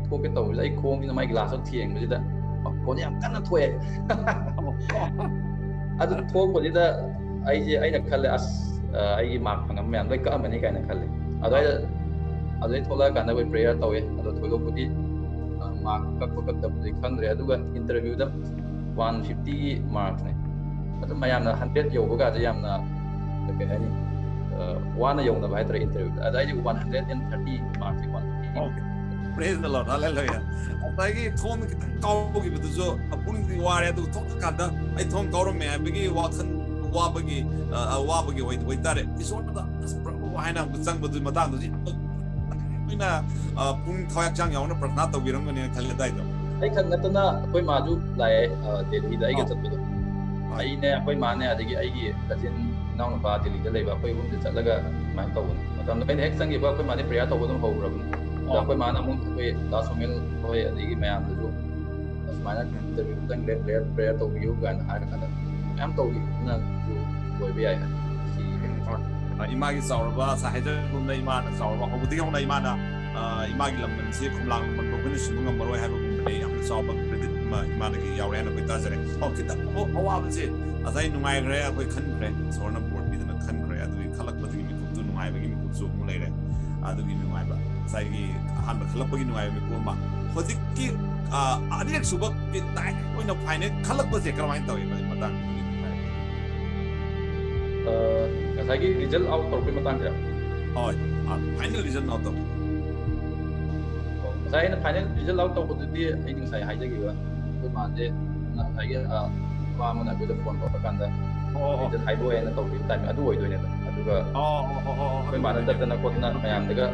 ꯊꯣꯛꯀꯦ ꯇꯧꯕꯁꯤꯗ ꯑꯩ ꯈꯣꯡꯁꯤꯅ ꯃꯥꯏ ꯒ꯭ꯂꯥꯁꯇꯣ ꯊꯦꯡꯕꯁꯤꯗ ꯃꯈꯣꯟꯁꯦ ꯌꯥꯝ ꯀꯟꯅ ꯊꯣꯛꯑꯦ꯫ ꯑꯗꯨ ꯊꯣꯛꯄꯁꯤꯗ ꯑꯩꯁꯦ, ꯑꯩꯅ ꯈꯜꯂꯦ, "ꯑꯁ, ꯑ, ꯑꯩꯒꯤ ꯃꯥꯔꯛ ꯐꯪꯉꯝ ꯃꯌꯥꯝ ꯂꯣꯏ ꯀꯛꯑꯝꯃꯅꯤ" ꯀꯥꯏꯅ ꯈꯜꯂꯦ꯫ ꯑꯗꯨꯋꯥꯏꯗ, ꯑꯗꯨꯗꯩ ꯊꯣꯛꯂꯛꯑꯀꯥꯟꯗ ꯑꯩꯈꯣꯏ ꯄ꯭ꯔꯦꯌꯔ ꯇꯧꯋꯦ꯫ ꯑꯗꯣ ꯊꯣꯏꯗꯣꯛꯄꯗꯤ, ꯑ, ꯃꯥꯔꯛ ꯀꯛꯄ ꯀꯛꯇꯕꯗꯤ ꯈꯪꯗ꯭ꯔꯦ꯫ ꯑꯗꯨꯒ ꯏꯟꯇꯔꯚꯤꯌꯨꯗ ꯋꯥꯟ ꯐꯤꯐꯇꯤꯒꯤ ꯃꯥꯔꯛꯁꯅꯦ꯫ ꯑꯗꯨꯝ ꯃꯌꯥꯝꯅ ꯍꯟꯗ꯭ꯔꯦꯠ ꯌꯧꯕꯒꯁꯦ ꯌꯥꯝꯅ, ꯀꯩ ꯍꯥꯏꯅꯤ, ꯑ, ꯋꯥꯅ ꯌꯧꯅꯕ ꯍꯥꯏꯇꯥꯔꯦ ꯏꯟꯇꯔꯚꯤꯌꯨꯗ꯫ ꯑꯗ ꯑꯩꯁꯦ ꯋꯥꯟ ꯍꯟꯗ꯭ꯔꯦꯠ ꯑꯦꯟ ꯊꯥꯔꯇꯤ ꯃꯥꯔꯛꯁꯦ, one fifty. Okay. Praise the Lord. Hallelujah. ꯉꯁꯥꯏꯒꯤ ꯊꯣꯡ ꯈꯤꯇꯪ ꯀꯥꯎꯈꯤꯕꯗꯨꯁꯨ ꯄꯨꯛꯅꯤꯡꯗꯤ ꯋꯥꯔꯦ, ꯑꯗꯨꯒ ꯊꯣꯡ ꯀꯥꯟꯗ ꯑꯩ ꯊꯣꯡ ꯀꯥꯎꯔꯝꯃꯦ ꯍꯥꯏꯕꯒꯤ ꯋꯥꯈꯜ ꯋꯥꯕꯒꯤ, ꯑ, ꯑ, ꯋꯥꯕꯒꯤ ꯑꯣꯏ-, ꯑꯣꯏꯇꯥꯔꯦ꯫ ꯏꯁꯣꯔꯗ, "ꯑꯁ, ꯄ꯭ꯔꯚꯨ" ꯍꯥꯏꯅ ꯑꯃꯨꯛ ꯆꯪꯕꯗꯨꯒꯤ ꯃꯇꯥꯡꯗꯨꯗꯤ ꯑꯩꯈꯣꯏꯅ, ꯑ, ꯄꯨꯛꯅꯤꯡ ꯊꯋꯥꯏ ꯍꯛꯆꯥꯡ ꯌꯥꯎꯅ ꯄ꯭ꯔꯊꯅꯥ ꯇꯧꯕꯤꯔꯝꯒꯅꯤꯅ ꯈꯜꯂꯦ ꯑꯗꯥꯏꯗꯣ꯫ ꯑꯩ ꯈꯛ ꯅꯠꯇꯅ ꯑꯩꯈꯣꯏ ꯃꯥꯁꯨ ꯂꯥꯛꯑꯦ, ꯑ, ꯗꯦꯜꯂꯤꯗ ꯑꯩꯒ ꯑꯥ꯫ ꯆꯠꯄꯗꯣ꯫ ꯑꯩꯅꯦ, ꯑꯩꯈꯣꯏ ꯃꯥꯅꯦ, ꯑꯗꯒꯤ ꯑꯩꯒꯤ ꯀꯖꯤꯟ ꯏꯅꯥꯎꯅꯨꯄꯥ ꯗꯦꯜꯂꯤꯗ ꯂꯩꯕ, ꯑꯩꯈꯣꯏ ꯑꯍꯨꯝꯁꯦ ꯆꯠꯂꯒ ꯑꯗꯨꯃꯥꯏꯅ ꯇꯧꯕꯅꯦ꯫ ꯃꯇꯝꯗꯣ ꯑꯩꯅ ꯍꯦꯛ ꯆꯪꯈꯤꯕ ꯑꯩꯈꯣꯏ ꯃꯥꯗꯤ ꯄ꯭ꯔꯦꯌꯔ ꯇꯧꯕ ꯑꯗꯨꯝ ꯍꯧꯈ꯭ꯔꯕꯅꯤ꯫ ꯑꯗꯣ ꯑꯩꯈꯣꯏ ꯃꯥꯅ ꯑꯃꯨꯛ ꯑꯩꯈꯣꯏ ꯗꯥ ꯁꯣꯃꯦꯜ ꯍꯣꯏ ꯑꯗꯒꯤ ꯃꯌꯥꯝꯗꯁꯨ ꯑꯁꯨꯃꯥꯏꯅ ꯏꯟꯇꯔꯚ꯭ꯌꯨ ꯈꯤꯇꯪ ꯄ꯭ꯔꯦꯌꯔ ꯄ꯭ꯔꯦꯌꯔ ꯇꯧꯕꯤꯌꯨ ꯀꯥꯏꯅ ꯍꯥꯏꯔꯀꯥꯟꯗ ꯃꯌꯥꯝ ꯇꯧꯈꯤꯕꯅꯁꯨ ꯑꯣꯏꯕ ꯌꯥꯏ꯫ ꯁꯤ ꯑ, ꯏꯃꯥꯒꯤ ꯆꯥꯎꯔꯕ ꯉꯁꯥꯏ ꯍꯥꯏꯖꯔꯒꯨꯝꯅ ꯏꯃꯥꯅ ꯆꯥꯎꯔꯕ ꯍꯧꯕꯗꯒꯤ ꯍꯧꯅ ꯏꯃꯥꯅ ꯑ, ꯏꯃꯥꯒꯤ ꯂꯝꯗꯝꯁꯤ ꯈꯣꯝꯂꯥꯡ ꯂꯝꯕ ꯑꯩꯈꯣꯏꯅ ꯁꯤꯟꯕ ꯉꯝꯃꯔꯣꯏ ꯍꯥꯏꯕꯒꯨꯝꯕꯅꯤ꯫ ꯌꯥꯝꯅ ꯆꯥꯎꯕ ꯀ꯭ꯔꯦꯗꯤꯠ ꯑꯃ ꯏꯃꯥꯗꯒꯤ ꯌꯥꯎꯔꯦ ꯍꯥꯏꯅ ꯑꯩꯈꯣꯏ ꯇꯥꯖꯔꯦ꯫ ꯑꯣ, ꯈꯤꯇꯪ ꯑꯃꯨꯛ ꯑꯋꯥꯕꯁꯦ ꯉꯁꯥꯏ ꯅꯨꯡꯉꯥꯏꯈ꯭ꯔꯦ, ꯑꯩꯈꯣꯏ ꯈꯟꯈ꯭ꯔꯦ, ꯏꯁꯣꯔꯅ ꯕꯣꯔ ꯄꯤꯗꯅ ꯈꯟꯈ꯭ꯔꯦ꯫ ꯑꯗꯨꯒꯤ ꯈꯜꯂꯛꯄꯗꯨꯒꯤ ꯃꯤꯀꯨꯞꯇꯨ ꯅꯨꯡꯉꯥꯏꯕꯒꯤ ꯃꯤꯀꯨꯞꯁꯨ ꯑꯃꯨꯛ ꯂꯩꯔꯦ꯫ ꯑꯗꯨꯒꯤ ꯅꯨꯡꯉꯥꯏꯕ ꯉꯁꯥꯏꯒꯤ ꯑꯍꯥꯟꯕ ꯈꯜꯂꯛꯄꯒꯤ ꯅꯨꯡꯉꯥꯏꯕ ꯃꯤꯀꯨꯞ ꯑꯃ꯫ ꯍꯧꯖꯤꯛꯀꯤ ꯑ, ꯑꯅꯤꯔꯛ ꯁꯨꯕ ꯗꯥꯏꯔꯦꯛ ꯑꯣꯏꯅ ꯐꯥꯏꯅꯦꯜ ꯈꯜꯂꯛꯄꯁꯦ ꯀꯔꯝꯍꯥꯏꯅ ꯇꯧꯏ? ꯃꯗꯨꯒꯤ ꯃꯇꯥꯡꯗ ꯑ, ꯉꯁꯥꯏꯒꯤ ꯔꯤꯖꯜ ꯑꯥꯎꯠ ꯇꯧꯔꯛꯄꯩ ꯃꯇꯥꯡꯁꯦ꯫ ꯍꯣꯏ, ꯐꯥꯏꯅꯦꯜ ꯔꯤꯖꯜ ꯑꯥꯎꯠ ꯇꯧꯕ꯫ ꯉꯁꯥꯏ ꯑꯩꯅ ꯐꯥꯏꯅꯦꯜ ꯔꯤꯖꯜ ꯑꯥꯎꯠ ꯇꯧꯕꯗꯨꯗꯤ ꯑꯩꯅ ꯉꯁꯥꯏ ꯍꯥꯏꯖꯈꯤꯕ ꯑꯩꯈꯣꯏ ꯃꯥꯁꯦ ꯉꯁꯥꯏꯒꯤ, ꯑ, ꯅꯨꯄꯥ ꯑꯃꯅ ꯑꯩꯈꯣꯏꯗ ꯐꯣꯟ ꯇꯧꯔꯀꯥꯟꯗ ꯑꯣ, ꯑꯣ, ꯔꯤꯖꯜ ꯍꯥꯏꯗꯣꯛꯑꯦꯅ ꯇꯧꯈꯤꯕ ꯇꯥꯏꯃꯤꯡ ꯑꯗꯨ ꯑꯣꯏꯗꯣꯏꯅꯦꯕ꯫ ꯑꯗꯨꯒ ꯑꯣ, ꯑꯣ, ꯑꯣ, ꯑꯣ, ꯑꯣ, ꯑꯩꯈꯣꯏ ꯃꯥꯅ ꯑꯗꯨꯅꯦ꯫ ꯆꯠꯇꯅ ꯈꯣꯠꯇꯅ ꯃꯌꯥꯝꯗꯒ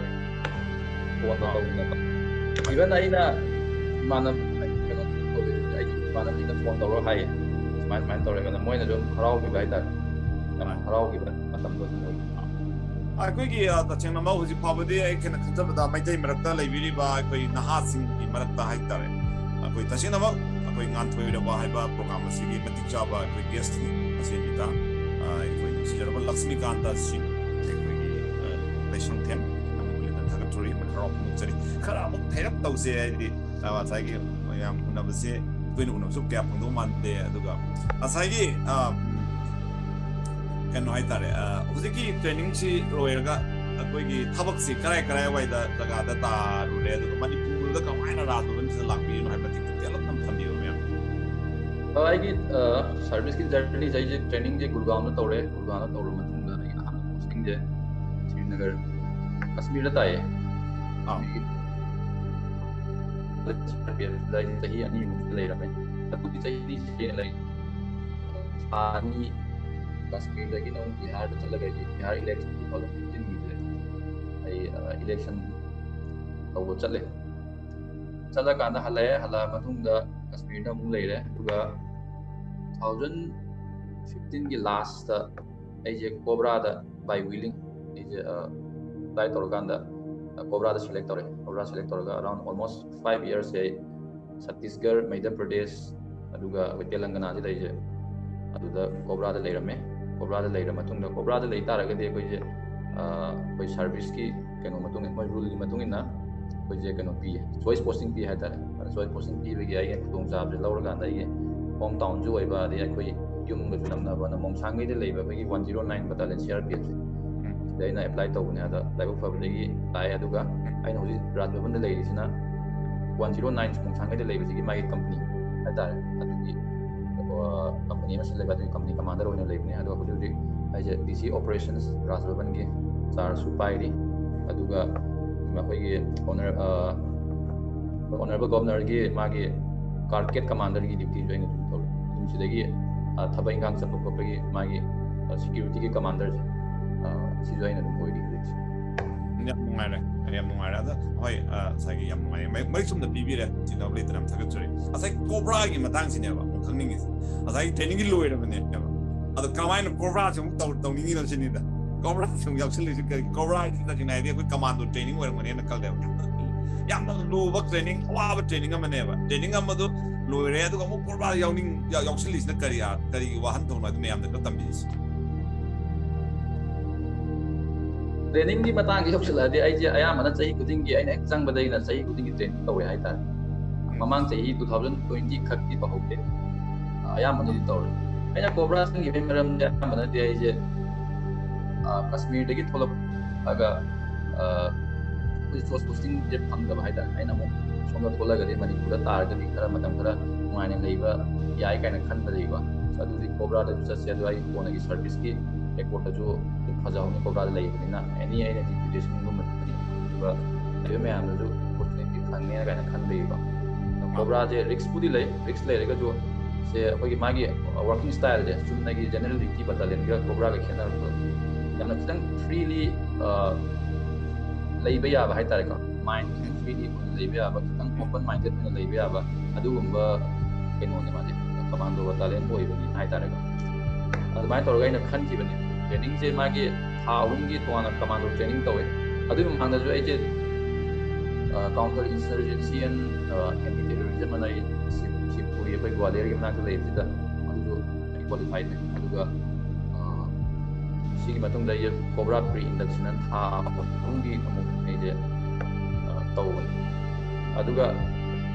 ꯐꯣꯟꯗꯣ ꯑꯣ꯫ ꯇꯧꯗꯅ ꯏꯚꯟ ꯑꯩꯅ ꯏꯃꯥꯟꯅꯕ ꯀꯩꯅꯣ ꯇꯧꯕꯤꯔꯗꯤ ꯑꯩ ꯏꯃꯥꯟꯅꯕꯤꯗ ꯐꯣꯟ ꯇꯧꯔꯒ ꯍꯥꯏꯌꯦ, ꯁꯨꯃꯥꯏ ꯁꯨꯃꯥꯏꯅ ꯇꯧꯔꯦ ꯀꯥꯟꯗ ꯃꯣꯏꯅ ꯑꯗꯨꯝ ꯍꯔꯥꯎꯈꯤꯕ ꯍꯥꯏꯇꯥꯔꯦ꯫ ꯌꯥꯝ ꯑꯥ꯫ ꯍꯔꯥꯎꯈꯤꯕ ꯃꯇꯝꯗꯣ ꯑꯗꯨꯝ ꯑꯣꯏ꯫ ꯑꯩꯈꯣꯏꯒꯤ, ꯑ, ꯇꯁꯦꯡꯅꯃꯛ ꯍꯧꯖꯤꯛ ꯐꯥꯎꯕꯗꯤ ꯑꯩ ꯈꯦꯅ ꯈꯟꯖꯕꯗ ꯃꯩꯇꯩ ꯃꯔꯛꯇ ꯂꯩꯕꯤꯔꯤꯕ ꯑꯩꯈꯣꯏ ꯅꯍꯥꯁꯤꯡꯒꯤ ꯃꯔꯛꯇ ꯍꯥꯏꯇꯥꯔꯦ, ꯑꯩꯈꯣꯏ ꯇꯁꯦꯡꯅꯃꯛ ꯑꯩꯈꯣꯏ ꯉꯥꯟꯊꯣꯏꯔꯕ ꯍꯥꯏꯕ ꯄ꯭ꯔꯣꯒ꯭ꯔꯥꯝ ꯑꯁꯤꯒꯤ ꯃꯇꯤꯛ ꯆꯥꯕ ꯑꯩꯈꯣꯏ ꯒꯦꯁ꯭ꯠꯅꯤ꯫ ꯃꯁꯤ ꯅꯨꯃꯤꯠꯇ, ꯑ, ꯑꯩꯈꯣꯏ ꯅꯨꯡꯁꯤꯖꯔꯕ ꯂꯛꯁꯃꯤꯀꯥꯟꯇ ꯁꯤꯡ, ꯑꯩꯈꯣꯏꯒꯤ, ꯑ, ꯂꯩꯁꯪꯊꯦꯝ, ꯅꯪꯕꯨ ꯂꯦꯟꯅ ꯊꯥꯒꯠꯆꯔꯤ, ꯍꯔꯥꯎ ꯐꯣꯡꯗꯣꯛꯆꯔꯤ꯫ ꯈꯔ ꯑꯃꯨꯛ ꯊꯩꯔꯞ ꯇꯧꯁꯦ, ꯍꯥꯏꯗꯤ, ꯑ, ꯉꯁꯥꯏꯒꯤ ꯃꯌꯥꯝ ꯎꯅꯕꯁꯦ, ꯑꯩꯈꯣꯏꯅ ꯎꯅꯕꯁꯨ ꯀꯌꯥ ꯐꯪꯗꯧ ꯃꯥꯟꯗꯦ꯫ ꯑꯗꯨꯒ ꯉꯁꯥꯏꯒꯤ, ꯑ, ꯎꯝ, ꯀꯩꯅꯣ ꯍꯥꯏꯇꯥꯔꯦ, ꯑ, ꯍꯧꯖꯤꯛꯀꯤ ꯇ꯭ꯔꯦꯅꯤꯡꯁꯤ ꯂꯣꯏꯔꯒ ꯑꯩꯈꯣꯏꯒꯤ ꯊꯕꯛꯁꯤ ꯀꯔꯥꯏ ꯀꯔꯥꯏꯋꯥꯏꯗ ꯖꯒꯥꯗ ꯇꯥꯔꯨꯔꯦ, ꯑꯗꯨꯒ ꯃꯅꯤꯄꯨꯔꯗ ꯀꯃꯥꯏꯅ ꯔꯥꯖ ꯚꯕꯟꯁꯤꯗ ꯂꯥꯛꯄꯤꯔꯤꯅꯣ ꯍꯥꯏꯕ ꯃꯇꯤꯛ ꯗꯤꯇꯦꯜ ꯑꯃ ꯊꯝꯕꯤꯌꯨ ꯃꯌꯥꯝ꯫ ꯑ, ꯑꯩꯒꯤ, ꯑ, ꯁꯥꯔꯚꯤꯁꯀꯤ ꯖꯔꯅꯤꯁꯦ ꯑꯩꯁꯦ ꯇ꯭ꯔꯦꯅꯤꯡꯁꯦ ꯒꯨꯔꯒꯥꯎꯟꯗ ꯇꯧꯔꯦ꯫ ꯒꯨꯔꯒꯥꯎꯟꯗ ꯇꯧꯔꯕ ꯃꯇꯨꯡꯗ ꯑꯩꯒꯤ ꯑꯍꯥꯟꯕ ꯄꯣꯁꯇꯤꯡꯁꯦ ꯁ꯭ꯔꯤꯅꯒꯔ, ꯀꯥꯁꯃꯤꯔꯗ ꯇꯥꯏꯌꯦ꯫ ꯑꯥ꯫ ꯁꯤ ꯑꯥꯔ ꯄꯤ ꯑꯦꯐꯇ ꯑꯩꯁꯦ ꯆꯍꯤ ꯑꯅꯤꯃꯨꯛꯇꯤ ꯂꯩꯔꯝꯃꯦ꯫ ꯑꯗꯨꯒꯤ ꯆꯍꯤ ꯑꯅꯤꯁꯦ ꯂꯩ, ꯊꯥ ꯑꯅꯤ ꯀꯥꯁꯃꯤꯔꯗꯒꯤꯅ ꯑꯃꯨꯛ ꯕꯤꯍꯥꯔꯗ ꯆꯠꯂꯒ ꯑꯩꯁꯦ ꯕꯤꯍꯥꯔ ꯏꯂꯦꯛꯁꯟ ꯐꯥꯎꯕ ꯆꯤꯟꯈꯤꯗ꯭ꯔꯦ꯫ ꯑꯩ, ꯑ, ꯏꯂꯦꯛꯁꯟ ꯇꯧꯕ ꯆꯠꯂꯦ꯫ ꯆꯠꯂꯀꯥꯟꯗ ꯍꯜꯂꯛꯑꯦ꯫ ꯍꯜꯂꯛꯑ ꯃꯇꯨꯡꯗ ꯀꯥꯁꯃꯤꯔꯗ ꯑꯃꯨꯛ ꯂꯩꯔꯦ꯫ ꯑꯗꯨꯒ ꯊꯥꯎꯖꯟ ꯐꯤꯐꯇꯤꯟꯒꯤ ꯂꯥꯁꯇ ꯑꯩꯁꯦ ꯀꯣꯕ꯭ꯔꯥꯗ by willing ꯑꯩꯁꯦ ꯑꯦꯄ꯭ꯂꯥꯏ ꯇꯧꯔꯀꯥꯟꯗ ꯀꯣꯕ꯭ꯔꯥꯗ ꯁꯦꯂꯦꯛ ꯇꯧꯔꯦ꯫ ꯀꯣꯕ꯭ꯔꯥ ꯁꯦꯂꯦꯛ ꯇꯧꯔꯒ around almost five yearsꯁꯦ ꯑꯩ ꯁꯠꯇꯤꯁꯒꯔ, ꯃꯩꯙ꯭ꯌ ꯄ꯭ꯔꯗꯦꯁ, ꯑꯗꯨꯒ ꯑꯩꯈꯣꯏ ꯇꯦꯂꯪꯒꯅꯥꯁꯤꯗ ꯑꯩꯁꯦ ꯑꯗꯨꯗ ꯀꯣꯕ꯭ꯔꯥꯗ ꯂꯩꯔꯝꯃꯦ꯫ ꯀꯣꯕ꯭ꯔꯥꯗ ꯂꯩꯔ ꯃꯇꯨꯡꯗ, ꯀꯣꯕ꯭ꯔꯥꯗ ꯂꯩ ꯇꯥꯔꯒꯗꯤ ꯑꯩꯈꯣꯏꯁꯦ ꯑꯩꯈꯣꯏ ꯁꯥꯔꯚꯤꯁꯀꯤ ꯀꯩꯅꯣ ꯃꯇꯨꯡ ꯏꯟꯅ, ꯃꯣꯏ ꯔꯨꯜꯒꯤ ꯃꯇꯨꯡ ꯏꯟꯅ ꯑꯩꯈꯣꯏꯁꯦ ꯀꯩꯅꯣ ꯄꯤꯌꯦ, ꯆꯣꯏꯁ ꯄꯣꯁꯇꯤꯡ ꯄꯤ ꯍꯥꯏꯇꯥꯔꯦ꯫ ꯑꯗ ꯆꯣꯏꯁ ꯄꯣꯁꯇꯤꯡ ꯄꯤꯕꯒꯤ ꯑꯩꯒꯤ ꯈꯨꯗꯣꯡꯆꯥꯕꯁꯦ ꯂꯧꯔꯀꯥꯟꯗ ꯑꯩꯒꯤ ꯍꯣꯝ ꯇꯥꯎꯟꯁꯨ ꯑꯣꯏꯕ, ꯑꯗꯩ ꯑꯩꯈꯣꯏ ꯌꯨꯝꯒꯁꯨ ꯅꯛꯅꯕꯅ ꯃꯣꯡꯁꯥꯡꯒꯩꯗ ꯂꯩꯕ ꯑꯩꯈꯣꯏꯒꯤ one zero nine battalion C R P Fꯁꯦ, ꯁꯤꯗ ꯑꯩꯅ ꯑꯦꯄ꯭ꯂꯥꯏ ꯇꯧꯕꯅꯦ꯫ ꯑꯗ ꯂꯥꯏꯕꯛ ꯐꯕꯗꯒꯤ ꯂꯥꯛꯑꯦ꯫ ꯑꯗꯨꯒ ꯑꯩꯅ ꯍꯧꯖꯤꯛ ꯔꯥꯖ ꯚꯕꯟꯗ ꯂꯩꯔꯤꯁꯤꯅ one zero nine ꯃꯣꯡꯁꯥꯡꯒꯩꯗ ꯂꯩꯕꯁꯤꯒꯤ ꯃꯥꯒꯤ ꯀꯝꯄꯅꯤ ꯍꯥꯏꯇꯥꯔꯦ, ꯑꯗꯨꯒꯤ ꯀꯝꯄꯅꯤ ꯑꯃ ꯁꯤꯜꯂꯒ ꯑꯗꯨꯒꯤ ꯀꯝꯄꯅꯤ ꯀꯃꯥꯟꯗꯔ ꯑꯣꯏꯅ ꯂꯩꯕꯅꯦ꯫ ꯑꯗꯣ ꯍꯧꯖꯤꯛ ꯍꯧꯖꯤꯛ ꯑꯩꯁꯦ D C Operations, ꯔꯥꯖ ꯚꯕꯟꯒꯤ ꯆꯥꯔꯖꯁꯨ ꯄꯥꯏꯔꯤ꯫ ꯑꯗꯨꯒ ꯑꯩꯈꯣꯏꯒꯤ ꯑꯣꯅꯔ ꯑꯣꯅꯔꯦꯕꯜ ꯒꯣꯕꯔꯅꯔꯒꯤ ꯃꯥꯒꯤ ꯀꯥꯔꯀꯦꯠ ꯀꯃꯥꯟꯗꯔꯒꯤ ꯗ꯭ꯌꯨꯇꯤꯁꯨ ꯑꯩꯅ ꯑꯗꯨꯝ ꯇꯧꯔꯤ꯫ ꯑꯗꯨꯝ ꯁꯤꯗꯒꯤ ꯊꯕꯛ ꯏꯪꯈꯥꯡ ꯆꯠꯄ ꯈꯣꯠꯄꯒꯤ ꯃꯥꯒꯤ ꯁꯦꯀ꯭ꯌꯨꯔꯤꯇꯤꯒꯤ ꯀꯃꯥꯟꯗꯔꯁꯦ, ꯁꯤꯁꯨ ꯑꯩꯅ ꯑꯗꯨꯝ ꯑꯣꯏꯔꯤ ꯍꯧꯖꯤꯛꯁꯦ꯫ ꯌꯥꯝ ꯅꯨꯡꯉꯥꯏꯔꯦ, ꯌꯥꯝ ꯅꯨꯡꯉꯥꯏꯔꯦ꯫ ꯑꯗꯣ ꯍꯣꯏ, ꯉꯁꯥꯏꯒꯤ ꯌꯥꯝ ꯅꯨꯡꯉꯥꯏꯔꯦ, ꯃꯔꯤꯛ ꯆꯨꯝꯅ ꯄꯤꯕꯤꯔꯦ꯫ ꯆꯤꯟꯅꯕ ꯂꯩꯇꯅ ꯌꯥꯝ ꯊꯥꯒꯠꯆꯔꯤ꯫ ꯉꯁꯥꯏ ꯀꯣꯕ꯭ꯔꯥꯒꯤ ꯃꯇꯥꯡꯁꯤꯅꯦꯕ ꯑꯃꯨꯛ ꯈꯪꯅꯤꯡꯉꯤꯁꯦ꯫ ꯉꯁꯥꯏꯒꯤ ꯇ꯭ꯔꯦꯅꯤꯡꯒꯤ ꯂꯣꯏꯔꯕꯅꯦꯕ, ꯑꯗꯣ ꯀꯃꯥꯏꯅ ꯀꯣꯕ꯭ꯔꯥꯁꯦ ꯑꯃꯨꯛ ꯇꯧ ꯇꯧꯅꯤꯡꯉꯤꯅꯣ ꯁꯤꯅꯤꯗ꯫ ꯀꯣꯕ꯭ꯔꯥꯁꯦ ꯑꯃꯨꯛ ꯌꯥꯎꯁꯜꯂꯤꯁꯦ ꯀꯔꯤ? ꯀꯣꯕ꯭ꯔꯥ ꯍꯥꯏꯁꯤ ꯇꯁꯦꯡꯅ ꯍꯥꯏꯗꯤ ꯑꯩꯈꯣꯏ ꯀꯃꯥꯟꯗꯣ ꯇ꯭ꯔꯦꯅꯤꯡ ꯑꯣꯏꯔꯝꯒꯅꯦꯅ ꯈꯜꯂꯦꯕ꯫ ꯌꯥꯝꯅ ꯂꯨꯕ ꯇ꯭ꯔꯦꯅꯤꯡ, ꯑꯋꯥꯕ ꯇ꯭ꯔꯦꯅꯤꯡ ꯑꯃꯅꯦꯕ꯫ ꯇ꯭ꯔꯦꯅꯤꯡ ꯑꯃꯗꯣ ꯂꯣꯏꯔꯦ, ꯑꯗꯨꯒ ꯑꯃꯨꯛ ꯀꯣꯕ꯭ꯔꯥ ꯌꯥꯎꯅꯤꯡ ꯌꯥꯎꯁꯜꯂꯤꯁꯤꯅ ꯀꯔꯤ ꯀꯔꯤ ꯋꯥꯍꯟꯊꯣꯛꯅꯣ? ꯑꯗꯨ ꯃꯌꯥꯝꯗ ꯈꯔ ꯇꯝꯕꯤꯁꯤ꯫ ꯇ꯭ꯔꯦꯅꯤꯡꯒꯤ ꯃꯇꯥꯡꯁꯤ ꯌꯧꯁꯤꯜꯂꯛꯑꯗꯤ ꯑꯩꯁꯦ ꯑꯌꯥꯝꯕꯅ ꯆꯍꯤ ꯈꯨꯗꯤꯡꯒꯤ, ꯑꯩꯅ ꯍꯦꯛ ꯆꯪꯕꯗꯒꯤꯅ ꯆꯍꯤ ꯈꯨꯗꯤꯡꯒꯤ ꯇ꯭ꯔꯦꯅꯤꯡ ꯇꯧꯋꯦ ꯍꯥꯏꯇꯥꯔꯦ꯫ ꯃꯃꯥꯡ ꯆꯍꯤ two thousand twenty ꯈꯛꯇꯤ ꯇꯧꯍꯧꯗꯦ꯫ ꯑꯌꯥꯝꯕꯅꯗꯤ ꯇꯧꯔꯦ꯫ ꯑꯩꯅ ꯀꯣꯕ꯭ꯔꯥ ꯆꯪꯈꯤꯕꯒꯤ ꯃꯔꯝꯗꯤ ꯑꯌꯥꯝꯕꯅꯗꯤ ꯑꯩꯁꯦ ꯀꯥꯁꯃꯤꯔꯗꯒꯤ ꯊꯣꯛꯂꯛꯑꯒ ꯑꯩꯈꯣꯏ ꯆꯣꯏꯁ ꯄꯣꯁꯇꯤꯡꯁꯦ ꯐꯪꯗꯕ ꯍꯥꯏꯇꯥꯔꯦ꯫ ꯑꯩꯅ ꯑꯃꯨꯛ ꯁꯣꯝꯗ ꯊꯣꯛꯂꯛꯑꯒꯗꯤ, ꯃꯅꯤꯄꯨꯔꯗ ꯇꯥꯔꯒꯗꯤ ꯈꯔ ꯃꯇꯝ ꯈꯔ ꯅꯨꯡꯉꯥꯏꯅ ꯂꯩꯕ ꯌꯥꯏ ꯀꯥꯏꯅ ꯈꯟꯕꯗꯒꯤꯀꯣ꯫ ꯑꯗꯨꯗꯤ ꯀꯣꯕ꯭ꯔꯥꯗꯁꯨ ꯆꯠꯁꯦ, ꯑꯗꯣ ꯑꯩ ꯀꯣꯟꯅꯒꯤ ꯁꯥꯔꯚꯤꯁꯀꯤ ꯔꯦꯀꯣꯔꯗꯇꯁꯨ ꯑꯗꯨꯝ ꯐꯖꯍꯧꯅꯤ ꯀꯣꯕ꯭ꯔꯥꯗ ꯂꯩꯕꯅꯤꯅ꯫ ꯑꯦꯅꯤ ꯑꯩꯅ ꯗꯤꯄ꯭ꯌꯨꯇꯦꯁꯟꯒꯨꯝꯕ ꯂꯩꯕ ꯃꯌꯥꯝꯗꯁꯨ ꯑꯣꯄꯣꯔꯆꯨꯅꯤꯇꯤ ꯐꯪꯅꯤ ꯀꯥꯏꯅ ꯈꯟꯕꯒꯤꯀꯣ꯫ ꯀꯣꯕ꯭ꯔꯥꯁꯦ ꯔꯤꯛꯁꯄꯨꯗꯤ ꯂꯩ, ꯔꯤꯛꯁ ꯂꯩꯔꯒꯁꯨ ꯁꯦ ꯑꯩꯈꯣꯏꯒꯤ ꯃꯥꯒꯤ ꯋꯥꯔꯀꯤꯡ ꯁ꯭ꯇꯥꯏꯜꯁꯦ ꯆꯨꯝꯅꯒꯤ ꯖꯦꯅꯔꯦꯜ ꯗ꯭ꯌꯨꯇꯤ ꯕꯇꯥꯂꯤꯌꯟꯒ ꯀꯣꯕ꯭ꯔꯥꯒ ꯈꯦꯠꯅꯔꯛꯄꯗꯣ, ꯌꯥꯝꯅ ꯈꯤꯇꯪ ꯐ꯭ꯔꯤꯂꯤ ꯂꯩꯕ ꯌꯥꯕ ꯍꯥꯏꯇꯥꯔꯦꯀꯣ꯫ ꯃꯥꯏꯟ ꯈꯤꯇꯪ ꯐ꯭ꯔꯤꯂꯤ ꯑꯣꯏꯅ ꯂꯩꯕ ꯌꯥꯕ, ꯈꯤꯇꯪ ꯑꯣꯄꯟ ꯃꯥꯏꯟꯗꯦꯗ ꯑꯣꯏꯅ ꯂꯩꯕ ꯌꯥꯕ, ꯑꯗꯨꯒꯨꯝꯕ ꯀꯩꯅꯣꯅꯦ ꯃꯥꯁꯦ꯫ ꯀꯃꯥꯟꯗꯣ ꯕꯇꯥꯂꯤꯌꯟ ꯑꯣꯏꯕꯅꯤ ꯍꯥꯏꯇꯥꯔꯦꯀꯣ꯫ ꯑꯗꯨꯃꯥꯏꯅ ꯇꯧꯔꯒ ꯑꯩꯅ ꯈꯟꯈꯤꯕꯅꯤ꯫ ꯇ꯭ꯔꯦꯅꯤꯡꯁꯦ ꯃꯥꯒꯤ ꯊꯥ ꯑꯍꯨꯝꯒꯤ ꯇꯣꯉꯥꯟꯅ ꯀꯃꯥꯟꯗꯣ ꯇ꯭ꯔꯦꯅꯤꯡ ꯇꯧꯋꯦ꯫ ꯑꯗꯨꯒꯤ ꯃꯃꯥꯡꯗꯁꯨ ꯑꯩꯁꯦ counter insurgency and anti terrorism ꯑꯅ ꯑꯩ ꯁꯤ ꯁꯤꯄꯨꯔꯤ, ꯑꯩꯈꯣꯏ ꯒ꯭ꯋꯥꯂꯤꯌꯔꯒꯤ ꯃꯅꯥꯛꯇ ꯂꯩꯕꯁꯤꯗ ꯑꯗꯨꯁꯨ ꯑꯩ ꯀ꯭ꯋꯥꯂꯤꯐꯥꯏꯅꯦ꯫ ꯑꯗꯨꯒ ꯑ, ꯁꯤꯒꯤ ꯃꯇꯨꯡꯗ ꯑꯩꯁꯦ ꯀꯣꯕ꯭ꯔꯥ ꯄ꯭ꯔꯤ ꯏꯟꯗꯛꯁꯟ ꯊꯥ ꯑꯍꯨꯝꯒꯤ ꯑꯃꯨꯛ ꯑꯩꯁꯦ ꯑ, ꯇꯧꯕꯅꯤ꯫ ꯑꯗꯨꯒ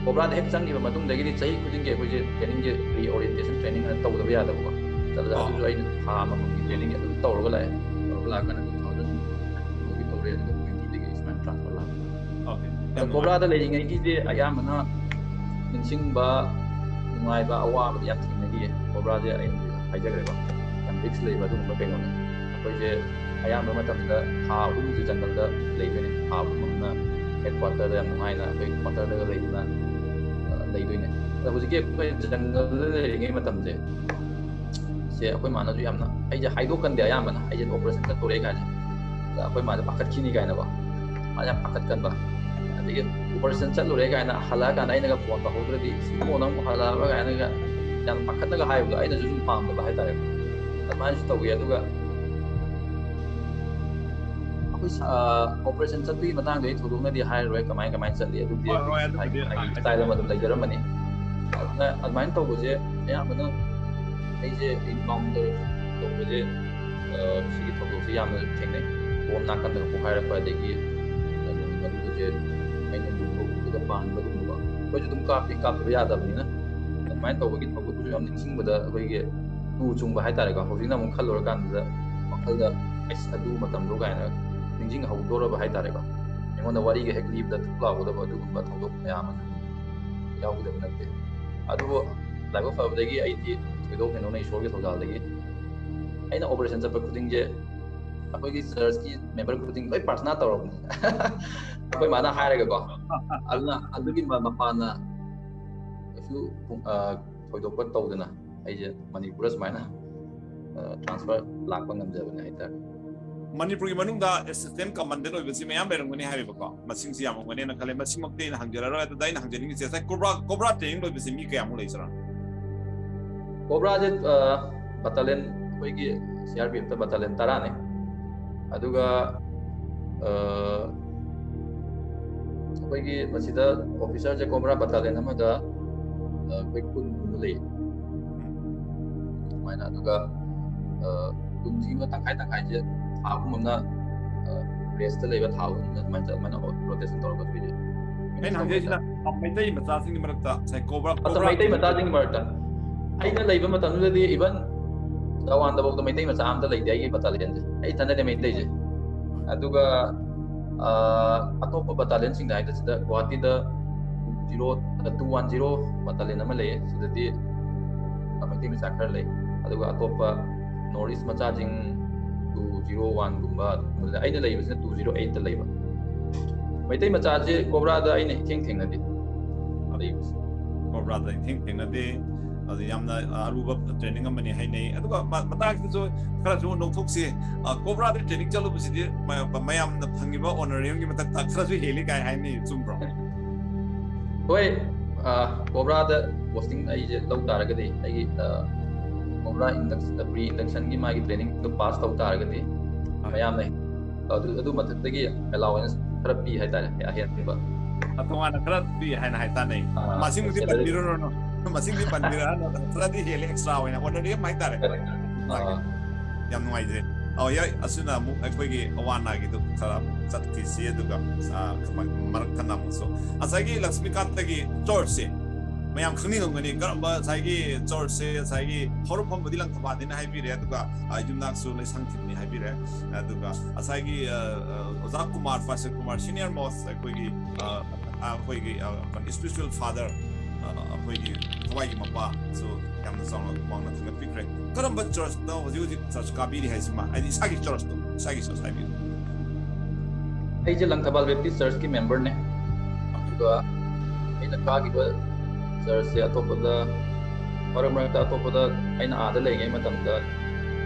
ꯀꯣꯕ꯭ꯔꯥꯗ ꯍꯦꯛ ꯆꯪꯈꯤꯕ ꯃꯇꯨꯡꯗꯒꯤꯗꯤ ꯆꯍꯤ ꯈꯨꯗꯤꯡꯒꯤ ꯑꯩꯈꯣꯏꯁꯦ ꯇ꯭ꯔꯦꯅꯤꯡꯁꯦ, ꯔꯤ ꯑꯣꯔꯤꯌꯦꯟꯇꯦꯁꯟ ꯇ꯭ꯔꯦꯅꯤꯡ ꯑꯅ ꯇꯧꯗꯕ ꯌꯥꯗꯕꯀꯣ꯫ ꯆꯠꯂꯒ ꯑꯥ꯫ ꯑꯗꯨꯁꯨ ꯑꯩꯅ ꯊꯥ ꯑꯃꯃꯝꯒꯤ ꯇ꯭ꯔꯦꯅꯤꯡ ꯑꯗꯨꯝ ꯇꯧꯔꯒ ꯂꯥꯛꯑꯦ꯫ ꯇꯧꯔꯒ ꯂꯥꯛꯑꯀꯥꯟꯗ ꯇꯨ ꯊꯥꯎꯖꯟ ꯇꯨꯒꯤ ꯇꯧꯔꯦ, ꯑꯗꯨꯒ ꯇ꯭ꯋꯦꯟꯇꯤꯗꯒꯤ ꯁꯨꯃꯥꯏꯅ ꯇ꯭ꯔꯥꯟꯁꯐꯔ ꯂꯥꯛꯄ꯫ Okay. ꯑꯗꯣ ꯀꯣꯕ꯭ꯔꯥꯗ ꯂꯩꯔꯤꯉꯩꯒꯤꯗꯤ ꯑꯌꯥꯝꯕꯅ ꯅꯤꯡꯁꯤꯡꯕ, ꯅꯨꯡꯉꯥꯏꯕ, ꯑꯋꯥꯕꯗꯤ ꯌꯥꯝ ꯊꯦꯡꯅꯈꯤꯌꯦ꯫ ꯀꯣꯕ꯭ꯔꯥꯗꯤ ꯑꯩ ꯍꯧꯖꯤꯛ ꯍꯥꯏꯖꯈ꯭ꯔꯦꯀꯣ, ꯌꯥꯝ ꯔꯤꯛꯁ ꯂꯩꯕ ꯑꯗꯨꯒꯨꯝꯕ ꯀꯩꯅꯣꯅꯦ꯫ ꯑꯩꯈꯣꯏꯁꯦ ꯑꯌꯥꯝꯕ ꯃꯇꯝꯗ ꯊꯥ ꯑꯍꯨꯝꯁꯦ ꯖꯪꯒꯜꯗ ꯂꯩꯗꯣꯏꯅꯦ꯫ ꯊꯥ ꯑꯍꯨꯝ ꯑꯃꯅ ꯍꯦꯗ ꯀ꯭ꯋꯥꯇꯔꯗ ꯌꯥꯝ ꯅꯨꯡꯉꯥꯏꯅ ꯑꯩꯈꯣꯏ ꯀ꯭ꯋꯥꯇꯔꯗꯒ ꯂꯩꯗꯅ, ꯑ, ꯂꯩꯗꯣꯏꯅꯦ꯫ ꯑꯗꯣ ꯍꯧꯖꯤꯛꯀꯤ ꯑꯩꯈꯣꯏ ꯖꯪꯒꯜꯗ ꯂꯩꯔꯤꯉꯩ ꯃꯇꯝꯁꯦ, ꯁꯦ ꯑꯩꯈꯣꯏ ꯃꯥꯅꯁꯨ ꯌꯥꯝꯅ, ꯑꯩꯁꯦ ꯍꯥꯏꯗꯣꯛꯀꯟꯗꯦ ꯑꯌꯥꯝꯕꯅ, ꯑꯩꯁꯦ ꯑꯣꯄꯔꯦꯁꯟ ꯆꯠꯇꯣꯔꯦ ꯀꯥꯏꯅ꯫ ꯑꯗ ꯑꯩꯈꯣꯏ ꯃꯥꯁꯦ ꯄꯥꯈꯠꯈꯤꯅꯤ ꯀꯥꯏꯅꯀꯣ, ꯃꯥꯁꯦ ꯌꯥꯝ ꯄꯥꯈꯠꯀꯟꯕ꯫ ꯑꯗꯒꯤ ꯑꯣꯄꯔꯦꯁꯟ ꯆꯠꯂꯨꯔꯦ ꯀꯥꯏꯅ ꯍꯜꯂꯛꯑꯀꯥꯟꯗ ꯑꯩꯅꯒ ꯐꯣꯟ ꯇꯧꯍꯧꯗ꯭ꯔꯗꯤ, "ꯏꯕꯨꯡꯉꯣ, ꯅꯪꯕꯨ ꯍꯜꯂꯛꯑꯕ?" ꯀꯥꯏꯅꯒ ꯌꯥꯝ ꯄꯥꯈꯠꯅꯒ ꯍꯥꯏꯕꯗꯣ ꯑꯩꯅꯁꯨ ꯁꯨꯝ ꯄꯥꯝꯗꯕ ꯍꯥꯏꯇꯥꯔꯦꯀꯣ꯫ ꯑꯗꯨꯃꯥꯏꯅꯁꯨ ꯇꯧꯋꯤ꯫ ꯑꯗꯨꯒ ꯑꯩꯈꯣꯏ ꯁ-, ꯑ, ꯑꯣꯄꯔꯦꯁꯟ ꯆꯠꯄꯒꯤ ꯃꯇꯥꯡꯗ ꯑꯩ ꯊꯣꯏꯗꯣꯛꯅꯗꯤ ꯍꯥꯏꯔꯔꯣꯏ, ꯀꯃꯥꯏ ꯀꯃꯥꯏꯅ ꯆꯠꯂꯤ, ꯑꯗꯨꯗꯤ ꯍꯣꯏ, ꯍꯣꯏ, ꯑꯗꯨꯕꯨꯗꯤ ꯑꯩꯒꯤ ꯍꯥꯏ-, ꯏꯁꯇꯥꯏꯜ ꯑꯃ ꯑꯗꯨꯝ ꯂꯩꯖꯔꯝꯃꯅꯤ꯫ ꯑꯗꯨꯅ ꯑꯗꯨꯃꯥꯏꯅ ꯇꯧꯕꯁꯦ ꯑꯌꯥꯝꯕꯅ ꯑꯩꯁꯦ ꯏꯟꯀꯥꯎꯟꯇꯔ ꯇꯧꯕꯁꯦ, ꯑ, ꯁꯤꯒꯤ ꯊꯧꯗꯣꯛꯁꯦ ꯌꯥꯝꯅ ꯊꯦꯡꯅꯩ꯫ ꯕꯣꯝ ꯅꯥꯀꯟꯗꯒ ꯄꯣꯈꯥꯏꯔꯛꯄ, ꯑꯗꯒꯤ ꯃꯗꯨꯒꯁꯦ ꯑꯩꯅ ꯂꯨꯝꯕ ꯎꯕꯗ ꯄꯥꯟꯕꯒꯨꯝꯕꯀꯣ꯫ ꯑꯩꯈꯣꯏꯁꯨ ꯑꯗꯨꯝ ꯀꯥꯞꯄꯤ, ꯀꯥꯞꯇꯕ ꯌꯥꯗꯕꯅꯤꯅ꯫ ꯑꯗꯨꯃꯥꯏꯅ ꯇꯧꯕꯒꯤ ꯊꯧꯗꯣꯛꯇꯨꯁꯨ ꯌꯥꯝ ꯅꯤꯡꯁꯤꯡꯕꯗ ꯑꯩꯈꯣꯏꯒꯤ ꯇꯨ ꯆꯨꯡꯕ ꯍꯥꯏꯇꯥꯔꯦꯀꯣ꯫ ꯍꯧꯖꯤꯛꯅ ꯑꯃꯨꯛ ꯈꯜꯂꯨꯔꯀꯥꯟꯗ ꯋꯥꯈꯜꯗ, "ꯑꯩꯁ, ꯑꯗꯨ ꯃꯇꯝꯗꯣ" ꯀꯥꯏꯅ ꯅꯤꯡꯁꯤꯡꯍꯧꯗꯣꯔꯕ ꯍꯥꯏꯇꯥꯔꯦꯀꯣ꯫ ꯑꯩꯉꯣꯟꯗ ꯋꯥꯔꯤꯒ ꯍꯦꯛ ꯂꯤꯕꯗ ꯊꯨꯞ ꯂꯥꯎꯒꯗꯕ ꯑꯗꯨꯒꯨꯝꯕ ꯊꯧꯗꯣꯛ ꯃꯌꯥꯝ ꯑꯃ ꯌꯥꯎꯈꯤꯗꯕ ꯅꯠꯇꯦ꯫ ꯑꯗꯨꯕꯨ ꯂꯥꯏꯕꯛ ꯐꯕꯗꯒꯤ ꯑꯩꯗꯤ ꯊꯣꯏꯗꯣꯛ ꯍꯦꯟꯗꯣꯛꯅ ꯏꯁꯣꯔꯒꯤ ꯊꯧꯖꯥꯜꯗꯒꯤ ꯑꯩꯅ ꯑꯣꯄꯔꯦꯁꯟ ꯆꯠꯄ ꯈꯨꯗꯤꯡꯁꯦ ꯑꯩꯈꯣꯏꯒꯤ ꯆꯔꯆꯀꯤ ꯃꯦꯝꯕꯔ ꯈꯨꯗꯤꯡ ꯂꯣꯏ ꯄ꯭ꯔꯥꯊꯅꯥ ꯇꯧꯔꯕꯅꯦ꯫ ꯑꯩꯈꯣꯏ ꯃꯥꯅ ꯍꯥꯏꯔꯒꯀꯣ꯫ ꯑꯗꯨꯅ ꯑꯗꯨꯒꯤ ꯃ-, ꯃꯄꯥꯟꯅ ꯀꯩꯁꯨ, ꯑ, ꯊꯣꯏꯗꯣꯛꯄ ꯇꯧꯗꯅ ꯑꯩꯁꯦ ꯃꯅꯤꯄꯨꯔꯗ ꯁꯨꯃꯥꯏꯅ, ꯑ, ꯇ꯭ꯔꯥꯟꯁꯐꯔ ꯂꯥꯛꯄ ꯉꯝꯖꯕꯅꯦ ꯍꯥꯏꯇꯥꯔꯦ꯫ ꯃꯅꯤꯄꯨꯔꯒꯤ ꯃꯅꯨꯡꯗ ꯑꯦꯁꯤꯁꯇꯦꯟ ꯀꯃꯥꯟꯗꯦꯟ ꯑꯣꯏꯕꯁꯤ ꯃꯌꯥꯝ ꯂꯩꯔꯝꯒꯅꯤ ꯍꯥꯏꯔꯤꯕꯀꯣ, ꯃꯁꯤꯡꯁꯤ ꯌꯥꯝꯃꯝꯒꯅꯦꯅ ꯈꯜꯂꯦ꯫ ꯃꯁꯤꯃꯛꯇꯤ ꯑꯩꯅ ꯍꯪꯖꯔꯔꯣꯏ꯫ ꯑꯗꯨꯗ ꯑꯩꯅ ꯍꯪꯖꯅꯤꯡꯉꯤꯁꯦ, ꯉꯁꯥꯏ ꯀꯣꯕ꯭ꯔꯥ, ꯀꯣꯕ꯭ꯔꯥ ꯇ꯭ꯔꯦꯅꯤꯡ ꯂꯣꯏꯕꯁꯤ ꯃꯤ ꯀꯌꯥꯃꯨꯛ ꯂꯩꯖꯥꯠꯅꯣ? ꯀꯣꯕ꯭ꯔꯥꯁꯦ ꯕꯇꯥꯂꯤꯌꯟ, ꯑꯩꯈꯣꯏꯒꯤ ꯁꯤ ꯑꯥꯔ ꯄꯤ ꯑꯦꯐꯇ ꯕꯇꯥꯂꯤꯌꯟ ꯇꯔꯥꯅꯤ꯫ ꯑꯗꯨꯒ ꯑ, ꯑꯩꯈꯣꯏꯒꯤ ꯃꯁꯤꯗ ꯑꯣꯐꯤꯁꯔꯁꯦ ꯀꯣꯕ꯭ꯔꯥ ꯕꯇꯥꯂꯤꯌꯟ ꯑꯃꯗ ꯑ, ꯑꯩꯈꯣꯏ ꯀꯨꯟꯒꯨꯝꯕ ꯂꯩ꯫ ꯑꯗꯨꯃꯥꯏꯅ꯫ ꯑꯗꯨꯒ ꯑ, ꯀꯨꯟꯁꯤꯒꯤ ꯃꯅꯨꯡꯗ ꯇꯪꯈꯥꯏ ꯇꯪꯈꯥꯏꯁꯦ ꯊꯥ ꯑꯍꯨꯝ ꯑꯃꯅ ꯔꯦꯁꯇ ꯂꯩꯕ, ꯊꯥ ꯑꯍꯨꯝ ꯑꯃꯅ ꯑꯗꯨꯃꯥꯏꯅ ꯑꯗꯨꯃꯥꯏꯅ ꯔꯣꯇꯦꯁꯟ ꯇꯧꯔꯒ ꯑꯩꯈꯣꯏꯁꯦ ꯑꯩꯅ ꯍꯪꯖꯩꯁꯤꯅ ꯃꯩꯇꯩ ꯃꯆꯥꯁꯤꯡꯒꯤ ꯃꯔꯛꯇ ꯉꯁꯥꯏ ꯀꯣꯕ꯭ꯔꯥ ꯑꯠꯆꯥ, ꯀꯣꯕ꯭ꯔꯥ ꯃꯩꯇꯩ ꯃꯆꯥꯁꯤꯡꯒꯤ ꯃꯔꯛꯇ ꯑꯩꯅ ꯂꯩꯕ ꯃꯇꯝꯗꯨꯗꯗꯤ ꯏꯚꯟ ꯆꯋꯥꯟꯗꯐꯥꯎꯗ ꯃꯩꯇꯩ ꯃꯆꯥ ꯑꯝꯇ ꯂꯩꯇꯦ ꯑꯩꯒꯤ ꯕꯇꯥꯂꯤꯌꯟꯁꯦ꯫ ꯑꯩ ꯏꯊꯟꯗꯅꯦ ꯃꯩꯇꯩꯁꯦ꯫ ꯑꯗꯨꯒ ꯑ, ꯑꯇꯣꯞꯄ ꯕꯇꯥꯂꯤꯌꯟꯁꯤꯡꯗ ꯍꯥꯏꯕꯁꯤꯗ ꯒꯨꯋꯥꯍꯥꯇꯤꯗ two zero, two one zero battalion ꯑꯃ ꯂꯩꯌꯦ꯫ ꯁꯤꯗꯗꯤ ꯃꯩꯇꯩ ꯃꯆꯥ ꯈꯔ ꯂꯩ꯫ ꯑꯗꯨꯒ ꯑꯇꯣꯞꯄ ꯅꯣꯔꯠ ꯏꯁ ꯃꯆꯥꯁꯤꯡ ꯇꯨ ꯖꯤꯔꯣ ꯋꯥꯟꯒꯨꯝꯕ ꯑꯗꯨꯒꯨꯝꯕꯗ, ꯑꯩꯅ ꯂꯩꯕꯁꯤꯅ ꯇꯨ ꯖꯤꯔꯣ ꯑꯩꯠꯇ ꯂꯩꯕ꯫ ꯃꯩꯇꯩ ꯃꯆꯥꯁꯦ ꯀꯣꯕ꯭ꯔꯥꯗ ꯑꯩꯅ ꯏꯊꯦꯡ ꯊꯦꯡꯅꯗꯦ ꯂꯩꯕꯁꯦ꯫ ꯀꯣꯕ꯭ꯔꯥꯗ ꯏꯊꯦꯡ ꯊꯦꯡꯅꯗꯦ꯫ ꯑꯗꯨ ꯌꯥꯝꯅ ꯑꯔꯨꯕ ꯇ꯭ꯔꯦꯅꯤꯡ ꯑꯃꯅꯤ ꯍꯥꯏꯅꯩ꯫ ꯑꯗꯨꯒ ꯃ- ꯃꯇꯥꯡꯁꯤꯗꯁꯨ ꯈꯔꯁꯨ ꯅꯣꯛꯊꯣꯛꯁꯤ꯫ ꯑ, ꯀꯣꯕ꯭ꯔꯥꯗ ꯇ꯭ꯔꯦꯅꯤꯡ ꯆꯠꯂꯨꯕꯁꯤꯗꯤ ꯃ- ꯃꯌꯥꯝꯅ ꯐꯪꯉꯤꯕ ꯑꯣꯅꯔꯦꯔꯤꯌꯝꯒꯤ ꯃꯊꯛꯇ ꯈꯔꯁꯨ ꯍꯦꯜꯂꯤ ꯀꯥꯏ ꯍꯥꯏꯅꯩ, ꯆꯨꯝꯕ꯭ꯔꯣ? ꯍꯣꯏ, ꯑ, ꯀꯣꯕ꯭ꯔꯥꯗ ꯄꯣꯁꯇꯤꯡ ꯑꯩꯁꯦ ꯂꯧ ꯇꯥꯔꯒꯗꯤ, ꯑꯩꯒꯤ ꯑ, ꯀꯣꯕ꯭ꯔꯥ ꯏꯟꯗꯛ- ꯄ꯭ꯔꯤ ꯏꯟꯗꯛꯁꯟꯒꯤ ꯃꯥꯒꯤ ꯇ꯭ꯔꯦꯅꯤꯡꯗꯣ ꯄꯥꯁ ꯇꯧ ꯇꯥꯔꯒꯗꯤ, ꯃꯌꯥꯝꯅ ꯑꯗꯨ ꯑꯗꯨ ꯃꯊꯛꯇꯒꯤ ꯑꯦꯂꯥꯋꯦꯟꯁ ꯈꯔ ꯄꯤ ꯍꯥꯏꯇꯥꯔꯦ, ꯑꯍꯦꯟꯕ꯫ ꯑ, ꯇꯣꯉꯥꯟꯅ ꯈꯔ ꯄꯤ ꯍꯥꯏꯅ ꯍꯥꯏꯇꯥꯅꯩ꯫ ꯑꯥ, ꯃꯁꯤꯡꯗꯨꯗꯤ salary. ꯄꯟꯕꯤꯔꯨꯔꯅꯨ, ꯃꯁꯤꯡꯗꯤ ꯄꯟꯕꯤꯔꯛꯑꯅꯨ꯫ ꯈꯔꯗꯤ ꯍꯦꯜꯂꯦ, ꯑꯦꯛꯁꯇ꯭ꯔꯥ ꯑꯣꯏꯅ ꯑꯣꯅꯔꯦꯔꯤꯌꯝ ꯍꯥꯏꯇꯥꯔꯦ꯫ ꯑꯥ. ꯌꯥꯝ ꯅꯨꯡꯉꯥꯏꯖꯔꯦ꯫ ꯑꯣ, ꯌꯥꯏ, ꯑꯁꯤꯅ ꯑꯃꯨꯛ ꯑꯩꯈꯣꯏꯒꯤ ꯑꯋꯥ ꯑꯅꯥꯒꯤꯗꯨ ꯈꯔ ꯑꯃꯨꯛ ꯆꯠꯈꯤꯁꯤ, ꯑꯗꯨꯒ ꯑ, ꯃꯔꯛ ꯊꯠꯅ ꯑꯃꯨꯛꯁꯨ ꯉꯁꯥꯏꯒꯤ ꯂꯛꯁꯃꯤꯀꯥꯟꯇꯒꯤ ꯆꯔꯆꯁꯦ ꯃꯌꯥꯝ ꯈꯪꯅꯤꯡꯉꯝꯒꯅꯤ꯫ ꯀꯔꯝꯕ ꯉꯁꯥꯏꯒꯤ ꯆꯔꯆꯁꯦ, ꯉꯁꯥꯏꯒꯤ ꯍꯧꯔꯛꯐꯝꯕꯨꯗꯤ ꯂꯪꯊꯕꯥꯜꯅꯤꯅ ꯍꯥꯏꯕꯤꯔꯦ, ꯑꯗꯨꯒ ꯑ, ꯌꯨꯝꯅꯥꯛꯁꯨ ꯂꯩꯁꯥꯡꯊꯤꯟꯅꯤ ꯍꯥꯏꯕꯤꯔꯦ꯫ ꯑꯗꯨꯒ ꯉꯁꯥꯏꯒꯤ ꯑ, ꯑ, ꯑꯣꯖꯥ Kumar, pastor Kumar, senior most ꯑꯩꯈꯣꯏꯒꯤ ꯑ, ꯑ, ꯑꯩꯈꯣꯏꯒꯤ ꯏꯁꯄꯤꯔꯤꯆꯨꯋꯦꯜ ꯐꯥꯗꯔ, ꯑꯩꯈꯣꯏꯒꯤ ꯊꯋꯥꯏꯒꯤ ꯃꯄꯥꯁꯨ ꯌꯥꯝꯅ ꯆꯥꯎꯅ ꯋꯥꯡꯅ ꯊꯥꯒꯠꯄꯤꯈ꯭ꯔꯦ꯫ ꯀꯔꯝꯕ ꯆꯔꯆꯇ ꯍꯧꯖꯤꯛ ꯍꯧꯖꯤꯛ ꯆꯔꯆ ꯀꯥꯕꯤꯔꯤ ꯍꯥꯏꯁꯤꯃ, ꯍꯥꯏꯗꯤ ꯏꯁꯥꯒꯤ ꯆꯔꯆꯇꯣ, ꯏꯁꯥꯒꯤ ꯆꯔꯆ ꯍꯥꯏꯕꯤꯌꯨ꯫ ꯑꯩꯁꯦ ꯂꯪꯊꯕꯥꯜ ꯕꯦꯞꯇꯤꯁ ꯆꯔꯆꯀꯤ ꯃꯦꯝꯕꯔꯅꯦ꯫ ꯑꯗꯨꯒ ꯑꯩꯅ ꯀꯥꯈꯤꯕ ꯆꯔꯆꯁꯦ ꯑꯇꯣꯞꯄꯗ, ꯃꯔꯛ ꯃꯔꯛꯇ ꯑꯇꯣꯞꯄꯗ, ꯑꯩꯅ ꯑꯥꯗ ꯂꯩꯔꯤꯉꯩ ꯃꯇꯝꯗ,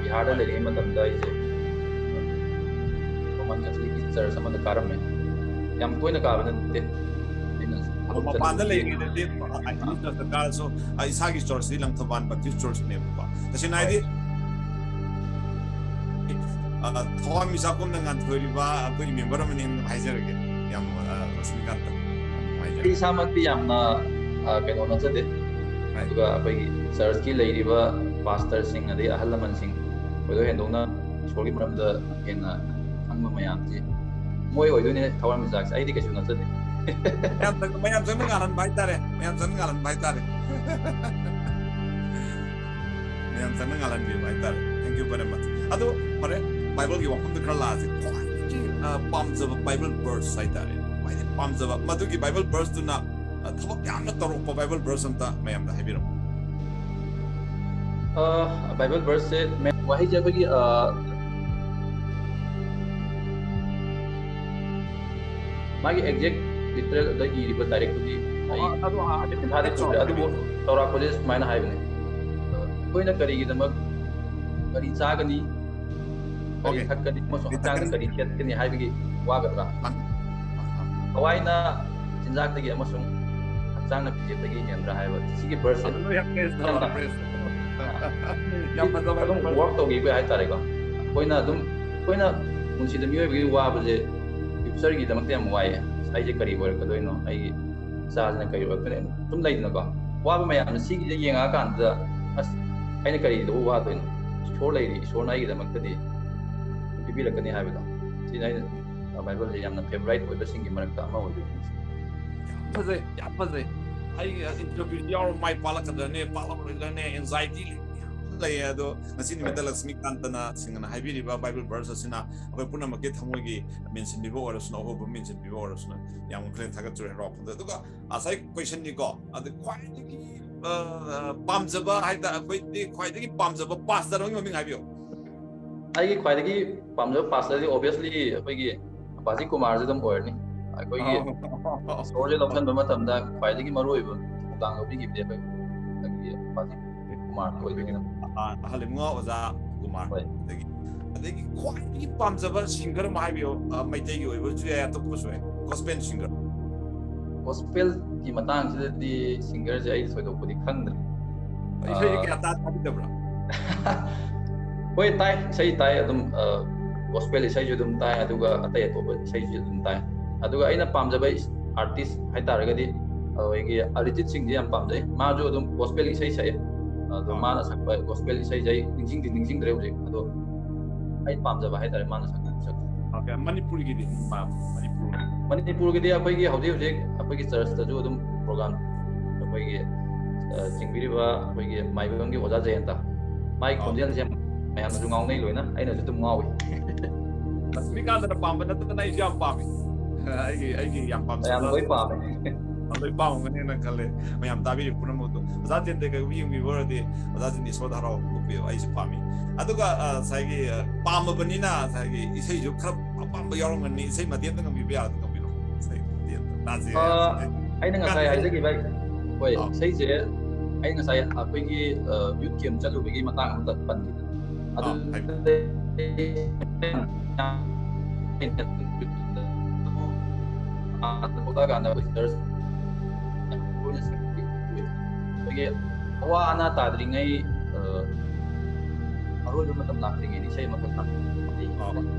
ꯕꯤꯍꯥꯔꯗ ꯂꯩꯔꯤꯉꯩ ꯃꯇꯝꯗ ꯑꯩꯁꯦ ꯔꯣꯃꯟ ꯀꯦꯊꯣꯂꯤꯛꯀꯤ ꯆꯔꯆ ꯑꯃꯗ ꯀꯥꯔꯝꯃꯦ꯫ ꯌꯥꯝ ꯇꯣꯏꯅ ꯀꯥꯕ ꯅꯠꯇꯦ꯫ ꯑꯩꯅ ꯃꯄꯥꯟꯗ ꯂꯩꯔꯤꯉꯩꯗꯗꯤ, ꯑ, ꯑ, ꯀꯥꯔꯁꯨ, ꯑ, ꯏꯁꯥꯒꯤ churchꯇꯤ ꯂꯪꯊꯕꯥꯜ Baptist Churchꯅꯦꯕꯀꯣ꯫ ꯇꯁꯦꯡꯅ ꯍꯥꯏꯗꯤ, ꯑ, ꯊꯋꯥꯟꯃꯤꯆꯥꯛꯀꯨꯝꯅ ꯉꯥꯟꯊꯣꯏꯔꯤꯕ ꯑꯩꯈꯣꯏꯒꯤ member ꯑꯃꯅꯤ ꯍꯥꯏꯖꯔꯒꯦ꯫ ꯌꯥꯝ, ꯑ, ꯔꯁꯃꯤꯀꯥꯟꯇ, ꯌꯥꯝ ꯅꯨꯡꯉꯥꯏꯖꯔꯦ꯫ ꯑꯩ ꯏꯁꯥꯃꯛꯇꯤ ꯌꯥꯝꯅ, ꯑ, ꯀꯩꯅꯣ ꯅꯠꯆꯗꯦ꯫ ꯑꯗꯨꯒ ꯑꯩꯈꯣꯏꯒꯤ churchꯀꯤ ꯂꯩꯔꯤꯕ pastorꯁꯤꯡ, ꯑꯗꯩ ꯑꯍꯜ ꯂꯃꯟꯁꯤꯡ, ꯊꯣꯏꯗꯣꯛ ꯍꯦꯟꯗꯣꯛꯅ ꯏꯁꯣꯔꯒꯤ ꯃꯔꯝꯗ ꯍꯦꯟꯅ ꯈꯪꯕ ꯃꯌꯥꯝꯁꯤ ꯃꯣꯏ ꯑꯣꯏꯗꯣꯏꯅꯦ ꯊꯋꯥꯟꯃꯤꯆꯥꯛꯁꯦ꯫ ꯑꯩꯗꯤ ꯀꯩꯁꯨ ꯅꯠꯆꯗꯦ꯫ ꯃꯌꯥꯝ ꯆꯪ-, ꯃꯌꯥꯝ ꯆꯪꯅ ꯉꯥꯜꯍꯟꯕ ꯍꯥꯏꯇꯥꯔꯦ꯫ ꯃꯌꯥꯝ ꯆꯪꯅ ꯉꯥꯜꯍꯟꯕ ꯍꯥꯏꯇꯥꯔꯦ꯫ ꯃꯌꯥꯝ ꯆꯪꯅ ꯉꯥꯜꯍꯟꯕꯤꯕ ꯍꯥꯏꯇꯥꯔꯦ꯫ Thank you very much꯫ ꯑꯗꯣ ꯐꯔꯦ, Bibleꯒꯤ ꯋꯥꯐꯝꯗ ꯈꯔ ꯂꯥꯛꯑꯁꯦ꯫ ꯈ꯭ꯋꯥꯏꯗꯒꯤ, ꯑ, ꯄꯥꯝꯖꯕ Bible verse ꯍꯥꯏꯇꯥꯔꯦ, ꯈ꯭ꯋꯥꯏꯗꯒꯤ ꯄꯥꯝꯖꯕ ꯃꯗꯨꯒꯤ Bible verseꯇꯨꯅ, ꯑ, ꯊꯕꯛ ꯌꯥꯝꯅ ꯇꯧꯔꯛꯄ Bible verse ꯑꯝꯇ ꯃꯌꯥꯝꯗ ꯍꯥꯏꯕꯤꯔꯛꯑꯣ꯫ ꯑ, Bible verseꯁꯦ, ꯃꯦ-, ꯋꯥꯍꯩꯁꯦ ꯑꯩꯈꯣꯏꯒꯤ, ꯑ, ꯃꯥꯒꯤ exact literal ꯑꯗ ꯏꯔꯤꯕ ꯗꯥꯏꯔꯦꯛꯇꯨꯗꯤ ꯑꯩ ꯑꯗꯨ ꯍꯥ-, ꯍꯥꯏꯐꯦꯠ ꯆꯤꯟꯐꯥꯗꯤ ꯍꯥꯏꯐꯦꯠ ꯆꯨꯝꯗ꯭ꯔꯦ, ꯑꯗꯨꯕꯨ ꯆꯥꯎꯔꯥꯛꯄꯁꯦ ꯁꯨꯃꯥꯏꯅ ꯍꯥꯏꯕꯅꯦ꯫ ꯑꯩꯈꯣꯏꯅ ꯀꯔꯤꯒꯤꯗꯃꯛ, ꯀꯔꯤ ꯆꯥꯒꯅꯤ, ꯀꯔꯤ Okay꯫ ꯊꯛꯀꯅꯤ ꯑꯃꯁꯨꯡ ꯍꯛꯆꯥꯡꯗ ꯀꯔꯤ ꯁꯦꯠꯀꯅꯤ ꯍꯥꯏꯕꯒꯤ ꯋꯥꯒꯗ꯭ꯔꯥ? ꯊꯋꯥꯏꯅ ꯆꯤꯟꯖꯥꯛꯇꯒꯤ ꯑꯃꯁꯨꯡ ꯍꯛꯆꯥꯡꯅ ꯐꯤꯖꯦꯠꯇꯒꯤ ꯍꯦꯟꯕ꯭ꯔꯥ ꯍꯥꯏꯕ ꯁꯤꯒꯤ verseꯁꯦ꯫ Hallelujah, praise the Lord, ꯌꯥꯝꯅ praise the Lord꯫ ꯌꯥꯝ ꯐꯖꯕ ꯑꯗꯨꯝ verse꯫ Work ꯇꯧꯈꯤꯕ ꯍꯥꯏꯇꯥꯔꯦꯀꯣ꯫ ꯑꯩꯈꯣꯏꯅ ꯑꯗꯨꯝ, ꯑꯩꯈꯣꯏꯅ ꯄꯨꯟꯁꯤꯗ ꯃꯤꯑꯣꯏꯕꯒꯤ ꯋꯥꯕꯁꯦ futureꯒꯤꯗꯃꯛꯇ ꯌꯥꯝ ꯋꯥꯏꯌꯦ꯫ ꯑꯩꯁꯦ ꯀꯔꯤ ꯑꯣꯏꯔꯛꯀꯗꯣꯏꯅꯣ? ꯑꯩꯒꯤ ꯏꯆꯥꯁꯤꯅ ꯀꯔꯤ ꯑꯣꯏꯔꯛꯀꯅꯤ? ꯑꯗꯨꯝ ꯂꯩꯗꯅꯀꯣ꯫ ꯋꯥꯕ ꯃꯌꯥꯝꯁꯦ ꯁꯤꯒꯤꯗ ꯌꯦꯡꯉꯛꯑꯀꯥꯟꯗ, "ꯑꯁ, ꯑꯩꯅ ꯀꯔꯤꯗꯕꯨ ꯋꯥꯗꯣꯏꯅꯣ? ꯏꯁꯣꯔ ꯂꯩꯔꯤ, ꯏꯁꯣꯔꯅ ꯑꯩꯒꯤꯗꯃꯛꯇꯗꯤ ꯄꯤꯕꯤꯔꯛꯀꯅꯤ" ꯍꯥꯏꯕꯗꯣ꯫ ꯁꯤꯅ ꯑꯩꯅ, ꯑ, Bibleꯁꯦ ꯌꯥꯝꯅ favourite ꯑꯣꯏꯕꯁꯤꯡꯒꯤ ꯃꯔꯛꯇ ꯑꯃ ꯑꯣꯏꯗꯣꯏꯅꯤ꯫ ꯌꯥꯝ ꯐꯖꯩ, ꯌꯥꯝ ꯐꯖꯩ꯫ ꯑꯩ, ꯑ, interviewꯁꯤ ꯌꯥꯎꯔ ꯃꯥꯏ ꯄꯥꯛꯂꯛꯀꯗ꯭ꯔꯅꯦ, ꯄꯥꯛꯂꯛꯑꯣꯏꯗ꯭ꯔꯅꯦ, anxiety ꯂꯩ, ꯌꯥꯝ ꯂꯩꯌꯦ꯫ ꯑꯗꯣ ꯉꯁꯤ ꯅꯨꯃꯤꯠꯇ ꯂꯛꯁꯃꯤꯀꯥꯟꯇꯅ ꯁꯤꯡꯅ ꯍꯥꯏꯕꯤꯔꯤꯕ Bible verse ꯑꯁꯤꯅ ꯑꯩꯈꯣꯏ ꯄꯨꯝꯅꯃꯛꯀꯤ ꯊꯃꯣꯏꯒꯤ ꯃꯦꯟꯁꯤꯟꯕꯤꯕ ꯑꯣꯏꯔꯁꯅꯨ, ꯑꯍꯣꯕ ꯃꯦꯟꯁꯤꯟꯕꯤꯕ ꯑꯣꯏꯔꯁꯅꯨ꯫ ꯌꯥꯝ ꯈꯨꯂꯦꯟ ꯊꯥꯒꯠꯆꯔꯤ ꯍꯔꯥꯎ ꯋꯥꯐꯝꯗ꯫ ꯑꯗꯨꯒ ꯉꯁꯥꯏ questionꯅꯤꯀꯣ, ꯑꯗ ꯈ꯭ꯋꯥꯏꯗꯒꯤ, ꯑ, ꯄꯥꯝꯖꯕ ꯍꯥꯏꯇꯥꯔꯦ, ꯑꯩꯈꯣꯏꯗꯤ ꯈ꯭ꯋꯥꯏꯗꯒꯤ ꯄꯥꯝꯖꯕ pastor ꯑꯃꯒꯤ ꯃꯃꯤꯡ ꯍꯥꯏꯕꯤꯌꯨ꯫ ꯑꯩꯒꯤ ꯈ꯭ꯋꯥꯏꯗꯒꯤ ꯄꯥꯝꯖꯕ pastorꯗꯤ obviously ꯑꯩꯈꯣꯏꯒꯤ ꯑꯄꯥꯖꯤ ꯀꯨꯃꯥꯔꯁꯦ ꯑꯗꯨꯝ ꯑꯣꯏꯔꯅꯤ꯫ ꯑꯩꯈꯣꯏꯒꯤ ꯑꯣ꯫ ꯏꯁꯣꯔꯁꯦ ꯂꯧꯁꯤꯟꯕ ꯃꯇꯝꯗ ꯈ꯭ꯋꯥꯏꯗꯒꯤ ꯃꯔꯨꯑꯣꯏꯕ ꯊꯧꯗꯥꯡ ꯂꯧꯕꯤꯈꯤꯕꯗꯤ ꯑꯩꯈꯣꯏ ꯑꯄꯥꯖꯤ ꯀꯨꯃꯥꯔ ꯑꯣꯏꯗꯣꯏꯅꯤ꯫ ꯑ, ꯑꯍꯜ ꯏꯕꯨꯡꯉꯣ ꯑꯣꯖꯥ ꯀꯨꯃꯥꯔ꯫ ꯍꯣꯏ꯫ ꯑꯗꯒꯤ, ꯑꯗꯒꯤ ꯈ꯭ꯋꯥꯏꯗꯒꯤ ꯄꯥꯝꯖꯕ singer ꯑꯃ ꯍꯥꯏꯕꯤꯌꯨ, ꯑ, ꯃꯩꯇꯩꯒꯤ ꯑꯣꯏꯕꯁꯨ ꯌꯥꯏ, ꯑꯇꯣꯞꯄꯁꯨ ꯌꯥꯏ, gospel singer꯫ ꯒꯣꯁꯄꯦꯜꯒꯤ ꯃꯇꯥꯡꯁꯤꯗꯗꯤ ꯁꯤꯡꯒꯔꯁꯦ ꯑꯩ ꯊꯣꯏꯗꯣꯛꯄꯗꯤ ꯈꯪꯗ꯭ꯔꯦ꯫ ꯏꯁꯩꯗꯤ ꯀꯌꯥ ꯇꯥ- ꯇꯥꯕꯤꯗꯕ꯭ꯔꯥ? ꯍꯣꯏ, ꯇꯥꯏ, ꯏꯁꯩ ꯇꯥꯏ ꯑꯗꯨꯝ꯫ ꯒꯣꯁꯄꯦꯜ ꯏꯁꯩꯁꯨ ꯑꯗꯨꯝ ꯇꯥꯏ, ꯑꯗꯨꯒ ꯑꯇꯩ ꯑꯇꯣꯞꯄ ꯏꯁꯩꯁꯨ ꯑꯗꯨꯝ ꯇꯥꯏ꯫ ꯑꯗꯨꯒ ꯑꯩꯅ ꯄꯥꯝꯖꯕ ꯑꯥꯔꯇꯤꯁ ꯍꯥꯏꯇꯥꯔꯒꯗꯤ ꯑꯩꯈꯣꯏꯒꯤ ꯑꯔꯤꯖꯤꯠ ꯁꯤꯡꯁꯦ ꯌꯥꯝ ꯄꯥꯝꯖꯩ꯫ ꯃꯥꯁꯨ ꯑꯗꯨꯝ ꯒꯣꯁꯄꯦꯜ ꯏꯁꯩ ꯁꯛꯑꯦ꯫ ꯑꯗꯣ ꯑꯥ꯫ ꯃꯥꯅ ꯁꯛꯄ ꯒꯣꯁꯄꯦꯜ ꯏꯁꯩꯁꯦ ꯑꯩ ꯅꯤꯡꯁꯤꯡꯗꯤ ꯅꯤꯡꯁꯤꯡꯗ꯭ꯔꯦ ꯍꯧꯖꯤꯛ, ꯑꯗꯣ ꯑꯩ ꯄꯥꯝꯖꯕ ꯍꯥꯏꯇꯥꯔꯦ ꯃꯥꯅ ꯁꯛꯄ ꯁꯛꯄ꯫ Okay, ꯃꯅꯤꯄꯨꯔꯒꯤꯗꯤ ꯄꯥꯝ- ꯃꯅꯤꯄꯨꯔ ꯃꯅꯤꯄꯨꯔꯒꯤꯗꯤ ꯑꯩꯈꯣꯏꯒꯤ ꯍꯧꯖꯤꯛ ꯍꯧꯖꯤꯛ ꯑꯩꯈꯣꯏꯒꯤ ꯆꯔꯆꯇꯁꯨ ꯑꯗꯨꯝ ꯄ꯭ꯔꯣꯒ꯭ꯔꯥꯝ ꯑꯩꯈꯣꯏꯒꯤ ꯑ, ꯆꯤꯡꯕꯤꯔꯤꯕ ꯑꯩꯈꯣꯏꯒꯤ ꯃꯥꯏꯕꯝꯒꯤ ꯑꯣꯖꯥ ꯖꯌꯟꯇ, ꯃꯥꯒꯤ ꯑꯥ꯫ ꯈꯣꯟꯖꯦꯜꯁꯦ ꯌꯥꯝ ꯃꯌꯥꯝꯅꯁꯨ ꯉꯥꯎꯅꯩ ꯂꯣꯏꯅ, ꯑꯩꯅꯁꯨ ꯑꯗꯨꯝ ꯉꯥꯎꯏ꯫ ꯂꯛꯁꯃꯤꯀꯥꯟꯇꯅ ꯄꯥꯝꯕ ꯅꯠꯇꯅ ꯑꯩꯁꯨ ꯌꯥꯝ ꯄꯥꯝꯃꯤ꯫ ꯑꯩꯒꯤ ꯑꯩꯒꯤ ꯌꯥꯝ ꯄꯥꯝꯖꯕ ꯃꯌꯥꯝ ꯂꯣꯏ ꯄꯥꯝꯃꯦ꯫ ꯂꯣꯏ ꯄꯥꯝꯒꯅꯦꯅ ꯈꯜꯂꯦ꯫ ꯃꯌꯥꯝ ꯇꯥꯕꯤꯔꯤ ꯄꯨꯝꯅꯃꯛꯇꯣ ꯑꯣꯖꯥ ꯖꯌꯟꯇ ꯀꯩꯒꯨꯝꯕ ꯌꯦꯡꯕꯤꯕ ꯑꯣꯏꯔꯗꯤ ꯑꯣꯖꯥ ꯖꯌꯟꯇ ꯏꯁꯣꯔꯗ ꯍꯔꯥꯎ ꯐꯣꯡꯗꯣꯛꯄꯤꯌꯨ, ꯑꯩꯁꯨ ꯄꯥꯝꯃꯤ꯫ ꯑꯗꯨꯒ ꯑ, ꯉꯁꯥꯏꯒꯤ ꯑ, ꯄꯥꯝꯃꯕꯅꯤꯅ ꯉꯁꯥꯏꯒꯤ ꯏꯁꯩꯁꯨ ꯈꯔ ꯑꯄꯥꯝꯕ ꯌꯥꯎꯔꯝꯒꯅꯤ, ꯏꯁꯩ ꯃꯇꯦꯛ ꯑꯝꯇ ꯉꯪꯕꯤꯕ ꯌꯥꯔꯗꯤ ꯉꯪꯕꯤꯔꯣ꯫ ꯏꯁꯩ ꯃꯇꯦꯛ ꯑꯝꯇ ꯇꯥꯁꯤ꯫ ꯑ, ꯑꯩꯅ ꯉꯁꯥꯏ ꯍꯥꯏꯖꯈꯤꯕ, ꯍꯣꯏ, ꯑꯥ꯫ ꯏꯁꯩꯁꯦ ꯑꯩ ꯉꯁꯥꯏ ꯑꯩꯈꯣꯏꯒꯤ ꯌꯨꯠ ꯀꯦꯝ ꯆꯠꯂꯨꯕꯒꯤ ꯃꯇꯥꯡ ꯑꯃꯇ ꯄꯟꯈꯤꯗꯅ, ꯑꯗꯨ ꯑꯥ, ꯍꯥꯏꯕꯤꯌꯨ꯫ ꯊꯣꯛꯂꯛꯑꯀꯥꯟꯗ ꯑꯩꯈꯣꯏ ꯆꯔꯆ ꯑꯩꯈꯣꯏꯒꯤ ꯑꯋꯥ ꯑꯅꯥ ꯇꯥꯗ꯭ꯔꯤꯉꯩ, ꯑ, ꯑꯔꯣꯏꯕ ꯃꯇꯝ ꯂꯥꯛꯇ꯭ꯔꯤꯉꯩꯗ ꯏꯁꯩ ꯑꯃꯈꯛ ꯇꯝꯕꯤꯌꯨ꯫ ꯑꯥ꯫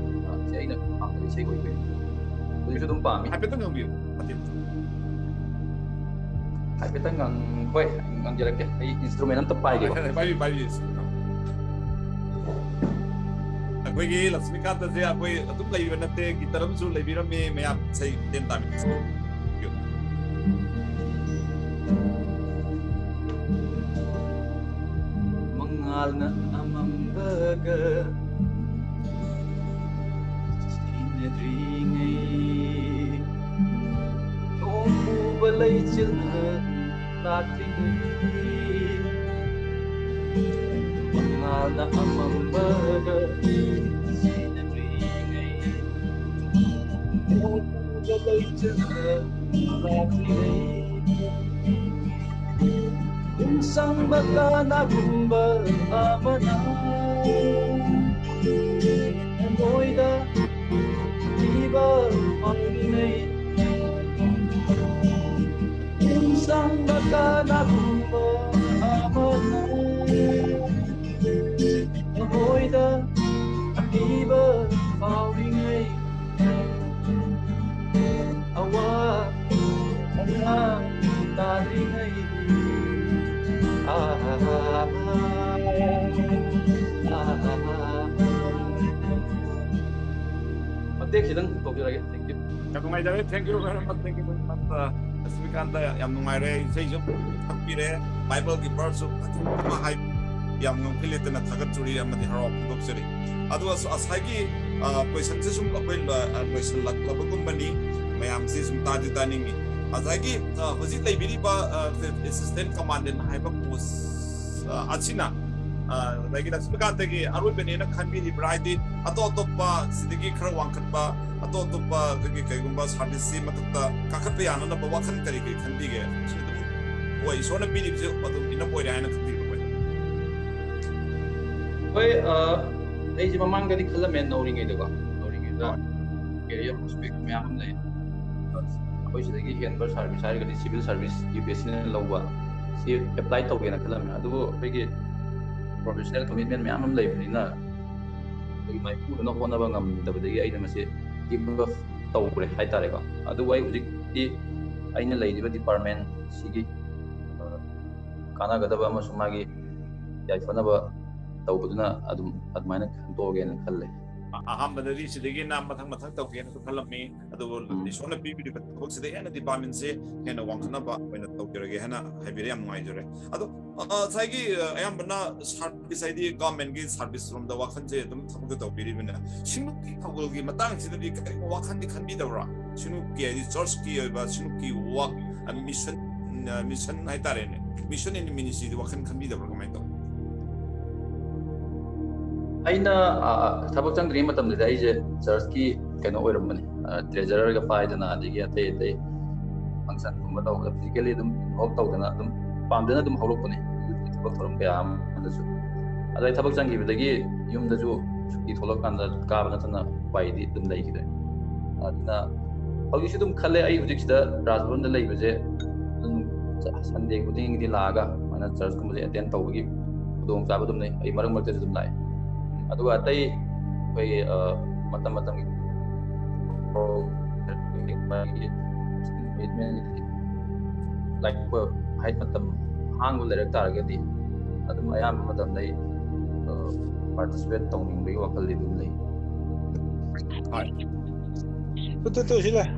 ꯑ, ꯁꯤ ꯑꯩꯅ ꯄꯥꯝꯖꯕ ꯏꯁꯩ ꯑꯣꯏꯗꯣꯏꯅꯤ꯫ ꯍꯧꯖꯤꯛꯁꯨ ꯑꯗꯨꯝ ꯄꯥꯝꯃꯤ꯫ ꯍꯥꯏꯐꯦꯠꯇꯪ ꯉꯪꯕꯤꯌꯨ ꯃꯇꯦꯛ꯫ ꯍꯥꯏꯐꯦꯠꯇꯪ ꯉꯪ-, ꯍꯣꯏ, ꯉꯪꯖꯔꯛꯀꯦ꯫ ꯑꯩ instrument ꯑꯝꯇ ꯄꯥꯏꯒꯦꯕ꯫ ꯄꯥꯏꯕꯤꯌꯨ, ꯄꯥꯏꯕꯤꯌꯨ꯫ ꯑꯩꯈꯣꯏꯒꯤ ꯂꯛꯁꯃꯤꯀꯥꯟꯇꯁꯦ ꯑꯩꯈꯣꯏ ꯑꯗꯨꯝ ꯂꯩꯕ ꯅꯠꯇꯦ, ꯒꯤꯇꯔ ꯑꯃꯁꯨ ꯂꯩꯕꯤꯔꯝꯃꯤ, ꯃꯌꯥꯝ ꯏꯁꯩ ꯇꯦꯟ ꯇꯥꯃꯤꯟꯅꯁꯤ꯫ ꯃꯉꯥꯜꯅ ꯑꯃꯝꯕꯒ ꯁꯤꯟꯅꯗ꯭ꯔꯤꯉꯩ, ꯅꯣꯡ ꯄꯨꯕ ꯂꯩꯆꯤꯜꯅ ꯂꯥꯛꯂꯤꯉꯩ, ꯃꯉꯥꯜꯅ ꯑꯃꯝꯕꯒ ꯁꯤꯟꯅꯗ꯭ꯔꯤꯉꯩ, ꯅꯣꯡ ꯄꯨꯕ ꯂꯩꯆꯤꯜꯅ ꯂꯥꯛꯂꯤꯉꯩ, ꯄꯨꯡꯁꯪꯕ ꯀꯅꯥꯒꯨꯝꯕ ꯑꯃꯅ ꯊꯃꯣꯏꯗ ꯊꯤꯕ ꯐꯪꯂꯤꯉꯩ, ꯆꯪꯕ ꯀꯅꯥꯒꯨꯝꯕ ꯑꯃꯅ ꯊꯃꯣꯏꯗ ꯑꯀꯤꯕ ꯐꯥꯎꯔꯤꯉꯩ ꯑꯋꯥ ꯑꯅꯥ ꯇꯥꯗ꯭ꯔꯤꯉꯩ ꯑꯥ, ꯑꯥ, ꯃꯇꯦꯛ ꯈꯤꯇꯪ ꯇꯧꯖꯔꯒꯦ꯫ Thank you. ꯌꯥꯝ ꯅꯨꯡꯉꯥꯏꯖꯔꯦ꯫ Thank you very much. Thank you very much. ꯂꯛꯁꯃꯤꯀꯥꯟꯇ, ꯌꯥꯝ ꯅꯨꯡꯉꯥꯏꯔꯦ꯫ ꯏꯁꯩꯁꯨ ꯊꯛꯄꯤꯔꯦ, ꯕꯥꯏꯕꯜꯒꯤ ꯚꯔꯁꯁꯨ ꯐꯖꯅ ꯍꯥꯏ꯫ ꯌꯥꯝ ꯉꯝꯈꯩ ꯂꯩꯇꯅ ꯊꯥꯒꯠꯆꯔꯤ ꯑꯃꯗꯤ ꯍꯔꯥꯎ ꯐꯣꯡꯗꯣꯛꯆꯔꯤ꯫ ꯑꯗꯨꯒ ꯉꯁꯥꯏꯒꯤ, ꯑ, questionꯁꯦ ꯁꯨꯝ ꯑꯩꯈꯣꯏ ꯂ-, ꯑ, ꯂꯣꯏꯁꯤꯜꯂꯛꯂꯕꯒꯨꯝꯕꯅꯤ꯫ ꯃꯌꯥꯝꯁꯤ ꯁꯨꯝ ꯇꯥꯗꯤ ꯇꯥꯅꯤꯡꯉꯤ꯫ ꯉꯁꯥꯏꯒꯤ, ꯑ, ꯍꯧꯖꯤꯛ ꯂꯩꯕꯤꯔꯤꯕ, ꯑ, assistant commandant ꯍꯥꯏꯕ post, ꯑ, ꯑꯁꯤꯅ, ꯑ, ꯉꯁꯥꯏꯒꯤ ꯂꯛꯁꯃꯤꯀꯥꯟꯇꯒꯤ ꯑꯔꯣꯏꯕꯅꯦꯅ ꯈꯟꯕꯤꯔꯤꯕ꯭ꯔꯥ? ꯍꯥꯏꯗꯤ ꯑꯇꯣꯞ ꯑꯇꯣꯞꯄ ꯁꯤꯗꯒꯤ ꯈꯔ ꯋꯥꯡꯈꯠꯄ ꯑꯇꯣꯞ ꯑꯇꯣꯞꯄ ꯑꯩꯈꯣꯏꯒꯤ ꯀꯩꯒꯨꯝꯕ serviceꯁꯤ ꯃꯊꯛꯇ ꯀꯥꯈꯠꯄ ꯌꯥꯅꯅꯕ ꯋꯥꯈꯜ ꯀꯔꯤ ꯀꯔꯤ ꯈꯟꯕꯤꯒꯦ? ꯁꯤ ꯑꯗꯨꯝ, ꯍꯣꯏ, ꯏꯁꯣꯔꯅ ꯄꯤꯔꯤꯕꯁꯦ ꯑꯗꯨꯝ enough ꯑꯣꯏꯔꯦ ꯍꯥꯏꯅ ꯈꯟꯕꯤꯕ꯭ꯔꯥ? ꯍꯣꯏ, ꯑ, ꯑꯩꯁꯦ ꯃꯃꯥꯡꯗꯗꯤ ꯈꯜꯂꯝꯃꯦ, ꯅꯧꯔꯤꯉꯩꯗꯀꯣ, ꯅꯧꯔꯤꯉꯩꯗ career prospect ꯃꯌꯥꯝ ꯑꯃ ꯂꯩ꯫ ꯑꯩꯈꯣꯏ ꯁꯤꯗꯒꯤ ꯍꯦꯟꯕ service ꯍꯥꯏꯔꯒꯗꯤ civil service UPSCꯅ ꯂꯧꯕ, ꯁꯤ apply ꯇꯧꯒꯦꯅ ꯈꯜꯂꯝꯃꯦ꯫ ꯑꯗꯨꯕꯨ ꯑꯩꯈꯣꯏꯒꯤ professional commitment ꯃꯌꯥꯝ ꯑꯃ ꯂꯩꯕꯅꯤꯅ, ꯑꯩꯈꯣꯏꯒꯤ ꯃꯥꯏꯄꯨꯅꯅ ꯍꯣꯠꯅꯕ ꯉꯝꯗꯕꯗꯒꯤ ꯑꯩꯅ ꯃꯁꯤ give up ꯇꯧꯈ꯭ꯔꯦ ꯍꯥꯏꯇꯥꯔꯦꯀꯣ꯫ ꯑꯗꯨꯕꯨ ꯑꯩ ꯍꯧꯖꯤꯛꯇꯤ ꯑꯩꯅ ꯂꯩꯔꯤꯕ department ꯁꯤꯒꯤ, ꯑ, ꯀꯥꯟꯅꯒꯗꯕ ꯑꯃꯁꯨꯡ ꯃꯥꯒꯤ ꯌꯥꯏꯐꯅꯕ ꯇꯧꯕꯗꯨꯅ ꯑꯗꯨꯝ ꯑꯗꯨꯃꯥꯏꯅ ꯈꯟꯗꯣꯛꯑꯒꯦꯅ ꯈꯜꯂꯦ꯫ ꯑ-, ꯑꯍꯥꯟꯕꯗꯗꯤ ꯁꯤꯗꯒꯤ ꯅ ꯃꯊꯪ ꯃꯊꯪ ꯇꯧꯒꯦꯅꯁꯨ ꯈꯜꯂꯝꯃꯤ, ꯑꯗꯨꯕꯨ ꯎꯝ꯫ ꯏꯁꯣꯔꯅ ꯄꯤꯕꯤꯔꯤꯕ ꯊꯕꯛꯁꯤꯗ ꯍꯦꯟꯅ departmentꯁꯦ ꯍꯦꯟꯅ ꯋꯥꯡꯈꯠꯅꯕ ꯑꯣꯏꯅ ꯇꯧꯖꯔꯒꯦ ꯍꯥꯏꯅ ꯍꯥꯏꯕꯤꯔꯦ꯫ ꯌꯥꯝ ꯅꯨꯡꯉꯥꯏꯖꯔꯦ꯫ ꯑꯗꯣ, ꯑ, ꯉꯁꯥꯏꯒꯤ, ꯑ, ꯑꯌꯥꯝꯕꯅ service ꯍꯥꯏꯗꯤ governmentꯀꯤ service ꯔꯣꯝꯗ ꯋꯥꯈꯜꯁꯦ ꯑꯗꯨꯝ ꯊꯕꯛꯇ ꯇꯧꯕꯤꯔꯤꯕꯅꯤꯅ, ꯁꯤꯡꯅꯨꯞꯀꯤ ꯊꯧꯒꯜꯒꯤ ꯃꯇꯥꯡꯁꯤꯗꯗꯤ ꯀꯔꯤꯒꯨꯝꯕ ꯋꯥꯈꯜꯗꯤ ꯈꯟꯕꯤꯗꯕ꯭ꯔꯥ? ꯁꯤꯡꯅꯨꯞꯀꯤ ꯍꯥꯏꯗꯤ churchꯀꯤ ꯑꯣꯏꯕ ꯁꯤꯡꯅꯨꯞꯀꯤ work, ꯑ, mission, ꯑ, mission ꯍꯥꯏꯇꯥꯔꯦꯅꯦ, mission and ministryꯗꯤ ꯋꯥꯈꯜ ꯈꯟꯕꯤꯗꯕ꯭ꯔꯥ? ꯀꯃꯥꯏꯅ ꯇꯧ? ꯑꯩꯅ, ꯑ, ꯊꯕꯛ ꯆꯪꯗ꯭ꯔꯤꯉꯩ ꯃꯇꯝꯗꯗꯤ ꯑꯩꯁꯦ churchꯀꯤ ꯀꯩꯅꯣ ꯑꯣꯏꯔꯝꯕꯅꯤ, ꯑ, treasurerꯒ ꯄꯥꯏꯗꯅ, ꯑꯗꯒꯤ ꯑꯇꯩ ꯑꯇꯩ functionꯒꯨꯝꯕ ꯇꯧꯕꯗ physically ꯑꯗꯨꯝ involve ꯇꯧꯗꯅ ꯑꯗꯨꯝ ꯄꯥꯝꯖꯅ ꯑꯗꯨꯝ ꯍꯧꯔꯛꯄꯅꯦ, youthꯀꯤ ꯊꯕꯛ ꯊꯧꯔꯝ ꯀꯌꯥ ꯑꯃꯗꯁꯨ꯫ ꯑꯗꯣ ꯑꯩ ꯊꯕꯛ ꯆꯪꯈꯤꯕꯗꯒꯤ ꯌꯨꯝꯗꯁꯨ ꯁꯨꯇꯤ ꯊꯣꯛꯂꯛꯀꯥꯟꯗ ꯀꯥꯕ ꯅꯠꯇꯅ ꯎꯄꯥꯏꯗꯤ ꯑꯗꯨꯝ ꯂꯩꯈꯤꯗ꯭ꯔꯦ꯫ ꯑꯗꯨꯅ ꯍꯧꯖꯤꯛꯁꯨ ꯑꯗꯨꯝ ꯈꯜꯂꯦ, ꯑꯩ ꯍꯧꯖꯤꯛ ꯁꯤꯗ ꯔꯥꯖꯚꯕꯟꯗ ꯂꯩꯕꯁꯦ ꯑꯗꯨꯝ ꯁꯟꯗꯦ ꯈꯨꯗꯤꯡꯒꯤꯗꯤ ꯂꯥꯛꯑꯒ ꯃꯥꯅ ꯆꯔꯆꯀꯨꯝꯕꯁꯦ ꯑꯦꯇꯦꯟ ꯇꯧꯕꯒꯤ ꯈꯨꯗꯣꯡꯆꯥꯕ ꯑꯗꯨꯝ ꯂꯩ꯫ ꯑꯩ ꯃꯔꯛ ꯃꯔꯛꯇꯁꯨ ꯑꯗꯨꯝ ꯂꯥꯛꯑꯦ꯫ ꯑꯗꯨꯒ ꯑꯇꯩ ꯑꯩꯈꯣꯏ, ꯑ, ꯃꯇꯝ ꯃꯇꯝꯒꯤ ꯂꯥꯏꯔꯤꯛ ꯍꯥꯏ ꯃꯇꯝ ꯍꯥꯡꯕ ꯂꯩꯔꯛ ꯇꯥꯔꯒꯗꯤ ꯑꯗꯨꯝ ꯑꯌꯥꯝꯕ ꯃꯇꯝꯗ ꯑꯩ, ꯑ, ꯄꯥꯔꯇꯤꯁꯤꯄꯦꯠ ꯇꯧꯅꯤꯡꯕꯒꯤ ꯋꯥꯈꯜꯗꯤ ꯑꯗꯨꯝ ꯂꯩ꯫ ꯍꯣꯏ꯫ ꯇꯨ, ꯇꯨ, ꯇꯨ, ꯁꯤ ꯂꯥꯛ꯫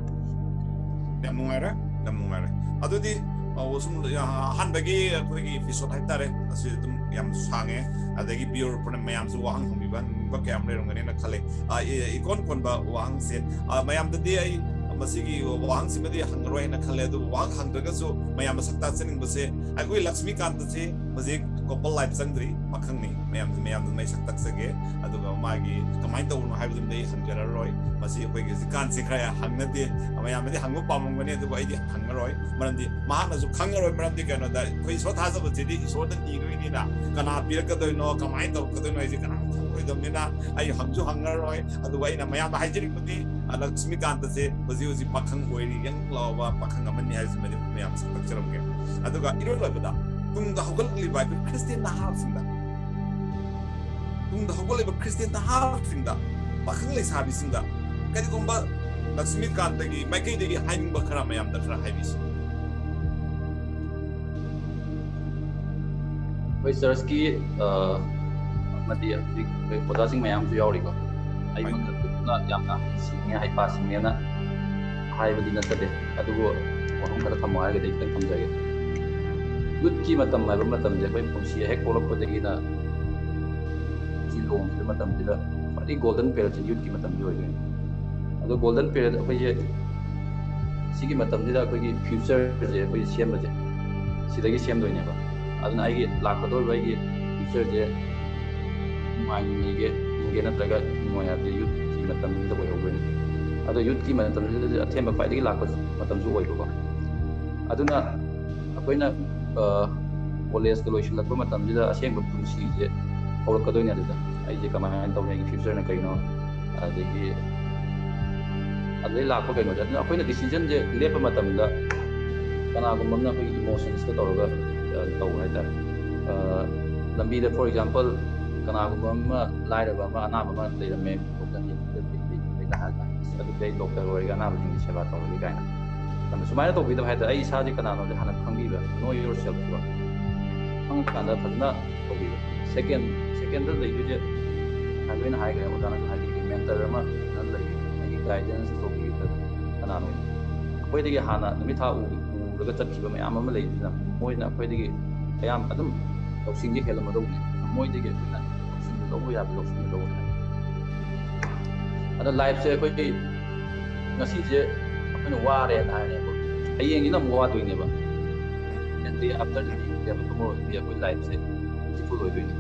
ꯌꯥꯝ ꯅꯨꯡꯉꯥꯏꯔꯦ, ꯌꯥꯝ ꯅꯨꯡꯉꯥꯏꯔꯦ꯫ ꯑꯗꯨꯗꯤ, ꯑ, ꯁꯨꯝ, ꯑ, ꯑꯍꯥꯟꯕꯒꯤ ꯑꯩꯈꯣꯏꯒꯤ ꯏꯄꯤꯁꯣꯗ ꯍꯥꯏꯇꯥꯔꯦ, ꯑꯁꯤ ꯑꯗꯨꯝ ꯌꯥꯝ ꯁꯥꯡꯉꯦ꯫ ꯑꯗꯒꯤ ꯚꯤꯌꯨꯋꯔ ꯃꯌꯥꯝꯁꯨ ꯋꯥꯍꯪ ꯍꯪꯕꯤꯕ, ꯍꯪꯅꯤꯡꯕ ꯀꯌꯥ ꯑꯃ ꯂꯩꯔꯝꯒꯅꯤꯅ ꯈꯜꯂꯦ꯫ ꯑ, ꯏ-, ꯏꯀꯣꯟ ꯀꯣꯟꯕ ꯋꯥꯍꯪꯁꯦ, ꯑ, ꯃꯌꯥꯝꯗꯗꯤ ꯑꯩ ꯃꯁꯤꯒꯤ ꯋꯥꯍꯪꯁꯤꯃꯗꯤ ꯍꯪꯉꯔꯣꯏ ꯍꯥꯏꯅ ꯈꯜꯂꯦ꯫ ꯑꯗꯨꯕꯨ ꯋꯥꯍꯪ ꯍꯪꯗ꯭ꯔꯒꯁꯨ ꯃꯌꯥꯝ ꯃꯁꯛ ꯇꯥꯛꯆꯅꯤꯡꯕꯁꯦ, ꯑꯩꯈꯣꯏ ꯂꯛꯁꯃꯤꯀꯥꯟꯇꯁꯦ ꯍꯧꯖꯤꯛ ꯀꯣꯄꯜ ꯂꯥꯏꯐ ꯆꯪꯗ꯭ꯔꯤ, ꯄꯥꯈꯪꯅꯤ꯫ ꯃꯌꯥꯝ, ꯃꯌꯥꯝꯗ ꯃꯩ ꯁꯛ ꯇꯥꯛꯆꯒꯦ꯫ ꯑꯗꯨꯒ ꯃꯥꯒꯤ ꯀꯃꯥꯏꯅ ꯇꯧꯕꯅꯣ ꯍꯥꯏꯕꯗꯨꯃꯗꯤ ꯑꯩ ꯍꯪꯖꯔꯔꯣꯏ꯫ ꯃꯁꯤ ꯑꯩꯈꯣꯏꯒꯤ ꯍꯧꯖꯤꯛꯀꯥꯟꯁꯤ ꯈꯔ ꯍꯪꯅꯗꯦ꯫ ꯃꯌꯥꯝꯅꯗꯤ ꯍꯪꯕ ꯄꯥꯝꯃꯝꯒꯅꯤ, ꯑꯗꯨꯕꯨ ꯑꯩꯗꯤ ꯍꯪꯉꯔꯣꯏ꯫ ꯃꯔꯝꯗꯤ ꯃꯍꯥꯛꯅꯁꯨ ꯈꯪꯉꯔꯣꯏ꯫ ꯃꯔꯝꯗꯤ ꯀꯩꯅꯣꯗ, ꯑꯩꯈꯣꯏ ꯏꯁꯣꯔ ꯊꯥꯖꯕꯁꯤꯗꯤ ꯏꯁꯣꯔꯗ ꯅꯤꯗꯣꯏꯅꯤꯅ, ꯀꯅꯥ ꯄꯤꯔꯛꯀꯗꯣꯏꯅꯣ, ꯀꯃꯥꯏꯅ ꯇꯧꯔꯛꯀꯗꯣꯏꯅꯣ ꯍꯥꯏꯁꯦ ꯀꯅꯥꯝ ꯈꯪꯉꯔꯣꯏꯗꯕꯅꯤꯅ ꯑꯩ ꯍꯪꯁꯨ ꯍꯪꯉꯔꯣꯏ꯫ ꯑꯗꯨꯒ ꯑꯩꯅ ꯃꯌꯥꯝꯗ ꯍꯥꯏꯖꯅꯤꯡꯕꯗꯤ, ꯑ, ꯂꯛꯁꯃꯤꯀꯥꯟꯇꯁꯦ ꯍꯧꯖꯤꯛ ꯍꯧꯖꯤꯛ ꯄꯥꯈꯪ ꯑꯣꯏꯔꯤ, ꯌꯪ ꯂꯥꯎꯕ ꯄꯥꯈꯪ ꯑꯃꯅꯤ ꯍꯥꯏꯕꯁꯤꯃꯗꯤ ꯃꯌꯥꯝ ꯁꯛ ꯇꯥꯛꯆꯔꯝꯒꯦ꯫ ꯑꯗꯨꯒ ꯏꯔꯣꯏ ꯂꯣꯏꯕꯗ ꯇꯨꯡꯗ ꯍꯧꯒꯠꯂꯛꯂꯤꯕ ꯑꯩꯈꯣꯏ ꯈ꯭ꯔꯤꯁꯇꯤꯌꯥꯟ ꯅꯍꯥꯁꯤꯡꯗ, ꯇꯨꯡꯗ ꯍꯧꯒꯠꯂꯤꯕ ꯈ꯭ꯔꯤꯁꯇꯤꯌꯥꯟ ꯅꯍꯥꯁꯤꯡꯗ, ꯄꯥꯈꯪ ꯂꯩꯁꯥꯕꯤꯁꯤꯡꯗ ꯀꯔꯤꯒꯨꯝꯕ ꯂꯛꯁꯃꯤꯀꯥꯟꯇꯒꯤ ꯃꯥꯏꯀꯩꯗꯒꯤ ꯍꯥꯏꯅꯤꯡꯕ ꯈꯔ ꯃꯌꯥꯝꯗ ꯈꯔ ꯍꯥꯏꯕꯤꯁꯤ꯫ ꯑꯩꯈꯣꯏ ꯆꯔꯆꯀꯤ, ꯑ, ꯑꯃꯗꯤ ꯍꯧꯖꯤꯛ ꯑꯩꯈꯣꯏ ꯑꯣꯖꯥꯁꯤꯡ ꯃꯌꯥꯝꯁꯨ ꯌꯥꯎꯔꯤꯀꯣ꯫ ꯑꯩꯃꯛꯅ ꯌꯥꯝꯅ ꯁꯤꯡꯉꯦ, ꯍꯩꯄꯥ ꯁꯤꯡꯉꯦꯅ ꯍꯥꯏꯕꯗꯤ ꯅꯠꯆꯗꯦ, ꯑꯗꯨꯕꯨ ꯋꯥꯐꯝ ꯈꯔ ꯊꯝꯃꯣ ꯍꯥꯏꯔꯒꯗꯤ ꯑꯩ ꯈꯤꯇꯪ ꯊꯝꯖꯒꯦ꯫ ꯌꯨꯠꯀꯤ ꯃꯇꯝ ꯍꯥꯏꯕ ꯃꯇꯝꯁꯦ ꯑꯩꯈꯣꯏ ꯄꯨꯟꯁꯤ ꯍꯦꯛ ꯄꯣꯛꯂꯛꯄꯗꯒꯤꯅ ꯁꯤ ꯂꯨꯍꯣꯡꯈꯤꯕ ꯃꯇꯝꯁꯤꯗ ꯈ꯭ꯋꯥꯏꯗꯒꯤ ꯒꯣꯜꯗꯟ ꯄꯤꯔꯤꯌꯠꯁꯦ ꯌꯨꯠꯀꯤ ꯃꯇꯝꯁꯤ ꯑꯣꯏꯗꯣꯏꯅꯤ꯫ ꯑꯗꯣ ꯒꯣꯜꯗꯟ ꯄꯤꯔꯤꯌꯠ ꯑꯩꯈꯣꯏꯁꯦ ꯁꯤꯒꯤ ꯃꯇꯝꯁꯤꯗ ꯑꯩꯈꯣꯏꯒꯤ ꯐ꯭ꯌꯨꯆꯔꯁꯦ ꯑꯩꯈꯣꯏ ꯁꯦꯝꯕꯁꯦ ꯁꯤꯗꯒꯤ ꯁꯦꯝꯗꯣꯏꯅꯦꯕ꯫ ꯑꯗꯨꯅ ꯑꯩꯒꯤ ꯂꯥꯛꯀꯗꯧꯔꯤꯕ ꯑꯩꯒꯤ ꯐ꯭ꯌꯨꯆꯔꯁꯦ ꯅꯨꯡꯉꯥꯏꯅ ꯂꯩꯒꯦ, ꯍꯤꯡꯒꯦ ꯅꯠꯇ꯭ꯔꯒ ꯍꯤꯡꯉꯣꯏ ꯍꯥꯏꯕꯁꯦ ꯌꯨꯠꯀꯤ ꯃꯇꯝꯁꯤꯗ ꯑꯣꯏꯍꯧꯗꯣꯏꯅꯦ꯫ ꯑꯗꯣ ꯌꯨꯠꯀꯤ ꯃꯇꯝꯁꯤꯗꯗꯤ ꯑꯊꯦꯝꯕ ꯈ꯭ꯋꯥꯏꯗꯒꯤ ꯂꯥꯛꯄ ꯃꯇꯝꯁꯨ ꯑꯣꯏꯕꯀꯣ꯫ ꯑꯗꯨꯅ ꯑꯩꯈꯣꯏꯅ, ꯑ, ꯀꯣꯂꯦꯖꯀ ꯂꯣꯏꯁꯤꯜꯂꯛꯄ ꯃꯇꯝꯁꯤꯗ ꯑꯁꯦꯡꯕ ꯄꯨꯟꯁꯤꯁꯦ ꯍꯧꯔꯛꯀꯗꯣꯏꯅꯦ꯫ ꯑꯗꯨꯗ ꯑꯩꯁꯦ ꯀꯃꯥꯏꯅ ꯇꯧꯅꯤ, ꯑꯩꯒꯤ ꯐ꯭ꯌꯨꯆꯔꯅ ꯀꯩꯅꯣ, ꯑꯗꯒꯤ ꯑꯗꯨꯗꯩ ꯂꯥꯛꯄ ꯀꯩꯅꯣꯁꯦ, ꯑꯗꯨꯅ ꯑꯩꯈꯣꯏꯅ ꯗꯤꯁꯤꯖꯟꯁꯦ ꯂꯦꯞꯄ ꯃꯇꯝꯗ ꯀꯅꯥꯒꯨꯝꯕ ꯑꯃꯅ ꯑꯩꯈꯣꯏꯒꯤ ꯏꯃꯣꯁꯟꯁꯇ ꯇꯧꯔꯒ ꯇꯧꯕ ꯍꯥꯏꯇꯥꯔꯦ꯫ ꯂꯝꯕꯤꯗ, for example, ꯀꯅꯥꯒꯨꯝꯕ ꯑꯃ, ꯂꯥꯏꯔꯕ ꯑꯃ, ꯑꯅꯥꯕ ꯑꯃ ꯂꯩꯔꯝꯃꯦ, ꯗꯣꯛꯇꯔ ꯌꯦꯡꯕꯗ ꯀꯩꯗ ꯍꯥꯏꯔ ꯀꯥꯟꯗ, "ꯑꯁ, ꯑꯗꯨꯗꯤ ꯑꯩ ꯗꯣꯛꯇꯔ ꯑꯣꯏꯔꯒ ꯑꯅꯥꯕꯁꯤꯡꯒꯤ ꯁꯦꯕꯥ ꯇꯧꯔꯒꯦ" ꯀꯥꯏꯅ꯫ ꯑꯗꯨ ꯁꯨꯃꯥꯏꯅ ꯇꯧꯕꯤꯗꯕ ꯍꯥꯏꯇꯥꯔꯦ꯫ ꯑꯩ ꯏꯁꯥꯁꯦ ꯀꯅꯥꯅꯣꯁꯦ ꯍꯥꯟꯅ ꯈꯪꯕꯤꯕ, know yourself ꯀꯣ꯫ ꯈꯪꯉꯀꯥꯟꯗ ꯐꯖꯅ ꯇꯧꯕꯤꯕ꯫ ꯁꯦꯀꯦꯟ, ꯁꯦꯀꯦꯟꯗ ꯂꯩꯗꯣꯏꯁꯦ, ꯉꯁꯥꯏ ꯂꯣꯏꯅ ꯍꯥꯏꯈ꯭ꯔꯦ, ꯑꯣꯖꯥꯅꯁꯨ ꯍꯥꯏꯕꯤꯈ꯭ꯔꯦ, ꯃꯦꯟꯇꯔ ꯑꯃ ꯐꯖꯅ ꯂꯩꯕꯤꯕ, ꯑꯩꯒꯤ ꯒꯥꯏꯗꯦꯟꯁ ꯇꯧꯕꯤꯕꯗ ꯀꯅꯥꯅꯣ? ꯑꯩꯈꯣꯏꯗꯒꯤ ꯍꯥꯟꯅ ꯅꯨꯃꯤꯠ ꯊꯥ ꯎ-, ꯎꯔꯒ ꯆꯠꯈꯤꯕ ꯃꯌꯥꯝ ꯑꯃ ꯂꯩꯗꯅ, ꯃꯣꯏꯅ ꯑꯩꯈꯣꯏꯗꯒꯤ ꯑꯌꯥꯝꯕ ꯑꯗꯨꯝ ꯂꯧꯁꯤꯡꯁꯦ ꯍꯦꯜꯂꯝꯃꯗꯧꯕꯅꯦ꯫ ꯃꯣꯏꯗꯒꯤ ꯑꯩꯈꯣꯏꯅ ꯂꯧꯁꯤꯡ ꯂꯧꯕ ꯌꯥꯕ ꯂꯧꯁꯤꯡ ꯂꯧꯕ ꯌꯥꯏ꯫ ꯑꯗꯣ ꯂꯥꯏꯐꯁꯦ ꯑꯩꯈꯣꯏ ꯉꯁꯤꯁꯦ ꯑꯩꯈꯣꯏꯅ ꯋꯥꯔꯦꯅ ꯍꯥꯏꯔꯦꯕ, ꯍꯌꯦꯡꯁꯤꯅ ꯑꯃꯨꯛ ꯋꯥꯗꯣꯏꯅꯦꯕ꯫ And day after the day, day after tomorrow, day ꯑꯩꯈꯣꯏ ꯂꯥꯏꯐꯁꯦ beautiful ꯑꯣꯏꯗꯣꯏꯅꯦ꯫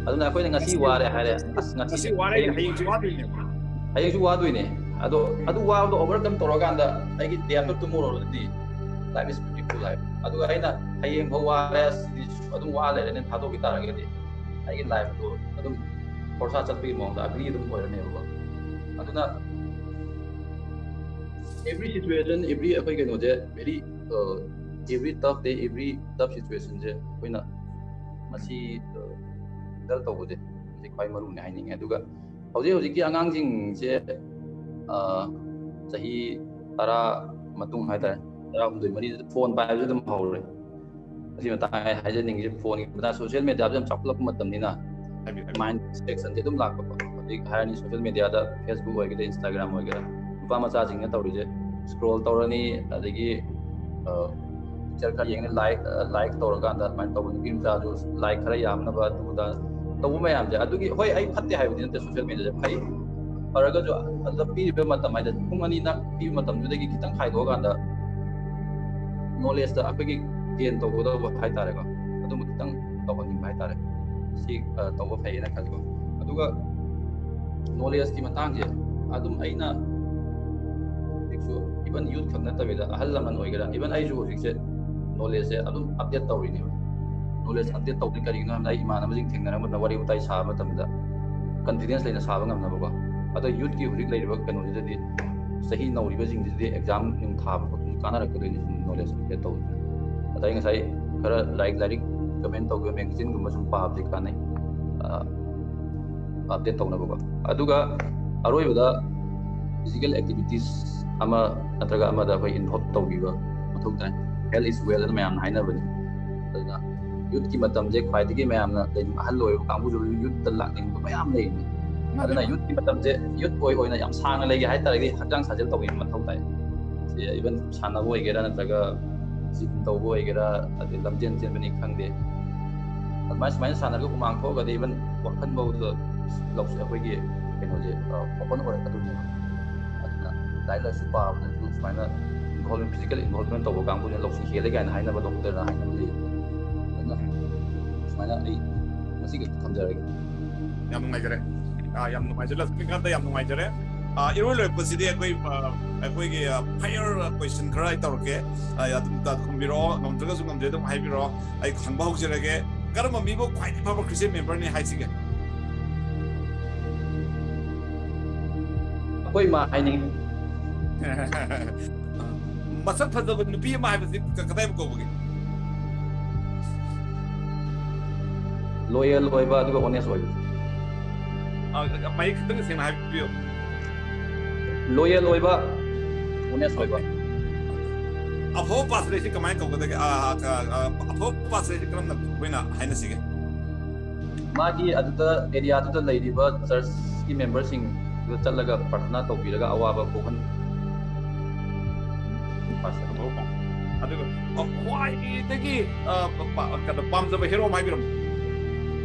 ꯑꯗꯨꯅ ꯑꯩꯈꯣꯏꯅ ꯉꯁꯤ ꯋꯥꯔꯦ ꯍꯥꯏꯔꯦ, "ꯑꯁ, ꯉꯁꯤ ꯉꯁꯤ ꯋꯥꯔꯦ, ꯍꯌꯦꯡ ꯍꯌꯦꯡꯁꯨ ꯋꯥꯗꯣꯏꯅꯦꯕ꯫ ꯍꯌꯦꯡꯁꯨ ꯋꯥꯗꯣꯏꯅꯦ"꯫ ꯑꯗꯣ ꯑꯗꯨ ꯋꯥꯕꯗꯣ overcome ꯇꯧꯔꯀꯥꯟꯗ ꯑꯩꯒꯤ day after tomorrow ꯗꯗꯤ life is beautiful life꯫ ꯑꯗꯨꯒ ꯑꯩꯅ ꯍꯌꯦꯡ ꯐꯥꯎ ꯋꯥꯔꯦ, ꯑꯁ, ꯑꯗꯨꯝ ꯋꯥ ꯂꯩꯔꯦꯅ ꯊꯥꯗꯣꯛꯈꯤ ꯇꯥꯔꯒꯗꯤ ꯑꯩꯒꯤ ꯂꯥꯏꯐꯇꯣ ꯑꯗꯨꯝ ꯈꯣꯔꯁꯥ ꯆꯠꯄꯒꯤ ꯃꯑꯣꯡꯗ ugly ꯑꯗꯨꯝ ꯑꯣꯏꯔꯅꯦꯕꯀꯣ꯫ ꯑꯗꯨꯅ every situation, every ꯑꯩꯈꯣꯏ ꯀꯩꯅꯣꯁꯦ, very, every tough day, every tough situationꯁꯦ ꯑꯩꯈꯣꯏꯅ ꯃꯁꯤ handle ꯇꯧꯕꯁꯦ ꯃꯁꯤ ꯈ꯭ꯋꯥꯏ ꯃꯔꯨꯅꯦ ꯍꯥꯏꯅꯤꯡꯉꯦ꯫ ꯑꯗꯨꯒ ꯍꯧꯖꯤꯛ ꯍꯧꯖꯤꯛꯀꯤ ꯑꯉꯥꯡꯁꯤꯡꯁꯦ, ꯑ, ꯆꯍꯤ ꯇꯔꯥ ꯃꯇꯨꯡ ꯍꯥꯏꯇꯥꯔꯦ, ꯇꯔꯥꯍꯨꯝꯗꯣꯏ, ꯃꯔꯤꯗ ꯐꯣꯟ ꯄꯥꯏꯕꯁꯨ ꯑꯗꯨꯝ ꯍꯧꯔꯦ꯫ ꯑꯁꯤ ꯃꯇꯥꯡ ꯑꯩ ꯍꯥꯏꯖꯅꯤꯡꯉꯤꯁꯦ, ꯐꯣꯟꯒꯤ ꯃꯇꯥꯡ, ꯁꯣꯁꯤꯌꯦꯜ ꯃꯦꯗꯤꯌꯥꯁꯨ ꯌꯥꯝ ꯆꯥꯎꯈꯠꯂꯛꯄ ꯃꯇꯝꯅꯤꯅ, ꯍꯥꯏꯕꯤꯌꯨ, ꯍꯥꯏꯕꯤꯌꯨ꯫ ꯃꯥꯏꯟ ꯗꯤꯁꯇ꯭ꯔꯦꯛꯁꯟꯁꯦ ꯑꯗꯨꯝ ꯂꯥꯛꯄꯀꯣ꯫ ꯍꯧꯖꯤꯛ ꯍꯥꯏꯔꯅꯤ, ꯁꯣꯁꯤꯌꯦꯜ ꯃꯦꯗꯤꯌꯥꯗ, Facebook ꯑꯣꯏꯒꯦꯔꯥ, Instagram ꯑꯣꯏꯒꯦꯔꯥ, ꯅꯨꯄꯥ ꯃꯆꯥꯁꯤꯡꯅ ꯇꯧꯔꯤꯁꯦ, ꯁ꯭ꯀ꯭ꯔꯣꯜ ꯇꯧꯔꯅꯤ, ꯑꯗꯒꯤ, ꯑ, ꯄꯤꯛꯆꯔ ꯈꯔ ꯌꯦꯡꯉ ꯂꯥꯏꯛ, ꯑ, ꯂꯥꯏꯛ ꯇꯧꯔꯀꯥꯟꯗ ꯑꯗꯨꯃꯥꯏꯅ ꯇꯧꯕ꯫ ꯅꯨꯄꯤ ꯃꯆꯥꯁꯨ ꯂꯥꯏꯛ ꯈꯔ ꯌꯥꯝꯅꯕ ꯑꯗꯨꯗ ꯇꯧꯕ ꯃꯌꯥꯝꯁꯦ, ꯑꯗꯨꯒꯤ, ꯍꯣꯏ, ꯑꯩ ꯐꯠꯇꯦ ꯍꯥꯏꯕꯗꯤ ꯅꯠꯇꯦ, ꯁꯣꯁꯤꯌꯦꯜ ꯃꯦꯗꯤꯌꯥꯁꯦ ꯐꯩ꯫ ꯐꯔꯒꯁꯨ ꯑꯗ ꯄꯤꯔꯤꯕ ꯃꯇꯝ ꯍꯥꯏꯗꯤ ꯄꯨꯡ ꯑꯅꯤ ꯅꯪ ꯄꯤꯕ ꯃꯇꯝꯗꯨꯗꯒꯤ ꯈꯤꯇꯪ ꯈꯥꯏꯗꯣꯛꯑꯀꯥꯟꯗ ꯅꯣꯂꯦꯖꯇ ꯑꯩꯈꯣꯏꯒꯤ ꯒꯦꯟ ꯇꯧꯒꯗꯧꯕ ꯍꯥꯏꯇꯥꯔꯦꯀꯣ, ꯑꯗꯨꯝꯕ ꯈꯤꯇꯪ ꯇꯧꯍꯟꯅꯤꯡꯕ ꯍꯥꯏꯇꯥꯔꯦ꯫ ꯁꯤ, ꯑ, ꯇꯧꯕ ꯐꯩꯌꯦꯅ ꯈꯜꯂꯤꯀꯣ꯫ ꯑꯗꯨꯒ ꯅꯣꯂꯦꯖꯀꯤ ꯃꯇꯥꯡꯁꯦ ꯑꯗꯨꯝ ꯑꯩꯅ ꯍꯧꯖꯤꯛꯁꯨ, even youth ꯈꯛ ꯅꯠꯇꯕꯤꯗ, ꯑꯍꯜ ꯂꯃꯟ ꯑꯣꯏꯒꯦꯔꯥ, even ꯑꯩꯁꯨ ꯍꯧꯖꯤꯛꯁꯦ ꯅꯣꯂꯦꯖꯁꯦ ꯑꯗꯨꯝ ꯑꯞꯗꯦꯠ ꯇꯧꯔꯤꯅꯦꯕ꯫ ꯅꯣꯂꯦꯖ ꯑꯞꯗꯦꯠ ꯇꯧꯕꯗꯤ ꯀꯔꯤꯒꯤꯅꯣ ꯍꯥꯏꯕꯗ, ꯑꯩ ꯏꯃꯥꯟꯅꯕꯁꯤꯡ ꯊꯦꯡꯅꯔ ꯃꯇꯝꯗ ꯋꯥꯔꯤ ꯋꯥꯇꯥꯏ ꯁꯥꯕ ꯃꯇꯝꯗ ꯀꯟꯐꯤꯗꯦꯟꯁ ꯂꯩꯅ ꯁꯥꯕ ꯉꯝꯅꯕꯀꯣ꯫ ꯑꯗꯣ ꯌꯨꯠꯀꯤ ꯍꯧꯖꯤꯛ ꯂꯩꯔꯤꯕ ꯀꯩꯅꯣꯁꯤꯗꯗꯤ, ꯆꯍꯤ ꯅꯧꯔꯤꯕꯁꯤꯡꯁꯤꯗꯤ ꯑꯦꯛꯖꯥꯝ ꯅꯨꯡ ꯊꯥꯕ ꯈꯣꯠꯄꯁꯨ ꯀꯥꯟꯅꯔꯛꯀꯗꯣꯏꯅꯤ ꯁꯨꯝ ꯅꯣꯂꯦꯖ ꯑꯞꯗꯦꯠ ꯇꯧꯕꯁꯦ꯫ ꯑꯗ ꯑꯩ ꯉꯁꯥꯏ ꯈꯔ ꯂꯥꯏꯔꯤꯛ ꯂꯥꯏꯔꯤꯛ ꯀꯃꯦꯟ ꯇꯧꯈꯤꯕ ꯃꯦꯒꯥꯖꯤꯟꯒꯨꯝꯕ ꯁꯨꯝ ꯄꯥꯕꯗꯤ ꯀꯥꯟꯅꯩ, ꯑꯞꯗꯦꯠ ꯇꯧꯅꯕꯀꯣ꯫ ꯑꯗꯨꯒ ꯑꯔꯣꯏꯕꯗ ꯐꯤꯖꯤꯀꯦꯜ ꯑꯦꯛꯇꯤꯚꯤꯇꯤꯁ ꯑꯃ ꯅꯠꯇ꯭ꯔꯒ ꯑꯃꯗ ꯑꯩꯈꯣꯏ ꯏꯟꯚꯣꯜꯕ ꯇꯧꯕꯤꯕ ꯃꯊꯧ ꯇꯥꯏ꯫ Health is wealth ꯑꯅ ꯃꯌꯥꯝꯅ ꯍꯥꯏꯅꯕꯅꯤ꯫ ꯑꯗꯨꯅ ꯌꯨꯠꯀꯤ ꯃꯇꯝꯁꯦ ꯈ꯭ꯋꯥꯏꯗꯒꯤ ꯃꯌꯥꯝꯅ ꯂꯩꯅꯤꯡ-, ꯑꯍꯜ ꯑꯣꯏꯔꯕ ꯀꯥꯡꯕꯨꯁꯨ ꯌꯨꯠꯇ ꯂꯥꯛꯅꯤꯡꯕ ꯃꯌꯥꯝ ꯂꯩꯔꯤꯅꯤ꯫ ꯑꯗꯨꯅ ꯌꯨꯠꯀꯤ ꯃꯇꯝꯁꯦ ꯌꯨꯠ ꯑꯣꯏ ꯑꯣꯏꯅ ꯌꯥꯝ ꯁꯥꯡꯅ ꯂꯩꯒꯦ ꯍꯥꯏ ꯇꯥꯔꯒꯗꯤ ꯍꯛꯆꯥꯡ ꯁꯥꯖꯦꯜ ꯇꯧꯕꯤꯕ ꯃꯊꯧ ꯇꯥꯏ꯫ ꯁꯤ even ꯁꯥꯟꯅꯕ ꯑꯣꯏꯒꯦꯔꯥ ꯅꯠꯇ꯭ꯔꯒ ꯖꯤꯝ ꯇꯧꯕ ꯑꯣꯏꯒꯦꯔꯥ, ꯑꯗꯩ ꯂꯝꯖꯦꯟ ꯆꯦꯟꯕꯅꯤ ꯈꯪꯗꯦ, ꯑꯗꯨꯃꯥꯏꯅ ꯁꯨꯃꯥꯏꯅ ꯁꯥꯟꯅꯔꯒ ꯍꯨꯃꯥꯡ ꯊꯣꯛꯑꯒꯗꯤ even ꯋꯥꯈꯜ ꯐꯥꯎꯗ ꯂꯧꯁꯤ ꯑꯩꯈꯣꯏꯒꯤ ꯀꯩꯅꯣꯁꯦ ꯑꯣꯄꯟ ꯑꯣꯏꯔꯛꯀꯗꯣꯏꯅꯦꯕ꯫ ꯑꯗꯨꯅ ꯂꯥꯏꯔꯤꯛ ꯂꯥꯏꯁꯨ ꯄꯥꯕꯗꯁꯨ ꯁꯨꯃꯥꯏꯅ ꯏꯟꯚꯣꯜꯕꯃꯦꯟ, ꯐꯤꯖꯤꯀꯦꯜ ꯏꯟꯚꯣꯜꯕꯃꯦꯟ ꯇꯧꯕ ꯀꯥꯡꯕꯨꯁꯤꯅ ꯂꯧꯁꯤꯡ ꯍꯦꯜꯂꯦ ꯀꯥꯏꯅ ꯍꯥꯏꯅꯕ ꯗꯣꯛꯇꯔꯅ ꯍꯥꯏꯅꯕ ꯂꯩꯌꯦ꯫ ꯑꯗꯨꯅ ꯁꯨꯃꯥꯏꯅ ꯑꯩ ꯉꯁꯤꯒꯤ ꯊꯝꯖꯔꯒꯦ꯫ ꯌꯥꯝ ꯅꯨꯡꯉꯥꯏꯖꯔꯦ꯫ ꯑꯥ, ꯌꯥꯝ ꯅꯨꯡꯉꯥꯏꯖꯔꯦ꯫ ꯂꯛꯁꯃꯤꯀꯥꯟꯇ, ꯌꯥꯝ ꯅꯨꯡꯉꯥꯏꯖꯔꯦ꯫ ꯑꯥ, ꯏꯔꯣꯏ ꯂꯣꯏꯔꯛꯄꯁꯤꯗꯤ ꯑꯩꯈꯣꯏ, ꯑꯥ, ꯑꯩꯈꯣꯏꯒꯤ, ꯑꯥ, ꯐꯥꯏꯌꯔ ꯀꯣꯏꯁꯟ ꯈꯔ ꯑꯩ ꯇꯧꯔꯛꯀꯦ꯫ ꯑꯥ, ꯑꯗꯨꯝ ꯈꯨꯝꯕꯤꯔꯛꯑꯣ, ꯉꯝꯗ꯭ꯔꯒꯁꯨ ꯉꯝꯗ꯭ꯔꯦ ꯑꯗꯨꯝ ꯍꯥꯏꯕꯤꯔꯛꯑꯣ꯫ ꯑꯩ ꯈꯪꯕ ꯍꯧꯖꯔꯒꯦ꯫ ꯀꯔꯝꯕ ꯃꯤꯕꯨ ꯈ꯭ꯋꯥꯏꯗꯒꯤ ꯐꯕ ꯈ꯭ꯔꯤꯁꯇꯤꯌꯟ ꯃꯦꯝꯕꯔꯅꯤ ꯍꯥꯏꯁꯤꯒꯦ? ꯑꯩꯈꯣꯏ ꯏꯃꯥ ꯍꯥꯏꯅꯤꯡꯉꯤ꯫ ꯃꯁꯛ ꯐꯖꯕ ꯅꯨꯄꯤ ꯑꯃ ꯍꯥꯏꯕꯁꯤ ꯀ-, ꯀꯗꯥꯏꯕꯨ ꯀꯧꯕꯒꯦ? ꯂꯣꯌꯦꯜ ꯑꯣꯏꯕ ꯑꯗꯨꯒ ꯑꯣꯅꯦꯁ ꯑꯣꯏꯕ꯫ ꯑ, ꯑ, ꯃꯌꯦꯛ ꯈꯤꯇꯪ ꯁꯦꯡꯅ ꯍꯥꯏꯕꯤꯌꯨ꯫ ꯂꯣꯌꯦꯜ ꯑꯣꯏꯕ, ꯑꯣꯅꯦꯁ ꯑꯣꯏꯕ꯫ ꯑꯐꯕ ꯄꯥꯁꯇꯔꯁꯤ ꯀꯃꯥꯏꯅ ꯀꯧꯒꯗꯒꯦ? ꯑ, ꯑ, ꯑ, ꯑꯐꯕ ꯄꯥꯁꯇꯔꯁꯤ ꯀꯔꯝꯅ ꯑꯩꯈꯣꯏꯅ ꯍꯥꯏꯅꯁꯤꯒꯦ? ꯃꯥꯒꯤ ꯑꯗꯨꯗ ꯑꯦꯔꯤꯌꯥꯗꯨꯗ ꯂꯩꯔꯤꯕ ꯆꯔꯆꯀꯤ ꯃꯦꯝꯕꯔꯁꯤꯡꯗꯨꯗ ꯆꯠꯂꯒ ꯄ꯭ꯔꯥꯊꯅꯥ ꯇꯧꯕꯤꯔꯒ ꯑꯋꯥꯕ ꯀꯣꯛꯍꯟ-, ꯄꯥꯁꯇꯔ꯫ ꯑꯗꯨꯒ, ꯑ, ꯈ꯭ꯋꯥꯏꯗꯒꯤ, ꯑ, ꯄ-, ꯄ-, ꯀꯩꯅꯣ, ꯄꯥꯝꯖꯕ ꯍꯦꯔꯣ ꯑꯃ ꯍꯥꯏꯕꯤꯔꯝꯃꯨ꯫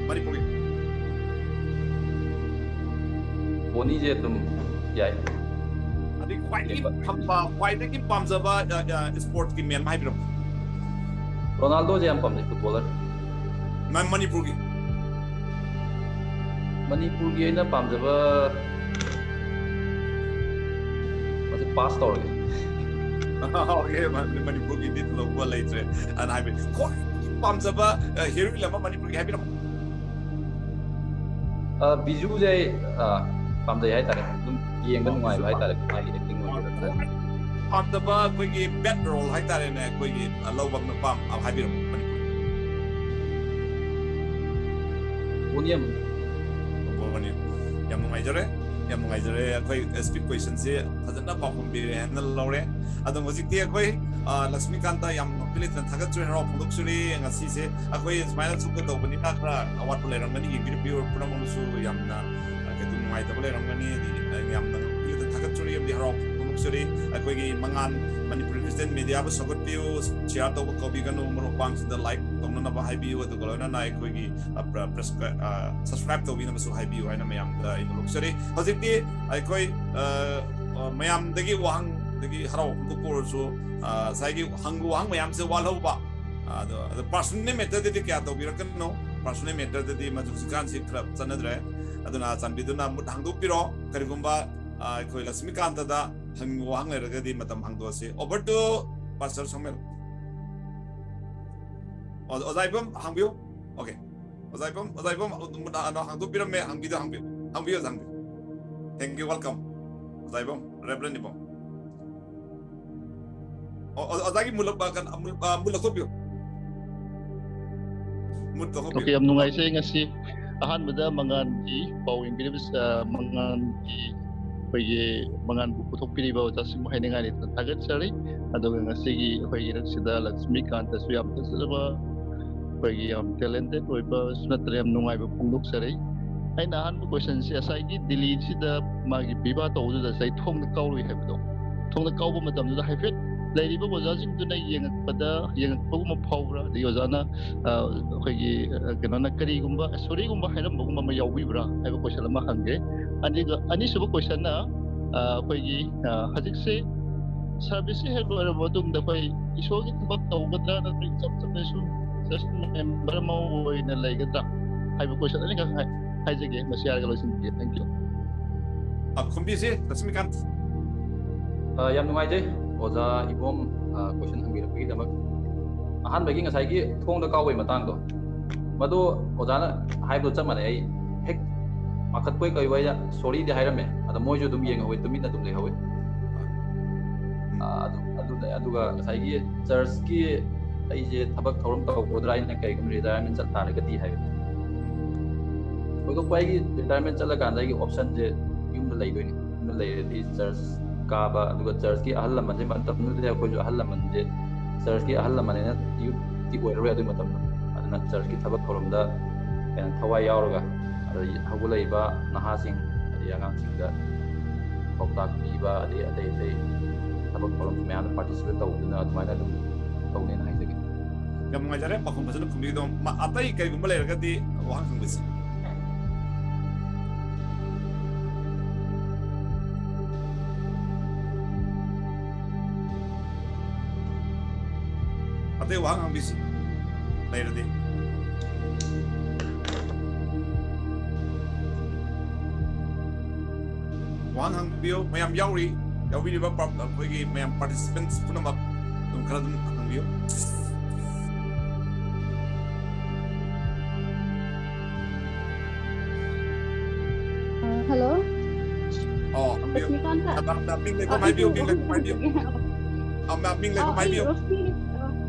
ꯃꯅꯤꯄꯨꯔꯒꯤ꯫ ꯕꯣꯅꯤꯁꯦ ꯑꯗꯨꯝ ꯌꯥꯏ꯫ ꯑꯗꯩ ꯈ꯭ꯋꯥꯏꯗꯒꯤ ꯌꯦꯡꯕ꯫ ꯐꯝꯕ, ꯈ꯭ꯋꯥꯏꯗꯒꯤ ꯄꯥꯝꯖꯕ, ꯑ, ꯑ, ꯏꯁꯄꯣꯔꯠꯀꯤ ꯃꯦꯟ ꯑꯃ ꯍꯥꯏꯕꯤꯔꯝꯃꯨ꯫ ꯔꯣꯅꯥꯜꯗꯣꯁꯦ ꯌꯥꯝ ꯄꯥꯝꯖꯩ, ꯐꯨꯠꯕꯣꯂꯔ꯫ ꯃ-, ꯃꯅꯤꯄꯨꯔꯒꯤ? ꯃꯅꯤꯄꯨꯔꯒꯤ ꯑꯩꯅ ꯄꯥꯝꯖꯕ, ꯃꯁꯤ ꯄꯥꯁ ꯇꯧꯔꯒꯦ꯫ ꯑꯣꯀꯦ, ꯃ-, ꯃꯅꯤꯄꯨꯔꯒꯤꯗꯤ ꯊꯣꯏꯗꯣꯛꯄ ꯂꯩꯇ꯭ꯔꯦ꯫ ꯑꯗꯨꯅ ꯍꯥꯏꯕꯗꯤ ꯈ꯭ꯋꯥꯏꯗꯒꯤ ꯄꯥꯝꯖꯕ, ꯑ, ꯍꯦꯔꯣꯏꯟ ꯑꯃ ꯃꯅꯤꯄꯨꯔꯒꯤ ꯍꯥꯏꯕꯤꯔꯝꯃꯨ꯫ ꯑ, ꯕꯤꯖꯨꯁꯦ ꯑꯩ, ꯑ, ꯄꯥꯝꯖꯩ ꯍꯥꯏꯇꯥꯔꯦ꯫ ꯑꯗꯨꯝ ꯌꯦꯡꯕ ꯑ, ꯅꯨꯡꯉꯥꯏꯕ ꯕꯤꯖꯨ ꯍꯥꯏꯇꯥꯔꯦ, ꯄꯥꯝ-, ꯃꯥꯒꯤ ꯑꯦꯛꯇꯤꯡ ꯑꯣꯏꯒꯦꯔꯥ꯫ ꯑ, ꯄꯥꯝꯗꯕ ꯑꯩꯈꯣꯏꯒꯤ bad role ꯍꯥꯏꯇꯥꯔꯦꯅꯦ, ꯑꯩꯈꯣꯏꯒꯤ ꯂꯧꯕ ꯄꯥꯝ ꯍꯥꯏꯕꯤꯔꯝꯃꯨ ꯃꯅꯤꯄꯨꯔ꯫ ꯕꯣꯅꯤꯌꯝ꯫ ꯌꯥꯝ ꯅꯨꯡꯉꯥꯏꯖꯔꯦ, ꯌꯥꯝ ꯅꯨꯡꯉꯥꯏꯖꯔꯦ꯫ ꯑꯩꯈꯣꯏ speed questionꯁꯦ ꯐꯖꯅ ꯄꯥꯎꯈꯨꯝ ꯄꯤꯔꯦ ꯍꯥꯏꯅ ꯂꯧꯔꯦ꯫ ꯑꯗꯣ ꯍꯧꯖꯤꯛꯇꯤ ꯑꯩꯈꯣꯏ ꯂꯛꯁꯃꯤꯀꯥꯟꯇ ꯌꯥꯝ ꯅꯣꯛꯄꯤ ꯂꯩꯇꯅ ꯊꯥꯒꯠꯆꯔꯤ, ꯍꯔꯥꯎ ꯐꯣꯡꯗꯣꯛꯆꯔꯤ꯫ ꯉꯁꯤꯁꯦ ꯑꯩꯈꯣꯏ ꯁꯨꯃꯥꯏꯅ ꯁꯨꯝ ꯇꯧꯕꯅꯤꯅ ꯈꯔ ꯑꯋꯥꯠꯄ ꯂꯩꯔꯝꯒꯅꯤ, ꯌꯦꯡꯕꯤꯔꯛꯄꯤꯌꯨ ꯄꯨꯝꯅꯃꯛꯅꯁꯨ ꯌꯥꯝꯅ ꯀꯩꯅꯣ ꯅꯨꯡꯉꯥꯏꯇꯕ ꯂꯩꯔꯝꯒꯅꯤ꯫ ꯑꯗꯒꯤ ꯌꯥꯝꯅ ꯅꯣꯛꯄꯤ ꯂꯩꯇꯅ ꯊꯥꯒꯠꯆꯔꯤ ꯑꯃꯗꯤ ꯍꯔꯥꯎ ꯐꯣꯡꯗꯣꯛꯆꯔꯤ꯫ ꯑꯩꯈꯣꯏꯒꯤ ꯃꯉꯥꯟ ꯃꯅꯤꯄꯨꯔꯤ ꯈ꯭ꯔꯤꯁꯇꯤꯌꯟ ꯃꯦꯗꯤꯌꯥꯕꯨ ꯁꯧꯒꯠꯄꯤꯌꯨ, share ꯇꯧꯕ ꯀꯥꯎꯕꯤꯒꯅꯨ, ꯃꯔꯨꯞ ꯃꯄꯥꯡꯁꯤꯡꯗ like ꯇꯧꯅꯅꯕ ꯍꯥꯏꯕꯤꯌꯨ, ꯑꯗꯨꯒ ꯂꯣꯏꯅꯅ ꯑꯩꯈꯣꯏꯒꯤ subscribe ꯇꯧꯕꯤꯅꯕꯁꯨ ꯍꯥꯏꯕꯤꯌꯨ ꯍꯥꯏꯅ ꯃꯌꯥꯝꯗ ꯑꯩ ꯅꯣꯛꯆꯔꯤ꯫ ꯍꯧꯖꯤꯛꯇꯤ ꯑꯩꯈꯣꯏ ꯃꯌꯥꯝꯗꯒꯤ ꯋꯥꯍꯪꯗꯒꯤ ꯍꯔꯥꯎ ꯐꯣꯡꯗꯣꯛꯄ ꯑꯣꯏꯔꯁꯨ, ꯉꯁꯥꯏꯒꯤ ꯍꯪꯕ ꯋꯥꯍꯪ ꯃꯌꯥꯝꯁꯦ ꯋꯥꯠꯍꯧꯕ, ꯑꯗꯣ ꯑꯗꯣ personal matterꯗꯗꯤ ꯀꯌꯥ ꯇꯧꯕꯤꯔꯛꯀꯅꯨ꯫ Personal matterꯗꯗꯤ ꯃꯗꯨ ꯍꯧꯖꯤꯛꯀꯥꯟꯁꯤ ꯈꯔ ꯆꯠꯅꯗ꯭ꯔꯦ꯫ ꯑꯗꯨꯅ ꯆꯥꯟꯕꯤꯗꯨꯅ ꯃꯨꯠ ꯍꯥꯡꯗꯣꯛꯄꯤꯔꯣ꯫ ꯀꯔꯤꯒꯨꯝꯕ ꯑꯩꯈꯣꯏ ꯂꯛꯁꯃꯤꯀꯥꯟꯇꯗ ꯍꯪꯅꯤꯡꯕ ꯋꯥꯍꯪ ꯂꯩꯔꯒꯗꯤ ꯃꯇꯝ ꯍꯥꯡꯗꯣꯛꯑꯁꯤ꯫ Over to Pastor ꯁꯣꯃꯦꯜ꯫ ꯑꯣꯖꯥ ꯏꯕꯝ ꯍꯪꯕꯤꯌꯨ꯫ Okay꯫ ꯑꯣꯖꯥ ꯏꯕꯝ, ꯑꯣꯖꯥ ꯏꯕꯝ ꯍꯥꯡꯗꯣꯛꯄꯤꯔꯝꯃꯦ꯫ ꯍꯪꯕꯤꯗ ꯍꯪꯕꯤꯌꯨ, ꯍꯪꯕꯤꯌꯨ, ꯑꯣꯖꯥ ꯍꯪꯕꯤꯌꯨ꯫ Thank you, welcome꯫ ꯑꯣꯖꯥ ꯏꯕꯝ, Reverend ꯏꯕꯝ꯫ ꯑꯣꯖꯥꯒꯤ ꯃꯨꯠ ꯂꯧꯊꯣꯛꯄꯤꯌꯨ꯫ ꯃꯨꯠ ꯂꯧꯊꯣꯛꯄꯤꯌꯨ꯫ Okay, ꯌꯥꯝ ꯅꯨꯡꯉꯥꯏꯖꯩ꯫ ꯉꯁꯤ ꯑꯍꯥꯟꯕꯗ ꯃꯉꯥꯟꯒꯤ ꯄꯥꯎ ꯌꯦꯡꯕꯤꯔꯤꯕ, ꯃꯉꯥꯟꯒꯤ ꯑꯩꯈꯣꯏꯒꯤ ꯃꯉꯥꯟꯕꯨ ꯄꯨꯊꯣꯛꯄꯤꯔꯤꯕ ꯑꯣꯖꯥꯁꯤꯡꯕꯨ ꯍꯥꯏꯅꯤꯡꯉꯥꯏ ꯂꯩꯇꯅ ꯊꯥꯒꯠꯆꯔꯤ꯫ ꯑꯗꯨꯒ ꯉꯁꯤꯒꯤ ꯑꯩꯈꯣꯏꯒꯤ ꯏꯔꯛꯁꯤꯗ ꯂꯛꯁꯃꯤꯀꯥꯟꯇꯁꯨ ꯌꯥꯝ ꯐꯖꯕ, ꯑꯩꯈꯣꯏꯒꯤ ꯌꯥꯝ talented ꯑꯣꯏꯕꯁꯨ ꯅꯠꯇꯅ ꯌꯥꯝ ꯅꯨꯡꯉꯥꯏꯕ ꯐꯣꯡꯗꯣꯛꯆꯔꯤ꯫ ꯑꯩꯅ ꯑꯍꯥꯟꯕ questionꯁꯤ ꯉꯁꯥꯏꯒꯤ ꯗꯤꯜꯂꯤꯁꯤꯗ ꯃꯥꯒꯤ ꯕꯤꯕꯥ ꯇꯧꯕꯗꯨꯗ ꯉꯁꯥꯏ ꯊꯣꯡꯗ ꯀꯥꯎꯔꯨꯏ ꯍꯥꯏꯕꯗꯣ, ꯊꯣꯡꯗ ꯀꯥꯎꯕ ꯃꯇꯝꯗꯨꯗ ꯍꯥꯏꯐꯦꯠ ꯂꯩꯔꯤꯕ ꯑꯣꯖꯥꯁꯤꯡꯗꯨꯅ ꯌꯦꯡꯉꯛꯄꯗ, ꯌꯦꯡꯉꯛꯄꯒꯨꯝꯕ ꯐꯥꯎꯕ꯭ꯔꯥ? ꯑꯗꯒꯤ ꯑꯣꯖꯥꯅ ꯑꯩꯈꯣꯏꯒꯤ ꯀꯩꯅꯣꯅ ꯀꯔꯤꯒꯨꯝꯕ sorryꯒꯨꯝꯕ ꯍꯥꯏꯔꯝꯕꯒꯨꯝꯕ ꯑꯃ ꯌꯥꯎꯕꯤꯕ꯭ꯔꯥ ꯍꯥꯏꯕ question ꯑꯃ ꯍꯪꯒꯦ꯫ ꯑꯗꯨꯒ ꯑꯅꯤꯁꯨꯕ questionꯅ ꯑꯩꯈꯣꯏꯒꯤ ꯍꯧꯖꯤꯛꯁꯦ serviceꯁꯦ ꯍꯦꯛ ꯂꯣꯏꯔꯕ ꯃꯇꯨꯡꯗ ꯑꯩꯈꯣꯏ ꯏꯁꯣꯔꯒꯤ ꯊꯕꯛ ꯇꯧꯒꯗ꯭ꯔꯥ ꯅꯠꯇ꯭ꯔꯒ ꯏꯆꯝ ꯆꯝꯅ ꯁꯨꯝ just member ꯑꯃ ꯑꯣꯏꯅ ꯂꯩꯒꯗ꯭ꯔꯥ ꯍꯥꯏꯕ question ꯑꯅꯤꯈꯛ ꯍꯥꯏꯖꯒꯦ꯫ ꯃꯁꯤ ꯍꯥꯏꯔꯒ ꯂꯣꯏꯁꯤꯟꯖꯒꯦ꯫ Thank you꯫ ꯈꯨꯝꯕꯤꯁꯤ ꯂꯛꯁꯃꯤꯀꯥꯟꯇ꯫ ꯌꯥꯝ ꯅꯨꯡꯉꯥꯏꯖꯩ ꯑꯣꯖꯥ ꯏꯕꯣꯝ question ꯍꯪꯕꯤꯔꯛꯄꯒꯤꯗꯃꯛ꯫ ꯑꯍꯥꯟꯕꯒꯤ ꯉꯁꯥꯏꯒꯤ ꯊꯣꯡꯗ ꯀꯥꯎꯕꯩ ꯃꯇꯥꯡꯗꯣ, ꯃꯗꯨ ꯑꯣꯖꯥꯅ ꯍꯥꯏꯕꯗꯣ ꯆꯞ ꯃꯥꯟꯅꯩ꯫ ꯑꯩ ꯍꯦꯛ ꯃꯥꯡꯈꯠꯄꯣꯏ ꯀꯩꯕꯣꯏ sorryꯗꯤ ꯍꯥꯏꯔꯝꯃꯦ, ꯑꯗ ꯃꯣꯏꯁꯨ ꯑꯗꯨꯝ ꯌꯦꯡꯍꯧꯋꯦ, ꯇꯨꯃꯤꯟꯅ ꯑꯗꯨꯝ ꯂꯩꯍꯧꯋꯦ꯫ ꯑꯗꯨ ꯑꯗꯨ ꯂꯩ꯫ ꯑꯗꯨꯒ ꯉꯁꯥꯏꯒꯤ ꯆꯔꯆꯀꯤ ꯑꯩꯁꯦ ꯊꯕꯛ ꯊꯧꯔꯝ ꯇꯧꯒꯗ꯭ꯔꯥ, ꯑꯩꯅ ꯀꯩꯒꯨꯝꯕ ꯔꯤꯇꯥꯌꯔꯃꯦꯟ ꯆꯠ ꯇꯥꯔꯒꯗꯤ ꯍꯥꯏꯕ꯫ ꯊꯣꯏꯗꯣꯛꯄ ꯑꯩꯒꯤ ꯔꯤꯇꯥꯌꯔꯃꯦꯟ ꯆꯠꯂꯀꯥꯟꯗ ꯑꯩꯒꯤ ꯑꯣꯞꯁꯟꯁꯦ ꯌꯨꯝꯗ ꯂꯩꯗꯣꯏꯅꯤ꯫ ꯌꯨꯝꯗ ꯂꯩꯔꯗꯤ ꯆꯔꯆ ꯀꯥꯕ, ꯑꯗꯨꯒ ꯆꯔꯆꯀꯤ ꯑꯍꯜ ꯂꯃꯟꯁꯦ, ꯃꯇꯝꯗꯨꯗꯗꯤ ꯑꯩꯈꯣꯏꯁꯨ ꯑꯍꯜ ꯂꯃꯟꯁꯦ, ꯆꯔꯆꯀꯤ ꯑꯍꯜ ꯂꯃꯟ ꯍꯥꯏꯅ ꯌꯨꯠꯇꯤ ꯑꯣꯏꯔꯔꯣꯏ ꯑꯗꯨꯒꯤ ꯃꯇꯝꯗ꯫ ꯑꯗꯨꯅ ꯆꯔꯆꯀꯤ ꯊꯕꯛ ꯊꯧꯔꯝꯗ ꯍꯦꯟꯅ ꯊꯋꯥꯏ ꯌꯥꯎꯔꯒ, ꯑꯗꯩ ꯍꯧꯒꯠꯂꯛꯏꯕ ꯅꯍꯥꯁꯤꯡ, ꯑꯗꯩ ꯑꯉꯥꯡꯁꯤꯡꯗ ꯄꯥꯎꯇꯥꯛ ꯄꯤꯕ, ꯑꯗꯩ ꯑꯇꯩ ꯑꯇꯩ ꯊꯕꯛ ꯊꯧꯔꯝ ꯃꯌꯥꯝꯗ ꯄꯥꯔꯇꯤꯁꯤꯄꯦꯠ ꯇꯧꯗꯨꯅ ꯑꯗꯨꯃꯥꯏꯅ ꯑꯗꯨꯝ ꯇꯧꯅꯦꯅ ꯍꯥꯏꯖꯒꯦ꯫ ꯌꯥꯝ ꯅꯨꯡꯉꯥꯏꯖꯔꯦ ꯄꯥꯎꯈꯨꯝ ꯐꯖꯅ ꯈꯨꯝꯕꯤꯗꯣ꯫ ꯃ-, ꯑꯇꯩ ꯀꯔꯤꯒꯨꯝꯕ ꯂꯩꯔꯒꯗꯤ ꯋꯥꯍꯪ ꯍꯪꯕꯤꯁꯤ꯫ ꯑꯇꯩ ꯋꯥꯍꯪ ꯍꯪꯕꯤꯁꯤ ꯂꯩꯔꯗꯤ꯫ ꯋꯥꯍꯪ ꯍꯪꯕꯤꯌꯨ, ꯃꯌꯥꯝ ꯌꯥꯎꯔꯤ, ꯌꯥꯎꯕꯤꯔꯤꯕ ꯄꯥ-, ꯑꯩꯈꯣꯏꯒꯤ ꯃꯌꯥꯝ participants ꯄꯨꯝꯅꯃꯛ ꯑꯗꯨꯝ ꯈꯔ ꯑꯗꯨꯝ ꯍꯪꯕꯤꯌꯨ꯫ ꯑ, hello꯫ ꯑꯣ, ꯍꯪꯕꯤꯌꯨ꯫ ꯂꯛꯁꯃꯤꯀꯥꯟꯇ꯫ ꯃꯦꯝ, ꯃꯦꯝ, ꯃꯤꯡ ꯂꯩꯐꯝ ꯑ, ꯍꯥꯏꯕꯤꯌꯨ, ꯑꯩꯁꯨ ꯃꯤꯡ ꯂꯩꯐꯝ ꯍꯥꯏꯕꯤꯌꯨ꯫ ꯍꯪꯖꯒꯦ꯫ ꯑ, ꯃꯦꯝ, ꯃꯤꯡ ꯑ, ꯂꯩꯐꯝ ꯑꯩ ꯍꯥꯏꯕꯤꯌꯨ꯫ ꯔꯣꯁꯅꯤ, ꯑ,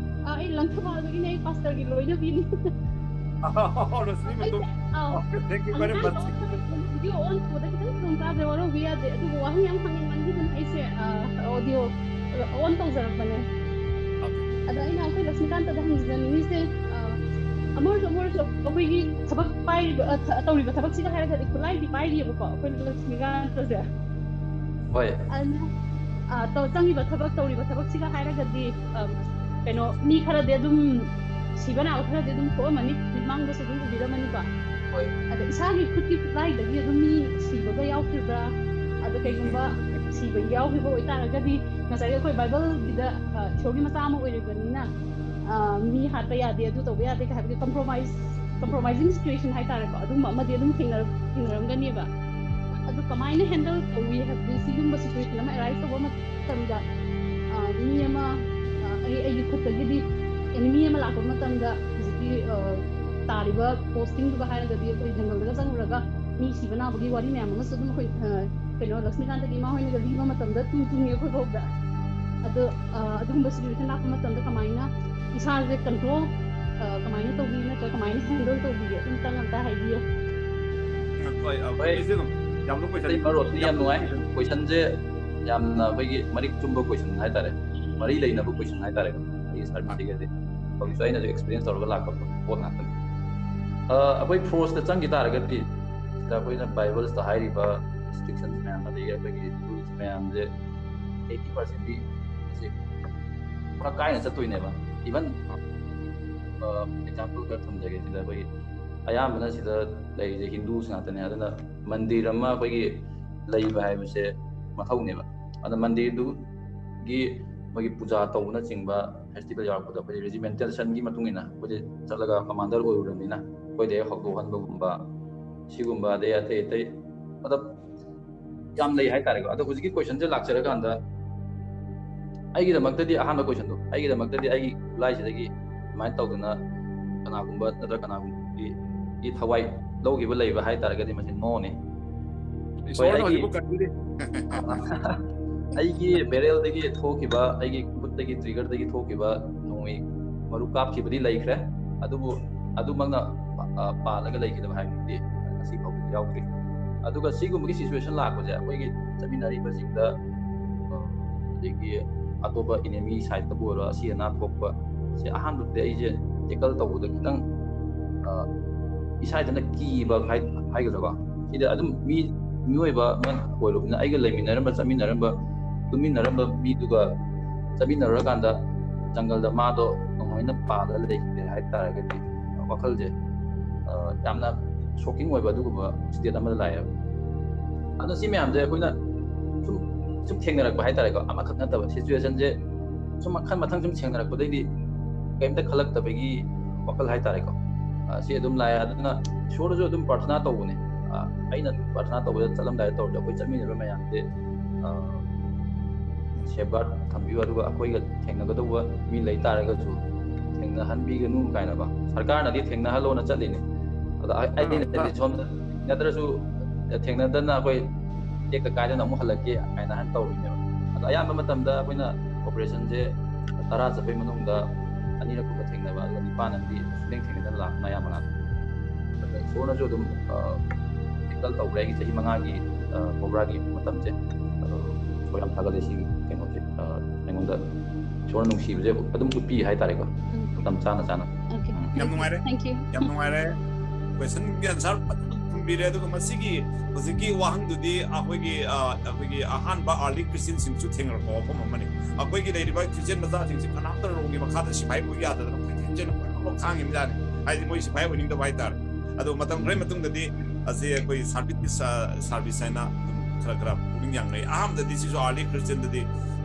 ꯑ, ꯑꯩ ꯂꯪꯊꯕꯥꯜꯗꯒꯤꯅꯦ, ꯑꯩ ꯄꯥꯁꯇꯔꯒꯤ ꯂꯣꯏꯅꯕꯤꯅꯤ꯫ ꯑꯣ, ꯔꯣꯁꯅꯤ ꯑꯩꯁꯦ, ꯃꯇꯨꯡ꯫ ꯑ, Okay, thank you very ꯑꯉꯥꯡ much꯫ ꯇꯧꯕꯗ video on ꯇꯧꯕꯗ ꯈꯤꯇꯪ ꯈꯨꯗꯣꯡ ꯆꯥꯗ꯭ꯔꯦ, ꯋꯥꯔꯧꯕꯤꯕ ꯌꯥꯗꯦ꯫ ꯑꯗꯨꯕꯨ ꯋꯥꯍꯪ ꯌꯥꯝ ꯍꯪꯅꯤꯡꯃꯟꯈꯤꯗꯅ ꯑꯩꯁꯦ, ꯑ, audio on ꯇꯧꯖꯔꯛꯄꯅꯦ꯫ Okay꯫ ꯑꯗ ꯑꯩꯅ ꯑꯩꯈꯣꯏ ꯂꯛꯁꯃꯤꯀꯥꯟꯇꯗ ꯍꯪꯖꯅꯤꯡꯉꯤꯁꯦ, ꯑ, ꯑꯃ ꯑꯣꯏꯔꯁꯨ ꯑꯃ ꯑꯣꯏꯔꯁꯨ ꯑꯩꯈꯣꯏꯒꯤ ꯊꯕꯛ ꯄꯥꯏꯔꯤꯕ, ꯑ, ꯊ-, ꯇꯧꯔꯤꯕ ꯊꯕꯛꯁꯤꯒ ꯍꯥꯏꯔꯒꯗꯤ ꯈꯨꯠꯂꯥꯏꯗꯤ ꯄꯥꯏꯔꯤꯑꯕꯀꯣ ꯑꯩꯈꯣꯏ ꯂꯛꯁꯃꯤꯀꯥꯟꯇꯁꯦ꯫ ꯍꯣꯏ꯫ ꯑꯗꯨꯅ, ꯑ, ꯇꯧ-, ꯆꯪꯉꯤꯕ ꯊꯕꯛ, ꯇꯧꯔꯤꯕ ꯊꯕꯛꯁꯤꯒ ꯍꯥꯏꯔꯒꯗꯤ, ꯑ, ꯀꯩꯅꯣ, ꯃꯤ ꯈꯔꯗꯤ ꯑꯗꯨꯝ ꯁꯤꯕ ꯅꯥꯕ ꯈꯔꯗꯤ ꯑꯗꯨꯝ ꯊꯣꯛꯑꯝꯃꯅꯤ, ꯃꯤꯠꯃꯥꯡꯗꯁꯨ ꯑꯗꯨꯝ ꯎꯕꯤꯔꯝꯃꯅꯤꯀꯣ꯫ ꯍꯣꯏ꯫ ꯑꯗ ꯏꯁꯥꯒꯤ ꯈꯨꯠꯀꯤ ꯈꯨꯠꯂꯥꯏꯗꯒꯤ ꯑꯗꯨꯝ ꯃꯤ ꯁꯤꯕꯒ ꯌꯥꯎꯈꯤꯕ꯭ꯔꯥ? ꯑꯗ ꯀꯩꯒꯨꯝꯕ ꯁꯤꯕ ꯌꯥꯎꯈꯤꯕ ꯑꯣꯏꯇꯥꯔꯒꯗꯤ, ꯉꯁꯥꯏꯒꯤ ꯑꯩꯈꯣꯏ ꯕꯥꯏꯕꯜꯒꯤꯗ, ꯑ, ꯏꯁꯣꯔꯒꯤ ꯃꯆꯥ ꯑꯃ ꯑꯣꯏꯔꯤꯕꯅꯤꯅ, ꯑ, ꯃꯤ ꯍꯥꯠꯄ ꯌꯥꯗꯦ, ꯑꯗꯨ ꯇꯧꯕ ꯌꯥꯗꯦ ꯀ ꯍꯥꯏꯕꯒꯤ compromise, compromising situation ꯍꯥꯏꯇꯥꯔꯦꯀꯣ, ꯑꯗꯨꯝꯕ ꯑꯃꯗꯤ ꯑꯗꯨꯝ ꯊꯦꯡꯅꯔ-, ꯊꯦꯡꯅꯔꯝꯒꯅꯦꯕ꯫ ꯑꯗꯨ ꯀꯃꯥꯏꯅ handle ꯇꯧꯏ ꯍꯥꯏꯕꯗꯤ, ꯁꯤꯒꯨꯝꯕ situation ꯑꯃ arise ꯇꯧꯕ ꯃꯇꯝꯗ, ꯑ, ꯃꯤ ꯑꯃ, ꯑ, ꯑꯩ, ꯑꯩꯒꯤ ꯈꯨꯠꯇꯒꯤꯗꯤ enemy ꯑꯃ ꯂꯥꯛꯄ ꯃꯇꯝꯗ, ꯍꯧꯖꯤꯛꯀꯤ, ꯑ, ꯇꯥꯔꯤꯕ postingꯗꯨꯒ ꯍꯥꯏꯔꯒꯗꯤ, ꯑꯩꯈꯣꯏ ꯖꯪꯒꯜꯗꯒ ꯆꯪꯉꯨꯔꯒ ꯃꯤ ꯁꯤꯕ ꯅꯥꯕꯒꯤ ꯋꯥꯔꯤ ꯃꯌꯥꯝ ꯑꯃꯁꯨ ꯑꯗꯨꯝ ꯑꯩꯈꯣꯏ, ꯑ, ꯀꯩꯅꯣ, ꯂꯛꯁꯃꯤꯀꯥꯟꯇꯒꯤ ꯏꯃꯥ ꯍꯣꯏꯅꯒ ꯂꯤꯕ ꯃꯇꯝꯗ ꯇꯨꯝ ꯇꯨꯝꯉꯤ ꯑꯩꯈꯣꯏ ꯐꯥꯎꯗ꯫ ꯑꯗꯣ ꯑ, ꯑꯗꯨꯒꯨꯝꯕ ꯁꯤꯆꯨꯋꯦꯁꯟ ꯂꯥꯛꯄ ꯃꯇꯝꯗ ꯀꯃꯥꯏꯅ ꯏꯁꯥꯁꯦ ꯀꯟꯇ꯭ꯔꯣꯜ ꯀꯃꯥꯏꯅ ꯇꯧꯕꯤ, ꯅꯠꯇ꯭ꯔꯒ ꯀꯃꯥꯏꯅ ꯍꯦꯟꯗꯜ ꯇꯧꯕꯤꯒꯦ? ꯑꯗꯨꯝꯇꯪ ꯑꯝꯇ ꯍꯥꯏꯕꯤꯌꯨ꯫ ꯍꯣꯏ, ꯍꯣꯏ꯫ ꯑꯩꯁꯦ ꯑꯗꯨꯝ ꯌꯥꯝꯅ ꯀꯣꯏꯁꯟ ꯑꯇꯩ ꯃꯔꯨꯞꯇꯤ ꯌꯥꯝ ꯅꯨꯡꯉꯥꯏ꯫ ꯀꯣꯏꯁꯟꯁꯦ ꯌꯥꯝꯅ ꯑꯩꯈꯣꯏꯒꯤ ꯃꯔꯤꯛ ꯆꯨꯝꯕ ꯀꯣꯏꯁꯟ ꯍꯥꯏꯇꯥꯔꯦ, ꯃꯔꯤ ꯂꯩꯅꯕ ꯀꯣꯏꯁꯟ ꯍꯥꯏꯇꯥꯔꯦ꯫ ꯑꯩꯒꯤ ꯁꯥꯔꯚꯤꯁꯇꯒꯤꯗꯤ ꯍꯧꯖꯤꯛꯁꯨ ꯑꯩꯅꯁꯨ ꯑꯦꯛꯁꯄꯤꯔꯤꯌꯦꯟꯁ ꯇꯧꯔꯒ ꯂꯥꯛꯄ ꯄꯣꯠ ꯉꯥꯛꯇꯅꯤ꯫ ꯑ, ꯑꯩꯈꯣꯏ ꯐꯣꯔꯁꯇ ꯆꯪꯈꯤ ꯇꯥꯔꯒꯗꯤ ꯁꯤꯗ ꯑꯩꯈꯣꯏꯅ ꯕꯥꯏꯕꯜꯁꯇ ꯍꯥꯏꯔꯤꯕ ꯔꯤꯁꯇ꯭ꯔꯤꯛꯁꯟ ꯃꯌꯥꯝ, ꯑꯗꯒꯤ ꯑꯩꯈꯣꯏꯒꯤ ꯔꯨꯜꯁ ꯃꯌꯥꯝꯁꯦ ꯑꯩꯠꯇꯤ ꯄꯥꯔꯁꯦꯟꯗꯤ ꯄꯨꯔꯥ ꯀꯥꯏꯅ ꯆꯠꯇꯣꯏꯅꯦꯕ꯫ ꯏꯚꯟ ꯑꯦꯛꯖꯥꯝꯄꯜ ꯈꯔ ꯊꯝꯖꯒꯦ꯫ ꯁꯤꯗ ꯑꯩꯈꯣꯏꯒꯤ ꯑꯌꯥꯝꯕꯅ ꯁꯤꯗ ꯂꯩꯔꯤꯁꯦ ꯍꯤꯟꯗꯨꯁ ꯉꯥꯛꯇꯅꯦ꯫ ꯑꯗꯨꯅ ꯃꯟꯗꯤꯔ ꯑꯃ ꯑꯩꯈꯣꯏꯒꯤ ꯂꯩꯕ ꯍꯥꯏꯕꯁꯦ ꯃꯊꯧꯅꯦꯕ꯫ ꯑꯗ ꯃꯟꯗꯤꯔꯗꯨꯒꯤ ꯃꯣꯏꯒꯤ ꯄꯨꯖꯥ ꯇꯧꯕꯅꯆꯤꯡꯕ ꯐꯦꯁꯇꯤꯚꯦꯜ ꯌꯥꯎꯔꯛꯄꯗ ꯑꯩꯈꯣꯏꯒꯤ ꯔꯦꯖꯤꯃꯦꯟꯇꯦꯜ ꯁꯟꯒꯤ ꯃꯇꯨꯡ ꯏꯟꯅ ꯑꯩꯈꯣꯏꯁꯦ ꯆꯠꯂꯒ ꯀꯃꯥꯟꯗꯔ ꯑꯣꯏꯔꯨꯔꯕꯅꯤꯅ ꯑꯩꯈꯣꯏꯗ ꯍꯦꯛ ꯍꯧꯗꯣꯛꯍꯟꯕꯒꯨꯝꯕ, ꯁꯤꯒꯨꯝꯕ, ꯑꯗꯩ ꯑꯇꯩ ꯑꯇꯩ ꯑꯗ ꯌꯥꯝ ꯂꯩ ꯍꯥꯏꯇꯥꯔꯦꯀꯣ꯫ ꯑꯗꯣ ꯍꯧꯖꯤꯛꯀꯤ ꯀꯣꯏꯁꯟꯁꯦ ꯂꯥꯛꯆꯔꯀꯥꯟꯗ ꯑꯩꯒꯤꯗꯃꯛꯇꯗꯤ ꯑꯍꯥꯟꯕ ꯀꯣꯏꯁꯟꯗꯣ, ꯑꯩꯒꯤꯗꯃꯛꯇꯗꯤ ꯑꯩꯒꯤ ꯈꯨꯠꯂꯥꯏꯁꯤꯗꯒꯤ ꯑꯗꯨꯃꯥꯏꯅ ꯇꯧꯗꯅ ꯀꯅꯥꯒꯨꯝꯕ ꯅꯠꯇ꯭ꯔꯒ ꯀꯅꯥꯒꯨꯝꯕꯒꯤ ꯊꯋꯥꯏ ꯂꯧꯈꯤꯕ ꯂꯩꯕ ꯍꯥꯏ ꯇꯥꯔꯒꯗꯤ ꯃꯁꯤ ꯅꯣꯅꯦ꯫ ꯏꯁꯣꯔꯅ ꯑꯩꯒꯤ ꯍꯧꯖꯤꯛꯐꯥꯎ ꯀꯟꯕꯤꯔꯤ꯫ ꯑꯩꯒꯤ ꯕꯦꯔꯦꯜꯗꯒꯤ ꯊꯣꯛꯈꯤꯕ, ꯑꯩꯒꯤ ꯈꯨꯠꯇꯒꯤ ꯇ꯭ꯔꯤꯒꯔꯗꯒꯤ ꯊꯣꯛꯈꯤꯕ ꯅꯣꯡꯃꯩ ꯃꯔꯨ ꯀꯥꯞꯈꯤꯕꯗꯤ ꯂꯩꯈ꯭ꯔꯦ꯫ ꯑꯗꯨꯕꯨ ꯑꯗꯨꯃꯛꯅ ꯄꯥ-, ꯄꯥꯜꯂꯒ ꯂꯩꯈꯤꯗꯕ ꯍꯥꯏꯕꯗꯨꯗꯤ ꯉꯁꯤ ꯐꯥꯎꯕꯗꯤ ꯌꯥꯎꯗ꯭ꯔꯤ꯫ ꯑꯗꯨꯒ ꯁꯤꯒꯨꯝꯕꯒꯤ ꯁꯤꯆꯨꯋꯦꯁꯟ ꯂꯥꯛꯄꯁꯦ ꯑꯩꯈꯣꯏꯒꯤ ꯆꯠꯃꯤꯟꯅꯔꯤꯕꯁꯤꯡꯗ, ꯑ, ꯑꯗꯒꯤ ꯑꯇꯣꯞꯄ ꯏꯅꯦꯃꯤ ꯁꯥꯏꯠꯇꯕꯨ ꯑꯣꯏꯔꯣ, ꯑꯁꯤ ꯑꯅꯥ ꯊꯣꯛꯄ ꯁꯦ ꯑꯍꯥꯟꯕꯗꯗꯤ ꯑꯩꯁꯦ ꯇꯦꯀꯜ ꯇꯧꯕꯗ ꯈꯤꯇꯪ, ꯑ, ꯏꯁꯥ ꯏꯊꯟꯇ ꯀꯤꯕ ꯍꯥꯏ-, ꯍꯥꯏꯒꯗ꯭ꯔꯥꯀꯣ꯫ ꯁꯤꯗ ꯑꯗꯨꯝ ꯃꯤ, ꯃꯤꯑꯣꯏꯕ ꯑꯃ ꯑꯣꯏꯔꯨꯕꯅꯤꯅ ꯑꯩꯒ ꯂꯩꯃꯤꯟꯅꯔꯝꯕ, ꯆꯠꯃꯤꯟꯅꯔꯝꯕ, ꯇꯨꯃꯤꯟꯅꯔꯝꯕ ꯃꯤꯗꯨꯒ ꯆꯠꯃꯤꯟꯅꯔꯀꯥꯟꯗ ꯖꯪꯒꯜꯗ ꯃꯥꯗꯣ ꯀꯃꯥꯏꯅ ꯄꯥꯜꯂꯒ ꯂꯩꯈꯤꯗꯦ ꯍꯥꯏꯇꯥꯔꯒꯗꯤ ꯋꯥꯈꯜꯁꯦ, ꯑ, ꯌꯥꯝꯅ ꯁꯣꯛꯀꯤꯡ ꯑꯣꯏꯕ ꯑꯗꯨꯒꯨꯝꯕ ꯁ꯭ꯇꯦꯠ ꯑꯃꯗ ꯂꯥꯛꯑꯦꯕ꯫ ꯑꯗꯣ ꯁꯤ ꯃꯌꯥꯝꯁꯦ ꯑꯩꯈꯣꯏꯅ ꯁꯨꯝ, ꯁꯨꯝ ꯊꯦꯡꯅꯔꯛꯄ ꯍꯥꯏꯇꯥꯔꯦꯀꯣ, ꯑꯃꯈꯛ ꯅꯠꯇꯕ ꯁꯤꯆꯨꯋꯦꯁꯟꯁꯦ ꯁꯨꯝ ꯃꯈꯜ ꯃꯊꯪ ꯁꯨꯝ ꯊꯦꯡꯅꯔꯛꯄꯗꯩꯗꯤ ꯀꯔꯤꯝꯇ ꯈꯜꯂꯛꯇꯕꯒꯤ ꯋꯥꯈꯜ ꯍꯥꯏꯇꯥꯔꯦꯀꯣ꯫ ꯑ, ꯁꯤ ꯑꯗꯨꯝ ꯂꯥꯛꯑꯦ꯫ ꯑꯗꯨꯅ ꯏꯁꯣꯔꯗꯁꯨ ꯑꯗꯨꯝ ꯄ꯭ꯔꯥꯊꯅꯥ ꯇꯧꯕꯅꯦ꯫ ꯑ, ꯑꯩꯅ ꯑꯗꯨꯝ ꯄ꯭ꯔꯥꯊꯅꯥ ꯇꯧꯕꯗ ꯆꯠꯂꯝꯗꯥꯏꯗ ꯇꯧꯔꯗꯤ ꯑꯩꯈꯣꯏ ꯆꯠꯃꯤꯟꯅꯔꯤꯕ ꯃꯌꯥꯝꯁꯦ, ꯑ, ꯁꯦꯐꯒꯥꯔꯗ ꯊꯝꯕꯤꯌꯨ, ꯑꯗꯨꯒ ꯑꯩꯈꯣꯏꯒ ꯊꯦꯡꯅꯒꯗꯧꯕ ꯃꯤ ꯂꯩ ꯇꯥꯔꯒꯁꯨ ꯊꯦꯡꯅꯍꯟꯕꯤꯒꯅꯨ ꯀꯥꯏꯅꯀꯣ꯫ ꯁꯔꯀꯥꯔꯅꯗꯤ ꯊꯦꯡꯅꯍꯜꯂꯣꯅ ꯆꯠꯂꯤꯅꯦ, ꯑꯗꯣ ꯑꯩ-, ꯑꯩꯅꯗꯤ ꯁꯣꯝꯗ ꯊꯦꯡꯅꯗ꯭ꯔꯁꯨ, ꯊꯦꯡꯅꯗꯅ ꯑꯩꯈꯣꯏ ꯇꯦꯛꯇ ꯀꯥꯏꯗꯅ ꯑꯃꯨꯛ ꯍꯜꯂꯛꯀꯦ ꯀꯥꯏꯅ ꯍꯥꯏꯅ ꯇꯧꯔꯤꯅꯦꯕ꯫ ꯑꯗꯣ ꯑꯌꯥꯝꯕ ꯃꯇꯝꯗ ꯑꯩꯈꯣꯏꯅ ꯑꯣꯄꯔꯦꯁꯟꯁꯦ ꯇꯔꯥ ꯆꯠꯄꯩ ꯃꯅꯨꯡꯗ ꯑꯅꯤꯔꯛꯀꯨꯝꯕ ꯊꯦꯡꯅꯕ, ꯑꯗꯨꯒ ꯅꯤꯄꯥꯟ ꯑꯃꯗꯤ ꯁꯨꯡꯊꯦꯡ ꯊꯦꯡꯅꯗꯅ ꯂꯥꯛꯄꯅ ꯑꯌꯥꯝꯕ ꯉꯥꯛꯇ꯫ ꯑꯗ ꯏꯁꯣꯔꯅꯁꯨ ꯑꯗꯨꯝ, ꯑ, ꯍꯦꯟꯗꯜ ꯇꯧꯈ꯭ꯔꯦ꯫ ꯑꯩꯒꯤ ꯆꯍꯤ ꯃꯉꯥꯒꯤ, ꯑ, ꯀꯣꯕ꯭ꯔꯥꯒꯤ ꯃꯇꯝꯁꯦ, ꯑ, ꯏꯁꯣꯔ ꯌꯥꯝ ꯊꯥꯒꯠꯂꯦ ꯁꯤꯒꯤ ꯀꯩꯅꯣꯁꯦ, ꯑ, ꯑꯩꯉꯣꯟꯗ ꯏꯁꯣꯔꯅ ꯅꯨꯡꯁꯤꯕꯁꯦ ꯑꯗꯨꯝ ꯎꯠꯄꯤ ꯍꯥꯏꯇꯥꯔꯦꯀꯣ, ꯎꯝ꯫ ꯃꯇꯝ ꯆꯥꯅ ꯆꯥꯅ꯫ Okay. ꯎꯝ꯫ ꯌꯥꯝ ꯅꯨꯡꯉꯥꯏꯔꯦ꯫ Thank you. ꯌꯥꯝ ꯅꯨꯡꯉꯥꯏꯔꯦ꯫ Question-ꯒꯤ answer ꯐꯖꯅ ꯈꯨꯝꯕꯤꯔꯦ꯫ ꯑꯗꯨꯒ ꯃꯁꯤꯒꯤ ꯍꯧꯖꯤꯛꯀꯤ ꯋꯥꯍꯪꯗꯨꯗꯤ ꯑꯩꯈꯣꯏꯒꯤ, ꯑ, ꯑꯩꯈꯣꯏꯒꯤ ꯑꯍꯥꯟꯕ early Christian-ꯁꯤꯡꯁꯨ ꯊꯦꯡꯅꯔꯛꯄ ꯋꯥꯐꯝ ꯑꯃꯅꯤ꯫ ꯑꯩꯈꯣꯏꯒꯤ ꯂꯩꯔꯤꯕ Christian ꯃꯆꯥꯁꯤꯡꯁꯤ ꯀꯅꯥꯝꯇ ꯔꯣꯝꯒꯤ ꯃꯈꯥꯗ ꯁꯤꯐꯥꯏ ꯑꯣꯏ ꯌꯥꯗꯗꯅ ꯀꯣꯏꯆꯦꯟ ꯆꯦꯟꯅ ꯀꯣꯏꯔꯥꯡ ꯈꯥꯡꯉꯤꯕꯖꯥꯠꯅꯤ꯫ ꯍꯥꯏꯗꯤ ꯃꯣꯏ ꯁꯤꯐꯥꯏ ꯑꯣꯏꯅꯤꯡꯗꯕ ꯍꯥꯏꯇꯥꯔꯦ꯫ ꯑꯗꯣ ꯃꯇꯝ ꯈꯔꯒꯤ ꯃꯇꯨꯡꯗꯗꯤ ꯑꯁꯤ ꯑꯩꯈꯣꯏ service, ꯑ, service ꯍꯥꯏꯅ ꯑꯗꯨꯝ ꯈꯔ ꯈꯔ ꯄꯨꯛꯅꯤꯡ ꯌꯥꯡꯅꯩ꯫ ꯑꯍꯥꯟꯕꯗꯗꯤ ꯁꯤꯁꯨ early Christian-ꯗꯗꯤ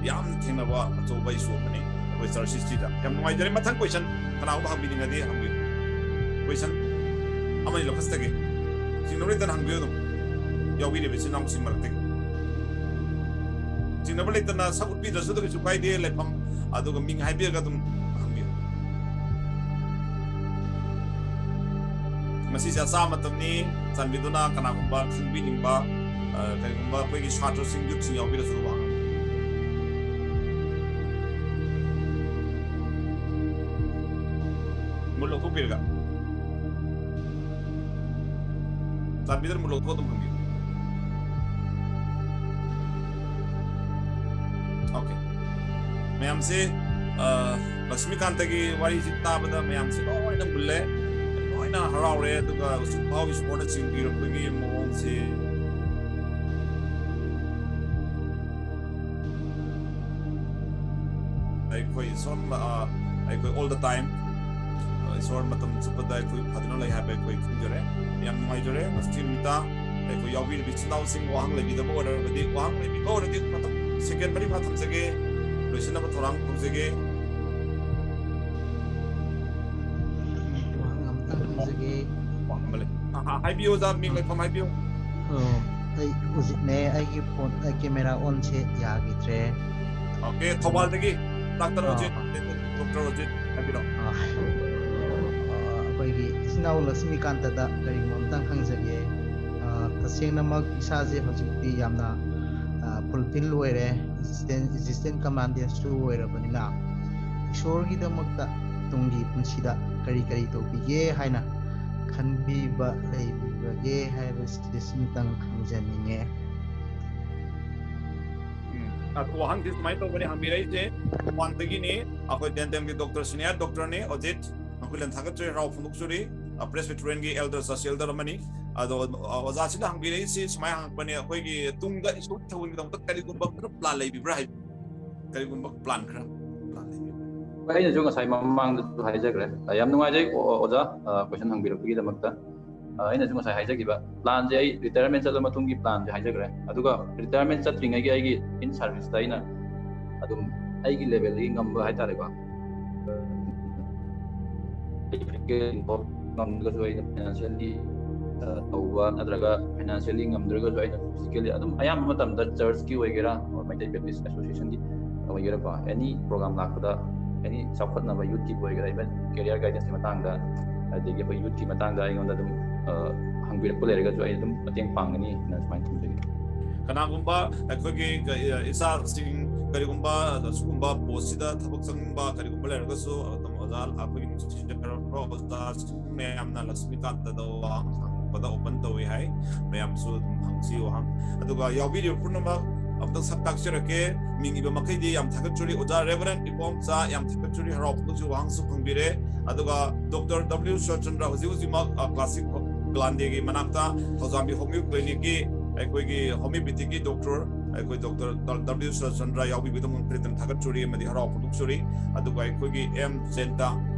ꯌꯥꯝꯅ ꯊꯦꯡꯅꯕ ꯑꯆꯧꯕ issue ꯑꯃꯅꯤ ꯑꯩꯈꯣꯏ church history-ꯗ꯫ ꯌꯥꯝ ꯅꯨꯡꯉꯥꯏꯖꯔꯦ꯫ ꯃꯊꯪ question ꯀꯅꯥꯒꯨꯝꯕ ꯍꯪꯕꯤꯅꯤꯡꯉꯗꯤ ꯍꯪꯕꯤꯌꯨ꯫ Question ꯑꯃꯅꯤ ꯂꯧꯈꯠꯆꯒꯦ꯫ ꯆꯤꯡꯅꯕ ꯂꯩꯇꯅ ꯍꯪꯕꯤꯌꯨ ꯑꯗꯨꯝ꯫ ꯌꯥꯎꯕꯤꯔꯤꯕ ꯏꯆꯤꯟ ꯏꯅꯥꯎꯁꯤꯡ ꯃꯔꯛꯇꯒꯤ꯫ ꯆꯤꯡꯅꯕ ꯂꯩꯇꯅ ꯁꯛ ꯎꯠꯄꯤꯗ꯭ꯔꯁꯨ ꯑꯗꯨ ꯀꯩꯁꯨ ꯀꯥꯏꯗꯦ꯫ ꯂꯩꯐꯝ ꯑꯗꯨꯒ ꯃꯤꯡ ꯍꯥꯏꯕꯤꯔꯒ ꯑꯗꯨꯝ ꯍꯪꯕꯤꯌꯨ꯫ ꯃꯁꯤꯁꯦ ꯑꯆꯥ ꯃꯇꯝꯅꯤ꯫ ꯆꯥꯟꯕꯤꯗꯨꯅ ꯀꯅꯥꯒꯨꯝꯕ ꯈꯪꯕꯤꯅꯤꯡꯕ, ꯑ, ꯀꯔꯤꯒꯨꯝꯕ ꯑꯩꯈꯣꯏꯒꯤ ꯁꯥꯇ꯭ꯔꯁꯤꯡ, youth-ꯁꯤꯡ ꯌꯥꯎꯕꯤꯔꯁꯨ ꯑꯗꯨꯝ ꯍꯪꯕꯤꯌꯨ꯫ ꯃꯨꯠ ꯂꯧꯊꯣꯛꯄꯤꯔꯒ꯫ ꯆꯥꯟꯕꯤꯗꯨꯅ ꯃꯨꯠ ꯂꯧꯊꯣꯛ ꯑꯗꯨꯝ ꯍꯪꯕꯤꯌꯨ꯫ Okay꯫ ꯃꯌꯥꯝꯁꯦ, ꯑ, ꯂꯛꯁꯃꯤꯀꯥꯟꯇꯒꯤ ꯋꯥꯔꯤꯁꯤ ꯇꯥꯕꯗ ꯃꯌꯥꯝꯁꯦ ꯂꯣꯏꯅ ꯃꯨꯜꯂꯦ, ꯂꯣꯏꯅ ꯍꯔꯥꯎꯔꯦ꯫ ꯑꯗꯨꯒ ꯍꯧꯖꯤꯛ ꯐꯥꯎ ꯏꯁꯣꯔꯅ ꯆꯤꯡꯕꯤꯔꯛꯄꯒꯤ ꯃꯑꯣꯡꯁꯦ ꯑꯩꯈꯣꯏ ꯏꯁꯣꯔ, ꯑ, ꯑꯩꯈꯣꯏ all the time, ꯑ, ꯏꯁꯣꯔ ꯃꯇꯝ ꯆꯨꯞꯄꯗ ꯑꯩꯈꯣꯏ ꯐꯗꯨꯅ ꯂꯩ ꯍꯥꯏꯕ ꯑꯩꯈꯣꯏ ꯈꯪꯖꯔꯦ꯫ ꯌꯥꯝ ꯅꯨꯡꯉꯥꯏꯖꯔꯦ ꯉꯁꯤ ꯅꯨꯃꯤꯠꯇ ꯑꯩꯈꯣꯏ ꯌꯥꯎꯕꯤꯔꯤꯕ ꯏꯆꯤꯟ ꯏꯅꯥꯎꯁꯤꯡ꯫ ꯋꯥꯍꯪ ꯂꯩꯕꯤꯗꯕ ꯑꯣꯏꯔꯕꯗꯤ, ꯋꯥꯍꯪ ꯂꯩꯕꯤꯕ ꯑꯣꯏꯔꯗꯤ ꯃꯇꯝ second ꯃꯔꯤ ꯃꯉꯥ ꯊꯝꯖꯒꯦ, ꯂꯣꯏꯁꯤꯟꯅꯕ ꯊꯧꯔꯥꯡ ꯇꯧꯖꯒꯦ꯫ ꯋꯥꯍꯪ ꯑꯝꯇꯪ ꯍꯪꯖꯒꯦ꯫ ꯋꯥꯍꯪ ꯑꯃ ꯂꯩ꯫ ꯑ, ꯑ, ꯍꯥꯏꯕꯤꯌꯨ ꯑꯣꯖꯥ, ꯃꯤꯡ ꯂꯩꯐꯝ ꯍꯥꯏꯕꯤꯌꯨ꯫ ꯑꯣ, ꯑꯩ ꯍꯧꯖꯤꯛꯅꯦ ꯑꯩꯒꯤ phone, ꯑꯩ camera on-ꯁꯦ ꯌꯥꯈꯤꯗ꯭ꯔꯦ꯫ Okay, ꯊꯧꯕꯥꯜꯗꯒꯤ doctor ꯑꯥ꯫ ꯑꯣꯖꯤꯠ, doctor ꯑꯣꯖꯤꯠ ꯍꯥꯏꯕꯤꯔꯛꯑꯣ꯫ ꯑꯥ, ꯑꯥ, ꯑꯩꯈꯣꯏꯒꯤ ꯏꯆꯤꯟ ꯏꯅꯥꯎ ꯂꯛꯁꯃꯤꯀꯥꯟꯇꯗ ꯀꯔꯤꯒꯨꯝꯕ ꯑꯝꯇꯪ ꯍꯪꯖꯒꯦ꯫ ꯑꯥ, ꯇꯁꯦꯡꯅꯃꯛ ꯏꯁꯥꯁꯦ ꯍꯧꯖꯤꯛꯇꯤ ꯌꯥꯝꯅ, ꯑꯥ, fulfill ꯑꯣꯏꯔꯦ꯫ ꯑꯦꯛꯖꯤꯁꯇꯦꯟ ꯑꯦꯛꯖꯤꯁꯇꯦꯟ ꯀꯃꯥꯟꯗꯦꯟꯁꯨ ꯑꯣꯏꯔꯕꯅꯤꯅ, ꯏꯁꯣꯔꯒꯤꯗꯃꯛꯇ ꯇꯨꯡꯒꯤ ꯄꯨꯟꯁꯤꯗ ꯀꯔꯤ ꯀꯔꯤ ꯇꯧꯕꯤꯒꯦ ꯍꯥꯏꯅ ꯈꯟꯕꯤꯕ ꯂꯩꯕꯤꯕꯒꯦ ꯍꯥꯏꯕꯁꯤ ꯁꯤꯃꯇꯪ ꯈꯪꯖꯅꯤꯡꯉꯦ꯫ ꯎꯝ, ꯑꯗꯣ ꯋꯥꯍꯪꯁꯤ ꯁꯨꯃꯥꯏꯅ ꯇꯧꯕꯅꯤ ꯍꯪꯕꯤꯔꯛꯏꯁꯦ, ꯃꯄꯥꯟꯗꯒꯤꯅꯤ꯫ ꯑꯩꯈꯣꯏ ꯗꯦꯟꯇꯦꯜꯒꯤ ꯗꯣꯛꯇꯔ, ꯁꯤꯅꯤꯌꯔ ꯗꯣꯛꯇꯔꯅꯤ ꯑꯣꯖꯤꯠ꯫ ꯃꯈꯣꯏ ꯂꯦꯝ ꯊꯥꯒꯠꯆꯔꯤ, ꯍꯔꯥꯎ ꯐꯣꯡꯗꯣꯛꯆꯔꯤ꯫ ꯄ꯭ꯔꯦꯁꯕꯤꯇꯦꯔꯤꯌꯟꯒꯤ ꯑꯦꯜꯗꯔ, ꯆꯥꯔꯆ ꯑꯦꯜꯗꯔ ꯑꯃꯅꯤ꯫ ꯑꯗꯣ ꯑꯣꯖꯥꯁꯤꯅ ꯍꯪꯕꯤꯔꯛꯏꯁꯤ ꯁꯨꯃꯥꯏꯅ ꯍꯪꯉꯛꯄꯅꯦ, ꯑꯩꯈꯣꯏꯒꯤ ꯇꯨꯡꯗ ꯏꯁꯣꯔꯒꯤ ꯊꯧꯒꯜꯒꯤꯗꯃꯛꯇ ꯀꯔꯤꯒꯨꯝꯕ ꯈꯔ ꯄ꯭ꯂꯥꯟ ꯂꯩꯕꯤꯕ꯭ꯔꯥ ꯍꯥꯏ, ꯀꯔꯤꯒꯨꯝꯕ ꯄ꯭ꯂꯥꯟ ꯈꯔ ꯄ꯭ꯂꯥꯟ ꯂꯩꯕꯤꯕ꯭ꯔꯥ? ꯑꯩꯅꯁꯨ ꯉꯁꯥꯏ ꯃꯃꯥꯡꯗꯁꯨ ꯍꯥꯏꯖꯈ꯭ꯔꯦ꯫ ꯌꯥꯝ ꯅꯨꯡꯉꯥꯏꯖꯩ ꯑꯣꯖꯥ, ꯀꯣꯏꯁꯟ ꯍꯪꯕꯤꯔꯛꯄꯒꯤꯗꯃꯛꯇ꯫ ꯑꯩꯅꯁꯨ ꯉꯁꯥꯏ ꯍꯥꯏꯖꯈꯤꯕ ꯄ꯭ꯂꯥꯟꯁꯦ, ꯑꯩ ꯔꯤꯇꯥꯌꯔꯃꯦꯟ ꯆꯠꯂ ꯃꯇꯨꯡꯒꯤ ꯄ꯭ꯂꯥꯟꯁꯦ ꯍꯥꯏꯖꯈ꯭ꯔꯦ꯫ ꯑꯗꯨꯒ ꯔꯤꯇꯥꯌꯔꯃꯦꯟ ꯆꯠꯇ꯭ꯔꯤꯉꯩꯒꯤ ꯑꯩꯒꯤ ꯏꯟ ꯁꯥꯔꯚꯤꯁꯇ ꯑꯩꯅ ꯑꯗꯨꯝ ꯑꯩꯒꯤ ꯂꯦꯚꯦꯜꯗꯒꯤ ꯉꯝꯕ ꯍꯥꯏꯇꯥꯔꯦꯀꯣ, ꯉꯝꯗ꯭ꯔꯒꯁꯨ ꯑꯩꯅ ꯐꯥꯏꯅꯥꯟꯁꯤꯌꯦꯜꯂꯤ ꯇꯧꯕ, ꯅꯠꯇ꯭ꯔꯒ ꯐꯥꯏꯅꯥꯟꯁꯤꯌꯦꯜꯂꯤ ꯉꯝꯗ꯭ꯔꯒꯁꯨ ꯑꯩꯅ ꯐꯤꯖꯤꯀꯦꯜꯂꯤ ꯑꯗꯨꯝ ꯑꯌꯥꯝꯕ ꯃꯇꯝꯗ ꯆꯔꯆꯀꯤ ꯑꯣꯏꯒꯦꯔꯥ, ꯃꯩꯇꯩ ꯕꯦꯞꯇꯤꯁ ꯑꯦꯁꯣꯁꯤꯌꯦꯁꯟꯒꯤ ꯑꯣꯏꯒꯦꯔꯥꯀꯣ, ꯑꯦꯅꯤ ꯄ꯭ꯔꯣꯒ꯭ꯔꯥꯝ ꯂꯥꯛꯄꯗ, ꯑꯦꯅꯤ ꯆꯥꯎꯈꯠꯅꯕ, ꯌꯨꯠꯀꯤꯕꯨ ꯑꯣꯏꯒꯦꯔꯥ, ꯏꯚꯟ ꯀꯦꯔꯤꯌꯔ ꯒꯥꯏꯗꯦꯟꯁꯀꯤ ꯃꯇꯥꯡꯗ, ꯑꯗꯒꯤ ꯑꯩꯈꯣꯏ ꯌꯨꯠꯀꯤ ꯃꯇꯥꯡꯗ ꯑꯩꯉꯣꯟꯗ ꯑꯗꯨꯝ ꯍꯪꯕꯤꯔꯛꯄ ꯂꯩꯔꯒꯁꯨ ꯑꯩ ꯑꯗꯨꯝ ꯃꯇꯦꯡ ꯄꯥꯡꯒꯅꯤ ꯍꯥꯏꯅ ꯁꯨꯃꯥꯏꯅ ꯊꯝꯖꯒꯦ꯫ ꯀꯅꯥꯒꯨꯝꯕ ꯑꯩꯈꯣꯏꯒꯤ ꯏꯆꯥꯁꯤꯡ ꯀꯔꯤꯒꯨꯝꯕ ꯑꯁꯤꯒꯨꯝꯕ ꯄꯣꯁꯁꯤꯗ ꯊꯕꯛ ꯆꯪꯅꯤꯡꯕ ꯀꯔꯤꯒꯨꯝꯕ ꯂꯩꯔꯒꯁꯨ ꯑꯗꯨꯝ ꯑꯣꯖꯥ ꯑꯩꯈꯣꯏꯒꯤ ꯏꯟꯁꯇꯤꯇ꯭ꯌꯨꯁꯟꯗ ꯀꯔꯝꯕ ꯑꯣꯖꯥꯁꯤꯡ ꯃꯌꯥꯝꯅ ꯂꯛꯁꯃꯤꯀꯥꯟꯇꯗ ꯋꯥꯍꯪ ꯍꯪꯕꯗ ꯑꯣꯄꯟ ꯇꯧꯏ ꯍꯥꯏ꯫ ꯃꯌꯥꯝꯁꯨ ꯑꯗꯨꯝ ꯍꯪꯁꯤ ꯋꯥꯍꯪ꯫ ꯑꯗꯨꯒ ꯌꯥꯎꯕꯤꯔꯤꯕ ꯄꯨꯝꯅꯃꯛ ꯑꯃꯨꯛꯇꯪ ꯁꯛ ꯇꯥꯛꯆꯔꯛꯀꯦ꯫ ꯃꯤꯡ ꯏꯕ ꯃꯈꯩꯗꯤ ꯌꯥꯝ ꯊꯥꯒꯠꯆꯔꯤ꯫ ꯑꯣꯖꯥ ꯔꯦꯚꯔꯦꯟ ꯏꯕꯣꯝꯆꯥ, ꯌꯥꯝ ꯊꯥꯒꯠꯆꯔꯤ, ꯍꯔꯥꯎ ꯐꯣꯡꯗꯣꯛꯆꯔꯤ ꯋꯥꯍꯪꯁꯨ ꯐꯪꯕꯤꯔꯦ꯫ ꯑꯗꯨꯒ ꯗꯣꯛꯇꯔ ꯗꯕ꯭ꯂꯤꯎ ꯁꯨꯔꯆꯟꯗ꯭ꯔ, ꯍꯧꯖꯤꯛ ꯍꯧꯖꯤꯛꯃꯛ ꯀ꯭ꯂꯥꯁꯤꯛ ꯒ꯭ꯂꯥꯟꯗꯦꯒꯤ ꯃꯅꯥꯛꯇ ꯊꯧꯖꯥꯝꯕꯤ ꯍꯣꯃꯤꯌꯣ ꯀ꯭ꯂꯤꯅꯤꯛꯀꯤ ꯑꯩꯈꯣꯏꯒꯤ ꯍꯣꯃꯤꯌꯣꯄꯦꯊꯤꯒꯤ ꯗꯣꯛꯇꯔ ꯑꯩꯈꯣꯏ ꯗꯣꯛꯇꯔ ꯗꯕ꯭ꯂꯤꯎ ꯁꯨꯔꯆꯟꯗ꯭ꯔ ꯌꯥꯎꯕꯤꯕꯒꯤꯗꯃꯛ ꯄ꯭ꯔꯦꯇꯟ ꯊꯥꯒꯠꯆꯔꯤ ꯑꯃꯗꯤ ꯍꯔꯥꯎ ꯐꯣꯡꯗꯣꯛꯆꯔꯤ꯫ ꯑꯗꯨꯒ ꯑꯩꯈꯣꯏꯒꯤ ꯑꯦꯝ ꯖꯦꯟꯇꯥ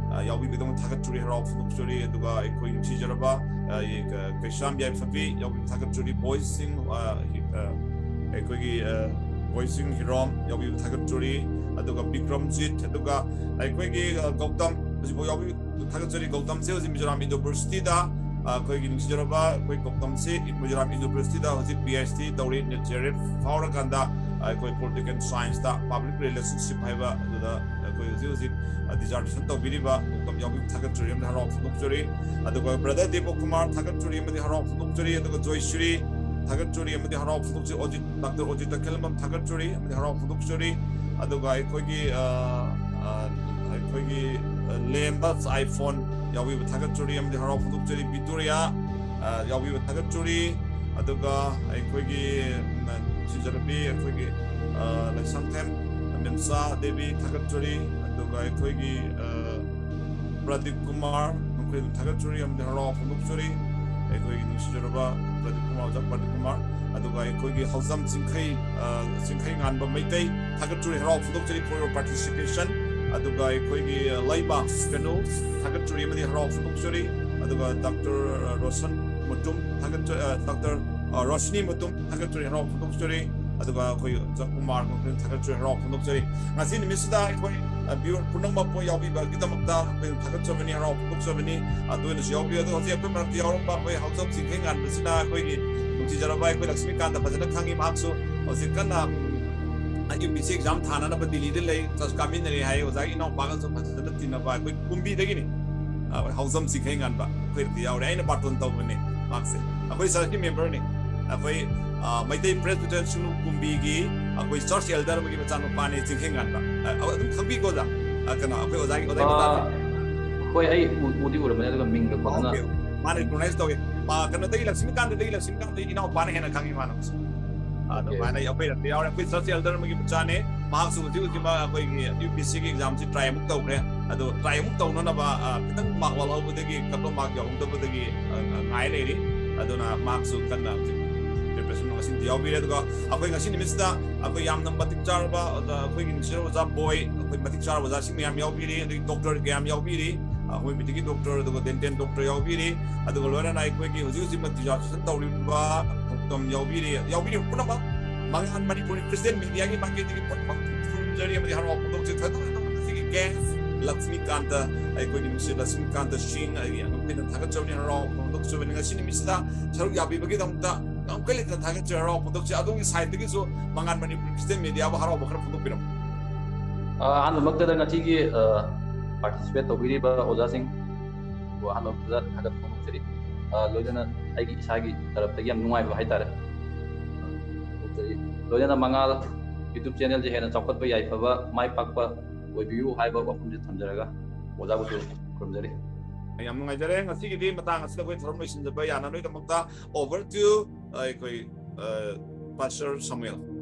ꯌꯥꯎꯕꯤꯕꯒꯤꯗꯃꯛ ꯊꯥꯒꯠꯆꯔꯤ, ꯍꯔꯥꯎ ꯐꯣꯡꯗꯣꯛꯆꯔꯤ꯫ ꯑꯗꯨꯒ ꯑꯩꯈꯣꯏ ꯅꯨꯡꯁꯤꯖꯔꯕ ꯀꯩꯁꯥꯝ ꯌꯥꯏꯐꯕꯤ ꯌꯥꯎꯕꯤꯕ ꯊꯥꯒꯠꯆꯔꯤ꯫ ꯕꯣꯏꯁꯤꯡ ꯑꯩꯈꯣꯏꯒꯤ ꯕꯣꯏꯁꯤꯡ ꯍꯤꯔꯣꯝ ꯌꯥꯎꯕꯤꯕ ꯊꯥꯒꯠꯆꯔꯤ꯫ ꯑꯗꯨꯒ ꯕꯤꯀ꯭ꯔꯝꯖꯤꯠ, ꯑꯗꯨꯒ ꯑꯩꯈꯣꯏꯒꯤ ꯒꯧꯇꯝ ꯍꯧꯖꯤꯛꯐꯥꯎ ꯌꯥꯎꯕꯤ ꯊꯥꯒꯠꯆꯔꯤ꯫ ꯒꯧꯇꯝꯁꯦ ꯍꯧꯖꯤꯛ ꯃꯤꯖꯣꯔꯥꯝ ꯌꯨꯅꯤꯚꯔꯁꯤꯇꯤꯗ ꯑꯩꯈꯣꯏꯒꯤ ꯅꯨꯡꯁꯤꯖꯔꯕ ꯑꯩꯈꯣꯏ ꯒꯧꯇꯝꯁꯦ ꯃꯤꯖꯣꯔꯥꯝ ꯌꯨꯅꯤꯚꯔꯁꯤꯇꯤꯗ ꯍꯧꯖꯤꯛ ꯄꯤ ꯑꯩꯆ ꯗꯤ ꯇꯧꯔꯤ꯫ ꯅꯦꯠ ꯖꯦ ꯑꯥꯔ ꯑꯦꯐ ꯐꯥꯎꯔꯀꯥꯟꯗ ꯑꯩꯈꯣꯏ ꯄꯣꯂꯤꯇꯤꯀꯦꯜ ꯁꯥꯏꯟꯁꯇ ꯄꯕ꯭ꯂꯤꯛ ꯔꯤꯂꯦꯁꯟꯁꯤꯞ ꯍꯥꯏꯕ ꯑꯗꯨꯗ ꯑꯩꯈꯣꯏ ꯍꯧꯖꯤꯛ ꯍꯧꯖꯤꯛ ꯗꯤꯖꯥꯔꯇꯦꯁꯟ ꯇꯧꯕꯤꯔꯤꯕ ꯒꯧꯇꯝ ꯌꯥꯎꯕꯤꯕ ꯊꯥꯒꯠꯆꯔꯤ ꯑꯃꯗꯤ ꯍꯔꯥꯎ ꯐꯣꯡꯗꯣꯛꯆꯔꯤ꯫ ꯑꯗꯨꯒ ꯕ꯭ꯔꯗꯔ ꯗꯦꯕ ꯀꯨꯃꯥꯔ ꯊꯥꯒꯠꯆꯔꯤ ꯑꯃꯗꯤ ꯍꯔꯥꯎ ꯐꯣꯡꯗꯣꯛꯆꯔꯤ꯫ ꯑꯗꯨꯒ ꯖꯣꯏꯁ꯭ꯔꯤ ꯊꯥꯒꯠꯆꯔꯤ ꯑꯃꯗꯤ ꯍꯔꯥꯎ ꯐꯣꯡꯗꯣꯛꯆꯔꯤ꯫ ꯑꯣꯖꯤꯠ, ꯗꯥꯛꯇꯔ ꯑꯣꯖꯤꯠ ꯇꯈꯦꯜꯂꯝꯕꯝ ꯊꯥꯒꯠꯆꯔꯤ ꯑꯃꯗꯤ ꯍꯔꯥꯎ ꯐꯣꯡꯗꯣꯛꯆꯔꯤ꯫ ꯑꯗꯨꯒ ꯑꯩꯈꯣꯏꯒꯤ, ꯑ, ꯑ, ꯑꯩꯈꯣꯏꯒꯤ, ꯑ, ꯂꯦꯝꯕ ꯑꯥꯏꯐꯣꯟ ꯌꯥꯎꯕꯤꯕ ꯊꯥꯒꯠꯆꯔꯤ ꯑꯃꯗꯤ ꯍꯔꯥꯎ ꯐꯣꯡꯗꯣꯛꯆꯔꯤ꯫ ꯕꯤꯇꯣꯔꯤꯌꯥ, ꯑ, ꯌꯥꯎꯕꯤꯕ ꯊꯥꯒꯠꯆꯔꯤ꯫ ꯑꯗꯨꯒ ꯑꯩꯈꯣꯏꯒꯤ, ꯎꯝ, ꯅꯨꯡꯁꯤꯖꯔꯕꯤ ꯑꯩꯈꯣꯏꯒꯤ, ꯑ, ꯂꯩꯁꯥꯡꯊꯦꯝ ꯃꯦꯝꯆꯥ ꯗꯦꯕꯤ ꯊꯥꯒꯠꯆꯔꯤ꯫ ꯑꯗꯨꯒ ꯑꯩꯈꯣꯏꯒꯤ, ꯑ, ꯄ꯭ꯔꯗꯤꯞ ꯀꯨꯃꯥꯔ, ꯃꯈꯣꯏꯕꯨ ꯊꯥꯒꯠꯆꯔꯤ ꯑꯃꯗꯤ ꯍꯔꯥꯎ ꯐꯣꯡꯗꯣꯛꯆꯔꯤ꯫ ꯑꯩꯈꯣꯏꯒꯤ ꯅꯨꯡꯁꯤꯖꯔꯕ ꯄ꯭ꯔꯗꯤꯞ ꯀꯨꯃꯥꯔ, ꯑꯣꯖꯥ ꯄ꯭ꯔꯗꯤꯞ ꯀꯨꯃꯥꯔ, ꯑꯗꯨꯒ ꯑꯩꯈꯣꯏꯒꯤ ꯍꯧꯖꯝ ꯆꯤꯡꯈꯩ, ꯑ, ꯆꯤꯡꯈꯩ ꯉꯥꯟꯕ ꯃꯩꯇꯩ ꯊꯥꯒꯠꯆꯔꯤ, ꯍꯔꯥꯎ ꯐꯣꯡꯗꯣꯛꯆꯔꯤ for your participation꯫ ꯑꯗꯨꯒ ꯑꯩꯈꯣꯏꯒꯤ, ꯑ, ꯂꯩꯕꯥꯛ ꯀꯩꯅꯣ ꯊꯥꯒꯠꯆꯔꯤ ꯑꯃꯗꯤ ꯍꯔꯥꯎ ꯐꯣꯡꯗꯣꯛꯆꯔꯤ꯫ ꯑꯗꯨꯒ ꯗꯥꯛꯇꯔ ꯔꯣꯁꯟ ꯃꯨꯇꯨꯝ ꯊꯥꯒꯠꯆ-, ꯑ, ꯗꯥꯛꯇꯔ, ꯑ, ꯔꯣꯁꯅꯤ ꯃꯨꯇꯨꯝ ꯊꯥꯒꯠꯆꯔꯤ, ꯍꯔꯥꯎ ꯐꯣꯡꯗꯣꯛꯆꯔꯤ꯫ ꯑꯗꯨꯒ ꯑꯩꯈꯣꯏ ꯑꯣꯖꯥ ꯀꯨꯃꯥꯔ ꯃꯈꯣꯏꯅ ꯊꯥꯒꯠꯆꯔꯤ, ꯍꯔꯥꯎ ꯐꯣꯡꯗꯣꯛꯆꯔꯤ꯫ ꯉꯁꯤ ꯅꯨꯃꯤꯠꯁꯤꯗ ꯑꯩꯈꯣꯏ, ꯑ, viewer ꯄꯨꯝꯅꯃꯛꯄꯨ ꯌꯥꯎꯕꯤꯕꯒꯤꯗꯃꯛꯇ ꯑꯩꯈꯣꯏꯅ ꯊꯥꯒꯠꯆꯕꯅꯤ, ꯍꯔꯥꯎ ꯐꯣꯡꯗꯣꯛꯆꯕꯅꯤ꯫ ꯑ, ꯇꯣꯏꯅꯁꯨ ꯌꯥꯎꯕꯤꯌꯨ꯫ ꯑꯗꯣ ꯍꯧꯖꯤꯛ ꯑꯩꯈꯣꯏ ꯃꯔꯛꯇ ꯌꯥꯎꯔꯝꯕ ꯑꯩꯈꯣꯏ ꯍꯧꯖꯝ ꯆꯤꯡꯈꯩ ꯉꯥꯟꯕꯁꯤꯅ ꯑꯩꯈꯣꯏꯒꯤ ꯅꯨꯡꯁꯤꯖꯔꯕ ꯑꯩꯈꯣꯏ ꯂꯛꯁꯃꯤꯀꯥꯟꯇ ꯐꯖꯅ ꯈꯪꯉꯤ꯫ ꯃꯍꯥꯛꯁꯨ ꯍꯧꯖꯤꯛ ꯀꯟꯅ, ꯎꯝ, UPSC exam ꯊꯥꯅꯅꯕ ꯗꯤꯜꯂꯤꯗ ꯂꯩ, ꯆꯠ ꯀꯥꯃꯤꯟꯅꯔꯤ ꯍꯥꯏ꯫ ꯑꯣꯖꯥꯒꯤ ꯏꯅꯥꯎꯄꯥꯒꯁꯨ ꯐꯖꯅ ꯇꯤꯟꯅꯕ ꯑꯩꯈꯣꯏ ꯀꯨꯝꯕꯤꯗꯒꯤꯅꯤ꯫ ꯑ, ꯍꯧꯖꯝ ꯆꯤꯡꯈꯩ ꯉꯥꯟꯕ ꯑꯩꯈꯣꯏꯗꯤ ꯌꯥꯎꯔꯦ꯫ ꯑꯩꯅ ꯕꯥꯇꯣꯟ ꯇꯧꯕꯅꯦ ꯃꯍꯥꯛꯁꯦ꯫ ꯑꯩꯈꯣꯏ churchꯀꯤ memberꯅꯤ꯫ ꯑꯩꯈꯣꯏ, ꯑ, ꯃꯩꯇꯩ Presbyterian ꯁꯨꯅꯨ ꯀꯨꯝꯕꯤꯒꯤ ꯑꯩꯈꯣꯏ church elder ꯑꯃꯒꯤ ꯃꯆꯥꯅꯨꯄꯥꯅꯦ ꯆꯤꯡꯈꯩ ꯉꯥꯟꯕ꯫ ꯑ, ꯑꯗꯨꯝ ꯈꯪꯕꯤꯀꯣ ꯑꯣꯖꯥ? ꯑ, ꯀꯩꯅꯣ, ꯑꯩꯈꯣꯏ ꯑꯣꯖꯥꯒꯤ, ꯑꯣꯖꯥꯒꯤ ꯑ, ꯃꯇꯥꯁꯦ꯫ ꯍꯣꯏ, ꯑꯩ ꯎ-, ꯎꯗꯤ ꯎꯔꯝꯕꯅꯦ, ꯑꯗꯨꯒ ꯃꯤꯡꯒ ꯐꯖꯅ ꯑꯣꯀꯦ꯫ ꯃꯥꯅ recognize ꯇꯧꯋꯦ꯫ ꯃꯥ ꯀꯩꯅꯣꯗꯒꯤ, ꯂꯛꯁꯃꯤꯀꯥꯟꯇꯗꯒꯤ, ꯂꯛꯁꯃꯤꯀꯥꯟꯇꯒꯤ ꯏꯅꯥꯎꯄꯥꯅ ꯍꯦꯟꯅ ꯈꯪꯉꯤ ꯃꯥꯅ꯫ ꯑꯗꯣ ꯑꯣꯀꯦ꯫ ꯃꯥꯅ ꯑꯩꯈꯣꯏ ꯌꯥꯎꯔꯦ꯫ ꯑꯩꯈꯣꯏ church elder ꯑꯃꯒꯤ ꯃꯆꯥꯅꯦ꯫ ꯃꯍꯥꯛꯁꯨ ꯍꯧꯖꯤꯛ ꯍꯧꯖꯤꯛꯃꯛ ꯑꯩꯈꯣꯏꯒꯤ UPSCꯒꯤ examꯁꯤ try ꯑꯃꯨꯛ ꯇꯧꯈ꯭ꯔꯦ꯫ ꯑꯗꯣ try ꯑꯃꯨꯛ ꯇꯧꯅꯅꯕ, ꯑ, ꯈꯤꯇꯪ mark ꯋꯥꯠꯍꯧꯕꯗꯒꯤ, cut off mark ꯌꯧꯍꯧꯗꯕꯗꯒꯤ, ꯑ, ꯑ, ꯉꯥꯏ ꯂꯩꯔꯤ꯫ ꯑꯗꯨꯅ ꯃꯍꯥꯛꯁꯨ ꯀꯟꯅ ꯍꯧꯖꯤꯛ preparation ꯉꯁꯤꯗꯤ ꯌꯥꯎꯕꯤꯔꯦ꯫ ꯑꯗꯨꯒ ꯑꯩꯈꯣꯏ ꯉꯁꯤ ꯅꯨꯃꯤꯠꯁꯤꯗ ꯑꯩꯈꯣꯏ ꯌꯥꯝꯅ ꯃꯇꯤꯛ ꯆꯥꯔꯕ, ꯑꯗ ꯑꯩꯈꯣꯏꯒꯤ ꯅꯨꯡꯁꯤꯔꯕ ꯑꯣꯖꯥ ꯕꯣꯏ, ꯑꯩꯈꯣꯏ ꯃꯇꯤꯛ ꯆꯥꯔꯕ ꯑꯣꯖꯥꯁꯤꯡ ꯃꯌꯥꯝ ꯌꯥꯎꯕꯤꯔꯤ, ꯑꯗꯒꯤ doctor ꯀꯌꯥꯝ ꯌꯥꯎꯕꯤꯔꯤ, ꯑꯩꯈꯣꯏ ꯃꯤꯇꯤꯒꯤ doctor, ꯑꯗꯨꯒ dental doctor ꯌꯥꯎꯕꯤꯔꯤ, ꯑꯗꯨꯒ ꯂꯣꯏꯅꯅ ꯑꯩꯈꯣꯏꯒꯤ ꯍꯧꯖꯤꯛ ꯍꯧꯖꯤꯛꯃꯛ dissertation ꯇꯧꯔꯤꯕ ꯒꯧꯇꯝ ꯌꯥꯎꯕꯤꯔꯤ, ꯌꯥꯎꯕꯤꯔꯤꯕ ꯄꯨꯝꯅꯃꯛ ꯃꯉꯥꯜ ꯃꯅꯤꯄꯨꯔꯤ Christian mediaꯒꯤ ꯃꯥꯏꯀꯩꯗꯒꯤ ꯄꯨꯝꯅꯃꯛ ꯈꯨꯔꯨꯝꯖꯔꯤ ꯑꯃꯗꯤ ꯍꯔꯥꯎ ꯐꯣꯡꯗꯣꯛꯆꯔꯤ꯫ ꯊꯣꯏꯗꯣꯛ ꯍꯦꯟꯗꯣꯛꯅ ꯉꯁꯤꯒꯤ guest ꯂꯛꯁꯃꯤꯀꯥꯟꯇ, ꯑꯩꯈꯣꯏꯒꯤ ꯅꯨꯡꯁꯤ ꯂꯛꯁꯃꯤꯀꯥꯟꯇ ꯁꯤꯡ, ꯑꯩꯒꯤ ꯑꯉꯝ ꯄꯦꯟꯅ ꯊꯥꯒꯠꯆꯕꯅꯤ, ꯍꯔꯥꯎ ꯐꯣꯡꯗꯣꯛꯆꯕꯅꯤ꯫ ꯉꯁꯤ ꯅꯨꯃꯤꯠꯁꯤꯗ ꯁꯔꯨꯛ ꯌꯥꯕꯤꯕꯒꯤꯗꯃꯛꯇ ꯉꯝꯈꯩ ꯂꯩꯇꯅ ꯊꯥꯒꯠꯆꯔꯤ, ꯍꯔꯥꯎ ꯐꯣꯡꯗꯣꯛꯆꯩ꯫ ꯑꯗꯣꯝꯒꯤ sideꯇꯒꯤꯁꯨ ꯃꯉꯥꯜ ꯃꯅꯤꯄꯨꯔ Christian mediaꯕꯨ ꯍꯔꯥꯎꯕ ꯈꯔ ꯐꯣꯡꯗꯣꯛꯄꯤꯔꯝꯃꯨ꯫ ꯑ, ꯑꯍꯥꯟꯕꯃꯛꯇꯗ ꯉꯁꯤꯒꯤ, ꯑ, participate ꯇꯧꯕꯤꯔꯤꯕ ꯑꯣꯖꯥꯁꯤꯡꯕꯨ ꯑꯍꯥꯟꯕꯃꯛꯇꯗ ꯊꯥꯒꯠꯄ ꯐꯣꯡꯗꯣꯛꯆꯔꯤ꯫ ꯑ, ꯂꯣꯏꯅꯅ ꯑꯩꯒꯤ ꯏꯁꯥꯒꯤ ꯇꯔꯞꯇꯒꯤ ꯌꯥꯝ ꯅꯨꯡꯉꯥꯏꯕ ꯍꯥꯏꯇꯥꯔꯦ꯫ ꯑꯗꯩ ꯂꯣꯏꯅꯅ ꯃꯉꯥꯜ YouTube channelꯁꯦ ꯍꯦꯟꯅ ꯆꯥꯎꯈꯠꯄ, ꯌꯥꯏꯐꯕ, ꯃꯥꯏ ꯄꯥꯛꯄ ꯑꯣꯏꯕꯤꯌꯨ ꯍꯥꯏꯕ ꯋꯥꯐꯝꯁꯦ ꯊꯝꯖꯔꯒ ꯑꯣꯖꯥꯕꯨꯁꯨ ꯈꯨꯔꯨꯝꯖꯔꯤ꯫ ꯌꯥꯝ ꯅꯨꯡꯉꯥꯏꯖꯔꯦ꯫ ꯉꯁꯤꯒꯤꯗꯤ ꯃꯇꯥꯡ ꯑꯁꯤꯗ ꯑꯩꯈꯣꯏ ꯊꯧꯔꯝ ꯂꯣꯏꯁꯤꯟꯖꯕ ꯌꯥꯅ ꯅꯣꯏꯒꯤꯗꯃꯛꯇ over to, ꯑ, ꯑꯩꯈꯣꯏ, ꯑ, Pastor Samuel꯫